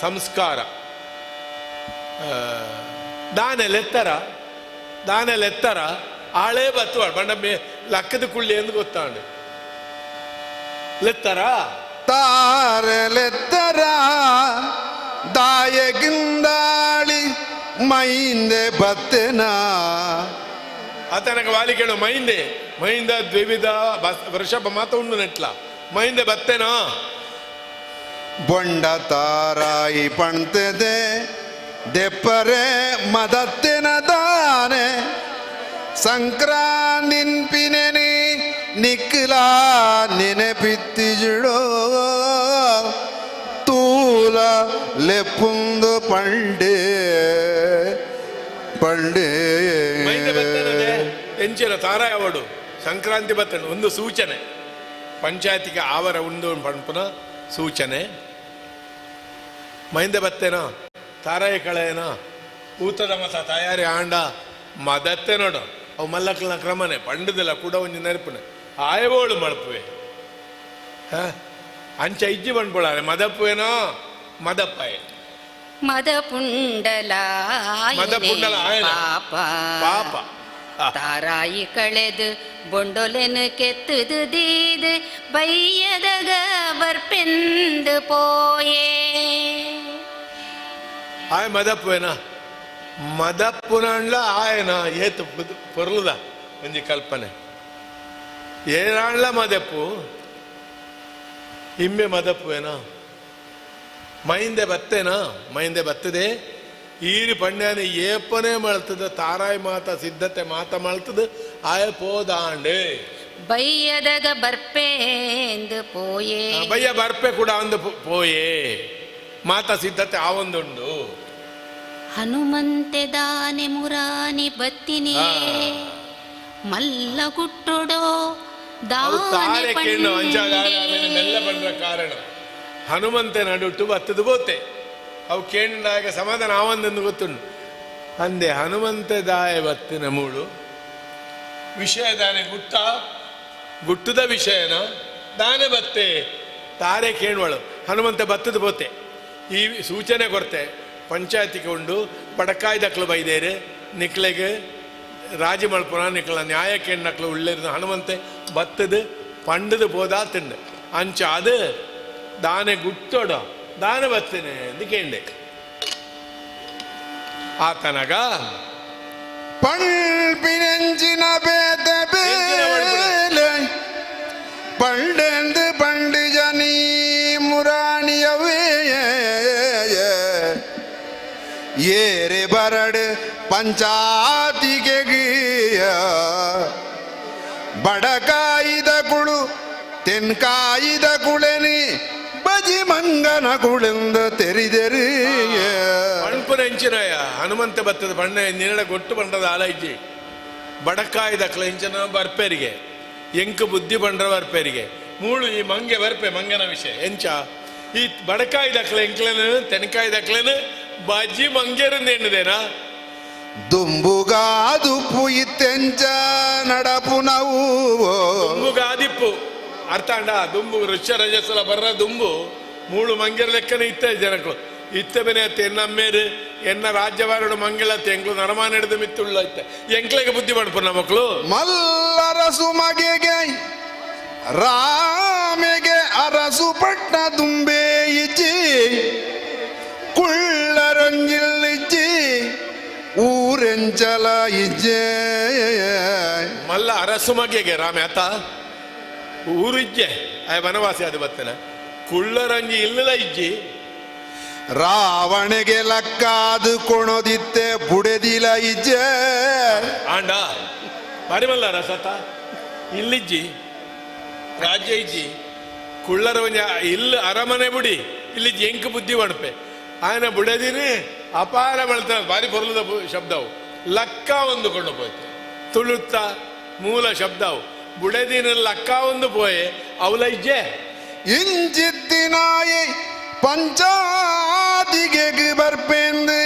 ಸಂಸ್ಕಾರ ದಾನೆ ಲೆತ್ತರ ದಾನೆ ಲೆತ್ತರ ಆಳೇ ಬತ್ತುವಾಳು ಬಣ್ಣ ಮೇ ಲಕ್ಕದ ಕುಳ್ಳಿ ಎಂದು ಗೊತ್ತಾಂಡು ಲೆತ್ತರ ತಾರೆ ಲೆತ್ತರ ದಾಯಗಿಂದಾಳಿ ಮೈಂದೆ ಬತ್ತೆನಾ ಆತನಕ ವಾಲಿ ಕೇಳು ಮೈಂದೆ ಮೈಂದ ದ್ವಿವಿಧ ವೃಷಭ ಮಾತ ಉಂಡು ನೆಟ್ಲ ಮೈಂದೆ ಬತ್ತೇನಾ ಬೊಂಡ ತಾರಾಯಿ ಪಣ್ತದೆ ದೆಪ್ಪರೆ ಮದತ್ತಿನ ದಾನೆ ಸಂಕ್ರಾಂತಿನ್ಪಿನೆನೆ ನಿಕ್ಲಾ ನೆನಪಿತ್ತಿಜಿಡೋ ತೂಲ ಲೆಪ್ಪುಂದು ಪಂಡೆ ಪಂಡೆ ಮೈಂದೆ ಬತ್ತೇನದೆ ಎಂಚಿನ ತಾರಾಯವಡು ಸಂಕ್ರಾಂತಿ ಬತ್ತೇನೆ ಒಂದು ಸೂಚನೆ ಪಂಚಾಯತಿಗೆ ಆವರ ಉಂಡು ಪಣ್ಪುನ ಸೂಚನೆ ಮೈಂದೆ ಬತ್ತೇನ ತಾರಾಯಿ ಕಳೆಯನ ಊತದ ಮತ ತಯಾರಿ ಆಂಡ ಮದತ್ತೆ ನೋಡು ಅವು ಮಲ್ಲಕ್ಕನ ಕ್ರಮನೆ ಪಂಡದಲ್ಲ ಕೂಡ ಒಂಜಿ ನೆನಪುನೆ ಆಯವೋಳು ಮಳ್ಪುವೆ ಹ ಅಂಚ ಇಜ್ಜಿ ಬಂಡ್ಪುಳಾರೆ ಮದಪ್ಪುವೇನೋ ಮದಪ್ಪಾಯ ಮದಪುಂಡಲ ಮದಪುಂಡಲ ಆಯನ. ಪಾಪ ಪಾಪ ತಾರಾಯಿ ಕಳೆದು ಬೊಂಡೊಲೆನು ಕೆತ್ತದು ದೀದು ಬೈಯದಗ ಬರ್ಪೆಂದು ಪೋಯೇ ಆಯ್ ಮದಪ್ಪುವೇನ ಮದಪ್ಪುನಂಡ್ಲ ಆಯನ ಏತು ಪೊರ್ಲುದ ಒಂಜಿ ಕಲ್ಪನೆ ಏನಾಂಡ್ಲ ಮದಪ್ಪು ಇಂಬೆ ಮದಪ್ಪುವೇನ ಮೈಂದೆ ಬತ್ತೇನಾ ಮೈಂದೆ ಬತ್ತದೆ ಈರಿ ಪಣ್ಯಾನ ಏಪನೇ ಮಳ್ತದ ತಾರಾಯಿ ಮಾತ ಸಿದ್ಧತೆ ಮಾತ ಮಳ್ತದ ಆಯ ಪೋದಾಂಡೆ ಬೈಯದಗ ಬರ್ಪೇಂದು ಪೋಯೇ ಬಯ್ಯ ಬರ್ಪೆ ಕೂಡ ಒಂದು ಪೋಯೇ ಮಾತ ಸಿದ್ಧತೆ ಆ ಒಂದುಂಡು ಹನುಮಂತೆ ದಾನೆ ಮುರಾನಿ ಬತ್ತಿನಿಯೇ. ಮಲ್ಲ ಗುಟ್ಟುಡೋ ದಾನೆ ತಾರೆ ಕೇಳು ಅಂಚಾದ ಮೆಲ್ಲ ಬಂದ್ರ ಕಾರಣ ಹನುಮಂತ ನಡುಟ್ಟು ಬತ್ತದು ಬೋತೆ ಅವು ಕೇಂಡಾಗ ಸಮಾಧಾನ ಆವಂದೆಂದು ಗೊತ್ತುಂಟು. ಅಂದೆ ಹನುಮಂತ ದಾಯ ಬತ್ತಿನ ಮೂಳು ವಿಷಯ ದಾನೆ ಗುಟ್ಟ ಗುಟ್ಟದ ವಿಷಯನ ದಾನೆ ಬತ್ತೆ ತಾರೆ ಕೇಳುವಳು ಹನುಮಂತ ಬತ್ತದ ಬೋತೆ ಈ ಸೂಚನೆ ಕೊರ್ತೆ ಪಂಚಾಯತಿಗೆ ಉಂಡು ಬಡಕಾಯ್ದಕ್ಲು ಬೈದೇರು ನಿಕ್ಲೆಗೆ ರಾಜಿ ಮಲ್ಪುನ ನಿಕ್ಲ ನ್ಯಾಯ ಕೇಂದ್ರಕ್ಲು ಉಳ್ಳಿರ್ನ ಹನುಮಂತೆ ಬತ್ತದು ಪಂಡದು ಬೋದಾ ತಿಂಡು ಅಂಚ ಅದು ದಾನೆ ಗುಟ್ಟೋಡ ದಾನೆ ಬತ್ತೇನೆ ಎಂದು ಕೇಂಡೆ ಆತನಗ ಪಣ್ಪಿನೆಂಚಿನ ಬೇತ ಬೇಲೆ ಪಂಡೆಂದು ಪಂಡು ಜನಿ ಮುರಾಣಿಯವೇ ಏರೆ ಬರಡು ಪಂಚಾತಿಗೆ ಬಡಕಾಯಿದ ಕುಳು ತೆನ್ಕಾಯಿದ ಕುಳೆನಿ ಬಜಿ ಮಂಗನ ಕುಳೆಂದ ತೆರಿದೆರಿ. ಪಣ್ಪುನ ಎಂಚಿನಯ ಹನುಮಂತ ಬತ್ತದ ಬಣ್ಣ ನಿನ್ನಡ ಗೊಟ್ಟು ಬಂಡದ ಆಲೈಜಿ ಬಡಕಾಯಿದ ಕುಳ ಎಂಚಿನ ಬರ್ಪೇರಿಗೆ ಎಂಕು ಬುದ್ಧಿ ಬಂಡ್ರ ಬರ್ಪೇರಿಗೆ ಮೂಳು ಈ ಮಂಗೆ ಬರ್ಪೆ ಮಂಗನ ವಿಷಯ ಎಂಚ ಈ ಬಡಕಾಯಿದಕ್ಲ ಎಂಕ್ಲೇನು ತೆನ್ಕಾಯಿದಕ್ಲೇನು ಬಜ್ಜಿ ಮಂಗೇರಿಂದ ಎಣ್ಣದೇನಾ ದುಂಬುಗಾದುಪ್ಪು ಇತ್ತೆಂಚ ನಡಪು ನಾವು ದುಂಬುಗಾದಿಪ್ಪು ಅರ್ಥ ಅಂಡ ದುಂಬು ಋಷ ರಜಸಲ ಬರ್ರ ದುಂಬು ಮೂಳು ಮಂಗೇರ ಲೆಕ್ಕನೆ ಇತ್ತ ಜನಕ್ಕಳು ಇತ್ತ ಬೆನೆ ಅತ್ತೆ ಎನ್ನಮ್ಮೇರು ಎನ್ನ ರಾಜ್ಯವಾರಡು ಮಂಗಳತ್ತೆ ಎಂಕ್ಲು ನರಮಾನ ಹಿಡಿದು ಮಿತ್ತುಳ್ಳ ಇತ್ತ ಎಂಕ್ಲೆಗೆ ಬುದ್ಧಿ ಮಾಡ್ಪು ಮಕ್ಕಳು. ಮಲ್ಲರಸು ಮಗೆಗೆ ರಾಮೆಗೆ ಅರಸು ಪಟ್ಟ ದುಂಬೆ ಇಜ್ಜಿ ಕುಳ್ಳರಂಜಿಲ್ಲಿಜ್ಜಿ ಊರೆಂಚಲ ಇಜ್ಜೆ. ಮಲ್ಲ ಅರಸು ಮಗೆಗೆ ರಾಮೆ ಆತ ಊರಿಜ್ಜೆ ಆಯ ವನವಾಸಿ ಅದು ಬತ್ತನ ಕುಳ್ಳರಂಜಿ ಇಲ್ಲದ ಇಜ್ಜಿ. ರಾವಣೆಗೆ ಲಕ್ಕಾದು ಕೊಣದಿತ್ತೆ ಬುಡೆದಿಲ ಇಜ್ಜೆ. ಆಂಡ ಬಾರಿ ಮಲ್ಲ ರಸತ ಇಲ್ಲಿಜ್ಜಿ ರಾಜ್ಯ ಇಜ್ಜಿ ಕುಳ್ಳರ ಒಂಜಿ ಇಲ್ಲ ಅರಮನೆ ಬುಡಿ ಇಲ್ಲಿಜ್ಜಿ ಎಂಕ್ ಬುದ್ಧಿ ಮಣಪೆ ಆಯನ ಬುಡದಿನಿ ಅಪಾರ ಬಳತ ಬಾರಿ ಪೊರ್ಲದ ಶಬ್ದವು ಲಕ್ಕ ಒಂದು ಕೊಂಡು ಪೋಯ್ತು ತುಳುತ್ತ ಮೂಲ ಶಬ್ದವು ಬುಡದಿನ ಲಕ್ಕ ಒಂದು ಪೋಯೆ ಅವಲ ಇಜ್ಜೆ. ಇಂಚಿತ್ತಿನಾಯಿ ಪಂಚಾತಿಗೆ ಬರ್ಪೆಂದು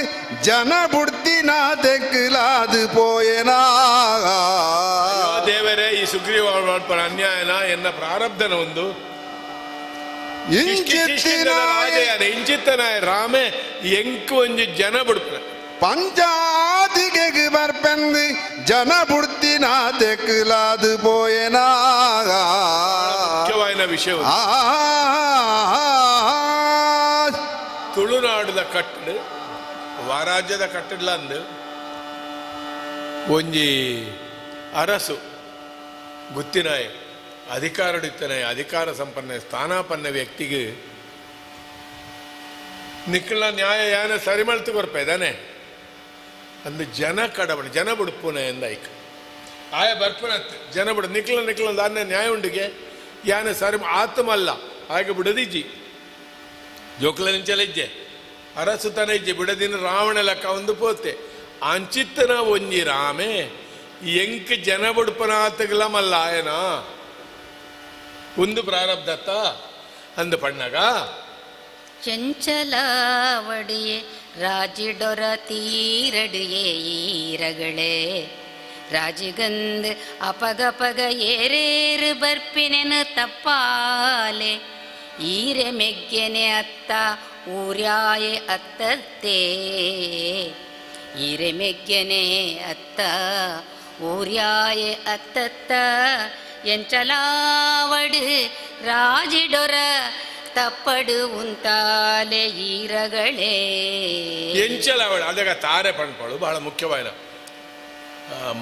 ಜನ ಬುಡ್ತಿನ ತೆಕ್ಕಲಾದು ಪೋಯೆನಾ. ದೇವರೇ ಈ ಸುಗ್ರೀವ ಮಾಡ್ಪನ ಅನ್ಯಾಯನ ಎನ್ನ ಪ್ರಾರಬ್ಧನ ಒಂದು ಇಂಚಿತ್ತನಾಯ ರಾಮೆ ಎಂಕು ಒಂಜಿ ಜನ ಬುಡ್ಪನ ಪಂಚಾತಿಗೆ ಬರ್ಪೆಂದು ಜನ ಬುಡ್ತಿನ ತೆಕ್ಕಲಾದು ಪೋಯೆನಾ. ಮುಖ್ಯವಾದ ವಿಷಯ ತುಳುನಾಡದ ಕಟ್ಟಡ ವಾರಾಜ್ಯದ ಕಟ್ಟಡ್ಲ ಅಂದು ಒಂಜಿ ಅರಸು ಗುತ್ತಿನಾಯ ಅಧಿಕಾರಡಿತ್ತನಾಯ ಅಧಿಕಾರ ಸಂಪನ್ನ ಸ್ಥಾನಾಪನ್ನ ವ್ಯಕ್ತಿಗೆ ನಿಕ್ಕಳ ನ್ಯಾಯ ಯಾನ ಸರಿಮಳ್ತು ಕೊರ್ಪೆ ಇದ್ದಾನೆ ಅಂದು ಜನ ಕಡಬಣ ಜನ ಬುಡ್ಪುನ ಎಂದಾಯ್ಕ ಆಯ ಬರ್ಪುನ ಜನ ಬಿಡು ನಿಕ್ಲ ನಿಕ್ಲ ದಾನೆ ನ್ಯಾಯ ಉಂಡಿಗೆ ಯಾನ ಸರಿ ಆತ್ಮಲ್ಲ ಹಾಗೆ ಬಿಡದಿಜ್ಜಿ ಜೋಕ್ಲ ನಿಂಚಲಿಜ್ಜೆ ಅರಸು ತನ ಇಜ್ಜೆ ಬಿಡದಿನ ರಾವಣ ಲೆಕ್ಕ ಒಂದು ಪೋತೆ ಅಂಚಿತ್ತನ ಒಂಜಿ ರಾಮೆ ಎಂಕ್ ಜನ ಬುಡ್ಪನ ಆತಗಲಮಲ್ಲ ಆಯನ ಒಂದು ಪ್ರಾರಬ್ಧತ್ತ ಅಂದು ಪಣ್ಣಗ ಚಂಚಲಾವಡಿಯೇ ರಾಜಿಡೊರ ತೀರಡಿಯೇ ಈರಗಳೇ ರಾಜಿಗಂದ್ ಅಪಗಪಗ ಏರೇರು ಬರ್ಪಿನೆನು ತಪ್ಪಾಲೆ ಈರೆ ಮೆಗ್ಗೆನೆ ಅತ್ತ ಊರ್ಯಾಯೆ ಅತ್ತತ್ತೇ ಈರೆ ಮೆಗ್ಗೆನೆ ಅತ್ತ ಊರ್ಯಾಯೆ ಅತ್ತತ್ತ ಎಂಚಲಾವಡು ರಾಜಿಡೊರ ತಪ್ಪಡು ಉಂತಾಲೆ ಈರಗಳೇ. ಎಂಚಲಾವಡು ಅದಾಗ ತಾರೆ ಪಣ್ಪಳು ಬಹಳ ಮುಖ್ಯವಾದ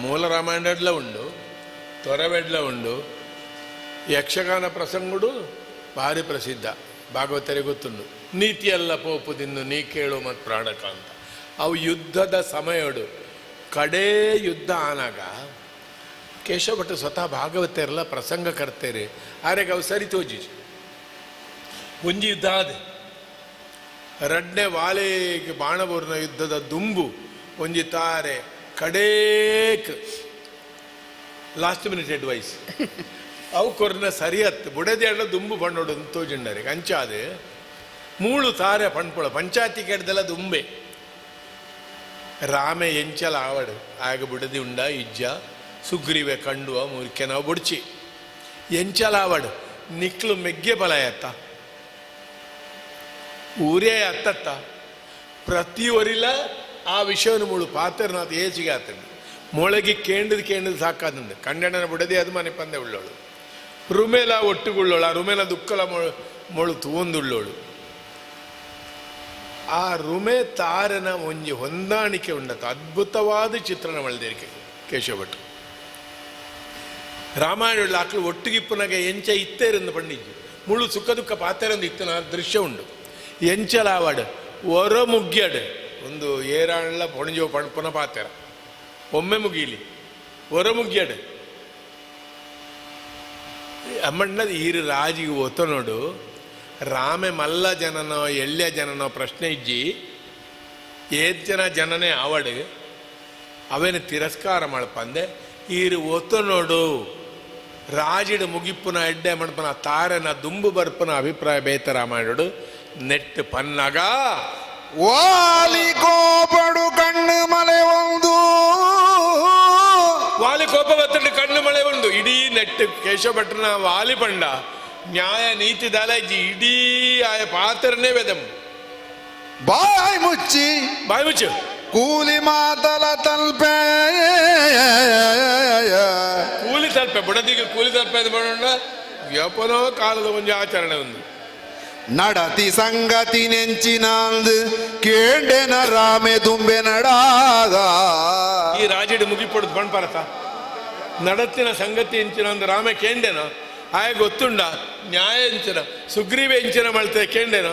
ಮೂಲ ರಾಮಾಯಣಡ್ಲ ಉಂಡು ತೊರವೆಡ್ಲ ಉಂಡು ಯಕ್ಷಗಾನ ಪ್ರಸಂಗುಡು ಭಾರಿ ಪ್ರಸಿದ್ಧ ಭಾಗವತರಿಗೆ ಗೊತ್ತುಂಡು ನೀತಿಯಲ್ಲ ಪೋಪುದಿಂದು ನೀ ಕೇಳು ಮತ್ತು ಪ್ರಾಣಕ ಅಂತ. ಅವು ಯುದ್ಧದ ಸಮಯಡು ಕಡೇ ಯುದ್ಧ ಆನಾಗ ಕೇಶವ ಭಟ್ರು ಸ್ವತಃ ಭಾಗವತರೆಲ್ಲ ಪ್ರಸಂಗ ಕರ್ತೇರೆ ಆರೆಗೆ ಅವು ಸರಿ ತೋಜಿ ಒಂಜಿ ಯುದ್ಧ ಆದೆ ರಡ್ನೆ ವಾಲೆಗೆ ಬಾಣಬೂರ್ನ ಯುದ್ಧದ ದುಂಬು ಒಂಜಿ ತಾರೆ ಕಡೇಕ್ ಲಾಸ್ಟ್ ಮಿನಿಟ್ ಅಡ್ವೈಸ್ ಅವು ಕೊರ್ನ ಸರಿಯತ್ತು ಬುಡದೇಡ ದುಂಬು ಪಣ್ಣೋಡು ತೋಜುಂಡರಿಗೆ ಅಂಚಾದೆ ಮೂಳು ತಾರೆ ಪಣ್ಪುಳ ಪಂಚಾಯತಿ ಕೆಡ್ದೆಲ್ಲ ದುಂಬೆ ರಾಮೆ ಎಂಚಲ ಆವಡು ಆಗ ಬುಡದಿ ಉಂಡ ಇಜ್ಜ ಸುಗ್ರೀವೆ ಕಂಡುವ ಮುರಿಕೆ ನಾವು ಬುಡ್ಚಿ ಎಂಚಲ ಆವಡು ನಿಕ್ಲು ಮೆಗ್ಗೆ ಬಲಯತ್ತ ಊರೇ ಅತ್ತತ್ತ ಪ್ರತಿ ಒರಿಲ ಆ ವಿಷಯವನ್ನು ಮುಳು ಪಾತ್ರನಾಥ ಏಚಿಗೆ ಆತಂಡು ಮೊಳಗಿ ಕೇಂಡದು ಕೇಂಡದು ಸಾಕಾದಂಡು ಕಂಡಣ್ಣನ ಬುಡದಿ ಅದು ಮನೆ ಪಂದೆ ಉಳ್ಳೋಳು ರುಮೇಲ ಒಟ್ಟುಗುಳ್ಳೋಳು ಆ ರುಮೇಲ ದುಕ್ಕಲ ಮೊಳು ತೂಂದುಳ್ಳೋಳು ಆ ರುಮೆ ತಾರನ ಒಂಜಿ ಹೊಂದಾಣಿಕೆ ಉಂಡತ ಅದ್ಭುತವಾದ ಚಿತ್ರಣ ಮಲ್ದೇರಿಕೆ ಕೇಶವ ಭಟ್ರು ರಾಮಾಯಣ ಆಕ್ಳು ಒಟ್ಟಿಗಿಪ್ಪುನಗ ಎಂಚ ಇತ್ತೇರೆಂದು ಪಂಡಿಜ್ಜು ಮುಳು ಸುಖ ದುಃಖ ಪಾತೆರಂದು ಇತ್ತನ ದೃಶ್ಯ ಉಂಡು ಎಂಚಲಾವಡು ಒರ ಮುಗ್ಯಡು ಒಂದು ಏರಾಳ ಪೊಣಜೋ ಪಣಪುನ ಪಾತೆರ ಒಮ್ಮೆ ಮುಗೀಲಿ ಒರ ಮುಗ್ಯಡು ಅಮ್ಮಣ್ಣದ ಈರು ರಾಜಿಗೆ ಒತ್ತ ನೋಡು ರಾಮೆ ಮಲ್ಲ ಜನನೋ ಎಳ್ಯ ಜನನೋ ಪ್ರಶ್ನೆ ಇಜ್ಜಿ ಏತ್ ಜನ ಜನನೇ ಆವಡು ಅವೇನು ತಿರಸ್ಕಾರ ಮಾಡಪಂದೆ ಈರು ಒತ್ತ ನೋಡು ರಾಜಿಡು ಮುಗಿಪ್ಪುನ ಎಡ್ಡೆ ಮಣಪನ ತಾರನ ದುಂಬು ಬರ್ಪನ ಅಭಿಪ್ರಾಯ ಬೇತರ ಮಾಡೋಡು ನೆಟ್ ಪನ್ನಗ ವಾಲಿ ಕೋಪಡು ಕಣ್ಣು ಮಲೆ ಒಂದು ವಾಲಿ ಕೋಪ ಬತ್ತಂಡು ಕಣ್ಣು ಮಳೆ ಒಂದು ಇಡೀ ನೆಟ್ ಕೇಶವ ಭಟ್ರನ ವಾಲಿ ಪಂಡ ನ್ಯಾಯ ನೀತಿ ದಾಲಾಜಿ ಇಡೀ ಆಯ ಪಾತ್ರನೇ ವೆದಂ ಬಾಯ್ ಮುಚ್ಚಿ ಬಾಯ್ ಮುಚ್ಚು ಕೂಲಿ ಮಾತಲ ತಲ್ಪೆ ಕೂಲಿ ತಲ್ಪೆ ಬುಡದಿಗೆ ಕೂಲಿ ತಲ್ಪೆ ಅದು ಮಾಡೋಣ ಯಪನೋ ಕಾಲದ ಒಂದು ಆಚರಣೆ ಒಂದು ನಡತಿ ಸಂಗತಿ ನೆಂಚಿನಾಂದು ಕೇಂಡೆನ ರಾಮೆ ದುಂಬೆ ನಡಾಗ ಈ ರಾಜಿಡು ಮುಗಿಪೊಡುದು ಪಣ್ಪರತ ನಡತಿನ ಸಂಗತಿ ಎಂಚಿನ ಒಂದು ರಾಮೆ ಕೇಂಡೆನ ಆಯ ಗೊತ್ತುಂಡ ನ್ಯಾಯ ಎಂಚಿನ ಸುಗ್ರೀವ ಎಂಚಿನ ಮಳ್ತೆ ಕೇಂಡೆನ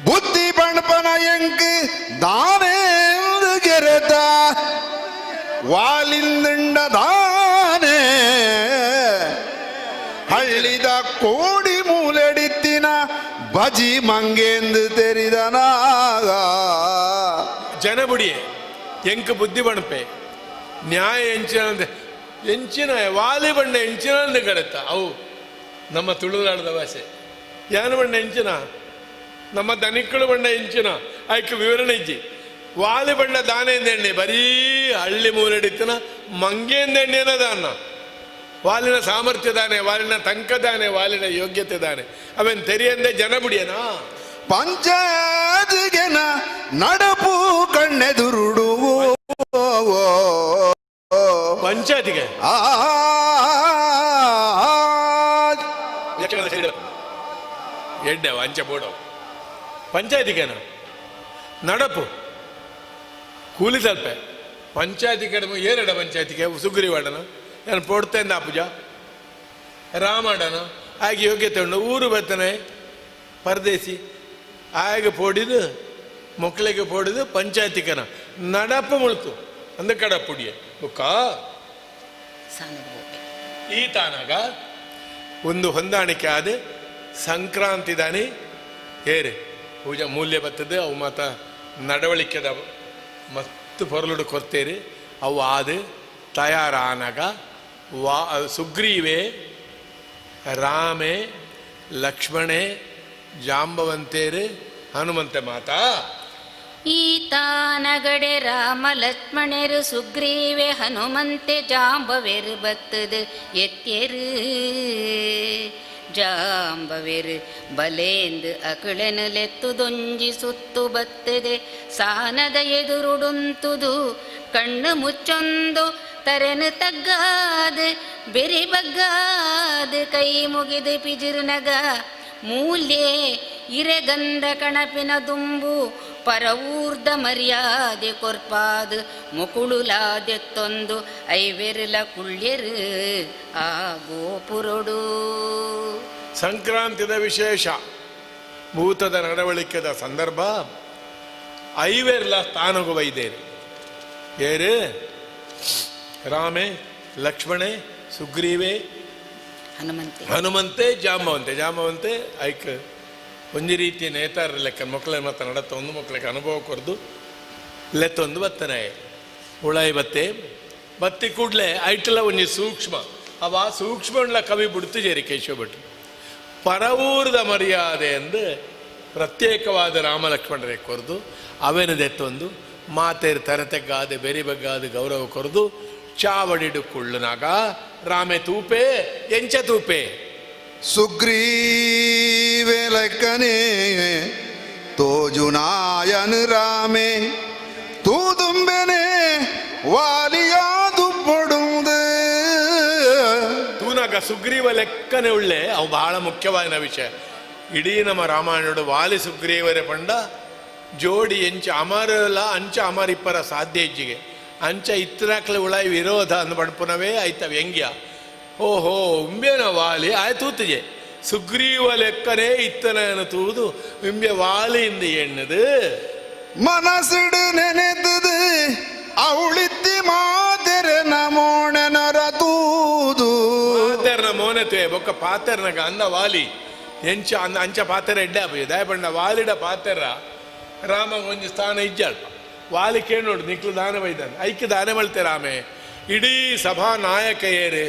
ಬುದ್ಧಿ ಪಣ್ಪನ ಎಂಕ್ ದಾನೇಂದು ಗೆರೆತ ವಾಲಿಂದುಂಡ ದಾನೆ ಹಳ್ಳಿದ ಕೋಡಿ ಮೂಲೆಡಿತ್ತಿನ ಬಜಿ ಮಂಗೆಂದು ತೆರಿದನಾಗ ಜನಬುಡಿಯೆ ಎಂಕ್ ಬುದ್ಧಿ ಬಣಪೆ ನ್ಯಾಯ ಎಂಚಿನ ಅಂದ್ರೆ ಎಂಚಿನ ವಾಲಿ ಬಣ್ಣ ಎಂಚಿನ ಅಂದು ಕರೆತ ಅವು ನಮ್ಮ ತುಳುನಾಡದ ಭಾಷೆ ಯಾನು ಬಣ್ಣ ಎಂಚಿನ ನಮ್ಮ ದನಿಕ್ಕಳು ಬಣ್ಣ ಎಂಚಿನ ಆಯ್ಕೆ ವಿವರಣೆ ಇಜ್ಜಿ ವಾಲಿ ಬಣ್ಣ ದಾನೆ ಎಣ್ಣೆ ಬರೀ ಹಳ್ಳಿ ಮೂಲೆಡಿತ್ತಿನ ಮಂಗೆಂದ ಎಣ್ಣೆನ ದಾನ ವಾಲಿನ ಸಾಮರ್ಥ್ಯ ದಾನೆ ವಾಲಿನ ತಂಕ ದಾನೆ ವಾಲಿನ ಯೋಗ್ಯತೆ ದಾನೆ ಅವೇನು ತೆರಿಯಂದೆ ಜನ ಬುಡಿಯನಾ ಪಂಚಾಯತ್ಗೆನ ನಡಪು ಕಣ್ಣೆದುರುಡು ಪಂಚಾಯತಿಗೆ ಆ ಎಡ್ಡೆ ಅಂಚೆ ಬೋಡವು ಪಂಚಾಯತಿಗೇನ ನಡಪು ಕೂಲಿ ತಲ್ಪೆ ಪಂಚಾಯತಿ ಕಡಿಮೆ ಏರಡ ಪಂಚಾಯತಿಗೆ ಸುಗ್ರೀವಾಡನ ನಾನು ಪೊಡ್ತೇಂದ ಪೂಜ ರಾಮಾಡನ ಹಾಗೆ ಯೋಗ್ಯತೆ ಉಂಡು ಊರು ಬರ್ತಾನೆ ಪರದೇಸಿ ಆಗ ಪೊಡಿದು ಮಕ್ಕಳಿಗೆ ಪೊಡಿದು ಪಂಚಾಯತಿಕನ ನಡಪು ಮುಳ್ತು ಅಂದ ಕಡಪುಡಿಯೆ ಬುಕ್ಕ ಈ ತಾನಾಗ ಒಂದು ಹೊಂದಾಣಿಕೆ ಆದ ಸಂಕ್ರಾಂತಿ ದಾನಿ ಏರೆ ಪೂಜಾ ಮೂಲ್ಯ ಬರ್ತದೆ ಅವು ಮಾತ ನಡವಳಿಕೆದ ಮಸ್ತ್ ಪೊರಲುಡು ಕೊರ್ತೇರಿ ಅವು ಆದ ತಯಾರಾನಾಗ ವಾ ಸುಗ್ರೀವೆ ರಾಮೆ ಲಕ್ಷ್ಮಣೆ ಜಾಂಬವಂತೇರು ಹನುಮಂತೆ ಮಾತಾ ಈತಾನಗಡೆ ರಾಮ ಲಕ್ಷ್ಮಣರು ಸುಗ್ರೀವೆ ಹನುಮಂತೆ ಜಾಂಬವೆರು ಬತ್ತದು ಎತ್ತೆರು ಜಾಂಬವೆರು ಬಲೇಂದು ಅಕಳೆನಲೆತ್ತುದೊಂಜಿ ಸುತ್ತು ಬತ್ತದೆ ಸಾನದ ಎದುರುಡುಂತುದು ಕಣ್ಣು ಮುಚ್ಚೊಂದು ತರೆನು ತಗ್ಗಾದು ಬೆರಿ ಬಗ್ಗಾದು ಕೈ ಮುಗಿದು ಪಿಜಿರ್ನಗ ಮೂಲ್ಯೆ ಇರೆಗಂಧ ಕಣಪಿನ ದುಂಬು ಪರವೂರ್ದ ಮರ್ಯಾದೆ ಕೊರ್ಪಾದು ಮುಕುಳುಲಾದೆತ್ತೊಂದು ಐವೆರ್ಲ ಕುಳ್ಳೆರು ಆ ಗೋಪುರೊಡು. ಸಂಕ್ರಾಂತಿದ ವಿಶೇಷ ಭೂತದ ನಡವಳಿಕೆದ ಸಂದರ್ಭ ಐವೆರ್ಲ ತಾನಗು ವೈದೇರು ಏರು ರಾಮೆ ಲಕ್ಷ್ಮಣೆ ಸುಗ್ರೀವೆ ಹನುಮಂತೆ ಹನುಮಂತೆ ಜಾಂಬವಂತೆ ಜಾಂಬವಂತೆ ಐಕ್ ಒಂಜಿ ರೀತಿ ನೇತಾರ ಲೆಕ್ಕ ಮಕ್ಕಳ ಮತ್ತು ನಡತ್ತ ಒಂದು ಮಕ್ಕಳಿಗೆ ಅನುಭವ ಕೊರ್ದು ಲೆತ್ತೊಂದು ಬತ್ತನೆ ಉಳಾಯಿ ಬತ್ತೆ. ಬತ್ತಿ ಕೂಡಲೇ ಐಟಲ ಒಂಜಿ ಸೂಕ್ಷ್ಮ ಅವ ಸೂಕ್ಷ್ಮಂಡ್ಲ ಕವಿ ಬಿಡ್ತಿಜೇರಿ ಕೇಶವ ಭಟ್ರು. ಪರವೂರದ ಮರ್ಯಾದೆ ಎಂದು ಪ್ರತ್ಯೇಕವಾದ ರಾಮಲಕ್ಷ್ಮಣರೇ ಕೊರೆದು ಅವೇನದೆತ್ತೊಂದು ಮಾತೇರು ತರತೆಗ್ಗಾದೆ ಬೆರಿ ಬಗ್ಗಾದ ಗೌರವ ಕೊರೆದು ಚಾವಡಿಡು ಕುಳ್ಳುನಾಗ ರಾಮೆ ತೂಪೆ ಎಂಚ ತೂಪೆ ಸುಗ್ರೀವೆ ಲೆಕ್ಕನೆ ತೋಜುನಾಯನ ರಾಮೆ ತೂದುಂಬೆನೆ ವಾಲಿಯಾದು ಪೊಡುಂದು. ತೂನಾಗ ಸುಗ್ರೀವ ಲೆಕ್ಕನೆ ಉಳ್ಳೆ ಅವು ಬಹಳ ಮುಖ್ಯವಾದ ವಿಷಯ. ಇಡೀ ನಮ್ಮ ರಾಮಾಯಣಡು ವಾಲಿ ಸುಗ್ರೀವರೇ ಪಂಡ ಜೋಡಿ ಎಂಚ ಅಮರಲ ಅಂಚ ಅಮರಿಪ್ಪರ ಸಾಧ್ಯ ಇಜ್ಜಿಗೆ ಅಂಚ ಇತ್ತನಾಕ್ಲೆ ಉಳಾಯಿ ವಿರೋಧ ಅಂದ್ ಪಣಪುನವೇ ಆಯ್ತ ವ್ಯಂಗ್ಯ. ಓಹೋ ಉಂಬೆನ ವಾಲಿ ಆಯ್ತೂತಿಗೆ ಸುಗ್ರೀವ ಲೆಕ್ಕನೇ ಇತ್ತನ ತೂದು ಉಂಬೆ ವಾಲಿಯಿಂದ ಎಣ್ಣದು ಮನಸ್ಸಿಡು ನೆನೆದದು ಅವಳಿತ್ತಿ ಮಾತೆರೆ ನಮೋಣನರ ತೂದು ಪಾತೆರ್ನ ಮೋನತೆ ಬೊಕ್ಕ ಪಾತೆರ್ನಗ ಅಂದ ವಾಲಿ ಎಂಚ ಅಂದ ಅಂಚ ಪಾತೆರ ಎಡ್ಡೆ ಅಪ್ಪ ದಯಪಂಡ ವಾಲಿಡ ಪಾತೆರ ರಾಮ ಒಂಜಿ ಸ್ಥಾನ ಇಜ್ಜಾಳ್ ವಾಲಿ ಕೇಳೋಡು ನಿಕ್ಲು ದಾನ ಬೈದಾನೆ ಐಕ್ಕೆ ದಾನ ಮಳ್ತೆ ರಾಮೆ ಇಡೀ ಸಭಾ ನಾಯಕ ಏರು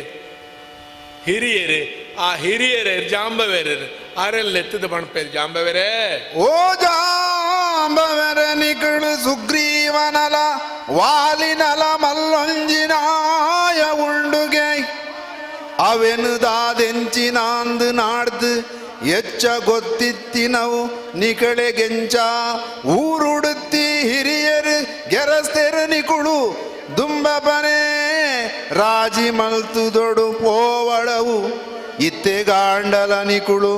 ಹಿರಿಯರು ಆ ಹಿರಿಯರೇ ಜಾಂಬವೇರರು ಆರೆಲ್ಲ ಎತ್ತದ ಪಣಪೇರು ಜಾಂಬವೇರೇ. ಓ ಜಾಂಬವರ ನಿಕಳು ಸುಗ್ರೀವನಲ ವಾಲಿನಲ ಮಲ್ಲೊಂಜಿನಾಯ ಉಂಡುಗೆ ಅವೆನು ದಾದೆಂಚಿನಾಂದು ನಾಡ್ದು ಎಚ್ಚ ಗೊತ್ತಿತ್ತಿನವು ನಿಕಳೆಗೆಂಚ ಊರುಡುತ್ತಿ ಹಿರಿಯರು ಗೆರಸ್ತೆರು ನಿಕುಳು ದುಂಬಪನೇ ರಾಜಿ ಮಲ್ತುದೊಡು ಪೋವಳವು ಇತ್ತೆಗಾಂಡಲ ನಿಕುಳು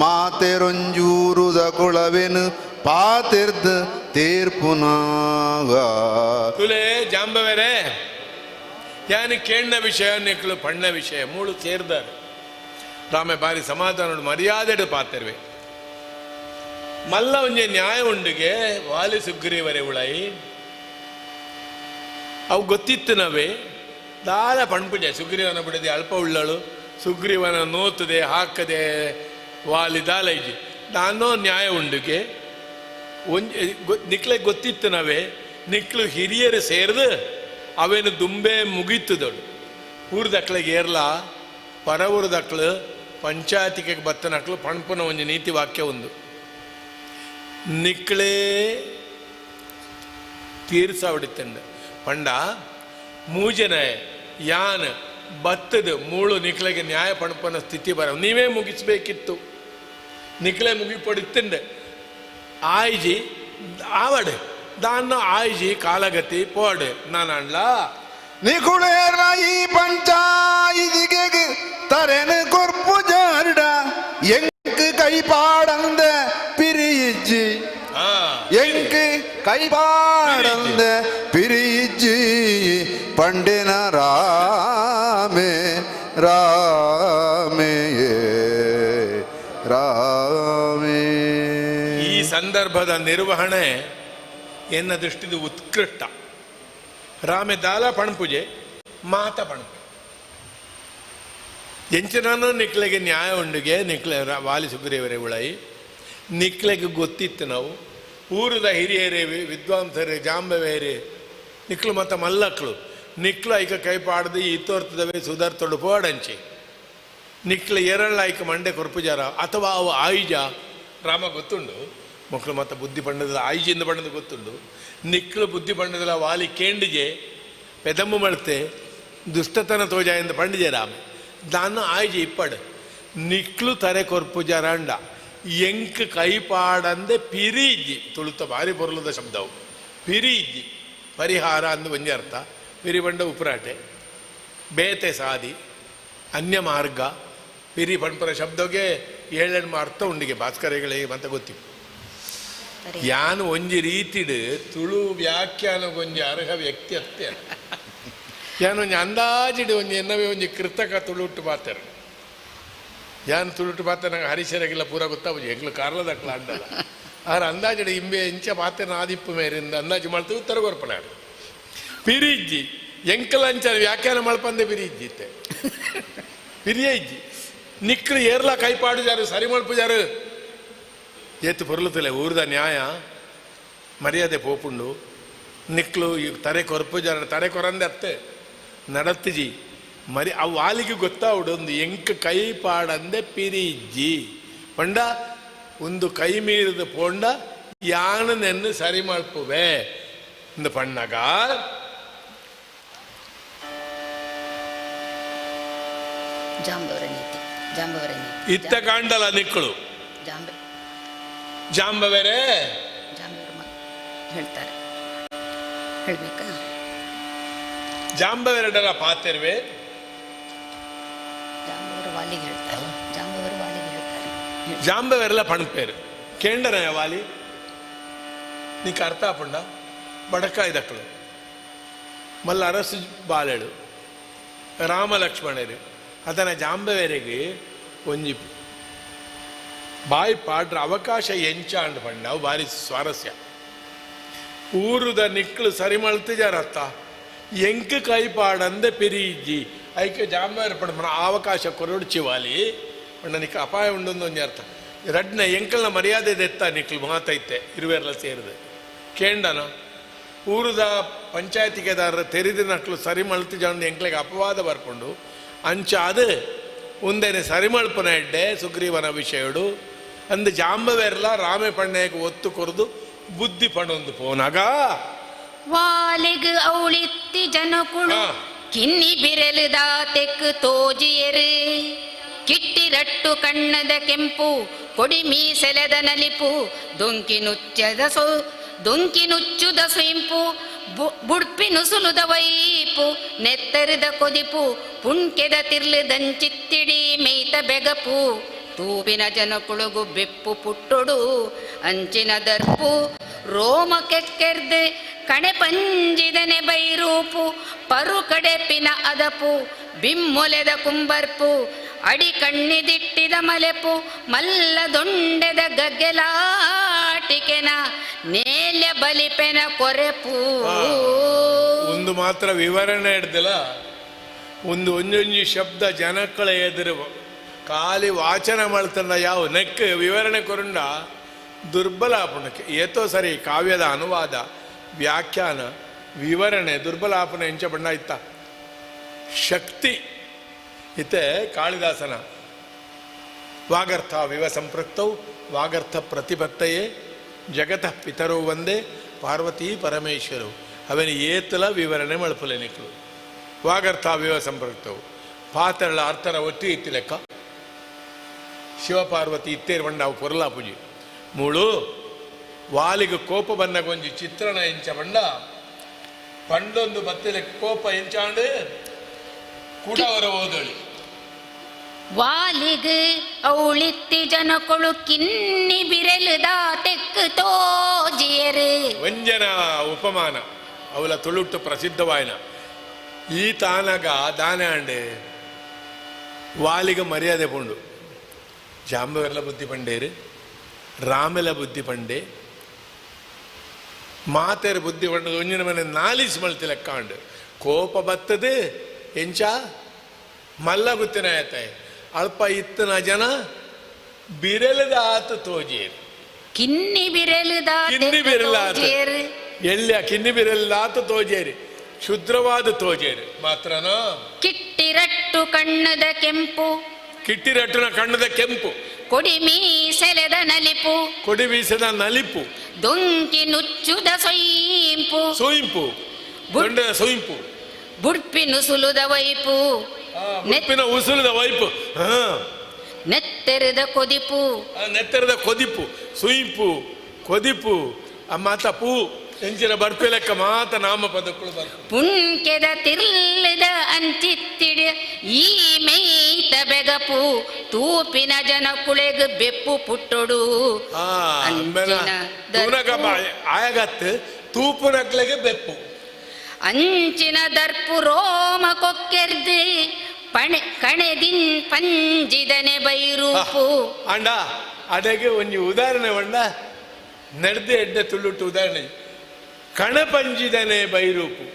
ಮಾತೆರೊಂಜೂರುದ ಕುಳವೆನು ಪಾತಿರ್ದ ತೀರ್ಪುನಾಗ. ತುಲೆ ಜಾಂಬವೇರೆ ಯಾನಿ ಕೇಣ್ಣ ವಿಷಯ ನಿಕ್ಳು ಪಣ್ಣ ವಿಷಯ ಮೂಳು ಸೇರ್ದಾರೆ ರಾಮೆ ಬಾರಿ ಸಮಾಧಾನ ಮರ್ಯಾದೆಡು ಪಾತಿರ್ವೆ ಮಲ್ಲ ಒಂಜೆ ನ್ಯಾಯ ಉಂಡುಗೆ ವಾಲಿ ಸುಗ್ರೀವರೆ ಉಳೈ ಅವು ಗೊತ್ತಿತ್ತು ನಾವೇ ದಾಲ ಪಣ್ಪುಜೆ ಸುಗ್ರೀವನ ಬಿಡದೆ ಅಲ್ಪ ಉಳ್ಳಳು ಸುಗ್ರೀವನ ನೋತದೆ ಹಾಕದೆ ವಾಲಿ ದಾಲ ಇಜ್ಜಿ ನಾನೋ ನ್ಯಾಯ ಉಂಡುಗೆ ಒಂಜಿ ನಿಕ್ಲೆ ಗೊತ್ತಿತ್ತು ನಾವೇ ನಿಕ್ಲು ಹಿರಿಯರು ಸೇರಿದು ಅವೇನು ದುಂಬೆ ಮುಗೀತದಳು ಊರ್ದಕ್ಳಿಗೆ ಏರ್ಲ ಪರ ಊರ್ದಕ್ಳು ಪಂಚಾಯತಿಗೆ ಬತ್ತನಕ್ಳು ಪಣ್ಪುನ ಒಂಜಿ ನೀತಿ ವಾಕ್ಯ ಒಂದು ನಿಕ್ಳೇ ತೀರ್ಸಾವಡಿತ್ತಂಡ ಪಂಡ ಮೂಜನ ಯಾನ್ ಬತ್ತದ ಮೂಳು ನಿಕ್ಲೆಗೆ ನ್ಯಾಯ ಪಣಪನ ಸ್ಥಿತಿ ಬರ ನೀವೇ ಮುಗಿಸ್ಬೇಕಿತ್ತು ನಿಕ್ಲೆ ಮುಗಿಪಡಿತ್ತಂಡೆ ಆಯ್ಜಿ ಆವಡೆ ದಾನ್ನ ಆಯ್ಜಿ ಕಾಲಗತಿ ಪೋಡೆ ನಾನು ಅಣ್ಲ ನಿಕುಳೇರ ಈ ಪಂಚಾಯಿತಿಗೆ ತರೆನು ಕೊರ್ಪು ಜಾರ್ಡ ಎಂಕ್ ಕೈಪಾಡಂದ ಪಿರಿಯಿಜ್ಜಿ ಎಂಕ್ ಕೈಪಾಡಂದ ಪಿರಿಯಿಜ್ಜಿ ಪಂಡಿನ ರಾಮೇ ರಾಮೇ ರಾಮೇ. ಈ ಸಂದರ್ಭದ ನಿರ್ವಹಣೆ ಎನ್ನ ದೃಷ್ಟಿದು ಉತ್ಕೃಷ್ಟ. ರಾಮೆ ದಾಲ ಪಣಪುಜೆ ಮಾತ ಪಣಪು ಎಂಚಿನಾನು ನಿಕ್ಲೆಗೆ ನ್ಯಾಯ ಉಂಡುಗೆ ನಿಕ್ಲೆ ವಾಲಿ ಸುಗ್ರೀವರೇ ಉಳೈ ನಿಕ್ಲೆಗೆ ಗೊತ್ತಿತ್ತು ನಾವು ಊರದ ಹಿರಿಯರೇ ವಿದ್ವಾಂಸರೇ ಜಾಂಬವೇರೇ ನಿಕ್ಲು ಮತ್ತು ಮಲ್ಲಕ್ಳು ನಿಕ್ಲು ಐಕ ಕೈ ಪಾಡ್ದು ಇತ್ತೋರ್ತದವೆ ಸುಧಾರ್ತೊಡು ಪೋಡಂಚಿ ನಿಕ್ಲು ಎರಳ್ಳ ಐಕ ಮಂಡೆ ಕೊರ್ಪುಜಾರ ಅಥವಾ ಅವು ಆಯುಜ ರಾಮ ಗೊತ್ತುಂಡು ಮಕ್ಕಳು ಮತ್ತು ಬುದ್ಧಿ ಬಣ್ಣದ ಆಯುಜಿಂದ ಬಣ್ಣದ ಗೊತ್ತುಂಡು ನಿಕ್ಲು ಬುದ್ಧಿ ಬಣ್ಣದಲ್ಲ ವಾಲಿ ಕೇಂಡಿಜೆ ಪೆದಮ್ಮು ಮಳ್ತೆ ದುಷ್ಟತನ ತೋಜ ಎಂದು ಪಂಡಿಜೆ ರಾಮ ದಾನ ಆಯುಜಿ ಇಪ್ಪಡು ನಿಕ್ಲು ತರೆ ಕೊರ್ಪುಜಾರಂಡ ಎಂಕ್ ಕೈಪಾಡಂದೆ ಪಿರಿಜ್ಜಿ ತುಳುತ ಭಾರಿ ಬೊರ್ಲದ ಶಬ್ದವು ಪಿರಿಜ್ಜಿ ಪರಿಹಾರ ಅಂದು ಒಂಜಿ ಅರ್ಥ ಪಿರಿ ಬಂಡ ಉಪರಾಟೆ ಬೇತೆ ಸಾದಿ ಅನ್ಯ ಮಾರ್ಗ ಪಿರಿ ಪಂಪರ ಶಬ್ದಗೆ ಏಳೆಣ್ಮ ಅರ್ಥ ಉಂಡಿಗೆ ಭಾಸ್ಕರಗಳಿಗೆ ಅಂತ ಗೊತ್ತಿತ್ತು. ಯಾನು ಒಂಜಿ ರೀತಿಡು ತುಳು ವ್ಯಾಖ್ಯಾನಗೊಂಜಿ ಅರ್ಹ ವ್ಯಕ್ತಿ ಅತ್ತೆ ಯಾನು ಒಂಜಿ ಅಂದಾಜಿಡು ಒಂಜಿ ಎನ್ನವೇ ಒಂಜಿ ಕೃತಕ ತುಳುಟ್ಟು ಪಾತೆರ ಯಾನು ತುಳುಟ್ಟು ಪಾತೆ ನಂಗೆ ಹರಿಶರಾಗಿಲ್ಲ ಪೂರ ಗೊತ್ತಾಗುಜಿ ಎಂಗ್ಲು ಕಾರ್ಲದಕ್ಲ ಅಂದಲ್ಲ ಆರ ಅಂದಾಜಿಡು ಇಂಬೆ ಇಂಚ ಪಾತೆನ ಆದಿಪ್ಪು ಮೇರಿಂದ ಅಂದಾಜು ಮಾಡ್ತೀವಿ ಉತ್ತರ ಕೊರ್ಪಣ ಪಿರಿಜ್ಜಿ ಎಂಕಲ ಅಂಚ ವ್ಯಾಖ್ಯಾನ ಮಲ್ಪಂದೆ ಪಿರಿಜ್ಜಿ ಇತ್ತೆ ಪಿರಿಯ ಇಜ್ಜಿ ನಿಕ್ಲು ಏರ್ಲ ಕೈಪಾಡುಜಾರು ಸರಿ ಮಲ್ಪುಜಾರು ಏತು ಪೊರ್ಲುತ್ತಲೆ ಊರ್ದ ನ್ಯಾಯ ಮರ್ಯಾದೆ ಪೋಪುಂಡು ನಿಕ್ಲು ಈ ತರೆ ಕೊರ್ಪುಜಾರ ತರೆ ಕೊರಂದೆ ಅತ್ತೆ ನಡತಿಜಿ ಮರಿ ಅವು ವಾಲಿಗೆ ಗೊತ್ತಾವಡು ಒಂದು ಎಂಕ್ ಕೈ ಪಾಡಂದೆ ಪಿರಿಜ್ಜಿ ಪಂಡ ಒಂದು ಕೈ ಮೀರಿದ ಪೋಂಡ ಯಾನನೆನ್ನು ಸರಿ ಮಾಡ್ಪುವೆ ಇಂದ ಪಣ್ಣಗ ಜಾಂಬವರ ನೀತಿ, ಜಾಂಬವರ ನೀತಿ. ಇತ್ತ ಕಾಂಡಲ ನಿಕ್ಕಳು ಜಾಂಬವರೇ ಜಾಂಬವರು ಹೇಳ್ತಾರೆ, ಹೇಳ್ಬೇಕಾ? ಜಾಂಬವೆರಡರ ಪಾತಿರ್ವೆ ಜಾಂಬವರು ವಾಲಿಗೆ ಹೇಳ್ತಾರೆ, ಜಾಂಬವರು ವಾಲಿಗೆ ಹೇಳ್ತಾರೆ. ಜಾಂಬವೆರೆಲ್ಲ ಪಣಪೇರು ಕೇಂಡನ ವಾಲಿ ನೀಕು ಅರ್ಥ ಆಪುಂಡ ಬಡಕಾಯ್ದಕ್ಕಳು ಮಲ್ಲ ಅರಸು ಬಾಲೆಳು ರಾಮ ಲಕ್ಷ್ಮಣರು ಅದನ್ನ ಜಾಂಬವೆರೆಗೆ ಒಂಜಿ ಬಾಯಿ ಪಾಡ್ರ ಅವಕಾಶ ಎಂಚಾಂಡ್ ಪಂಡ ಅವು ಭಾರಿ ಸ್ವಾರಸ್ಯ. ಊರುದ ನಿಕ್ಳು ಸರಿ ಮಲ್ತಿಜಾರತ್ತ ಎಂಕ್ ಕೈ ಪಾಡಂದೆ ಪಿರಿಜ್ಜಿ ಐಕೆ ಜಾಂಬವೆರೆ ಪಂಡ ಅವಕಾಶ ಕೊರೊಡ್ಚಿವಾಲಿ ಪಂಡ ನಿಕ್ ಅಪಾಯ ಉಂಡೊಂದು ಒಂಜಿ ಅರ್ಥ. ರಡ್ನ ಎಂಕಲ್ನ ಮರ್ಯಾದೆ ದೆತ್ತ ನಿಕ್ಲು ಮಾತೈತೆ ಇರುವೆರ್ಲ ಸೇರಿದೆ ಕೇಂಡನ ಊರುದ ಪಂಚಾಯತಿಗೆದಾರರ ತೆರಿದ ನಕ್ಲು ಸರಿ ಮಲ್ತಿಜಾಂಡು ಎಂಕ್ಲೆಗೆ ಅಪವಾದ ಬರ್ಕೊಂಡು ಅಂಚಾದ ಉಂದೇನೆ ಸರಿಮಳ್ಪನ ಎಡ್ಡೆ ಸುಗ್ರೀವನ ವಿಷಯಡು ಅಂದು ಜಾಂಬವೆರ್ಲ ರಾಮೆ ಪಣ್ಣೆಗೆ ಒತ್ತು ಕೊರದು ಬುದ್ಧಿ ಪಣೊಂದು ಪೋನಾಗ ವಾಲಿಗ್ ಔಳಿತ್ತಿ ಜನಕುಳು ಕಿನ್ನಿ ಬಿರಲುದ ತೆಕ್ ತೋಜಿಯರು ಕಿಟ್ಟಿರಟ್ಟು ಕಣ್ಣದ ಕೆಂಪು ಕೊಡಿ ಮೀಸೆಲೆದ ನಲಿಪು ದೊಂಕಿ ನುಚ್ಚದ ಸೋ ದೊಂಕಿ ನುಚ್ಚುದ ಸುಯಿಂಪು ಬುಡ್ಪಿ ನುಸುಲುದ ವೈಪು ನೆತ್ತರಿದ ಕೊದಿಪು ಪುಣ್ಕೆದ ತಿರ್ಲು ದಂಚಿತ್ತಿಡಿ ಮೇಯ್ತ ಬೆಗಪು ತೂಪಿನ ಜನಕುಳುಗು ಬೆಪ್ಪು ಪುಟ್ಟೊಡು ಅಂಚಿನ ದರ್ಪು ರೋಮ ಕೆಕ್ಕೆರ್ದು ಕಣೆ ಪಂಜಿದನೆ ಬೈರೂಪು ಪರು ಕಡೆಪಿನ ಅದಪು ಬಿಮ್ಮೊಲೆದ ಕುಂಬರ್ಪು ಅಡಿ ಕಣ್ಣಿದಿಟ್ಟಿದ ಮಲೆಪು ಮಲ್ಲ ದೊಂಡೆದ ಗಗ್ಗೆಲಾಟಿಕೆನ ನೇಲ್ಯ ಬಲಿಪೆನ ಕೊರೆಪು. ಒಂದು ಮಾತ್ರ ವಿವರಣೆ ಹಿಡ್ದಿಲ್ಲ, ಒಂದು ಒಂಜೊಂಜಿ ಶಬ್ದ ಜನಕ್ಕಳ ಎದುರು ಖಾಲಿ ವಾಚನ ಮಾಡ್ತಾನ ಯಾವ ನೆಕ್ ವಿವರಣೆ ಕೊರಂಡ ದುರ್ಬಲ ಆಪಣಕ್ಕೆ ಏತೋ ಸರಿ ಕಾವ್ಯದ ಅನುವಾದ ವ್ಯಾಖ್ಯಾನ ವಿವರಣೆ ದುರ್ಬಲ ಆಪಣ ಎಂಚ ಬಣ್ಣ ಇತ್ತ ಶಕ್ತಿ ಇತ್ತೆ ಕಾಳಿದಾಸನ ವಾಗರ್ಥ ವಿವ ಸಂಪೃಕ್ತೌ ವಾಗರ್ಥ ಪ್ರತಿಪತ್ತಯೇ ಜಗತಃ ಪಿತರೋ ಒಂದೇ ಪಾರ್ವತಿ ಪರಮೇಶ್ವರವು ಅವನ ಏತಲ ವಿವರಣೆ ಮಳಪಲೆ ನಿಕ್ಕಳು ವಾಗರ್ಥ ವಿವ ಸಂಪೃಕ್ತವು ಪಾತ್ರಳ ಅರ್ಥರ ಒತ್ತಿ ಇತ್ತಿ ಲೆಕ್ಕ ಶಿವಪಾರ್ವತಿ ಇತ್ತೇರು ಬಂಡ ಅವು ಪೊರಲಾ ಪೂಜೆ ಮೂಳು ವಾಲಿಗೆ ಕೋಪ ಬನ್ನಗೊಂಜಿ ಒಂಜಿ ಚಿತ್ರಣ ಎಂಚ ಬಂಡ ಪಂಡೊಂದು ಬತ್ತಿಲೆ ಕೋಪ ಎಂಚಾಂಡು ಕೂಡ ಅವರ ಓದಳಿ ವಾಲಿಗ್ ಔಳಿತ್ತಿ ಜನಕೊಳು ಕಿನ್ನಿ ಬಿರಲುದ ತೆಕ್ಕು ತೋಜಿಯರು ವಂಜನ ಉಪಮಾನ ಅವಲ ತುಳುಟ್ಟು ಪ್ರಸಿದ್ಧವಾಯನ ಈ ತಾನಗ ದಾನೆ ಅಂಡೆ ವಾಲಿಗ ಮರ್ಯಾದೆ ಪುಂಡು ಜಾಂಬವೆರ್ಲ ಬುದ್ಧಿ ಪಂಡೇರು ರಾಮೆಲ ಬುದ್ಧಿ ಪಂಡೆ ಮಾತೆರ ಬುದ್ಧಿ ಪಂಡ ಒಂಜಿನ ಮನೆ ನಾಲಿಸ್ ಮಲ್ತಿ ಲೆಕ್ಕಾಂಡು ಕೋಪ ಬತ್ತದು ಎಂಚ ಮಲ್ಲ ಗುತ್ತಿನ ಆಯ್ತಾಯ ಅಲ್ಪ ಇತ್ತನ ಜನ ಬಿರಲದ ಆತ ತೋಜಿಯರು ಕಿನ್ನಿ ಬಿರಲುದ ಕಿನ್ನಿ ಬಿರಲಾತ ಎಳ್ಳ ಕಿನ್ನಿ ಬಿರಲಾತ ತೋಜೇರಿ ಕ್ಷುದ್ರವಾದ ತೋಜೇರಿ ಮಾತ್ರನಾ ಕಿಟ್ಟಿರಟ್ಟು ಕಣ್ಣದ ಕೆಂಪು ಕಿಟ್ಟಿರಟ್ಟುನ ಕಣ್ಣದ ಕೆಂಪು ಕೊಡಿ ಮೀಸೆಲೆದ ನಲಿಪು ಕೊಡಿ ಮೀಸದ ನಲಿಪು ದೊಂಕಿ ನುಚ್ಚುದ ಸೊಯಿಂಪು ಸೊಯಿಂಪು ದೊಂಡೆದ ಸೊಯಿಂಪು ಬುಡ್ಪಿ ನುಸುಲುದ ವೈಪು ಬುಡ್ಪಿನ ಉಸುಲುದ ವೈಪು ನೆತ್ತೆರೆದ ಕೊದಿಪು ನೆತ್ತೆರೆದ ಕೊದಿಪು ಸುಯಿಂಪು ಕೊದಿಪು ಆ ಮಾತ ಪೂ ಎಂಚಿನ ಬರ್ಪಿ ಲೆಕ್ಕ ಮಾತ ನಾಮ ಪದಕ್ಕಳು ಬರ್ಪು ಪುಣ್ಕೆದ ತಿರ್ಲದ ಅಂಚಿತ್ತಿಡ ಈ ಮೇಯ್ತ ಬೆಗಪು ತೂಪಿನ ಜನ ಕುಳೆಗ್ ಬೆಪ್ಪು ಪುಟ್ಟೊಡು ಆಯಗತ್ತು ತೂಪುನಕ್ಲೆಗೆ ಬೆಪ್ಪು ಅಂಚಿನ ದರ್ಪು ರೋಮ ಕೊಕ್ಕೆರ್ದು ಪಣೆ ಕಣೆದಿನ್ ಪಂಜಿದನೆ ಬೈರೂಪು ಅಂಡ ಅದಕ್ಕೆ ಒಂಜಿ ಉದಾಹರಣೆ ಬಂಡ ನಡೆದ ಎಡ್ಡೆ ತುಳ್ಳುಟ್ಟು ಉದಾಹರಣೆ ಕಣಪಂಜಿದನೆ ಬೈರೂಪು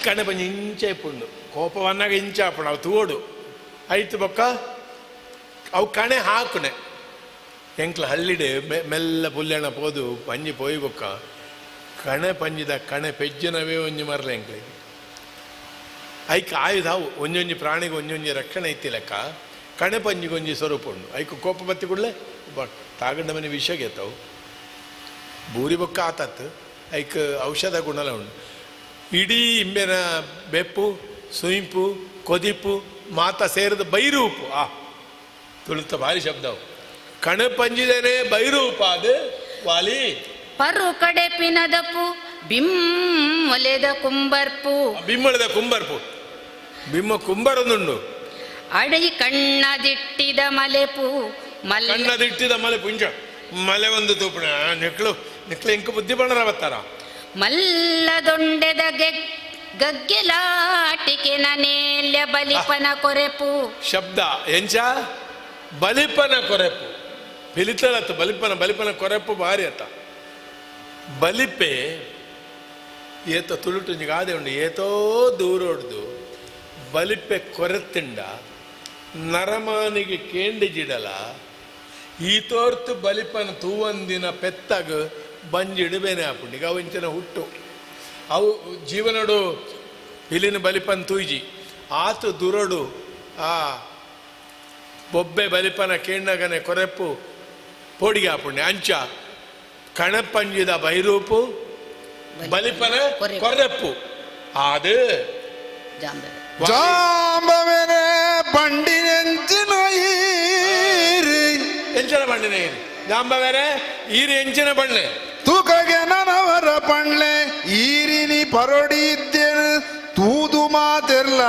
ಕಣಪಂಜಿ ಇಂಚೆ ಪುಂಡು ಕೋಪವನ್ನಾಗ ಇಂಚ ಆಪುಂಡು ಅವು ತೂಡು ಐತು ಬೊಕ್ಕ ಅವು ಕಣೆ ಹಾಕುನೆ ಎಂಕ್ಲ ಹಳ್ಳಿಡೆ ಮೆಲ್ಲ ಪುಲ್ಲೆಣ ಪೋದು ಪಂಜಿ ಪೋಯಿ ಬೊಕ್ಕ ಕಣೆ ಪಂಜಿದ ಕಣೆ ಪೆಜ್ಜಿನವೇ ಒಂಜಿ ಮರಲೆ ಎಂಕ್ಲಿಗೆ ಐಕ್ ಆಯುಧ ಒಂಜೊಂಜಿ ಪ್ರಾಣಿಗೆ ಒಂಜೊಂಜಿ ರಕ್ಷಣೆ ಇತ್ತಿ ಲೆಕ್ಕ ಕಣಪಂಜಿಗೊಂಜಿ ಸ್ವರೂಪ ಉಂಡು. ಐಕ್ ಕೋಪ ಬತ್ತಿ ಕೂಡಲೇ ತಾಗಂಡ ಮನೆ ವಿಷ ಗೆತ್ತವು ಬೂರಿ ಬೊಕ್ಕ ಆತತ್ತು. ಐಕ್ ಔಷಧ ಗುಣಲ ಉಂಡು. ಇಡೀ ಇಂಬೆನ ಬೆಪ್ಪು ಸುಯಿಂಪು ಕೊದಿಪು ಮಾತ ಸೇರಿದ ಬೈರೂಪು. ಆ ತುಳುತ ಭಾರಿ ಶಬ್ದವು. ಕಣಪಂಜಿದೇನೆ ಬೈರೂಪ ಅದು ವಾಲಿ ಪರು ಕಡೆ ಪಿನದಪು ಬಿಮ್ಮೊಲೆದ ಕುಂಬರ್ಪು. ಬಿಮ್ಮಳದ ಕುಂಬರ್ಪು ಬಿಮ್ಮ ಕುಂಬರೊಂದುಂಡು. ಅಡೈ ಕಣ್ಣದಿಟ್ಟಿದ ಮಲೆಪು ಕಣ್ಣದಿಟ್ಟಿದ ಮಲೆ ಪುಂಜ ಮಲೆ ಒಂದು ತೂಪಣ ನಿಕ್ಳು ನಿಕ್ಳು ಇಂಕು ಬುದ್ಧಿ ಬಣ್ಣರ ಬತ್ತಾರ. ಮಲ್ಲದೊಂಡೆದ ಗಗ್ಗೆಲಾಟಿಕೆ ನೇಲ್ಯ ಬಲಿಪನ ಕೊರೆಪು. ಶಬ್ದ ಎಂಚ ಬಲಿಪನ ಕೊರೆಪು ಪಿಲಿತಲತ್ತು ಬಲಿಪನ ಬಲಿಪನ ಕೊರೆಪು ಭಾರಿ ಅತ್ತ. ಬಲಿಪೆ ಏತೋ ತುಳುಟು ಗಾದೆ ಉಂಡು, ಏತೋ ದೂರೋಡ್ದು ಬಲಿಪೆ ಕೊರೆತಿಂಡ ನರಮಾನಿಗೆ ಕೇಂಡಿಜಿಡಲ ಈ ತೋರ್ತು ಬಲಿಪನ ತೂವಂದಿನ ಪೆತ್ತಾಗ ಬಂಜಿಡು ಬೇನೆ ಆಪುಂಡು. ಈಗ ಅವು ಇಂಚಿನ ಹುಟ್ಟು ಅವು ಜೀವನಡು ಇಲ್ಲಿನ ಬಲಿಪನ ತೂಜಿ ಆತು ದುರಡು ಆ ಬೊಬ್ಬೆ ಬಲಿಪನ ಕೇಂಡಗನೆ ಕೊರೆಪು ಪೋಡಿಗೆ ಆಪುಂಡೆ. ಅಂಚ ಕಣಪಂಜಿದ ಬೈರೂಪು ಬಲಿಪನ ಕೊರೆಪು ಅದು ಜಾಂಬವೆನೆ ಬಂಡಿನೆಂಚಿನ ಈರಿ ಎಂಚಿನ ಬಂಡಿನ ಈರಿ ಜಾಂಬವೆರೆ ಈರಿ ಎಂಚಿನ ಬಣ್ಣೆ ತೂಕಗೆ ನನವರ ಪಣ್ಲೆ ಈರಿನಿ ಪರೊಡಿ ಇದ್ದೇನು ತೂದು ಮಾತೆರ್ಲ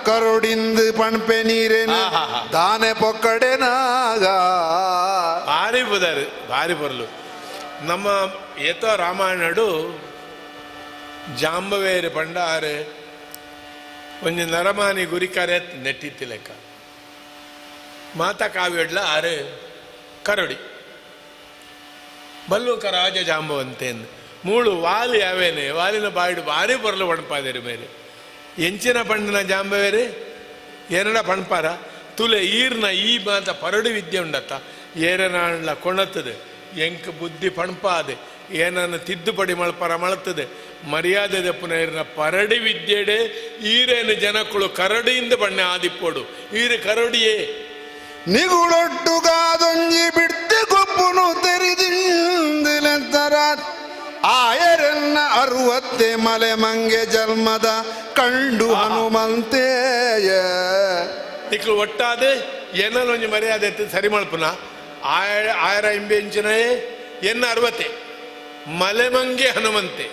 ಕರೋಡಿಂದು ಪಣ್ಪೆ ನೀರೇನು ದಾನೆ ಪೊಕ್ಕಡೆನಾಗ. ಭಾರಿ ಬುದಾರು ಭಾರಿ ಬರಲು ನಮ್ಮ ಏತೋ ರಾಮಾಯಣಡು ಜಾಂಬವೇರು ಪಂಡಾರು ಒಂಜಿ ನರಮಾನಿ ಗುರಿಕಾರೆ ನೆಟ್ಟಿತ್ತಿ ಲೆಕ್ಕ ಮಾತಾ ಕಾವ್ಯಡ್ಲ ಆರು ಕರಡಿ ಬಲ್ಲೂಕ ರಾಜ ಜಾಂಬವಂತೇಂದು ಮೂಳು ವಾಲಿ ಯಾವೇನೆ ವಾಲಿನ ಬಾಯಿಡು ಭಾರಿ ಬರಲು ಪಣಪಾದೇರು ಮೇರೆ ಎಂಚಿನ ಪಂಡಿನ ಜಾಂಬವೇರು ಏನಡ ಪಣ್ಪಾರ ತುಲೆ ಈರ್ನ ಈ ಮಾತ ಪರಡು ವಿದ್ಯೆ ಉಂಡತ್ತ ಏರನಾಣ್ಲ ಕೊಣತದೆ ಎಂಕ್ ಬುದ್ಧಿ ಪಣ್ಪಾದೆ ಏನನ್ನ ತಿದ್ದುಪಡಿ ಮಳ್ಪರ ಮಳತದೆ ಮರ್ಯಾದೆ ದಪ್ಪುನ ಏರಿನ ಪರಡಿ ವಿದ್ಯೆಡೆ ಈರೇನು ಜನಕ್ಕಳು ಕರಡಿಯಿಂದ ಬಣ್ಣ ಆದಿಪ್ಪೋಡು ಈರು ಕರಡಿಯೇ. ನಿಗುಳೊಟ್ಟುಗಾದೊಂಜಿ ಬಿಡ್ತಿ ಗೊಬ್ಬುನು ತೆರಿದಿಂದಲೆತ್ತರ ಆಯರನ್ನ ಅರುವತ್ತೆ ಮಲೆ ಮಂಗೆ ಜನ್ಮದ ಕಂಡು ಹನುಮಂತೇಯ. ನಿಕ್ಲು ಒಟ್ಟಾದ ಏನೊಂಜಿ ಮರ್ಯಾದೆ ಸರಿ ಮಲ್ಪುನ ಆಯ ಆಯರ ಇಂಬೆಂಚಿನೇ ಎನ್ನ ಅರವತ್ತೆ ಮಲೆಮಂಗೆ ಹನುಮಂತೆ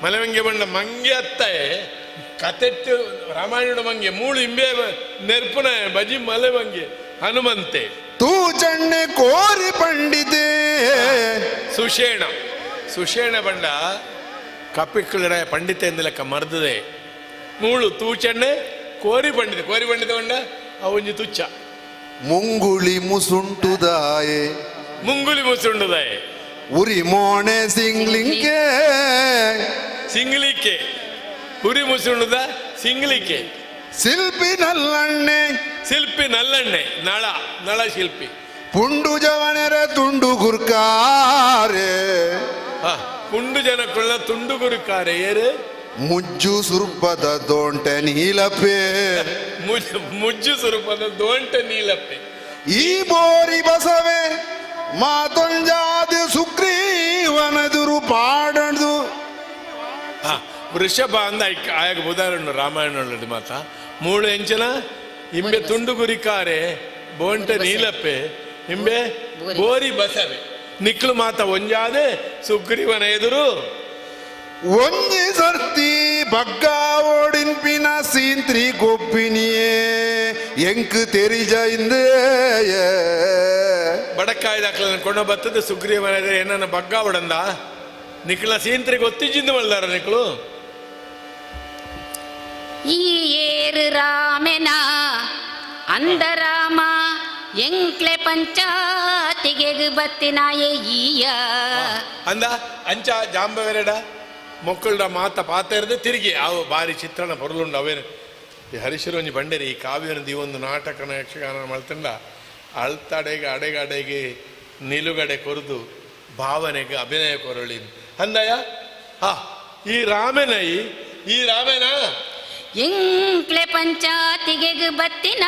ಮಲೆಮಂಗೆ ಬಣ್ಣ ಮಂಗೆ ಅತ್ತಾಯೆ ಕತೆಟ್ಟು ರಾಮಾಯಣ ಮಂಗೆ ಮೂಳು ಇಂಬೆ ನೆರ್ಪುನ ಬಜಿ ಮಲೆಮಂಗೆ ಹನುಮಂತೆ. ತೂ ಚಣ್ಣೆ ಕೋರಿ ಪಂಡಿತೆ ಸುಷೇಣ ಸುಷೇಣ ಬಂಡ ಕಪಿಕ್ಕುಳರ ಪಂಡಿತೆ ಎಂದಲೆಕ್ಕ ಮರ್ದದೆ ಮೂಳು ತೂಚಣ್ಣೆ ಕೋರಿ ಪಂಡಿತ ಕೋರಿ ಪಂಡಿತ ಬಂಡ ಅವೊಂಜಿ ತುಚ್ಚ. ಮುಂಗುಳಿ ಮುಸುಂಟುದಾಯೆ ಮುಂಗುಲಿ ಮುಸುಂಟುದಾಯೆ ಉರಿ ಮೋಣೆ ಸಿಂಗ್ಲಿಂಕೆ ಸಿಂಗ್ಲಿಕ್ಕೆ ಉರಿ ಮುಸುಂಡುದ ಸಿಂಗ್ಲಿಕ್ಕೆ ಶಿಲ್ಪಿ ನಲ್ಲಣ್ಣೆ ಶಿಲ್ಪಿ ನಲ್ಲಣ್ಣೆ ನಳ ನಳ ಶಿಲ್ಪಿ ಪುಂಡು ಜವನರ ತುಂಡು ಗುರ್ಕಾರೆ ಪುಂಡು ಜನಕ್ಕುಳ್ಳ ತುಂಡು ಗುರುಕಾರೆ ಏರು ಮುಜ್ಜು ಸುರ್ಪದ ದೋಂಟೆ ನೀಲಪ್ಪೆ ಮುಜ್ಜು ಸುರ್ಪದ ದೋಂಟೆ ನೀಲಪ್ಪೆ ಈ ಬೋರಿ ಬಸವೆ ಮಾತೊಂಜಾದ ಸುಗ್ರೀವನದುರು ಪಾಡದು. ವೃಷಭ ಅಂದ ಆಯಾಗ ಬುಧಾರಣ್ಣು ರಾಮಾಯಣ ಮಾತ ಮೂಳು ಎಂಚನ ಇಂಬೆ ತುಂಡು ಗುರಿಕಾರೆ ಬೋಂಟೆ ನೀಲಪ್ಪೆ ಇಂಬೆ ಬೋರಿ ಬಸವೆ ನಿಕ್ಲು ಮಾತ ಒಂಜಾದೆ ಸುಗ್ರೀವನ ಎದುರು ಒಂಜಿ ಸರ್ತಿ ಬಗ್ಗ ಓಡಿನ್ಪಿನ ಸೀಂತ್ರಿ ಗೊಬ್ಬಿನಿಯೇ ಎಂಕ್ ತೆರಿಜ ಇಂದೇ. ಬಡಕಾಯಿ ದಾಖಲೆ ಕೊಂಡ ಬತ್ತದ ಸುಗ್ರೀವನ ಎದುರು ಏನನ್ನ ಬಗ್ಗ ಒಡಂದ ನಿಕ್ಲ ಸೀಂತ್ರಿ ಗೊತ್ತಿಜ್ಜಿಂದ ಮಲ್ದಾರ ನಿಕ್ಲು. ಈ ಏರು ರಾಮೆನ ಅಂದರಾಮ ಎಂಕ್ಲೆ ಪಂಚಾತಿಗೆ ಬತ್ತಿನಾಯೆ ಈಯ ಅಂದ ಅಂಚ ಜಾಂಬವೆರಡ ಮೊಕ್ಕಳ್ಡ ಮಾತ ಪಾತೆರ್ದು ತಿರುಗಿ ಅವು ಭಾರಿ ಚಿತ್ರಣ ಪೊರ್ಲುಂಡು ಅವೇನು. ಈ ಹರೀಶರು ಒಂಜಿ ಬಂಡೇರಿ ಈ ಕಾವ್ಯನ ಈ ಒಂದು ನಾಟಕನ ಯಕ್ಷಗಾನ ಮಲ್ತಂಡ ಅಳ್ತಡೆಗೆ ಅಡೆಗಡೆಗೆ ನಿಲುಗಡೆ ಕೊರದು ಭಾವನೆಗೆ ಅಭಿನಯ ಕೊರಳಿ ಅಂದಯ. ಹಾ ಈ ರಾಮೆನೈ ಈ ರಾಮೇನ ಎಂಕ್ಲೆ ಪಂಚಾತಿಗೆಗ್ ಬತ್ತಿನ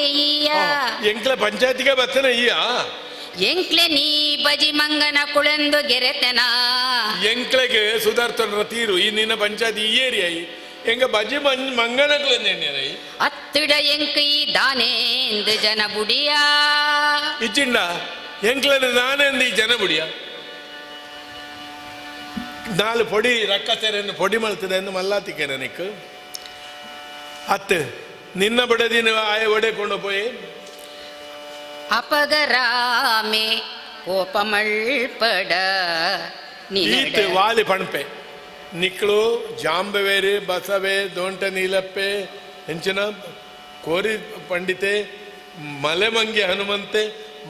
ಏಯ್ಯ ಎಂಕ್ಲೆ ಪಂಚಾಯತಿಗೆ ಬತ್ತನ ಈಯ ಎಂಕ್ಲೆ ನೀ ಬಜಿ ಮಂಗನ ಕುಳೆಂದು ಗೆರೆತನ ಎಂಕ್ಲೆಗೆ ಸುಧಾರ್ತನ ತೀರು ಈ ನಿನ್ನ ಪಂಚಾಯತಿ ಈ ಏರಿಯಾ ಎಂಗ ಬಜಿ ಮಂಗನಕ್ಲೆ ಅತ್ತಿಡ ಎಂಕ್ ಈ ದಾನೇಂದು ಜನ ಬುಡಿಯ ಇಚ್ಚಿಂಡ ಎಂಕ್ಲೆ ನಾನೆಂದು ಈ ಜನ ಬುಡಿಯ ನಾಲ್ ಪೊಡಿ ರಕ್ಕ ಸೇರೆಯನ್ನು ಪೊಡಿ ಮಲ್ತದೆ ಎಂದು ಮಲ್ಲಾತಿಕೆ ನನಗೆ ಅತ್ತು ನಿನ್ನ ಬಡದಿನ ಆಯ ಒಡೆ ಕೊಂಡು ಪೋಯಿ ಅಪಗರಾಮೆ ಕೋಪಮಳ್ಪಡ ಈತ್ ವಾಲಿ ಪಣಪೆ ನಿಕ್ಳು ಜಾಂಬವೇರಿ ಬಸವೆ ದೋಂಟ ನೀಲಪ್ಪೆ ಹೆಂಚಿನ ಕೋರಿ ಪಂಡಿತೆ ಮಲೆಮಂಗಿ ಹನುಮಂತೆ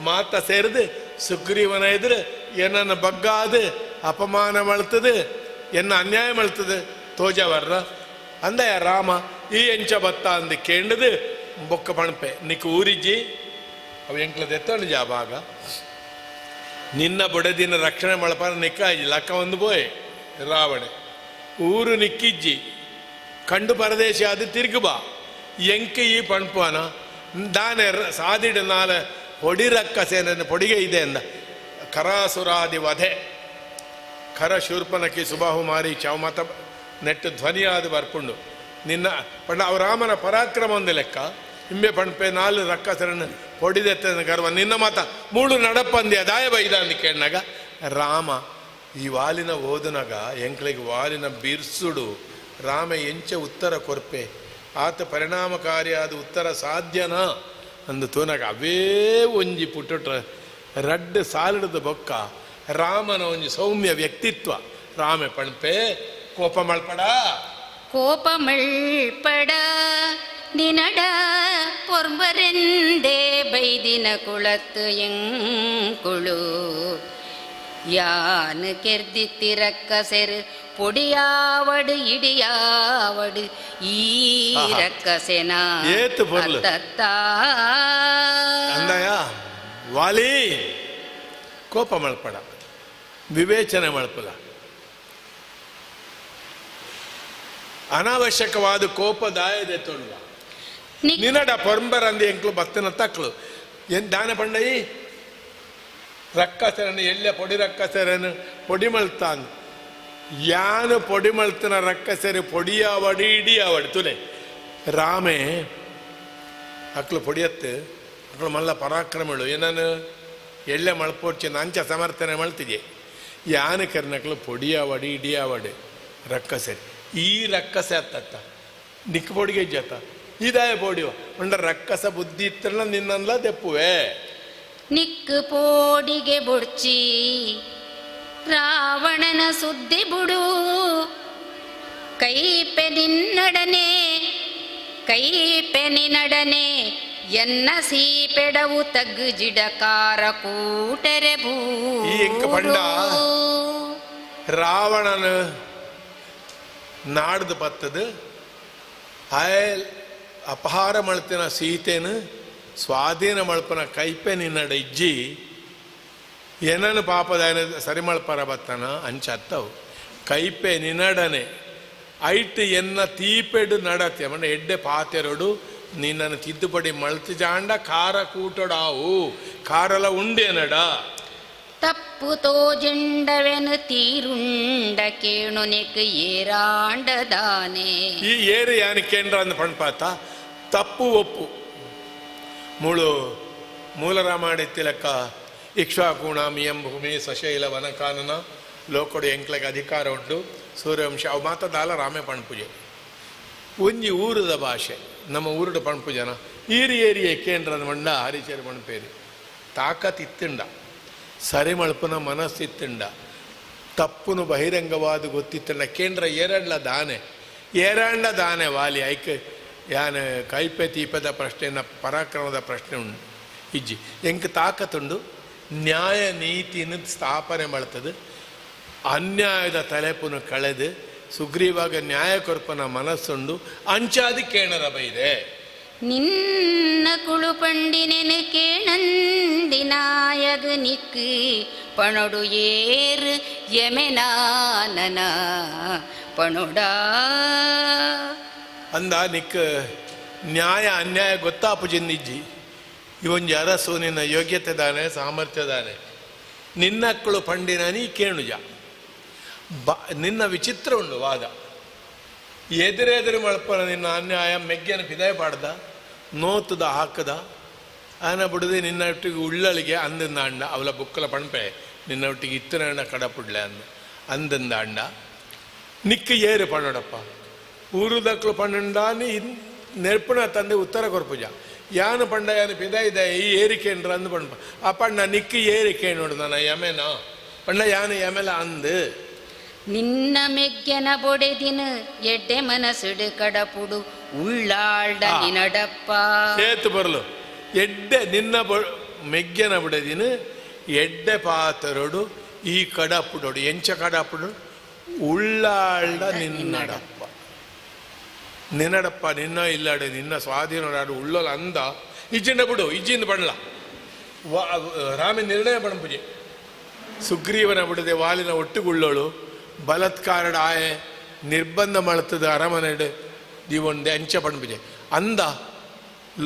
ಮಾತ ಸೇರಿದು ಸುಗ್ರೀವನ ಎದುರು ಏನನ್ನ ಬಗ್ಗಾದು ಅಪಮಾನ ಮಳ್ತದೆ ಎನ್ನ ಅನ್ಯಾಯ ಮಳ್ತದೆ ತೋಜವರ್ರ ಅಂದಯ ರಾಮ ಈ ಎಂಚ ಬತ್ತ ಅಂದು ಕೇಂಡದು ಬೊಕ್ಕ ಪಣಪೆ ನಿಕ್ ಊರಿಜ್ಜಿ ಅವು ಎಂಕ್ಲದ ಎತ್ತಣ ಜಾಬಾಗ ನಿನ್ನ ಬೊಡದಿನ ರಕ್ಷಣೆ ಮಳಪಾರ ನಿಕ್ಕಾಜಿ ಲಕ್ಕ ಒಂದು ಬೋಯ್ ರಾವಣೆ ಊರು ನಿಕ್ಕಿಜ್ಜಿ ಕಂಡು ಪರದೇಶ ಅದು ತಿರುಗು ಬಾ ಎಂಕೆ ಈ ಪಣ್ಪುವನ ದಾನೆ ಸಾದಿಡ ನಾಲ ಹೊಡಿ ರಕ್ಕಸೇನ ಪೊಡಿಗೆ ಇದೆ ಅಂದ ಕರಾಸುರಾದಿ ವಧೆ ಖರ ಶೂರ್ಪನಕ್ಕೆ ಸುಬಾಹು ಮಾರಿ ಚೌಮತ ನೆಟ್ಟು ಧ್ವನಿಯಾದ ಬರ್ಪುಂಡು ನಿನ್ನ ಪಂಡ ಅವ ರಾಮನ ಪರಾಕ್ರಮ ಒಂದು ಲೆಕ್ಕ ಇಂಬೆ ಪಣಪೆ ನಾಲು ರಕ್ಕಸರನ್ನು ಹೊಡಿದೆತ್ತ ಗರ್ವ ನಿನ್ನ ಮಾತ ಮೂಳು ನಡಪಂದ್ಯ ದಾಯ ಬೈದ ಅಂದ ಕೇಳಿನಾಗ ರಾಮ ಈ ವಾಲಿನ ಓದುನಗ ಎಂಕ್ಲೆಗೆ ವಾಲಿನ ಬಿರ್ಸುಡು ರಾಮ ಎಂಚ ಉತ್ತರ ಕೊರ್ಪೆ ಆತ ಪರಿಣಾಮಕಾರಿಯಾದ ಉತ್ತರ ಸಾಧ್ಯನಾ ಅಂದು ತೋನಾಗ ಅವೇ ಒಂಜಿ ಪುಟ್ಟುಟ್ರ ರಡ್ಡು ಸಾಲಿಡದ ಬೊಕ್ಕ ರಾಮನ ಒಂಜಿ ಸೌಮ್ಯ ವ್ಯಕ್ತಿತ್ವ ರಾಮೆ ಪಣಪೆ ಕೋಪ ಮಳ್ಪಡ ಕೋಪಮಳ್ಪಡ ನಿನಡ ಪೊರ್ಬರೆಂದೇ ಬೈದಿನ ಕುಳತ್ತು ಎಂಕುಳು ಯಾನು ಕೆರ್ದಿತ್ತಿರಕ್ಕ ಸೆರು ಪೊಡಿಯಾವಡು ಇಡಿಯಾವಡು ಈ ರಕ್ಕಸೆನ ಏತು ಪೊರ್ಲು. ಅಂದಯ ವಾಲಿ ಕೋಪ ಮಳ್ಪಡ ವಿವೇಚನೆ ಮಳ್ಪಲ ಅನಾವಶ್ಯಕವಾದ ಕೋಪದಾಯದೆ ತೊಳ್ವ ನಿನಡ ಪೊರ್ಂಬರಂದಿ ಎಂಕ್ಲು ಬತ್ತಿನ ತಕ್ಲು ಏನ್ ದಾನ ಪಂಡಯಿ ರಕ್ಕಸರನ್ನು ಎಲ್ಲ ಪೊಡಿ ರಕ್ಕಸರನ್ನು ಪೊಡಿ ಮಳ್ತಾನ್ ಯಾನು ಪೊಡಿ ಮಳ್ತನ ರಕ್ಕಸರಿ ಪೊಡಿಯಾವಡಿ ಇಡಿಯಾವಡಿ ತುಲೆ ರಾಮೆ ಅಕ್ಲು ಪೊಡಿಯತ್ತು ಅಕ್ಲು ಮಲ್ಲ ಪರಾಕ್ರಮಳು ಏನಾನು ಎಳ್ಳೆ ಮಳ್ಪೋಡ್ಚಿ ನಂಚ ಸಮರ್ಥನೆ ಮಳ್ತಿದೆ ಯಾನು ಕರ್ನಕ್ಲು ಪೊಡಿಯಾವಡಿ ಇಡಿಯಾವಡಿ ರಕ್ಕಸರಿ ಈ ರಕ್ಕಸೆ ಅತ್ತತ್ತ ನಿಕ್ ಪೊಡಿಗೆ ಇಜ್ಜತ್ತ ಇದಾಯ ಪೊಡಿವ ಉಂಡ ರಕ್ಕಸ ಬುದ್ಧಿ ಇತ್ತಲ್ಲ ನಿನ್ನಲ್ಲ ದೆಪ್ಪುವೆ ನಿಕ್ಕು ಪೋಡಿಗೆ ಬುಡ್ಚಿ ರಾವಣನ ಸುದ್ದಿ ಬುಡು ಕೈಪೆ ನಿನ್ನಡನೆ ಕೈಪೆ ನಿನ್ನಡನೆ ಎನ್ನ ಸೀಪೆಡವು ತಗ್ಗು ಜಿಡಕಾರ ಕೂಟರೆ ಈ ಎಂಕ ಪಂಡ ರಾವಣನ ನಾಡ್ದು ಬತ್ತದು ಆಯ್ ಅಪಹಾರ ಮಳ್ತಿನ ಸೀತೆನು ಸ್ವಾಧೀನ ಮಳ್ಪನ ಕೈಪೆ ನಿನ್ನಡ ಇಜ್ಜಿ ಏನನ್ನು ಪಾಪದ ಸರಿ ಮಳ್ಪರ ಬತ್ತನ ಅಂಚತ್ತವು ಕೈಪೆ ನಿನ್ನಡನೆ ಐಟ್ ಎನ್ನ ತೀಪೆಡು ನಡತೆ ಮಣ್ಣ ಎಡ್ಡೆ ಪಾತೆರಡು ನಿನ್ನನ್ನು ತಿದ್ದುಪಡಿ ಮಳ್ತಿ ಜಾಂಡ ಖಾರ ಕೂಟಡಾವು ಖಾರಲ ಉಂಡೇನಡ ತಪ್ಪು ತೋಜಿಂಡವೆನು ತೀರುಂಡ ಕೇಣುನೆಕ್ ಏರಾಂಡದಾನೆ ಈ ಏರು ಯಾನು ಕೇಂದ್ರ ಅಂದ ಪಣ್ಪಾತ ತಪ್ಪು ಒಪ್ಪು ಮೂಳು ಮೂಲರಾಮಾಡಿತ್ತಿಲಕ್ಕ ಇಕ್ಷ್ವಾಕುಣಾಂ ಭೂಮಿ ಸಶೈಲ ವನಕಾನನ ಲೋಕೊಡು ಎಂಕ್ಲೆಗೆ ಅಧಿಕಾರ ಉಂಟು ಸೂರ್ಯವಂಶ ಅವು ಮಾತದಾಲ ರಾಮೆ ಪಣ್ಪುಜೆ ಒಂಜಿ ಊರದ ಭಾಷೆ ನಮ್ಮ ಊರುಡು ಪಣ್ಪುಜನ ಈರಿ ಏರಿಯೆ ಕೇಂದ್ರದ ಮಂಡ ಹರಿಚೇರಿ ಪಣ್ಪೇರಿ ತಾಕತ್ ಇತ್ತಿಂಡ ಸರಿ ಮಳ್ಪುನ ಮನಸ್ಸಿತ್ತುಂಡ ತಪ್ಪುನು ಬಹಿರಂಗವಾದ ಗೊತ್ತಿತ್ತಂಡ ಕೇಂದ್ರ ಏರಡ್ಲ ದಾನೆ ಏರಾಂಡ ದಾನೆ ವಾಲಿ ಐಕ್ ಯಾನ್ ಕೈಪೆ ತೀಪದ ಪ್ರಶ್ನೆನ ಪರಾಕ್ರಮದ ಪ್ರಶ್ನೆ ಉಂಡು ಇಜ್ಜಿ ಎಂಕ್ ತಾಕತ್ತುಂಡು ನ್ಯಾಯ ನೀತಿನ ಸ್ಥಾಪನೆ ಮಾಡ್ತದೆ ಅನ್ಯಾಯದ ತಲೆಪುನು ಕಳೆದು ಸುಗ್ರೀವಾಗ ನ್ಯಾಯ ಕೊರ್ಪನ ಮನಸ್ಸುಂಡು ಅಂಚಾದಿ ಕೇಣರ ಬೈದೆ ನಿನ್ನ ಕುಳು ಪಂಡಿನೆನು ಕೇಣಂದಿನಾಯಗ ನಿಕ್ಕು ಪಣೊಡು ಏರು ಯಮೆನಾನನ ಪಣೊಡಾ. ಅಂದ ನಿಕ್ ನ್ಯಾಯ ಅನ್ಯಾಯ ಗೊತ್ತಾಪುಜಿಂದಿಜ್ಜಿ. ಇವೊಂಜಿ ಅರಸು ನಿನ್ನ ಯೋಗ್ಯತೆ ದಾನೆ ಸಾಮರ್ಥ್ಯ ದಾನೆ ನಿನ್ನಕ್ಕಳು ಪಂಡಿನ ನೀ ಕೇಣುಜ ಬ ನಿನ್ನ ವಿಚಿತ್ರ ಉಂಡು ವಾದ ಎದುರೆದುರು ಮಳಪನ ನಿನ್ನ ಅನ್ಯಾಯ ಮೆಗ್ಗೆನ ಪಿದಾಯ ಪಾಡ್ದ ನೋತದ ಹಾಕದ ಆನ ಬಿಡದೆ ನಿನ್ನ ಒಟ್ಟಿಗೆ ಉಳ್ಳಳಿಗೆ ಅಂದಂದ ಅಂಡ ಅವಳ ಬುಕ್ಕಲ ಪಣಪೆ ನಿನ್ನ ಒಟ್ಟಿಗೆ ಇತ್ತನ ಅಣ್ಣ ಕಡಪುಡ್ಲೆ ಅಂದ ಅಂದಂದ ಅಂಡ ನಿಕ್ಕ ಏರು ಪಣ್ಣೋಡಪ್ಪ ಊರುದಕ್ಲು ಪಣ್ಣಂಡಾನಿ ನೆರ್ಪುಣ ತಂದೆ ಉತ್ತರ ಕೊರ್ಪುಜ ಯಾನು ಪಂಡ ಯಾನು ಪಿದಾಯಿದ ಈ ಏರಿಕೆಂಡ್ರ ಅಂದು ಪಂಡ ಆ ಪಣ್ಣ ನಿಕ್ಕ ಏರಿಕೆ ನೋಡು ನನ್ನ ಯಮೆನ ಪಂಡ ಯಾನು ಯಮೆಲ ಅಂದು ನಿನ್ನ ಮೆಗ್ಗೆನ ಬೊಡೆದಿನ ಎಡ್ಡೆ ಮನಸ್ಸುಡು ಕಡಪುಡು ಉಳ್ಳಾಳ್ಡ ನಿನಡಪ್ಪ ಏತು ಬರಲು ಎಡ್ಡೆ ನಿನ್ನ ಮೆಗ್ಗೆನ ಬುಡೆದಿನ ಎಡ್ಡೆ ಪಾತರಡು ಈ ಕಡಪುಡೋಡು ಎಂಚ ಕಡಪುಡು ಉಳ್ಳಾಳ್ಡ ನಿನ್ನಡಪ್ಪ ನಿನ್ನಡಪ್ಪ ನಿನ್ನ ಇಲ್ಲಾಡೆ ನಿನ್ನ ಸ್ವಾಧೀನಡಾಡು ಉಳ್ಳೋಲ ಅಂದ ಇಜ್ಜಿಂಡ ಬಿಡು ಇಜ್ಜಿಂದ ಬಣ್ಲ ರಾಮ ನಿರ್ಣಯ ಪಣಪುಜೆ ಸುಗ್ರೀವನ ಬಿಡದೆ ವಾಲಿನ ಒಟ್ಟುಗುಳ್ಳೋಳು ಬಲತ್ಕಾರಡ ಆಯೆ ನಿರ್ಬಂಧ ಮಳತದ ಅರಮನೆಡು ದೀವೊಂಡೆ ಅಂಚ ಪಣಪುಜೆ ಅಂದ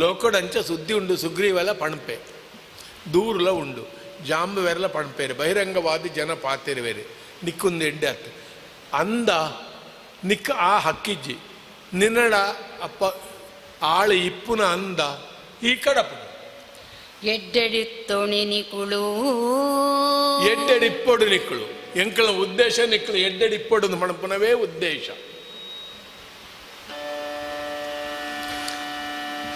ಲೋಕಡ ಅಂಚ ಸುದ್ದಿ ಉಂಡು ಸುಗ್ರೀವೆಲ್ಲ ಪಣಪೆ ದೂರುಲ ಉಂಡು ಜಾಂಬುವೆರಲ ಪಣಪೇರು ಬಹಿರಂಗವಾದಿ ಜನ ಪಾತಿರುವೇರು ನಿಕ್ಕೊಂದು ಎಡ್ಡೆ ಆತು ಅಂದ ನಿಕ್ಕ ಆ ಹಕ್ಕಿಜ್ಜಿ ನಿನ್ನಡ ಅಪ್ಪ ಆಳು ಇಪ್ಪುನ ಅಂದ ಈ ಕಡಪು ಎಡ್ಡೆಡಿತ್ತೊಣಿ ನಿಕುಳು ಎಡ್ಡೆಡಿಪ್ಪೊಡು ನಿಕ್ಕಳು ಎಂಕಳ ಉದ್ದೇಶ ನಿಕ್ಕಳು ಎಡ್ಡೆಡಿಪ್ಪೊಡು ಮಣಪುನವೇ ಉದ್ದೇಶ.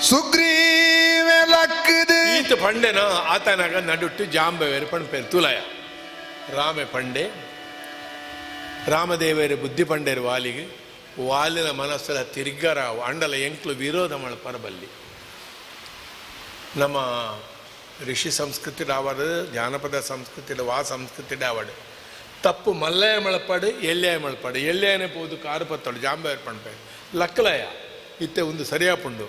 ಸುಗ್ರೀವೆ ಲಕ್ಕದು ಈತ ಪಂಡೆನ ಆತನಾಗ ನಡುಟ್ಟು ಜಾಂಬವೇರು ಪಣಪೇರು ತುಲಯ ರಾಮೆ ಪಂಡೆ ರಾಮದೇವರು ಬುದ್ಧಿ ಪಂಡೇರು ವಾಲಿಗೆ ವಾಲಿನ ಮನಸ್ಸಲ ತಿರ್ಗರ ಅಂಡಲ ಎಂಕ್ಲು ವಿರೋಧ ಮಳಪರಬಲ್ಲಿ ನಮ್ಮ ಋಷಿ ಸಂಸ್ಕೃತಿ ಆವಡು ಜಾನಪದ ಸಂಸ್ಕೃತಿ ವಾ ಸಂಸ್ಕೃತಿ ಆವಡು ತಪ್ಪು ಮಲ್ಲಯ ಮಳಪಾಡು ಎಲ್ಯಾಯ ಮಳಪಾಡು ಎಲ್ಯಾಯನೆ ಪೋದು ಕಾರು ಪತ್ತೋಡು ಜಾಂಬವೇರು ಪಣಪೆ ಲಕ್ಕಲಯ ಇತ್ತೆ ಒಂದು ಸರಿಯಾಪುಂಡು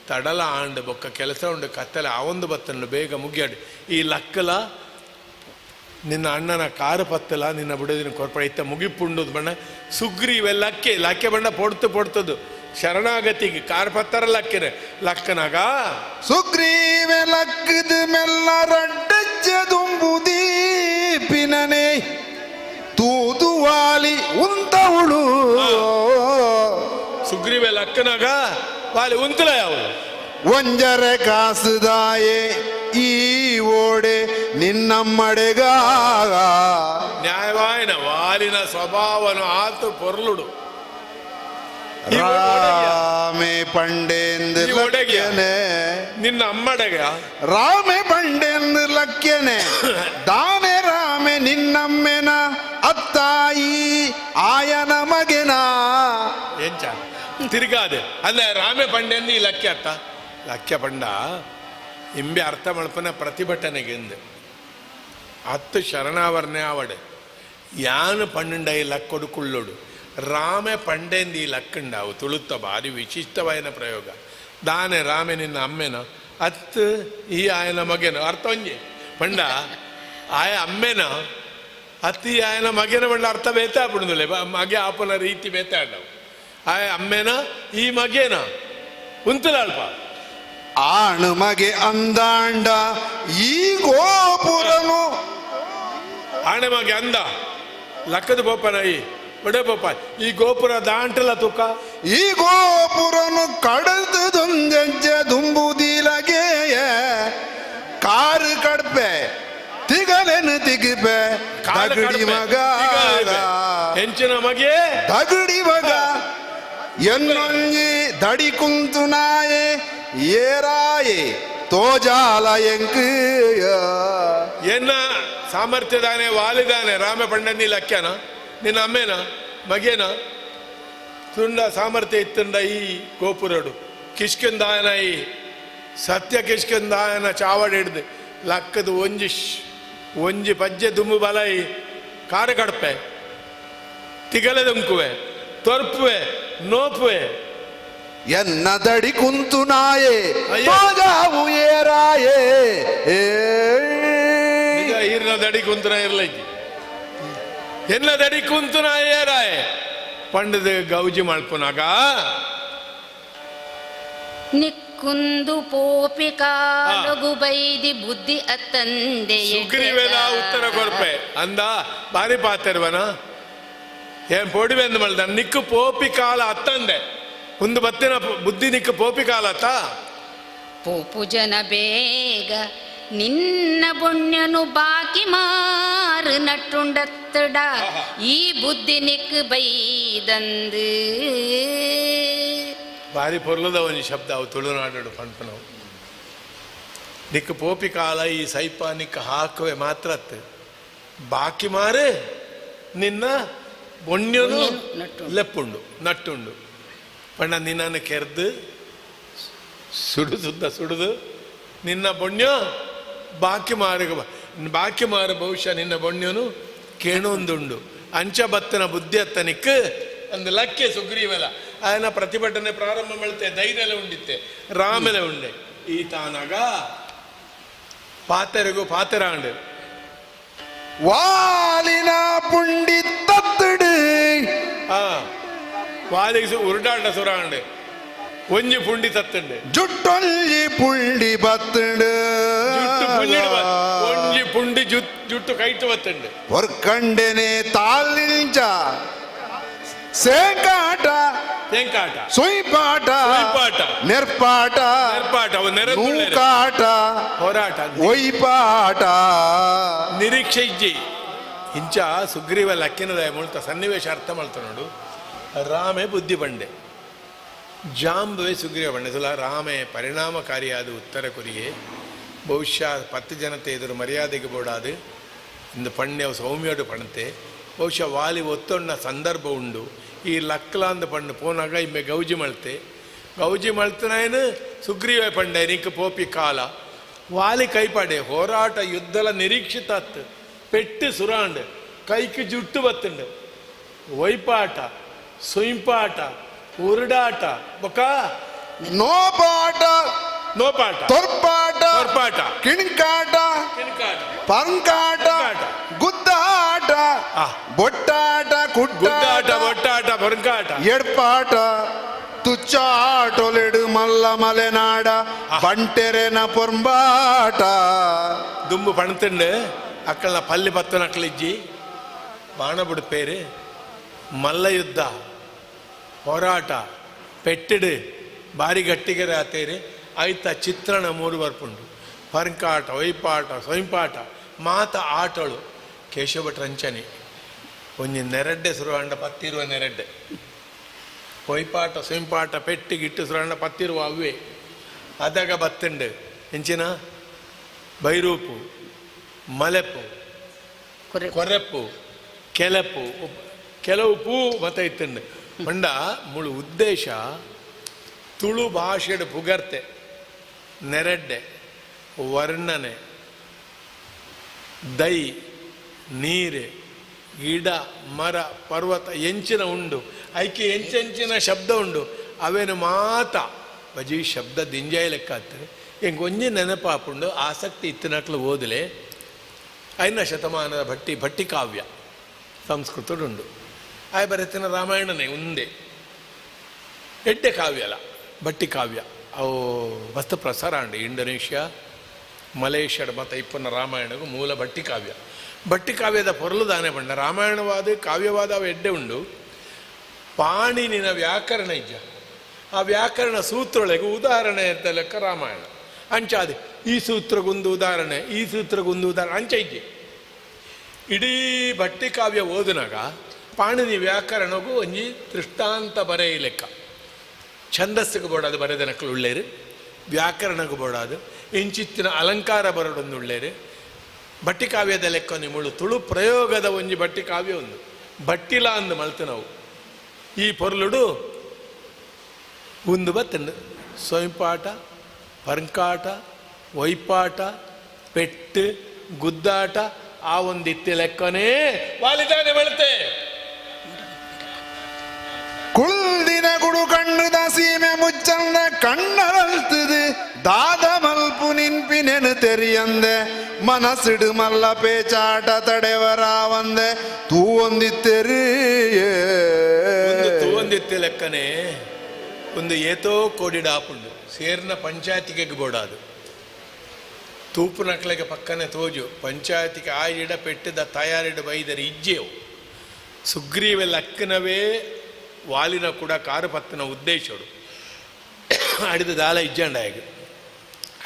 ತಡಲ ಆಂಡು ಬೊಕ್ಕ ಕೆಲಸ ಉಂಡು ಕತ್ತಲೆ ಆ ಒಂದು ಬತ್ತಂಡು ಬೇಗ ಮುಗಿಯಾಡು ಈ ಲಕ್ಕಲ ನಿನ್ನ ಅಣ್ಣನ ಕಾರು ಪತ್ತಲ ನಿನ್ನ ಬುಡದಿನ ಕೊರ್ಪಡ ಇತ್ತ ಮುಗಿಪುಂಡು ಬಣ್ಣ ಸುಗ್ರೀವೆ ಲಕ್ಕೆ ಲಕ್ಕೆ ಬಣ್ಣ ಪೊಡ್ತು ಪೊಡ್ತದು ಶರಣಾಗತಿಗೆ ಕಾರು ಪತ್ತರ ಲಕ್ಕಿನ ಲಕ್ಕನಾಗ ಸುಗ್ರೀವೆ ಲಕ್ಕದ ಮೆಲ್ಲ ರಡ್ಡಜ್ಜ ದುಂಬುದೀಪಿನನೆ ತೂದುವಾಲಿ ಉಂತವಳು ಸುಗ್ರೀವೆ ಲಕ್ಕನಾಗ ವಾಲಿ ಉಂತಲ ಯಾವುದು ಒಂಜರೆ ಕಾಸುದಾಯೆ ಈ ಓಡೆ ನಿನ್ನಮ್ಮಡೆಗ ನ್ಯಾಯವಾಯನ ವಾಲಿನ ಸ್ವಭಾವನು ಆತು ಪೊರ್ಲುಡು ರಾಮೆ ಪಂಡೇಂದು ಲಕ್ಷ್ಯನೆ ನಿನ್ನ ಅಮ್ಮಡೆಗ ರಾಮೆ ಪಂಡೇಂದು ಲಕ್ಷ್ಯನೆ ದಾನೆ ರಾಮೆ ನಿನ್ನಮ್ಮೆನ ಅತ್ತಾಯಿ ಆಯನ ಮಗೆನ ಎಂಚ ತಿರ್ಗಾದೆ ಅಂದ್ರೆ ರಾಮೆ ಪಂಡೆಂದು ಈ ಲಕ್ಷ್ಯ ಅತ್ತ ಲಕ್ಷ್ಯ ಪಂಡ ಇಂಬೆ ಅರ್ಥ ಮಲ್ಪನ ಪ್ರತಿಭಟನೆಗೆಂದು ಅತ್ತು ಶರಣಾವರಣೆ ಆವಡೆ ಯಾನು ಪಣ್ಣುಂಡ ಈ ಲಕ್ಕೊಡು ಕುಳ್ಳೋಡು ರಾಮೆ ಪಂಡೆಂದು ಈ ಲಕ್ಕಂಡಾವು ತುಳುತ್ತ ಭಾರಿ ವಿಶಿಷ್ಟವಾಯಿನ ಪ್ರಯೋಗ ದಾನೆ ರಾಮೆ ನಿನ್ನ ಅಮ್ಮೆನ ಅತ್ತು ಈ ಆಯನ ಮಗನ ಅರ್ಥ ಒಂಜೆ ಪಂಡ ಆಯ ಅಮ್ಮೆನ ಅತ್ತು ಈ ಆಯನ ಮಗನ ಪಂಡ ಅರ್ಥ ಬೇತಾ ಬಿಡುದಿಲ್ಲ ಮಗೆ ಆಪನ ರೀತಿ ಬೇತಾ ಆಡವು ಆಯ ಅಮ್ಮೆನ ಈ ಮಗೇನ ಉಂತಲ ಅಲ್ಪ ಆಣು ಮಗೆ ಅಂದಾಂಡ ಈ ಗೋಪುರನು ಆಣೆ ಮಗೆ ಅಂದ ಲಕ್ಕದ ಬೋಪನ ಈ ಬಡೆ ಬೋಪ ಈ ಗೋಪುರ ದಾಂಟಲ ತುಕ ಈ ಗೋಪುರನು ಕಡದೊಂದೆಜ್ಜೆ ದುಂಬುದಿಲಗೆಯ ಕಾರು ಕಡ್ಪೆ ತಿಗಲೆನು ತಿಗಿಪೆ ತಗಡಿ ಮಗ ಹೆಂಚಿನ ಮಗೆ ತಗಡಿ ಮಗ ಎನ್ನೊಂಜಿ ದಡಿ ಕುಂತು ನಾಯೆ ಏರಾಯೆ ತೋಜಾಲ ಎಂಕ್ ಎನ್ನ ಸಾಮರ್ಥ್ಯದಾನೆ ವಾಲಿದಾನೆ ರಾಮ ಪಂಡನಿ ಲಕ್ಷ್ಯನ ನಿನ್ನ ಅಮ್ಮೇನ ಮಗೇನ ತುಂಡ ಸಾಮರ್ಥ್ಯ ಇತ್ತುಂಡ ಈ ಗೋಪುರಡು ಕಿಷ್ಕಿಂದಾಯನ ಈ ಸತ್ಯ ಕಿಷ್ಕಿಂದಾಯನ ಚಾವಡಿ ಹಿಡ್ದು ಲಕ್ಕದ ಒಂಜಿ ಒಂಜಿ ಪಜ್ಜೆ ದುಂಬು ಬಲ ಈ ಕಾರು ಕಡ್ಪೆ ತಿಗಲೆ ದುಂಕುವೆ ತೊರ್ಪುವೆ ನೋಪುವೆ ಎನ್ನ ದಡಿ ಕುಂತು ನಾಯೆ ತೋಜಾವು ಏರಾಯೆ ನಿಜ ಈರ್ನ ದಡಿ ಕುಂತನ ಇರ್ಲೈತಿ ಎನ್ನ ದಡಿ ಕುಂತು ಏರಾಯೆ ಪಂಡದ ಗೌಜಿ ಮಲ್ಪುನಾಗ ನಿಕ್ಕುಂದು ಪೋಪಿ ಕಾಲಗು ಬೈದಿ ಬುದ್ಧಿ ಅತ್ತಂದೆ ಸುಗ್ರೀವೆಲ ಉತ್ತರ ಕೊರ್ಪೆ ಅಂದ ಬಾರಿ ಪಾತೆರ್ವನ ಏನ್ ಪೊಡಿವೆಂದು ಮಲ್ದ ನಿಕ್ಕು ಪೋಪಿ ಕಾಲ ಅತ್ತಂದೆ ಒಂದು ಬತ್ತಿನ ಬುದ್ಧಿ ನಿಕ್ಕು ಪೋಪಿ ಕಾಲ ಅತ್ತ. ಪೋಪು ಜನ ಬೇಗ ನಿನ್ನ ಪುಣ್ಯನು ಬಾಕಿ ಮಾರು ನಟ್ಟುಂಡತ್ತಡ ಈ ಬುದ್ಧಿ ನಿಕ್ಕು ಬೈದಂದು. ಬಾರಿ ಪೊರ್ಲದ ಒಂಜಿ ಶಬ್ದ ಅವು ತುಳುನಾಡು ಪನ್ಪನವು. ನಿಕ್ಕು ಪೋಪಿ ಕಾಲ ಈ ಸೈಪ ನಿಕ್ಕು ಹಾಕುವೆ ಮಾತ್ರ ಅತ್ತು ಬಾಕಿ ಮಾರು ನಿನ್ನ ಬೊಣ್ಯನು ಲೆಪ್ಪುಂಡು ನಟ್ಟುಂಡು ಪಂಡ ನಿನ್ನನ್ನು ಕೆರೆದು ಸುಡು ಸುದ್ದ ಸುಡುದು ನಿನ್ನ ಬೊಣ್ಯ ಬಾಕಿ ಮಾರು ಬಾಕಿ ಮಾರು ಬಹುಶಃ ನಿನ್ನ ಬೊಣ್ಯನು ಕೇಣೊಂದುಂಡು ಅಂಚ ಬತ್ತನ ಬುದ್ಧಿ ಅತ್ತ ನಿಕ್ಕು ಅಂದು ಲಕ್ಕೆ ಸುಗ್ರೀವಲ ಆಯನ ಪ್ರತಿಭಟನೆ ಪ್ರಾರಂಭ ಮಾಡ್ತೆ ಧೈರ್ಯಲೆ ಉಂಡಿತ್ತೆ ರಾಮೆಲೆ ಉಂಡೆ ಈ ತಾನಾಗ ಪಾತೆರೆಗೂ ಪಾತೆರಾಂಡು ವಾಲಿನ ಪುಂಡಿ ತತ್ತಡು ವಾಲಿಗೆ ಉರುಡಾಟ ಸುರಾಂಡು ಒಂಜಿ ಪುಂಡಿ ತತ್ತಂಡು ಜುಟ್ಟೊಂಜಿ ಪುಂಡಿ ಬತ್ತಂಡು ಜುಟ್ಟು ಪುಂಡಿ ಒಂಜಿ ಪುಂಡಿ ಜುಟ್ಟು ಕೈಟು ಬತ್ತಂಡು ಹೊರ್ಕಂಡೆನೆ ತಾಲಿಂಚ ಸೇಂಕಾಟ ಸೇಂಕಾಟ ಸುಯ್ಪಾಟ ಸುಯ್ಪಾಟ ನೆರ್ಪಾಟ ನೆರ್ಪಾಟ ನೂಕಾಟ ಹೋರಾಟ ಒಯ್ಪಾಟ ನಿರೀಕ್ಷೆ ಇಜ್ಜಿ ಇಂಚ ಸುಗ್ರೀವ ಲಕ್ಕಿನದ ಮುಳ್ತ ಸನ್ನಿವೇಶ ಅರ್ಥ ಮಾಡ್ತ ನೋಡು. ರಾಮೆ ಬುದ್ಧಿ ಬಂಡೆ ಜಾಂಬುವೆ ಸುಗ್ರೀವ ಬಂಡೆ ಸುಲ ರಾಮೆ ಪರಿಣಾಮಕಾರಿಯಾದ ಉತ್ತರ ಕೊರಿಯೆ ಬಹುಶಃ 10 ಜನತೆ ಎದುರು ಮರ್ಯಾದೆಗೆ ಬೋಡಾದು ಇಂದು ಪಣ್ಯವು ಸೌಮ್ಯೋಡು ಪಣತೆ ಬಹುಶಃ ವಾಲಿ ಒತ್ತೊಣ್ಣ ಸಂದರ್ಭ ಉಂಡು ಈ ಲಕ್ಲಾಂದ ಪಣ್ಣು ಪೋನಾಗ ಇಮ್ಮೆ ಗೌಜಿ ಮಳ್ತೆ ಗೌಜಿ ಮಳ್ತನಾಯನು ಸುಗ್ರೀವ ಪಂಡೆ ನಿಕ್ ಪೋಪಿ ಕಾಲ ವಾಲಿ ಕೈಪಾಡೆ ಹೋರಾಟ ಯುದ್ಧಲ ನಿರೀಕ್ಷಿತ ಅತ್ತು ಪೆಟ್ಟು ಸುರಾಂಡ್ ಕೈക്ക് ಜುಟ್ಟು ಬತ್ತುಂಡು ಒಯ್ಪಾಟ ಸುಂಪಾಟ ಉರುಡಾಟ ಬೊಕ ನೋಪಾಟ ನೋಪಾಟ ತೊರ್ಪಾಟ ತೊರ್ಪಾಟ ಕಿಣ್ಕಾಟ ಕಿಣ್ಕಾಟ ಪಂಕಾಟ ಗುದ್ದಾಟ ಬೊಟ್ಟಾಟ ಗುದ್ದಾಟ ಬೊಟ್ಟಾಟ ಬೊರ್ಕಾಟ ಎಡ್ಪಾಟ ತುಚ್ಚಾಟೊಲೆಡು ಮಲ್ಲ ಮಲೆನಾಡ ಬಂಟೆರೆನ ಪೊಂಬಾಟ ದುಂಬು ಪಣತುಂಡು ಅಕ್ಕಲ್ನ ಪಲ್ಲಿ ಪತ್ತನಕ್ಲಿಜ್ಜಿ ಬಾಣ ಬಿಡ್ಪೇರು ಮಲ್ಲ ಯುದ್ಧ ಹೋರಾಟ ಪೆಟ್ಟಿಡು ಬಾರಿ ಗಟ್ಟಿಗೆರೆ ಆತೇರು ಐತ ಚಿತ್ರಣ ಮೂರು ಬರ್ಪುಂಡು ಪರ್ಕಾಟ ಒಯ್ಪಾಟ ಸೊಂಪಾಟ ಮಾತ ಆಟಳು ಕೇಶವ ರಂಚನೆ ಒಂಜಿ ನೆರಡ್ಡೆ ಸುರುವಾಂಡ ಪತ್ತಿರುವ ನೆರಡ್ಡೆ ಒಯ್ಪಾಟ ಸೊಂಪಾಟ ಪೆಟ್ಟು ಗಿಟ್ಟು ಸುರುವಾಂಡ ಪತ್ತಿರುವ ಅವ್ವೆ ಅದಾಗ ಬತ್ತುಂಡು ಎಂಚಿನ ಬೈರೂಪು ಮಲೆಪು ಕೊರೆಪು ಕೆಲಪು ಕೆಲವು ಪೂ ಮತ ಇತ್ತುಂಡು ಪಂಡ ಮುಳು ಉದ್ದೇಶ ತುಳು ಭಾಷೆಡ್ ಪುಗರ್ತೆ ನೆರಡ್ಡೆ ವರ್ಣನೆ ದೈ ನೀರು ಗಿಡ ಮರ ಪರ್ವತ ಎಂಚಿನ ಉಂಡು ಐಕೆ ಎಂಚೆಂಚಿನ ಶಬ್ದ ಉಂಡು ಅವೇನು ಮಾತ ಬಜಿ ಶಬ್ದ ದಿಂಜಾಯ ಲೆಕ್ಕ ಆಗ್ತದೆ ಎಂಗೆ ಒಂಜಿ ನೆನಪಾಪುಂಡು ಆಸಕ್ತಿ ಇತ್ತಿನಕ್ಲು ಓದಲೆ ಐದನೇ ಶತಮಾನದ ಭಟ್ಟಿ ಭಟ್ಟಿ ಕಾವ್ಯ ಸಂಸ್ಕೃತಡುಂಡು ಆಯ್ ಬರೆತಿನ ರಾಮಾಯಣನೇ ಉಂದೆ ಎಡ್ಡೆ ಕಾವ್ಯ ಅಲ್ಲ ಭಟ್ಟಿ ಕಾವ್ಯ ಅವು ವಸ್ತು ಪ್ರಸಾರ ಉಂಡು ಇಂಡೋನೇಷ್ಯಾ ಮಲೇಷ್ಯಾದ ಮತ್ತು ಇಪ್ಪನ ರಾಮಾಯಣಗೂ ಮೂಲ ಭಟ್ಟಿ ಕಾವ್ಯ ಭಟ್ಟಿ ಕಾವ್ಯದ ಪೊರಲು ದಾನೆ ಬಣ್ಣ ರಾಮಾಯಣವಾದ ಕಾವ್ಯವಾದ ಅವು ಎಡ್ಡೆ ಉಂಡು ಪಾಣಿನಿನ ವ್ಯಾಕರಣ ಇಜ್ಜ ಆ ವ್ಯಾಕರಣ ಸೂತ್ರೊಳಗೆ ಉದಾಹರಣೆ ಅಂತ ಲೆಕ್ಕ ರಾಮಾಯಣ ಅಂಚಾದೆ ಈ ಸೂತ್ರಗೊಂದು ಉದಾಹರಣೆ ಈ ಸೂತ್ರಗೊಂದು ಉದಾಹರಣೆ ಅಂಚ ಇಜ್ಜೆ ಇಡೀ ಭಟ್ಟಿ ಕಾವ್ಯ ಓದಿನಾಗ ಪಾಣಿನಿ ವ್ಯಾಕರಣಗೂ ಒಂಜಿ ದೃಷ್ಟಾಂತ ಬರೆಯ ಲೆಕ್ಕ ಛಂದಸ್ಸಿಗೆ ಬೋಡಾದು ಬರೆದನಕ್ಕಲು ಉಳ್ಳೇರು ವ್ಯಾಕರಣಗೂ ಬೋಡಾದು ಇಂಚಿತ್ತಿನ ಅಲಂಕಾರ ಬರೋಡೊಂದು ಉಳ್ಳೇರು ಭಟ್ಟಿ ಕಾವ್ಯದ ಲೆಕ್ಕ ನಿಮ್ಮಳು ತುಳು ಪ್ರಯೋಗದ ಒಂಜಿ ಭಟ್ಟಿ ಕಾವ್ಯ ಒಂದು ಭಟ್ಟಿಲ ಅಂದು ಮಲ್ತು ನಾವು ಈ ಪೊರ್ಲುಡು ಒಂದು ಬತ್ತಂಡು ಸೊಂಪಾಟ ಪರ್ಕಾಟ ಒಯ್ಪಾಟ ಪೆಟ್ಟು ಗುದ್ದಾಟ ಆ ಒಂದು ಇತ್ತಿ ಲೆಕ್ಕನೇ ವಾಲಿದಾನೆ ಬೆಳತೆ ಕುಳ್ದಿನ ಗುಡು ಕಣ್ಣುದ ಸೀಮೆ ಮುಚ್ಚಂದ ಕಣ್ಣರಲ್ತದು ದಾದ ಮಲ್ಪು ನಿನ್ಪಿನೆನು ತೆರಿಯಂದೆ ಮನಸ್ಸಿಡು ಮಲ್ಲ ಪೇಚಾಟ ತಡೆವರಾವಂದೆ ತೂವೊಂದಿತ್ತೆರಿಯೇ ಒಂದು ತೂವೊಂದಿತ್ತಿ ಲೆಕ್ಕನೆ ಒಂದು ಏತೋ ಕೋಡಿಡ ಆಪುಂಡು ಸೇರ್ನ ಪಂಚಾಯತಿಗೆ ಬೋಡಾದು ತೂಪುನಕ್ಲೆಗೆ ಪಕ್ಕನೆ ತೋಜು ಪಂಚಾಯತಿಗೆ ಆಯಿಡ ಪೆಟ್ಟದ ತಯಾರಿಡ ಬೈದರೆ ಇಜ್ಜೆವು. ಸುಗ್ರೀವ ಲಕ್ಕನವೇ ವಾಲಿನ ಕೂಡ ಕಾರು ಪತ್ತನ ಉದ್ದೇಶಡು ಅಡಿದ ದಾಲ ಇಜ್ಜಂಡಾಯಗ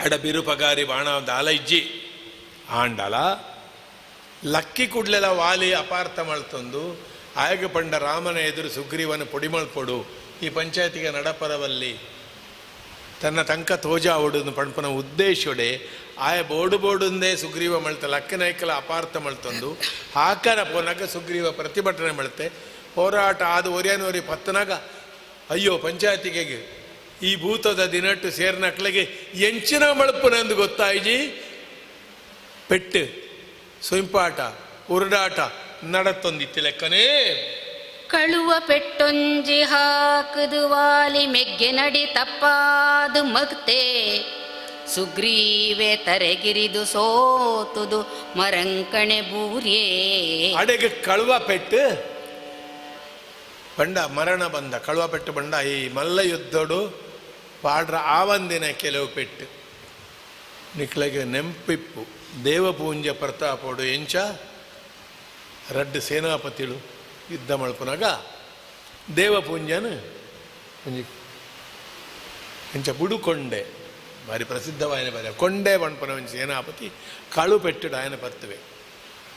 ಅಡ ಬಿರುಪಗಾರಿ ಬಾಣ ದಾಲ ಇಜ್ಜಿ ಆಂಡಲ ಲಕ್ಕಿ ಕೂಡ್ಲೆಲ್ಲ ವಾಲಿ ಅಪಾರ್ಥ ಮಳ್ತಂದು ಆಯಗ ಪಂಡ ರಾಮನ ಎದುರು ಸುಗ್ರೀವನ ಪೊಡಿ ಮಳ್ಪೊಡು ಈ ಪಂಚಾಯತಿಗೆ ನಡಪರವಲ್ಲಿ ತನ್ನ ತಂಕ ತೋಜಾವಡು ಪಣ್ಪನ ಉದ್ದೇಶೊಡೆ ಆಯ ಬೋಡು ಬೋಡುಂದೇ ಸುಗ್ರೀವ ಮಳ್ತ ಲಕ್ಕನೈಕಲ ಅಪಾರ್ಥ ಮಳ್ತಂದು ಹಾಕರ ಪೋನಾಗ ಸುಗ್ರೀವ ಪ್ರತಿಭಟನೆ ಮಳ್ತೆ ಹೋರಾಟ ಆದ ಒರಿಯನೋರಿ ಪತ್ತನಾಗ ಅಯ್ಯೋ ಪಂಚಾಯತಿಗೆ ಈ ಭೂತದ ದಿನಟ್ಟು ಸೇರ್ನಕ್ಲೆಗೆ ಎಂಚಿನ ಮಳ್ಪುನಂದು ಗೊತ್ತಾಯ್ಜಿ ಪೆಟ್ಟು ಸೊಂಪಾಟ ಉರುಡಾಟ ನಡತ್ತೊಂದಿತ್ತು ಲೆಕ್ಕನೇ. ಕಳುವ ಪೆಟ್ಟೊಂಜಿ ಹಾಕದು ವಾಲಿ ಮೆಗ್ಗೆ ನಡಿ ತಪ್ಪಾದು ಮಗ್ತೆ ಸುಗ್ರೀವೆ ತರೆಗಿರಿದು ಸೋತುದು ಮರಂಕಣೆ ಬೂರ್ಯೇ. ಅಡೆಗೆ ಕಳುವ ಪೆಟ್ಟು ಬಂಡ ಮರಣ ಬಂದ ಕಳುವ ಪೆಟ್ಟು ಬಂಡ ಈ ಮಲ್ಲ ಯುದ್ಧಡು ಪಾಡ್ರ ಆವಂದಿನ ಕೆಲವು ಪೆಟ್ಟು ನಿಕ್ಲೆಗೆ ನೆಂಪಿಪ್ಪು ದೇವಪೂಂಜ ಪ್ರತಾಪೋಡು ಎಂಚ ರಡ್ಡು ಸೇನಾಪತಿಳು ಯುದ್ಧ ಮಲ್ಪುನಾಗ ದೇವಪೂಂಜನ ಒಂಜಿ ಎಂಚ ಬುಡುಕೊಂಡೆ ಭಾರಿ ಪ್ರಸಿದ್ಧವಾಯನ ಬಾರಿ ಕೊಂಡೆ ಪಣ್ಪುನ ಒಂಜಿ ಸೇನಾಪತಿ ಕಳು ಪೆಟ್ಟುಡು ಆಯನ ಪತ್ತುವೆ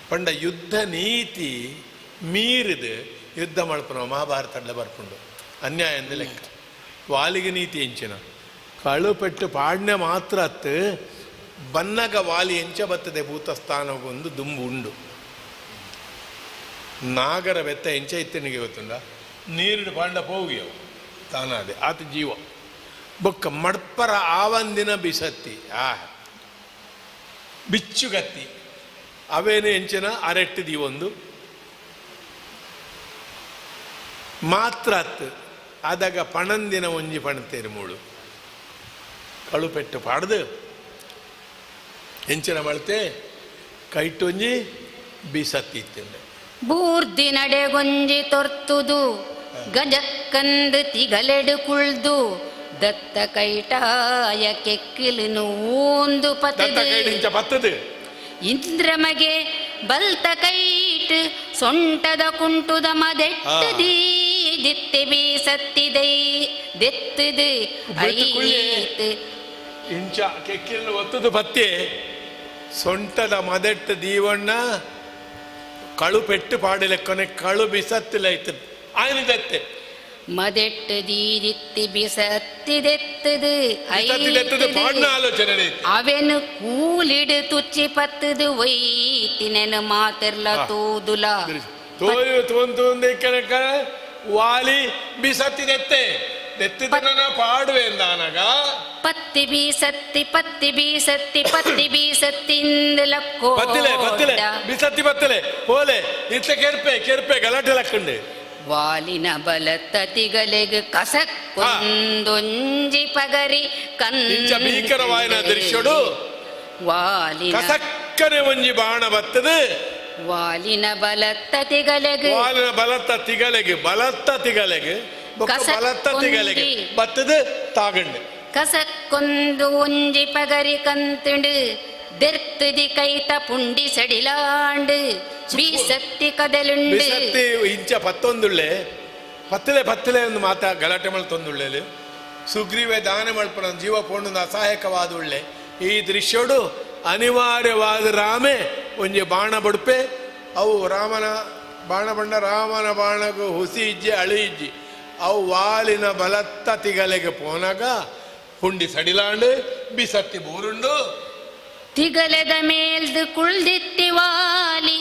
ಪಂಡ ಯುದ್ಧ ನೀತಿ ಮೀರಿದು ಯುದ್ಧ ಮಲ್ಪುನ ಮಹಾಭಾರತ ಬರ್ಪುಂಡು ಅನ್ಯಾಯ ಅಂದ ಲೆಕ್ಕ. ವಾಲಿಗೆ ನೀತಿ ಎಂಚಿನ ಕಳು ಪೆಟ್ಟು ಪಾಡ್ನೆ ಮಾತ್ರ ಅತ್ತು ಬನ್ನಗ ವಾಲಿ ಎಂಚ ಬತ್ತದೆ ಭೂತಸ್ಥಾನಗೊಂದು ದುಂಬು ಉಂಡು ನಾಗರ ಬೆತ್ತ ಎಂಚ ಇತ್ತನಿಗೆ ಗೊತ್ತುಂಡ ನೀರಿಡು ಪಾಂಡ ಪೋಗಿಯವು ತಾನಾದೆ ಆತ ಜೀವ ಬೊಕ್ಕ ಮಡ್ಪರ ಆವಂದಿನ ಬಿಸತ್ತಿ ಆ ಬಿಚ್ಚುಗತ್ತಿ ಅವೇನು ಎಂಚಿನ ಅರೆಟ್ಟು ದೀವೊಂದು ಮಾತ್ರ ಅತ್ತು ಆದಾಗ ಪಣಂದಿನ ಒಂಜಿ ಪಣತೇರು ಮೂಳು ಕಳು ಪೆಟ್ಟು ಪಾಡ್ದು ಎಂಚಿನ ಮಳ್ತೆ ಕೈಟೊಂಜಿ ಬಿಸತ್ತಿ ಇತ್ತಿಂದೆ ಬೂರ್ದಿ ನಡೆಗೊಂಜಿ ತೊರ್ತುದು ಗಜಕ್ಕಂದು ತಿಗಲೆಡು ಕುಳ್ದು ದತ್ತ ಕೈಟಾಯ ಕೆಕ್ಕಿಲು ಊಂದು ಪತ್ತದು ಪತ್ತದು ಇಂದ್ರಮಗೆ ಬಲ್ತ ಕೈಟ್ ಸೊಂಟದ ಕುಂಟುದ ಮದೆಟ್ಟದಿ ದಿತ್ತಿ ಬೀಸತ್ತಿದೈ ದೆತ್ತದು ಐತ್ ಇಂಚ ಕೆಕ್ಕಿಲು ಒತ್ತದು ಪತ್ತೆ ಸೊಂಟದ ಮದೆಟ್ಟು ದೀವಣ್ಣ ಕಳು ಪೆಟ್ಟು ಪಾಡಿಲೆಕ್ಕನೆ ಕಳು ಬಿಸತ್ತಿಲ್ಲ ಇತ್ತು ಆಯ್ನ ದತ್ತೆ ಮದೆಟ್ಟು ದೀದಿತ್ತಿ ಬಿಸತ್ತಿದೆತ್ತದು ಪಾಡಿನ ಆಲೋಚನೆ ಅವೆನು ಕೂಲಿಡು ತುಚ್ಚಿ ಪತ್ತದು ಒಯ್ತಿನೆನು ಮಾತಿರ್ಲ ತೂದುಲ ತೋಯು ತೋಂತು ವಾಲಿ ಬಿಸತ್ತಿದೆತ್ತೆ ದೆತ್ತಿದನ ಪಾಡುವೆ ಅಂದಾನಾಗ ಪತ್ತಿ ಬೀಸತ್ತಿ ಪತ್ತಿ ಬೀಸತ್ತಿ ಪತ್ತಿ ಬೀಸತ್ತಿಂದ ಲಕ್ಕೋ ಪತ್ತಿಲೆ ಪತ್ತಿಲೆ ಬಿಸತ್ತಿ ಪತ್ತಿಲೆ ಪೋಲೆ ಇತ್ತ ಕೆರ್ಪೆ ಕೆರ್ಪೆ ಗಲಾಟೆ ಲಕ್ಕಂಡೆ ವಾಲಿನ ಬಲತ್ತ ತಿಗಲೆಗ್ ಕಸಕ್ಕೊಂದೊಂಜಿ ಪಗರಿ ಇಂಚ ಭೀಕರವಾಯಿನ ದೃಶ್ಯಡು ವಾಲಿನ ಕಸಕ್ಕನೆ ಒಂಜಿ ಬಾಣ ಬತ್ತದು ವಾಲಿನ ಬಲತ್ತ ತಿಗಲೆಗ್ ವಾಲಿನ ಬಲತ್ತ ತಿಗಲೆಗ್ ಬಲತ್ತ ತಿಗಲೆಗ್ ಬಲತ್ತ ತಿಗಲೆಗ್ ಬತ್ತದು ತಾಗಂಡೆ ಕಸಕ್ಕೊಂದು ಒಂಜಿ ಪಗರಿ ಕಂತುಂಡು ದೆರ್ತುದಿ ಕೈತ ಪುಂಡಿ ಸಡಿಲಾಂಡು ಬೀಸತ್ತಿ ಕದಲುಂಡು ಬಿಸತ್ತಿ ಇಂಚ ಪತ್ತೊಂದುಳ್ಳೆ ಪತ್ತಲೆ ಪತ್ತಲೆ ಒಂದು ಮಾತಾ ಗಲಾಟೆ ಮಲ್ತೊಂದುಳ್ಳೆಲು ಸುಗ್ರೀವೆ ದಾನ ಮಲ್ಪನ ಜೀವ ಪೋಂಡು ಅಸಹಾಯಕವಾದ ಉಳ್ಳೆ ಈ ದೃಶ್ಯಡು ಅನಿವಾರ್ಯವಾದ ರಾಮೆ ಒಂಜಿ ಬಾಣ ಬಡುಪೆ ಅವು ರಾಮನ ಬಾಣ ಬಣ್ಣ ರಾಮನ ಬಾಣಗು ಹುಸಿ ಇಜ್ಜಿ ಅಳಿ ಇಜ್ಜಿ ಅವು ವಾಲಿನ ಬಲತ್ತ ತಿಗಲೆಗೆ ಪೋನಾಗ ಹುಂಡಿ ಸಡಿಲಾಂಡು ಬಿಸತ್ತಿ ಬೂರುಂಡು ತಿಗಲೆದ ಮೇಲ್ದು ಕುಳ್ದಿತ್ತಿ ವಾಲಿ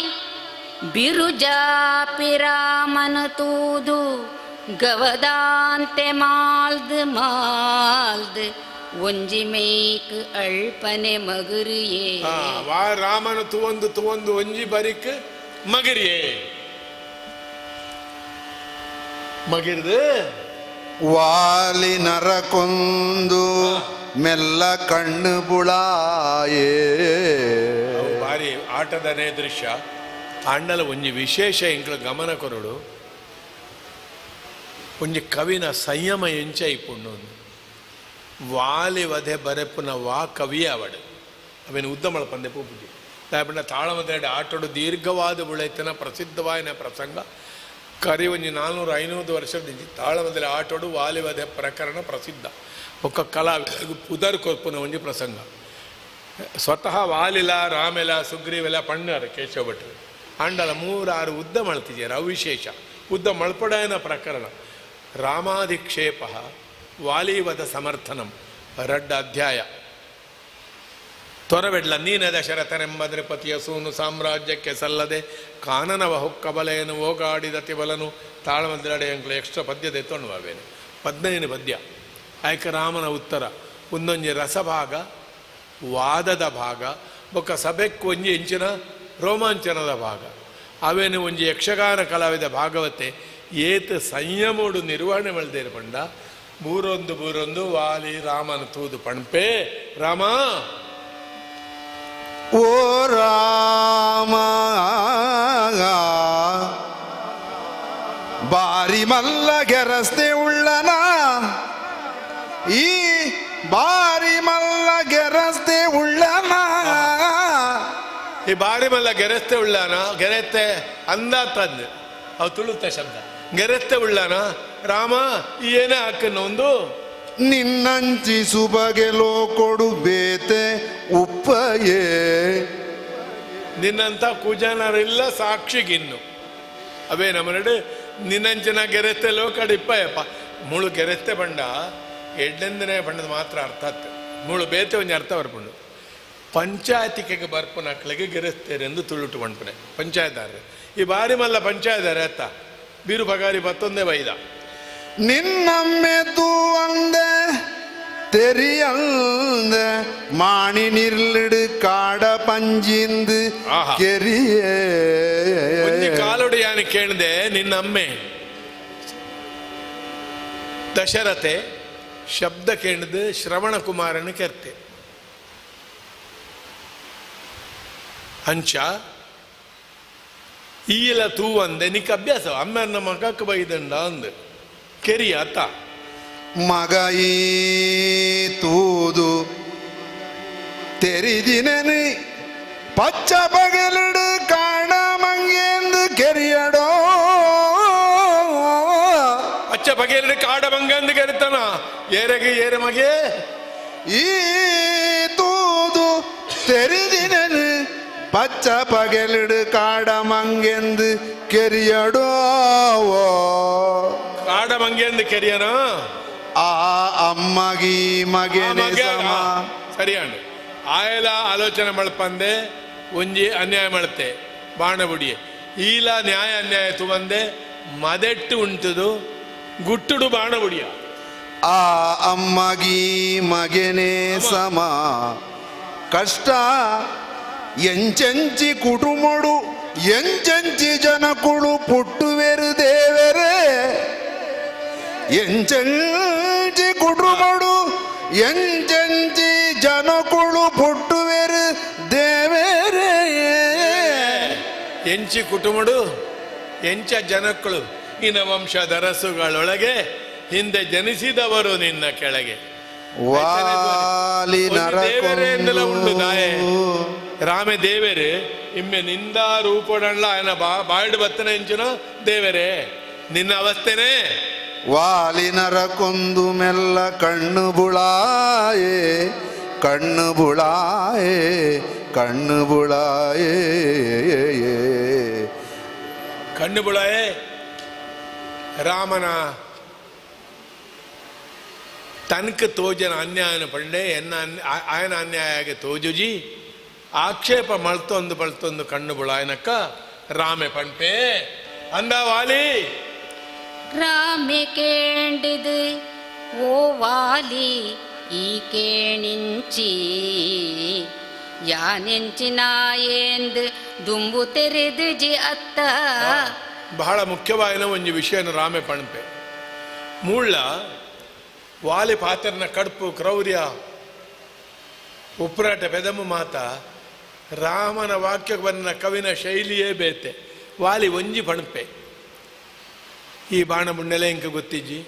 ಬಿರುಜಾಪಿ ರಾಮನ ತೂದು ಗವದಾಂತೆ ಮಾಲ್ದು ಮಾಲ್ದು ಒಂಜಿ ಮೇಕ್ ಅಳ್ಪನೆ ಮಗುರಿಯೇ ವಾ ರಾಮನ ತುವಂದು ತುವಂದು ಒಂಜಿ ಬರಿಕ್ ಮಗಿರಿಯೇ ಮಗಿರ್ದು ವಾಲಿ ನರಕೊಂದು ಮೆಲ್ಲ ಕಣ್ಣು ಬುಳಾಯೇ. ಭಾರಿ ಆಟದನೇ ದೃಶ್ಯ. ಆಂಡಲ ಒಂಜಿ ವಿಶೇಷ ಎಂಕ್ಲ ಗಮನ ಕೊರಡು ಒಂಜಿ ಕವಿನ ಸಂಯಮ ಎಂಚ ಇಪ್ಪುಂಡು. ವಾಲಿ ವಧೆ ಬರೆಪುನ ವಾ ಕವಿಯ ಅವಡು ಅವೇನು ಉದ್ದ ಮಳಪಂದೆ ಪೂಪುಜಿ ದಾಯಪಂಡ ತಾಳಮದೆರಡು ಆಟೋಡು ದೀರ್ಘವಾದ ಬುಳೆತನ ಪ್ರಸಿದ್ಧವಾಯಿನ ಪ್ರಸಂಗ ಕರಿ ಒಂಜಿ 400-500 ವರ್ಷದ ತಾಳಮದಲೆ ಆಟೋಡು ವಾಲಿವಧೆ ಪ್ರಕರಣ ಪ್ರಸಿದ್ಧ. ಒಕ್ಕ ಕಲಾ ಪುದರ್ ಕೊರ್ಪುನ ಒಂಜಿ ಪ್ರಸಂಗ. ಸ್ವತಃ ವಾಲಿಲ ರಾಮೆಲ ಸುಗ್ರೀವೆಲ ಪಣ್ಣಾರ ಕೇಶವ ಭಟ್ರು ಅಂಡಲ 3-6 ಉದ್ದ ಮಳ್ತಿದ್ದಾರೆ. ಅವಿಶೇಷ ಉದ್ದ ಮಳ್ಪಡಾಯನ ಪ್ರಕರಣ ರಾಮಾಧಿಕ್ಷೇಪ ವಾಲಿವಧ ಸಮರ್ಥನಂ ರಡ್ಡ ಅಧ್ಯಾಯ. ತೊರವೆಡ್ಲ ನೀನ ದಶರಥನೆಂಬ ನೃಪತಿಯ ಸೂನು ಸಾಮ್ರಾಜ್ಯಕ್ಕೆ ಸಲ್ಲದೆ ಕಾನನವ ಹೊಕ್ಕಬಲೆಯನ್ನು ಓಗಾಡಿದ ತಿಬಲನು ತಾಳಮದ್ರಾಡೆ ಅಂಕ್ಲ ಎಕ್ಸ್ಟ್ರಾ ಪದ್ಯದ ಎತ್ತೊಣ್ಣುವೇನೆ 15 ಪದ್ಯ. ಆಯ್ಕ ರಾಮನ ಉತ್ತರ ಒಂದೊಂಜಿ ರಸಭಾಗ, ವಾದದ ಭಾಗ, ಬೊಕ್ಕ ಸಭೆಕ್ ಒಂಜಿ ಇಂಚಿನ ರೋಮಾಂಚನದ ಭಾಗ. ಅವೇನು ಒಂಜಿ ಯಕ್ಷಗಾನ ಕಲಾವಿದ ಭಾಗವತೆ ಏತ ಸಂಯಮೋಡು ನಿರ್ವಹಣೆ ಮಲ್ದೇರು ಪಂಡ ಬೂರೊಂದು ಬೂರೊಂದು ವಾಲಿ ರಾಮನ ತೂದು ಪಣ್ಪೆ ರಾಮ ಓ ರಾಮ ಬಾರಿ ಮಲ್ಲ ಗೆರಸ್ತೆ ಉಳ್ಳನ ಈ ಬಾರಿ ಮಲ್ಲ ಗೆರಸ್ತೆ ಉಳ್ಳನ ಈ ಬಾರಿ ಮಲ್ಲ ಗೆರಸ್ತೆ ಉಳ್ಳನ ಗೆರೆತ್ತೆ ಅಂದ ತಂದೆ ಅವು ತುಳುತ್ತ ಶಬ್ದ ಗೆರೆತ್ತೆ ಉಳ್ಳನ ರಾಮ ಈ ಏನೇ ಹಾಕನ್ನು ಒಂದು ನಿನ್ನಂಚಿ ಸುಬಗೆಲೋ ಕೊಡು ಬೇತೆ ಉಪ್ಪಯೇ ನಿನ್ನಂಥ ಕುಜನರಿಲ್ಲ ಸಾಕ್ಷಿಗಿನ್ನು ಅವೇ ನಮ್ಮ ನಡು ನಿನ್ನಂಚಿನ ಗೆರೆತ್ತೆ ಲೋಕಡಿಪ್ಪಯಪ್ಪ ಮುಳು ಗೆರೆತ್ತೆ ಬಂಡ ಎಡ್ಡೆಂದನೇ ಬಣ್ಣದ ಮಾತ್ರ ಅರ್ಥ ಆತು ಮುಳು ಬೇತೆ ಒಂಜಿ ಅರ್ಥ ಬರ್ಪುಂಡು ಪಂಚಾಯತಿಕೆಗೆ ಬರ್ಪುನಕ್ಳಿಗೆ ಗೆರೆಸ್ತೇರೆಂದು ತುಳುಟು ಪಣ್ಪುನೆ ಪಂಚಾಯತಾರ ಈ ಬಾರಿ ಮಲ್ಲ ಪಂಚಾಯತಾರ ಅತ್ತ ಬೀರು ಬಗಾರಿ ಬತ್ತೊಂದೇ ಬೈದ ನಿನ್ನಮ್ಮೆ ತೂ ಅಂದೆ ತೆರಿಯಂದೆ ಮಾಣಿ ನಿರ್ಲಿಡು ಕಾಡ ಪಂಜಿಂದು ಕೆರಿಯೇ ಒಂಜಿ ಕಾಲೊಡಿಯಾನ ಕೇಳ್ದೆ ನಿನ್ನಮ್ಮೆ ದಶರಥೆ ಶಬ್ದ ಕೇಳ್ದು ಶ್ರವಣ ಕುಮಾರನ ಕೆರ್ತೆ ಅಂಚ ಈಲ ತೂ ಅಂದೆ ನಿಕ್ ಅಭ್ಯಾಸ ಅಮ್ಮನ ಮಗಕ್ಕೆ ಬೈದಂಡ ಅಂದು ಕೆರಿಯ ಅತ್ತ ಮಗ ಈ ತೂದು ತೆರಿದಿನನು ಪಚ್ಚ ಪಗಲಿಡು ಕಾಣ ಮಂಗೆಂದು ಕೆರಿಯಡೋ ಪಚ್ಚ ಪಗಲಿಡು ಕಾಡ ಮಂಗೆಂದು ಕೆರಿತನ ಏರೆಗೆ ಏರೆ ಮಗೆ ಈ ತೂದು ತೆರಿದಿನನು ಪಚ್ಚ ಪಗಲಿಡು ಕಾಡ ಮಂಗೆಂದು ಕೆರಿಯಡೋ ಕಾಡ ಮಂಗೆಂದು ಕೆರಿಯನ ಆ ಅಮ್ಮಗಿ ಮಗನೇ ಸಮ ಸರಿಯಾಣ ಆಯಲ ಆಲೋಚನೆ ಮಳ್ಪಂದೆ ಒಂಜಿ ಅನ್ಯಾಯ ಮಳ್ತೆ ಬಾಣ ಬುಡಿಯೆ ಈಲ ನ್ಯಾಯ ಅನ್ಯಾಯ ತುವಂದೆ ಮದೆಟ್ಟು ಉಂಟುದು ಗುಟ್ಟುಡು ಬಾಣ ಬುಡಿಯ ಆ ಅಮ್ಮಗಿ ಮಗನೇ ಸಮ ಕಷ್ಟ ಎಂಚೆಂಚಿ ಕುಟುಂಬಡು ಎಂಚೆಂಚಿ ಜನಕುಳು ಪುಟ್ಟುವೆರು ದೇವರೇ ಎಂಚೆಂಚಿ ಕುಟುಂಬಡು ಎಂಚೆಂಚಿ ಜನಕುಳು ಪುಟ್ಟುವೆರು ದೇವರೇ ಎಂಚಿ ಕುಟುಂಬಡು ಎಂಚ ಜನಕ್ಕಳು ಇನ ವಂಶದ ಅರಸುಗಳೊಳಗೆ ಹಿಂದೆ ಜನಿಸಿದವರು ನಿನ್ನ ಕೆಳಗೆ ವಾಲಿ ದೇವರೇ ಎಂದೆಲ್ಲ ಉಂಟು ದಾಯೆ ರಾಮೆ ದೇವರೇ ಇಮ್ಮೆ ನಿಂದ ರೂಪಡಲ್ಲ ಆಯನ ಬಾಯ್ಡು ಬತ್ತನ ಎಂಚಿನ ದೇವರೇ ನಿನ್ನ ಅವಸ್ಥೆನೇ ವಾಲಿ ನರಕೊಂದು ಮೆಲ್ಲ ಕಣ್ಣು ಬುಳಾಯೇ ಕಣ್ಣು ಬುಳಾಯೇ ಕಣ್ಣು ಬುಳಾಯೇ ಕಣ್ಣು ಬುಳಾಯೇ ರಾಮನ ತನಕ ತೋಜನ ಅನ್ಯಾಯನ ಪಂಡೆ ಎನ್ನ ಆಯನ ಅನ್ಯಾಯ ತೋಜುಜಿ ಆಕ್ಷೇಪ ಮಳ್ತೊಂದು ಬಳ್ತೊಂದು ಕಣ್ಣು ಬುಳಾಯನಕ್ಕ ರಾಮೆ ಪಂಪೆ ಅಂದ ವಾಲಿ ರಾಮೆ ಕೇಂಡಿದು ಓ ವಾಲಿ ಈ ಕೇಣಿಂಚಿ ಯಾನೆಂಚಿನಾಯೇಂದು ದುಂಬು ತೆರೆದು ಜಿ ಅತ್ತ ಬಹಳ ಮುಖ್ಯವಾಯಿನ ಒಂದು ವಿಷಯನ ರಾಮೆ ಪಣಪೆ ಮೂಳ್ಳ ವಾಲಿ ಪಾತ್ರನ ಕಡ್ಪು ಕ್ರೌರ್ಯ ಉಪ್ರಾಟ ಪೆದಮು ಮಾತ ರಾಮನ ವಾಕ್ಯಕ್ಕೆ ಬಂದ ಕವಿನ ಶೈಲಿಯೇ ಬೇತೆ ವಾಲಿ ಒಂಜಿ ಪಣಪೆ ಈ ಬಾಣ ಬುಣ್ಣೆಲೆ ಇಂಕ ಗೊತ್ತಿಜ್ಜಿ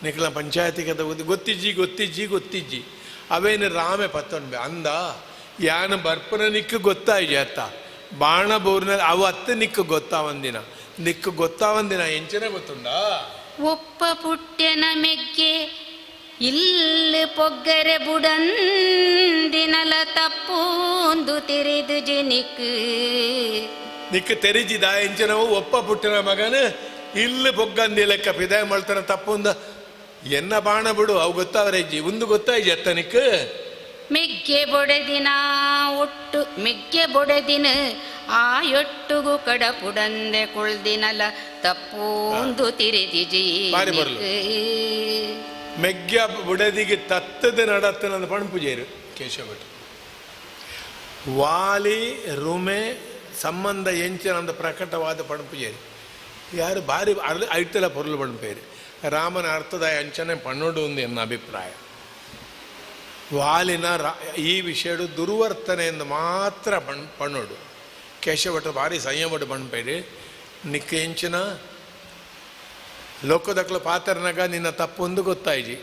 ನಿಕ್ಲ ಪಂಚಾಯತಿಗೆ ಗೊತ್ತಿಜ್ಜಿ ಗೊತ್ತಿಜ್ಜಿ ಗೊತ್ತಿಜ್ಜಿ ಅವೇನು ರಾಮೆ ಪತ್ತೊಂಬೆ ಅಂದ ಯಾನ ಬರ್ಪನ ನಿಕ್ಕು ಗೊತ್ತಾಯ್ಜಿ ಅತ್ತ ಬಾಣ ಬೋರ್ನ ಅವು ಅತ್ತ ನಿಕ್ಕು ಗೊತ್ತಾವಂದಿನ ನಿಕ್ಕು ಗೊತ್ತಾವಂದಿನ ಎಂಚನೆ ಗೊತ್ತುಂಡಾ. ಒಪ್ಪ ಪುಟ್ಟೆನ ಮೆಗ್ಗೆ ಇಲ್ಲಿ ಪೊಗ್ಗರೆ ಬುಡಂದಿನಲ ತಪ್ಪೂಂದು ತೆರೆದು ಜಿನಿಕ್ ನಿಕ್ಕು ತೆರಿಜಿದ ಎಂಚನವು ಒಪ್ಪ ಪುಟ್ಟಿನ ಮಗನ ಇಲ್ಲಿ ಪೊಗ್ಗಂದಿ ಲೆಕ್ಕ ಪಿದಾಯ ಮಾಡ್ತಾನೆ ತಪ್ಪುಂದ ಎನ್ನ ಬಾಣ ಬಿಡು ಅವು ಗೊತ್ತಾವರೆಜ್ಜಿ ಒಂದು ಗೊತ್ತಾಯ್ಜಿ ಅತ್ತ ನಿಕ್ಕು. ಮೆಗ್ಗೆ ಬೊಡೆದಿನ ಒಟ್ಟು ಮೆಗ್ಗೆ ಬೊಡೆದಿನ ಆಯೊಟ್ಟುಗು ಕಡಪುಡಂದೆ ಕುಳ್ದಿನಲ ತಪ್ಪೂಂದು ತಿರಿದಿಜಿ. ಬಾರಿ ಬರಲು. ಮೆಗ್ಯ ಬುಡದಿಗೆ ತತ್ತದ ನಡತ್ತನ ಪಣಪುಜೇರು ಕೇಶವ ಭಟ್ ವಾಲಿ ರುಮೆ ಸಂಬಂಧ ಎಂಚಿನ ಪ್ರಕಟವಾದ ಪಣಪುಜೇರು ಯಾರು ಭಾರಿ ಐತಲ ಪೊರುಲು ಪಣಪೇರು ರಾಮನ ಅರ್ಥದ ಅಂಚನೆ ಪಣ್ಣೋಡು ಒಂದು ಎನ್ನ ಅಭಿಪ್ರಾಯ. ವಾಲಿನ ಈ ವಿಷಯಡು ದುರ್ವರ್ತನೆ ಎಂದು ಮಾತ್ರ ಪಣ್ಣೋಡು ಕೇಶವ ಭಟ್ರು ಭಾರಿ ಸಂಯಮಡು ಪಣ್ಪೇರು ನಿಕ್ಕ ಎಂಚಿನ ಲೋಕದಕ್ಲು ಪಾತ್ರನಾಗ ನಿನ್ನ ತಪ್ಪೊಂದು ಗೊತ್ತಾಯ್ಜಿ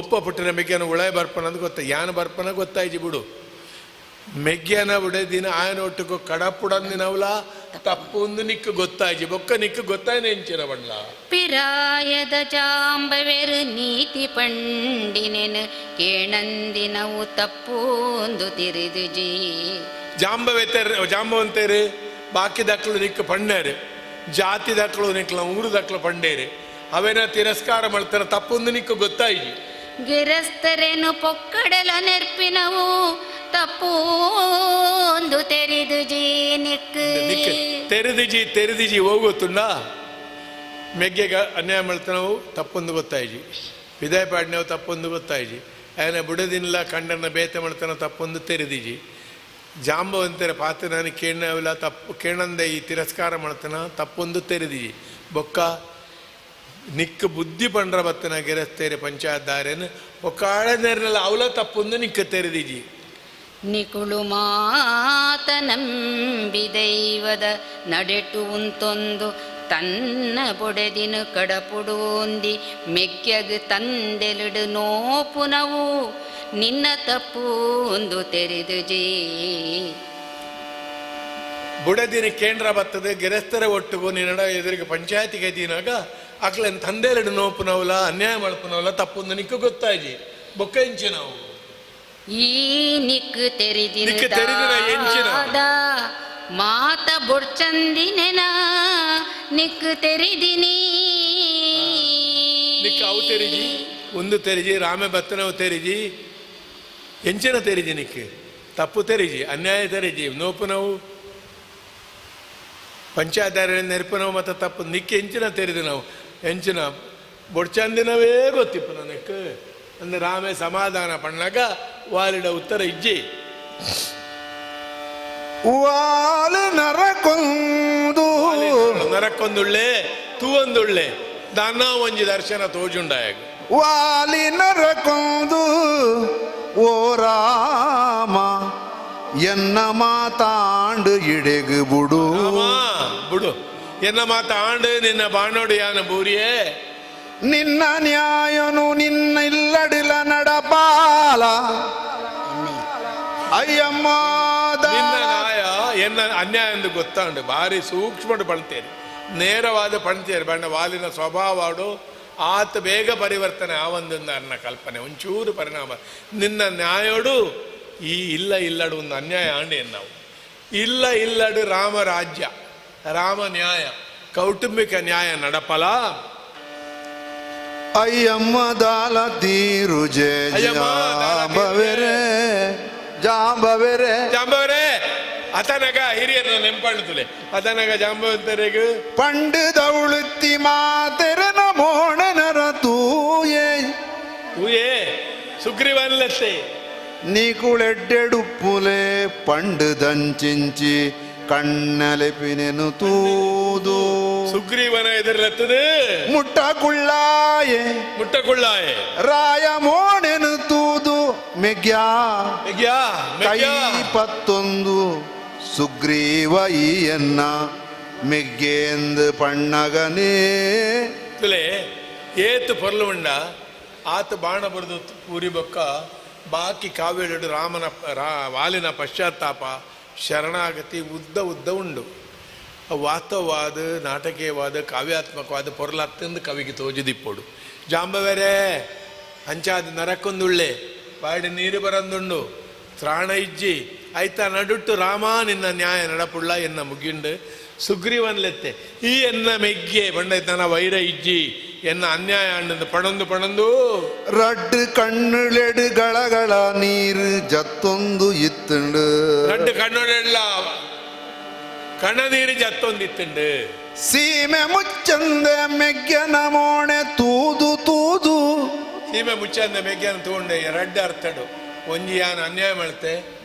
ಒಪ್ಪ ಪುಟ್ಟಿನ ಮೆಗ್ಯನ ಉಳಾಯ ಬರ್ಪನಂದು ಗೊತ್ತ ಯಾನ ಬರ್ಪನ ಗೊತ್ತಾಯ್ಜಿ ಬಿಡು ಮೆಗ್ಯನ ಬಿಡೆ ದಿನ ಆಯನ ಒಟ್ಟುಕು ಕಡಪುಡಂದಿನವಲ ತಪ್ಪೊಂದು ನಿಕ್ಕು ಗೊತ್ತಾಯ್ಜಿ ಬೊಕ್ಕ ನಿಕ್ಕು ಗೊತ್ತಾಯ್ನ ಎಂಚಿನ ಬಣ್ಣ. ಪಿರಾಯದ ಜಾಂಬವೆರು ನೀತಿ ಪಂಡಿನೆನು ಕೇಣಂದಿನವು ತಪ್ಪೊಂದು ತಿರಿದುಜಿ. ಜಾಂಬವೆತೇರು ಜಾಂಬವಂತೇರು ಬಾಕಿ ದಕ್ಕಲು ನಿಕ್ಕು ಪಣ್ಣೇರು ಜಾತಿ ದಕ್ಕಲು ನಿಕ್ಲ ಊರು ದಕ್ಕಲು ಪಂಡೇರು ಅವೇನ ತಿರಸ್ಕಾರ ಮಾಡ್ತಾರ ತಪ್ಪೊಂದು ನಿಕ್ಕು ಗೊತ್ತಾಯ್ಜಿ. ಗಿರಸ್ತರೇನು ಪೊಕ್ಕಡಲ ನೆರ್ಪಿನವು ತಪ್ಪೊಂದು ತೆರಿದುಜಿ ನಿಕ್ಕು. ತೆರೆದಿಜಿ ತೆರೆದಿಜಿ ಹೋಗುತ್ತುಂಡ ಮೆಗ್ಗೆಗ ಅನ್ಯಾಯ ಮಾಡ್ತಾನವು ತಪ್ಪೊಂದು ಗೊತ್ತಾಯ್ಜಿ ವಿದಾಯ ಪಾಡಿನವು ತಪ್ಪೊಂದು ಗೊತ್ತಾಯ್ಜಿ ಆಯನ ಬುಡದಿಲ್ಲ ಕಂಡನ ಬೇತೆ ಮಾಡ್ತಾನ ತಪ್ಪೊಂದು ತೆರೆದಿಜಿ ಜಾಂಬವಂತರ ಪಾತ್ರ ನಾನು ಕೇಳವಿಲ್ಲ ತಪ್ಪು ಕೇಳಂದೆ ಈ ತಿರಸ್ಕಾರ ಮಾಡ್ತಾನ ತಪ್ಪೊಂದು ತೆರೆದಿಜಿ ಬೊಕ್ಕ ನಿಕ್ಕ ಬುದ್ಧಿ ಪಂಡ್ರ ಬತ್ತನ ಗೆರಸ್ತೇರೆ ಪಂಚಾಯತ್ ದಾರೇನು ಒಕ್ಕಾಳೆ ನೇರಿನಲ್ಲ ಅವಲ ತಪ್ಪೊಂದು ನಿಕ್ಕ ತೆರೆದಿಜಿ. ನಿಕುಳು ಮಾತ ನಂಬಿ ದೈವದ ನಡೆಟು ಉಂತೊಂದು ತನ್ನ ಬೊಡೆದಿನ ಕಡಪುಡೋಂದಿ ಮೆಗ್ಯಗ್ ತಂದೆಲಿಡು ನೋಪುನವು ನಿನ್ನ ತಪ್ಪು ಒಂದು ತೆರೆದುಜಿ. ಬುಡದಿನ ಕೇಂದ್ರ ಬರ್ತದೆ ಗೆರಸ್ತರ ಒಟ್ಟಿಗೂ ನಿನ್ನಡ ಎದುರಿಗೆ ಪಂಚಾಯತಿಗೆ ದಿನಾಗ ಅಕ್ಲೆನ್ ತಂದೆಲಿಡು ನೋಪುನವಲ ಅನ್ಯಾಯ ಮಾಡ್ಪುನವಲ ತಪ್ಪೊಂದು ನಿಕ್ಕು ಗೊತ್ತಾಯ್ಜಿ ಬೊಕ್ಕ ಇಂಚಿನವು ಈ ನಿಕ್ಕು ತೆರಿದಿನ ನಿಕ್ಕು ತೆರಿದಿನ ಎಂಚಿನ? ಮಾತ ಬೊಡ್ಚಂದಿನೆನ ನಿಕ್ಕು ತೆರಿದಿನಿ. ನಿಕ್ಕು ಅವು ತೆರಿಜಿ ಒಂದು ತೆರಿಜಿ ರಾಮೆ ಬತ್ತನವು ತೆರಿಜಿ ಎಂಚಿನ ತೆರಿಜಿ ನಿಕ್ಕು ತಪ್ಪು ತೆರಿಜಿ ಅನ್ಯಾಯ ತೆರಿಜಿ ನೋಪುನವು ಪಂಚಾಯತ್ ನೆರಪುನವು ಮತ್ತು ತಪ್ಪು ನಿಕ್ಕು ಎಂಚಿನ ತೆರಿದು ನಾವು ಎಂಚಿನ ಬೊಡ್ಚಂದಿನವೇ ಗೊತ್ತಿಪ್ಪು ನನಕ್ಕೆ ಅಂದ್ರೆ ರಾಮೆ ಸಮಾಧಾನ ಪಣ್ಣಾಗ ವಾಲಿಡ ಉತ್ತರ ಇಜ್ಜಿ. ವಾಲು ನರಕೊಂದು ನರಕೊಂದುಳ್ಳೆ ತೂವೊಂದುಳ್ಳೆ ದಾನ ಒಂಜಿ ದರ್ಶನ ತೋಜುಂಡಾಯ. ವಾಲಿ ನರಕೊಂದು ಓ ರಾಮ ಎನ್ನ ಮಾತಾಂಡು ಇಡೆಗು ಬುಡು ಬಿಡು ಎನ್ನ ಮಾತಾಂಡು ನಿನ್ನ ಬಾಣೋಡು ಯಾನ ಬೂರಿಯೇ ನಿನ್ನ ನ್ಯಾಯನು ನಿನ್ನ ಇಲ್ಲಡಿಲ ನಡಪಾಲ ಅಯ್ಯಮ್ಮ ನಿನ್ನ ನ್ಯಾಯ ಎನ್ನ ಅನ್ಯಾಯ ಎಂದು ಗೊತ್ತಾಂಡು ಭಾರಿ ಸೂಕ್ಷ್ಮ ಪಣ್ತೇನೆ ನೇರವಾದ ಪಣ್ತೇನೆ ಬಣ್ಣ ವಾಲಿನ ಸ್ವಭಾವಡು ಆತ ಬೇಗ ಪರಿವರ್ತನೆ ಆ ಒಂದೊಂದು ಅನ್ನ ಕಲ್ಪನೆ ಒಂಚೂರು ಪರಿಣಾಮ ನಿನ್ನ ನ್ಯಾಯೋಡು ಈ ಇಲ್ಲ ಇಲ್ಲಡು ಒಂದು ಅನ್ಯಾಯ ಆಂಡೇನು ನಾವು ಇಲ್ಲ ಇಲ್ಲಡು ರಾಮರಾಜ್ಯ ರಾಮ ನ್ಯಾಯ ಕೌಟುಂಬಿಕ ನ್ಯಾಯ ನಡಪಲ. ಅಯ್ಯಮ್ಮ ದಾಲ ತೀರುಜೆ ಜಾಂಬವೆರೆ ಜಾಂಬವೆರೆ ಜಾಂಬವರೇ ಅತನಗ ಹಿರಿಯರನ್ನ ನೆಂಪಣ್ಣುತ್ತಲೆ ಅತನಗ ಜಾಂಬವಂತರೆಗು ಪಂಡು ದೌಳುತ್ತಿ ಮಾತೆರನ ಮೋಣನರ ತೂಯೆ ತೂಯೆ ಸುಗ್ರೀವನ್ಲತ್ತೆ ನೀಕುಳೆಡ್ಡೆಡುಪ್ಪುಲೆ ಪಂಡುದಂಚಿಂಚಿ ಕಣ್ಣಲೆಪಿನೆನು ತೂದು ಸುಗ್ರೀವನ ಎದುರಲತ್ತದೆ ಮುಟ್ಟಕುಳ್ಳಾಯೆ ಮುಟ್ಟಕುಳ್ಳಾಯೆ ರಾಯ ಮೋಣೆನು ತೂದು ಮೆಗ್ಯಾ ಮೆಗ್ಯಾ ಕೈ ಪತ್ತೊಂದು ಸುಗ್ರೀವ ಈಯನ್ನ ಮೆಗ್ಗೇಂದು ಪಣ್ಣಗನೇ ತುಲೆ ಏತು ಪೊರ್ಲು ಉಂಡ ಆತ ಬಾಣ ಬರೆದು ಪೂರಿ ಬೊಕ್ಕ ಬಾಕಿ ಕಾವ್ಯಡು ರಾಮನ ವಾಲಿನ ಪಶ್ಚಾತ್ತಾಪ ಶರಣಾಗತಿ ಉದ್ದ ಉದ್ದ ಉಂಡು. ವಾಸ್ತವವಾದ ನಾಟಕೀಯವಾದ ಕಾವ್ಯಾತ್ಮಕವಾದ ಪೊರ್ಲತ್ತಂದು ಕವಿಗೆ ತೋಜುದಿಪ್ಪೋಡು. ಜಾಂಬವೇರೇ ಅಂಚಾದ ನರಕೊಂದುಳ್ಳೆ ಬಾಡಿ ನೀರು ಬರಂದುಂಡು ತ್ರಾಣ ಇಜ್ಜಿ ಐತ ನಡುಟ್ಟು ರಾಮ ನಿನ್ನ ನ್ಯಾಯ ನಡಪುಳ್ಳ ಎನ್ನ ಮುಗಿಂಡು ಸುಗ್ರೀವನ್ಲೆತ್ತೆ ಈ ಎನ್ನ ಮೆಗ್ಗೆ ಬಂಡೈತನ ವೈರ ಇಜ್ಜಿ ಎನ್ನ ಅನ್ಯಾಯ ಅಣ್ಣಂದು ಪಣಂದು ಪಣಂದು ರಡ್ಡು ಕಣ್ಣುಳೆಡು ಗಳಗಳ ನೀರು ಜತ್ತೊಂದು ಇತ್ತುಂಡು. ರಡ್ಡು ಕಣ್ಣುಳೆಲ್ಲ ಕಣ್ಣ ನೀರು ಜತ್ತೊಂದಿತ್ತುಂಡು. ಸೀಮೆ ಮುಚ್ಚಂದೆ ಮೆಗ್ಗನ ಮೋಣೆ ತೂದು ತೂದು. ಸೀಮೆ ಮುಚ್ಚಂದೆ ಮೆಗ್ಗನ ತೂಂಡೆ ರಡ್ಡು ಅರ್ಥಡು. ಒಂಜಿ ಯಾನ್ ಅನ್ಯಾಯ ಮಳ್ತೆ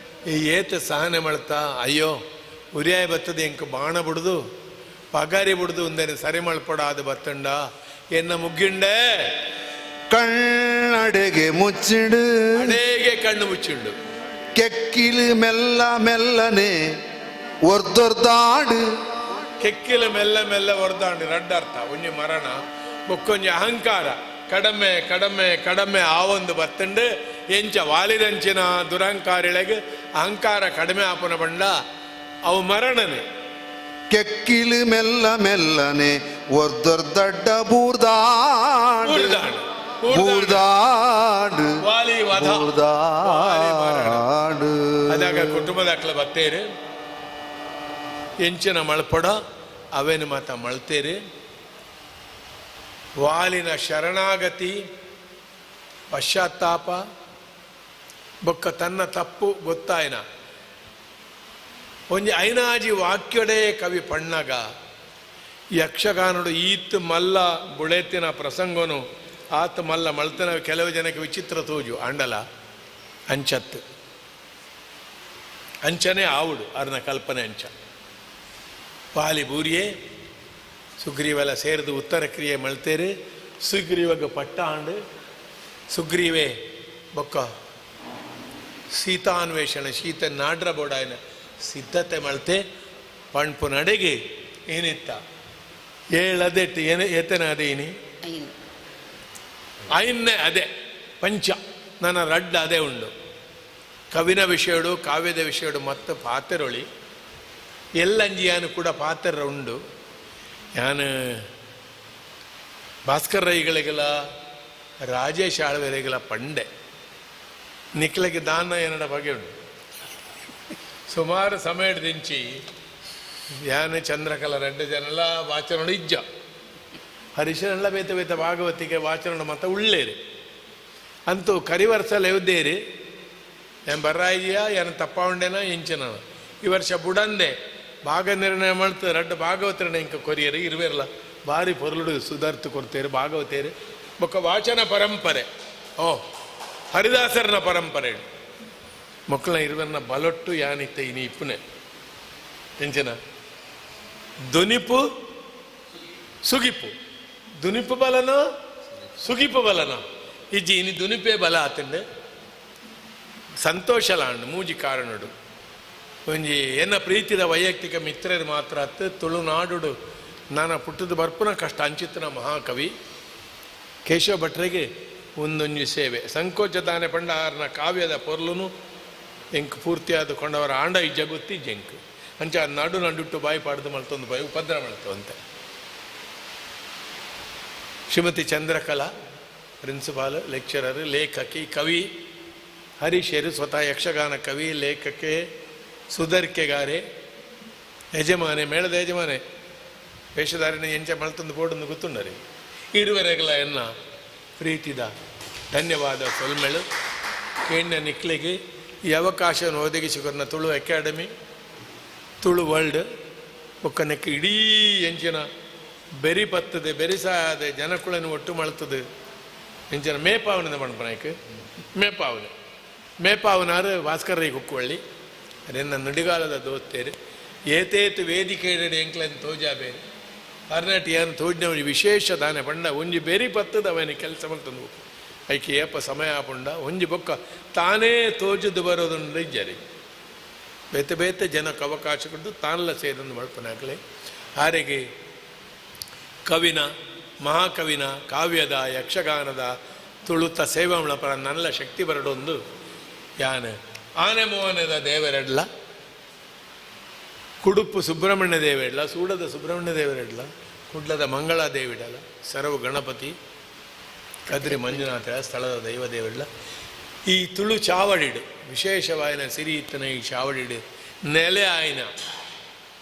ಈ ಏತ ಸಹನೆ ಮಳ್ತಾ ಅಯ್ಯೋ ಉರಿಯಾಯ ಬತ್ತದ ಎಂಕ್ ಬಾಣ ಬಿಡುದು ಪಗಾರಿ ಬಿಡುದು ಒಂದೇನು ಸರಿ ಮಳ್ಪಡ ಅದು ಬತ್ತಂಡ ಎನ್ನ ಮುಗ್ಗಿಂಡೆ ಕಣ್ಣಡೆಗೆ ಮುಚ್ಚಿಡು ಅಡೇಗೆ ಕಣ್ಣು ಮುಚ್ಚಿಂಡು. ಕೆಕ್ಕಿಲು ಮೆಲ್ಲ ಮೆಲ್ಲನೆ ಒರ್ದೊರ್ದಾಡು. ಕೆಕ್ಕಿಲು ಮೆಲ್ಲ ಮೆಲ್ಲ ಒರ್ದಾಂಡು ರಡ್ಡ ಅರ್ಥ. ಒಂಜಿ ಮರಣ ಬೊಕ್ಕೊಂಜಿ ಅಹಂಕಾರ ಕಡಮೆ ಕಡಮೆ ಕಡಮೆ ಆ ಒಂದು ಬತ್ತಂಡು ಎಂಚ ವಾಲಿರಂಚಿನ ದುರಹಂಕಾರಿಳೆಗೆ ಅಹಂಕಾರ ಕಡಿಮೆ ಆಪನ ಬಂಡ ಅವು ಮರಣನೆ. ಕೆಕ್ಕಿಲು ಮೆಲ್ಲ ಮೆಲ್ಲನೆ ಒರ್ದೊರ್ದಡ್ಡ ಬೂರ್ದಾಡು ಬೂರ್ದಾಡು ವಾಲಿ ವಧ ಬೂರ್ದಾಡು. ಅದಾಗ ಕುಟುಂಬದಾಕ್ಲ ಬತ್ತೇರು ಎಂಚಿನ ಮಳ್ಪಡ ಅವೇನು ಮಾತ ಮಳ್ತೇರು. ವಾಲಿನ ಶರಣಾಗತಿ ಪಶ್ಚಾತ್ತಾಪ ಬೊಕ್ಕ ತನ್ನ ತಪ್ಪು ಗೊತ್ತಾಯನ ಒಂಜಿ ಐನಾಜಿ ವಾಕ್ಯಡೇ ಕವಿ ಪಣ್ಣಗ ಯಕ್ಷಗಾನಡು ಈತ್ ಮಲ್ಲ ಬುಳೆತಿನ ಪ್ರಸಂಗನು ಆತ ಮಲ್ಲ ಮಳ್ತನ ಕೆಲವು ಜನಕ್ಕೆ ವಿಚಿತ್ರ ತೋಜು ಅಂಡಲ ಅಂಚತ್ತು ಅಂಚನೆ ಆವುಡು ಅರ್ನ ಕಲ್ಪನೆ ಅಂಚ. ಪಾಲಿ ಬೂರಿಯೇ ಸುಗ್ರೀವೆಲ್ಲ ಸೇರಿದು ಉತ್ತರ ಕ್ರಿಯೆ ಮಳ್ತೇರು. ಸುಗ್ರೀವಾಗ ಪಟ್ಟ ಆಂಡು ಸುಗ್ರೀವೆ ಬೊಕ್ಕ ಸೀತಾನ್ವೇಷಣೆ ಸೀತ ನಾಡ್ರ ಬೋಡಾಯನ ಸಿದ್ಧತೆ ಮಳ್ತೆ ಪಣ್ಪು ನಡೆಗೆ ಏನಿತ್ತ ಏಳದೆಟ್ಟು ಏನ ಏತನ ಅದೇ ಇನಿ ಐನ್ನೇ ಅದೇ ಪಂಚ ನನ್ನ ರಡ್ಡ ಅದೇ ಉಂಡು. ಕವಿನ ವಿಷಯಡು ಕಾವ್ಯದ ವಿಷಯಡು ಮತ್ತು ಪಾತೆರೊಳಿ ಎಲ್ಲಂಜಿಯಾನು ಕೂಡ ಪಾತೆರ ಉಂಡು. ಯಾನು ಭಾಸ್ಕರ್ ರೈಗಳಿಗೆಲ್ಲ ರಾಜೇಶ್ ಆಳ್ವೆರೆಗೆಲ್ಲ ಪಂಡೆ ನಿಕ್ಲಗೆ ದಾನ ಏನಡ ಬಗೆ ಉಂಡು. ಸುಮಾರು ಸಮಯ ದಿಂಚಿ ಯಾನು ಚಂದ್ರಕಲ ರೆಡ್ಡ ಜನೆಲ್ಲ ವಾಚನಡು ಇಜ್ಜ ಹರಿಶನೆಲ್ಲ ಬೇತ ಬೇತ ಭಾಗವತಿಗೆ ವಾಚನಡು ಮತ ಉಳ್ಳೇರಿ ಅಂತೂ ಕರಿವರ್ಸಲ ಎವ್ದೇರಿ ಏನು ಬರ್ರಾಯಿಯಾ ಏನು ತಪ್ಪ ಉಂಡೇನ ಎಂಚಿನ ಈ ವರ್ಷ ಬುಡಂದೆ ಭಾಗ ನಿರ್ಣಯ ಮಾಡ್ತಾರೆ ರಡ್ಡ ಭಾಗವತರಣ ಇಂಕ ಕೊರಿಯರು ಇರುವೆರಲ್ಲ ಭಾರಿ ಪೊರುಳು ಸುಧಾರ್ತು ಕೊಡ್ತೇರು ಭಾಗವತೇರು ಬೊಕ್ಕ ವಾಚನ ಪರಂಪರೆ ಓ ಹರಿದಾಸರನ ಪರಂಪರೆ ಮಕ್ಕಳ ಇರುವನ್ನ ಬಲೊಟ್ಟು ಯಾನಿತ್ತ ಇನಿ ಇಪ್ಪುನೆ ಎಂಚಿನ ದುನಿಪು ಸುಗಿಪು ದುನಿಪು ಬಲನ ಸುಗಿಪು ಬಲನ ಇಜ್ಜಿ ಇನಿ ದುನಿಪೇ ಬಲ ಆತಂಡೆ ಸಂತೋಷಲಾಂಡು ಮೂಜಿ ಕಾರಣಡು. ಒಂಜಿ ಎನ್ನ ಪ್ರೀತಿದ ವೈಯಕ್ತಿಕ ಮಿತ್ರರು ಮಾತ್ರ ಅತ್ತು ತುಳುನಾಡುಡು ನಾನು ಪುಟ್ಟದ ಬರ್ಪುನ ಕಷ್ಟ ಅಂಚಿತನ ಮಹಾಕವಿ ಕೇಶವ ಭಟ್ರಿಗೆ ಒಂದೊಂಜಿ ಸೇವೆ ಸಂಕೋಚ ದಾನೆ ಪಂಡ ಆರ್ನ ಕಾವ್ಯದ ಪೊರ್ಲುನು ಎಂಕ್ ಪೂರ್ತಿಯಾದ ಕೊಂಡವರ ಆಂಡ ಈ ಜಗುತ್ತಿ ಜಂಕ್ ಅಂಚ ನಡು ನಡುಟ್ಟು ಬಾಯಿ ಪಾಡ್ದು ಮಲ್ತೊಂದು ಬಾಯಿ ಉಪದ್ರ ಮಲ್ತವಂತೆ. ಶ್ರೀಮತಿ ಚಂದ್ರಕಲಾ ಪ್ರಿನ್ಸಿಪಾಲ್ ಲೆಕ್ಚರರ್ ಲೇಖಕಿ ಕವಿ ಹರೀಶರು ಸ್ವತಃ ಯಕ್ಷಗಾನ ಕವಿ ಲೇಖಕೆ ಸುಧರ್ಕೆಗಾರೆ ಯಜಮಾನೆ ಮೇಳದ ಯಜಮಾನೆ ವೇಷಧಾರಿನ ಎಂಚ ಮಲ್ತೊಂದು ಬೋಡೊಂದು ಗೊತ್ತುಂಡರಿ ಇರುವರೆಗಲ ಎನ್ನ ಪ್ರೀತಿದ ಧನ್ಯವಾದ ಸೊಲ್ಮೆಳು. ಕೇಣ್ಣ ನಿಕ್ಲಿಗೆ ಈ ಅವಕಾಶವನ್ನು ಒದಗಿಸಿಕೊರ್ನ ತುಳು ಅಕಾಡೆಮಿ ತುಳು ವರ್ಲ್ಡ್ ಒಕ್ಕನಕ್ಕೆ ಇಡೀ ಎಂಚಿನ ಬೆರಿ ಪತ್ತದೆ ಬೆರಿಸಾದೆ ಜನಕುಳನ್ನು ಒಟ್ಟು ಮಳ್ತದೆ ಎಂಚಿನ ಮೇಪಾವನದ ಮಣ್ಪನಾಯ್ಕ ಮೇಪಾವನ ಮೇಪಾವನಾರು ಭಾಸ್ಕರ ರೈ ಕುಕ್ಕುವಳ್ಳಿ ಅದನ್ನ ನುಡಿಗಾಲದ ದೋಸ್ತೇರು ಏತೇತು ವೇದಿಕೆ ಎಂಕ್ಲನ್ ತೋಜಾಬೇರು ಅರ್ನಾಟಿ ಏನು ತೋಜಿನ ವಿಶೇಷ ದಾನೆ ಪಂಡ ಒಂಜಿ ಬೆರಿ ಪತ್ತದ ಅವನ ಕೆಲಸ ಮಲ್ತಂದು ಐಕೆ ಏಪ ಸಮಯ ಪುಂಡ ಒಂಜಿ ಬೊಕ್ಕ ತಾನೇ ತೋಜುದು ಬರೋದುಂಡು ಇಜ್ಜರಿ ಬೇತೆ ಬೇತೆ ಜನಕ್ಕೆ ಅವಕಾಶ ಕೊಟ್ಟು ತಾನೆಲ್ಲ ಸೇರೊಂದು ಮಲ್ಪನಾಗಲಿ. ಹಾರಿಗೆ ಕವಿನ ಮಹಾಕವಿನ ಕಾವ್ಯದ ಯಕ್ಷಗಾನದ ತುಳುತ ಸೇವಮಳ ಪರ ನಲ್ಲ ಶಕ್ತಿ ಬರಡೊಂದು ಯಾನೆ ಆನೆ ಮೋಹನದ ದೇವರೆಡ್ಲ, ಕುಡುಪು ಸುಬ್ರಹ್ಮಣ್ಯ ದೇವರೆಡ್ಲ, ಸೂಡದ ಸುಬ್ರಹ್ಮಣ್ಯ ದೇವರೆಡ್ಲ, ಕುಡ್ಲದ ಮಂಗಳ ದೇವಿಡಲ, ಸರವು ಗಣಪತಿ, ಕದ್ರಿ ಮಂಜುನಾಥ ಸ್ಥಳದ ದೈವ ದೇವರೆಡ್ಲ. ಈ ತುಳು ಚಾವಡಿಡು ವಿಶೇಷವಾಯಿನ ಸಿರಿ ಇತ್ತನ ಈ ಚಾವಡಿಡು ನೆಲೆ ಆಯಿನ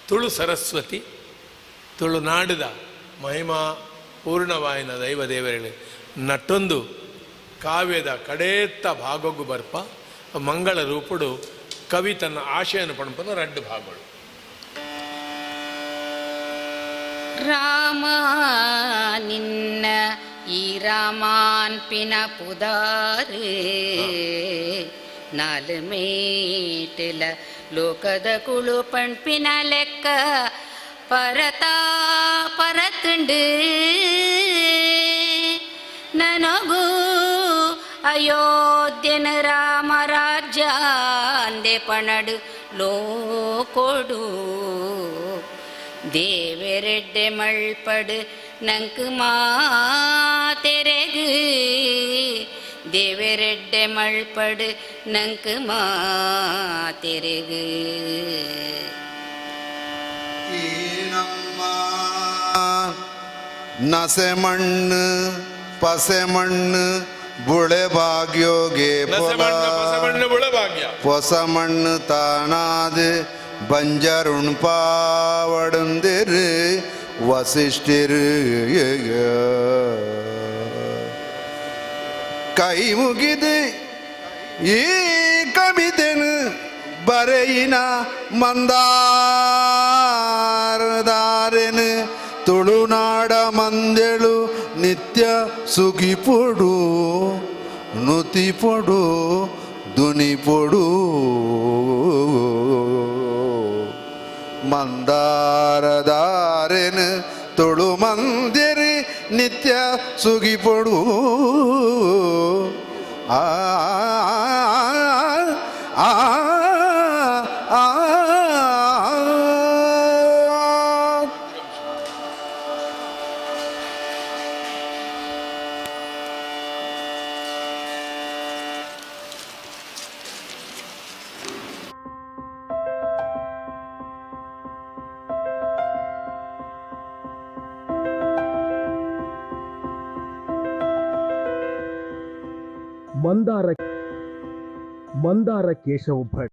ತುಳು ಸರಸ್ವತಿ ತುಳುನಾಡಿದ ಮಹಿಮಾ ಪೂರ್ಣವಾಯಿನ ದೈವ ದೇವರುಗಳು ನಟ್ಟೊಂದು ಕಾವ್ಯದ ಕಡೇತ್ತ ಭಾಗಕ್ಕೂ ಬರ್ಪ ಮಂಗಳ ರೂಪುಡು ಕವಿ ತನ್ನ ಆಶೆಯನ್ನು ಪಣಪನ ರಡ್ಡು ಭಾಗಗಳು. ರಾಮ ನಿನ್ನ ಈ ರಾಮಾನ್ಪಿನ ಪುದಾರೇ ನಾಲು ಮೇಟಿಲ ಲೋಕದ ಕುಳು ಪಣ್ಪಿನ ಲೆಕ್ಕ ಪರತಾ ಪರತುಂಡು ನನಗೂ ಅಯೋಧ್ಯನ ರಾಮರಾಜ್ಯ ಅಂದೆ ಪಣಡು ಲೋಕೊಡು ದೇವೆರೆಡ್ಡೆ ಮಳ್ಪಡು ನಂಕು ಮಾತೆರೆಗು ದೇವೆರೆಡ್ಡೆ ಮಳ್ಪಡು ನಂಕು ಮಾತೆರೆಗು. ನಸೆ ಮಣ್ಣು ಪಸೆ ಮಣ್ಣು ಬುಳೆ ಭಾಗ್ಯೋಗೆ ಹೊಸ ಮಣ್ಣು ತಾನಾದು ಬಂಜರುಣ್ ಪಾವಡಂದಿರು ವಸಿಷ್ಠಿರು ಕೈ ಮುಗಿದು ಈ ಕವಿತೆನು ಬರೆಯಿನ ಮಂದಾರದಾರೆನು ತುಳುನಾಡ ಮಂದೆಳು ನಿತ್ಯ ಸುಗಿಪೊಡು ನುತಿಪೊಡು ದುನಿಪೊಡು ಮಂದಾರದಾರೆನು ತುಳು ಮಂದಿರಿ ನಿತ್ಯ ಸುಗಿಪೊಡು ಆ ಆ ಆ. ಮಂದಾರ ಕೇಶವ ಭಟ್.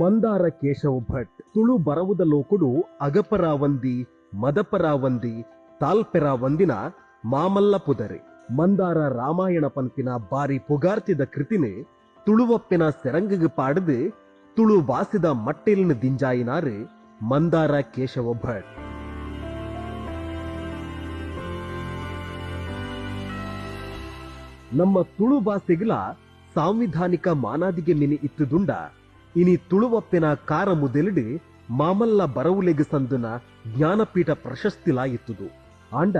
ಮಂದಾರ ಕೇಶವ ಭಟ್ ತುಳು ಬರವುದ ಲೋಕುಡು ಅಗಪರಾವಂದಿ ಮದಪರಾವಂದಿ ತಾಲ್ಪೆರಾವಂದಿನ ಮಾಮಲ್ಲ ಪುದರೆ. ಮಂದಾರ ರಾಮಾಯಣ ಪನ್ಪಿನ ಬಾರಿ ಪುಗಾರ್ತಿದ ಕೃತಿನೇ ತುಳುವಪ್ಪಿನ ಸೆರಂಗಿಗೆ ಪಾಡದು ತುಳು ಬಾಸಿದ ಮಟ್ಟೆಲಿನ ದಿಂಜಾಯಿನಾರು ಮಂದಾರ ಕೇಶವ ಭಟ್. ನಮ್ಮ ತುಳು ಬಾಸೆಗಿಲ ಸಾಂವಿಧಾನಿಕ ಮಾನಾದಿಗೆ ಮಿನಿ ಇತ್ತುದುಂಡ ಇನಿ ತುಳುವಪ್ಪಿನ ಕಾರ ಮುದೆಲಿಡು ಮಾಮಲ್ಲ ಬರವುಲೆಗು ಸಂದುನ ಜ್ಞಾನಪೀಠ ಪ್ರಶಸ್ತಿಲಾ ಇತ್ತುದು. ಆಂಡ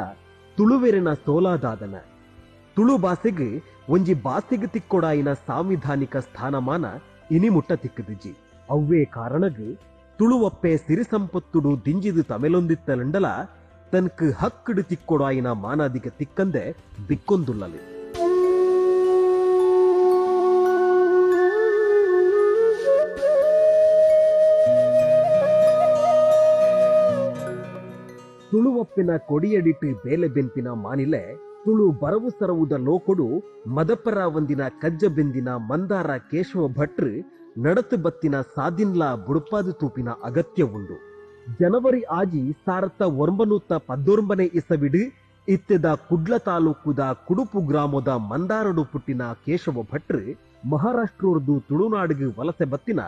ತುಳುವೆರಿನ ಸೋಲಾದಾದನ ತುಳು ಬಾಸೆಗೆ ಒಂಜಿ ಬಾಸೆಗೆ ತಿಕ್ಕೊಡಾಯಿನ ಸಾಂವಿಧಾನಿಕ ಸ್ಥಾನಮಾನ ಇನಿ ಮುಟ್ಟ ತಿಕ್ಕದಿಜಿ. ಅವ್ವೇ ಕಾರಣಗ್ ತುಳುವಪ್ಪೆ ಸಿರಿಸಂಪತ್ತುಡು ದಿಂಜಿದು ತಮೆಲೊಂದಿತ್ತಲಂಡಲ ತನ್ಕ್ ಹಕ್ಕಡು ತಿಕ್ಕೊಡಾಯಿನ ಮಾನಾದಿಗೆ ತಿಕ್ಕಂದೆ ಬಿಕ್ಕೊಂದುಲ್ಲಲಿ. ತುಳುವಪ್ಪಿನ ಕೊಡಿಯಡಿಟ್ಟು ಬೇಲೆ ಬೆನ್ಪಿನ ಮಾನಿಲೆ ತುಳು ಬರವು ಸರವುದ ಲೋಕೊಡು ಮದಪರಾವಂದಿನ ಕಜ್ಜ ಬೆಂದಿನ ಮಂದಾರ ಕೇಶವ ಭಟ್ರು ನಡತು ಬತ್ತಿನ ಸಾದಿನ್ಲಾ ಬುಡುಪಾದು ತೂಪಿನ ಅಗತ್ಯ ಉಂಡು. ಜನವರಿ ಆಜಿ 1919 ಇಸವಿಡು ಇತ್ತೆದ ಕುಡ್ಲ ತಾಲೂಕುದ ಕುಡುಪು ಗ್ರಾಮದ ಮಂದಾರಡು ಪುಟ್ಟಿನ ಕೇಶವ ಭಟ್ರು ಮಹಾರಾಷ್ಟ್ರದ್ದು ತುಳುನಾಡಿಗೆ ವಲಸೆ ಬತ್ತಿನ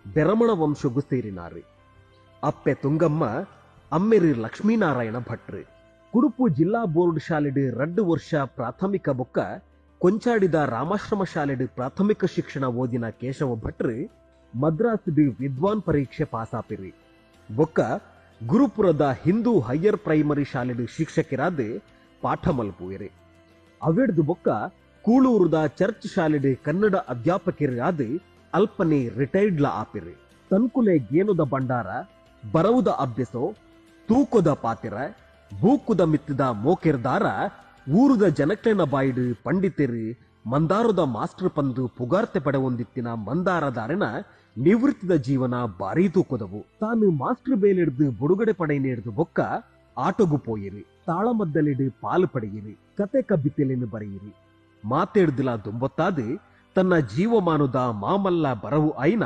ಬೆರಮಣ ವಂಶಗೂ ಸೇರಿನಾರು. ಅಪ್ಪೆ ತುಂಗಮ್ಮ, ಅಮ್ಮೆರು ಲಕ್ಷ್ಮೀನಾರಾಯಣ ಭಟ್ರು. ಕುಡುಪು ಜಿಲ್ಲಾ ಬೋರ್ಡ್ ಶಾಲೆಡು 2 ವರ್ಷ ಪ್ರಾಥಮಿಕ ಬೊಕ್ಕ ಕೊಂಚಾಡಿದ ರಾಮಾಶ್ರಮ ಶಾಲೆಡು ಪ್ರಾಥಮಿಕ ಶಿಕ್ಷಣ ಓದಿನ ಕೇಶವ ಭಟ್ರು ಮದ್ರಾಸ್ ವಿದ್ವಾನ್ ಪರೀಕ್ಷೆ ಪಾಸಾಪಿರಿ. ಬೊಕ್ಕ ಗುರುಪುರದ ಹಿಂದೂ ಹೈಯರ್ ಪ್ರೈಮರಿ ಶಾಲೆಡ್ ಶಿಕ್ಷಕರಾದ ಪಾಠ ಮಲ್ಪುವೆರು. ಅವೆಡ್ದು ಬೊಕ್ಕ ಕೂಳೂರುದ ಚರ್ಚ್ ಶಾಲೆಡ್ ಕನ್ನಡ ಅಧ್ಯಾಪಕರಾದ ಅಲ್ಪನೆ ರಿಟೈರ್ಡ್ಲ ಆಪೆರು. ತನ್ಕುಲೆ ಗೇನುದ ಭಂಡಾರ, ಬರವುದ ಅಭ್ಯಸೋ, ತೂಕೊದ ಪಾತೆರ, ಬೂಕುದ ಮಿತ್ತದ ಮೋಕೆರ್ದಾರ ಊರುದ ಜನಕ್ಲೆನ ಬಾಯಿಡ್ ಪಂಡಿತೆರು ಮಂದಾರದ ಮಾಸ್ಟರ್ ಪಂದು ಪುಗಾರ್ತೆ ಪಡೆವೊಂದಿತ್ತಿನ ಮಂದಾರದಾರೆನ ನಿವೃತ್ತಿದ ಜೀವನ ಭಾರೀ ತೂಕೊದವು. ತಾನು ಮಾಸ್ಟರ್ ಬೇಲೆಡ್ದು ಬುಡುಗಡೆ ಪಡೆಯಿನೇಡ್ದು ಬೊಕ್ಕ ಆಟೊಗು ಪೋಯಿರಿ, ತಾಳಮದ್ದಲೆಡ್ ಪಾಲು ಪಡೆಯಿರಿ, ಕತೆ ಕಬಿತೆಲೆನ್ ಬರೆಯಿರಿ. ಮಾತೆಡ್ದಿಲ ದುಂಬೊತ್ತಾದ್ ತನ್ನ ಜೀವಮಾನದ ಮಾಮಲ್ಲ ಬರವು ಆಯಿನ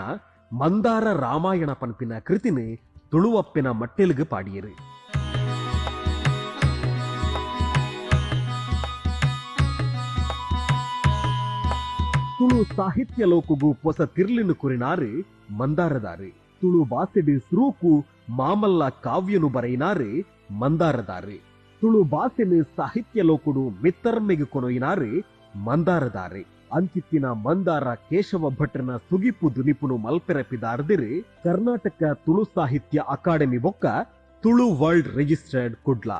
ಮಂದಾರ ರಾಮಾಯಣ ಪನ್ಪಿನ ಕೃತಿನ ತುಳುವಪ್ಪೆನ ಮಟ್ಟೆಲ್ಗ್ ಪಾಡಿಯೆರು. ತುಳು ಸಾಹಿತ್ಯ ಲೋಕಗು ಪೊಸ ತಿರ್ಲಿನ ಕುರಿನಾರು ಮಂದಾರದಾರು. ತುಳು ಬಾಸೆಡ್ ಸುರೂಕು ಮಾಮಲ್ಲ ಕಾವ್ಯನು ಬರೆಯಿನಾರು ಮಂದಾರದಾರು. ತುಳು ಬಾಸೆನು ಸಾಹಿತ್ಯ ಲೋಕುಡು ಮಿತ್ತರ್ಮೆಗ್ ಕೊನೊಯಿನಾರು ಮಂದಾರದಾರು. ಅಂಚಿತ್ತಿನ ಮಂದಾರ ಕೇಶವ ಭಟ್ರನ ಸುಗಿಪು ದುನಿಪುನು ಮಲ್ಪೆರೆ ಪಿದಾರ್ದಿರು ಕರ್ನಾಟಕ ತುಳು ಸಾಹಿತ್ಯ ಅಕಾಡೆಮಿ ಬೊಕ್ಕ ತುಳು ವರ್ಲ್ಡ್ ರಿಜಿಸ್ಟರ್ಡ್ ಕುಡ್ಲ.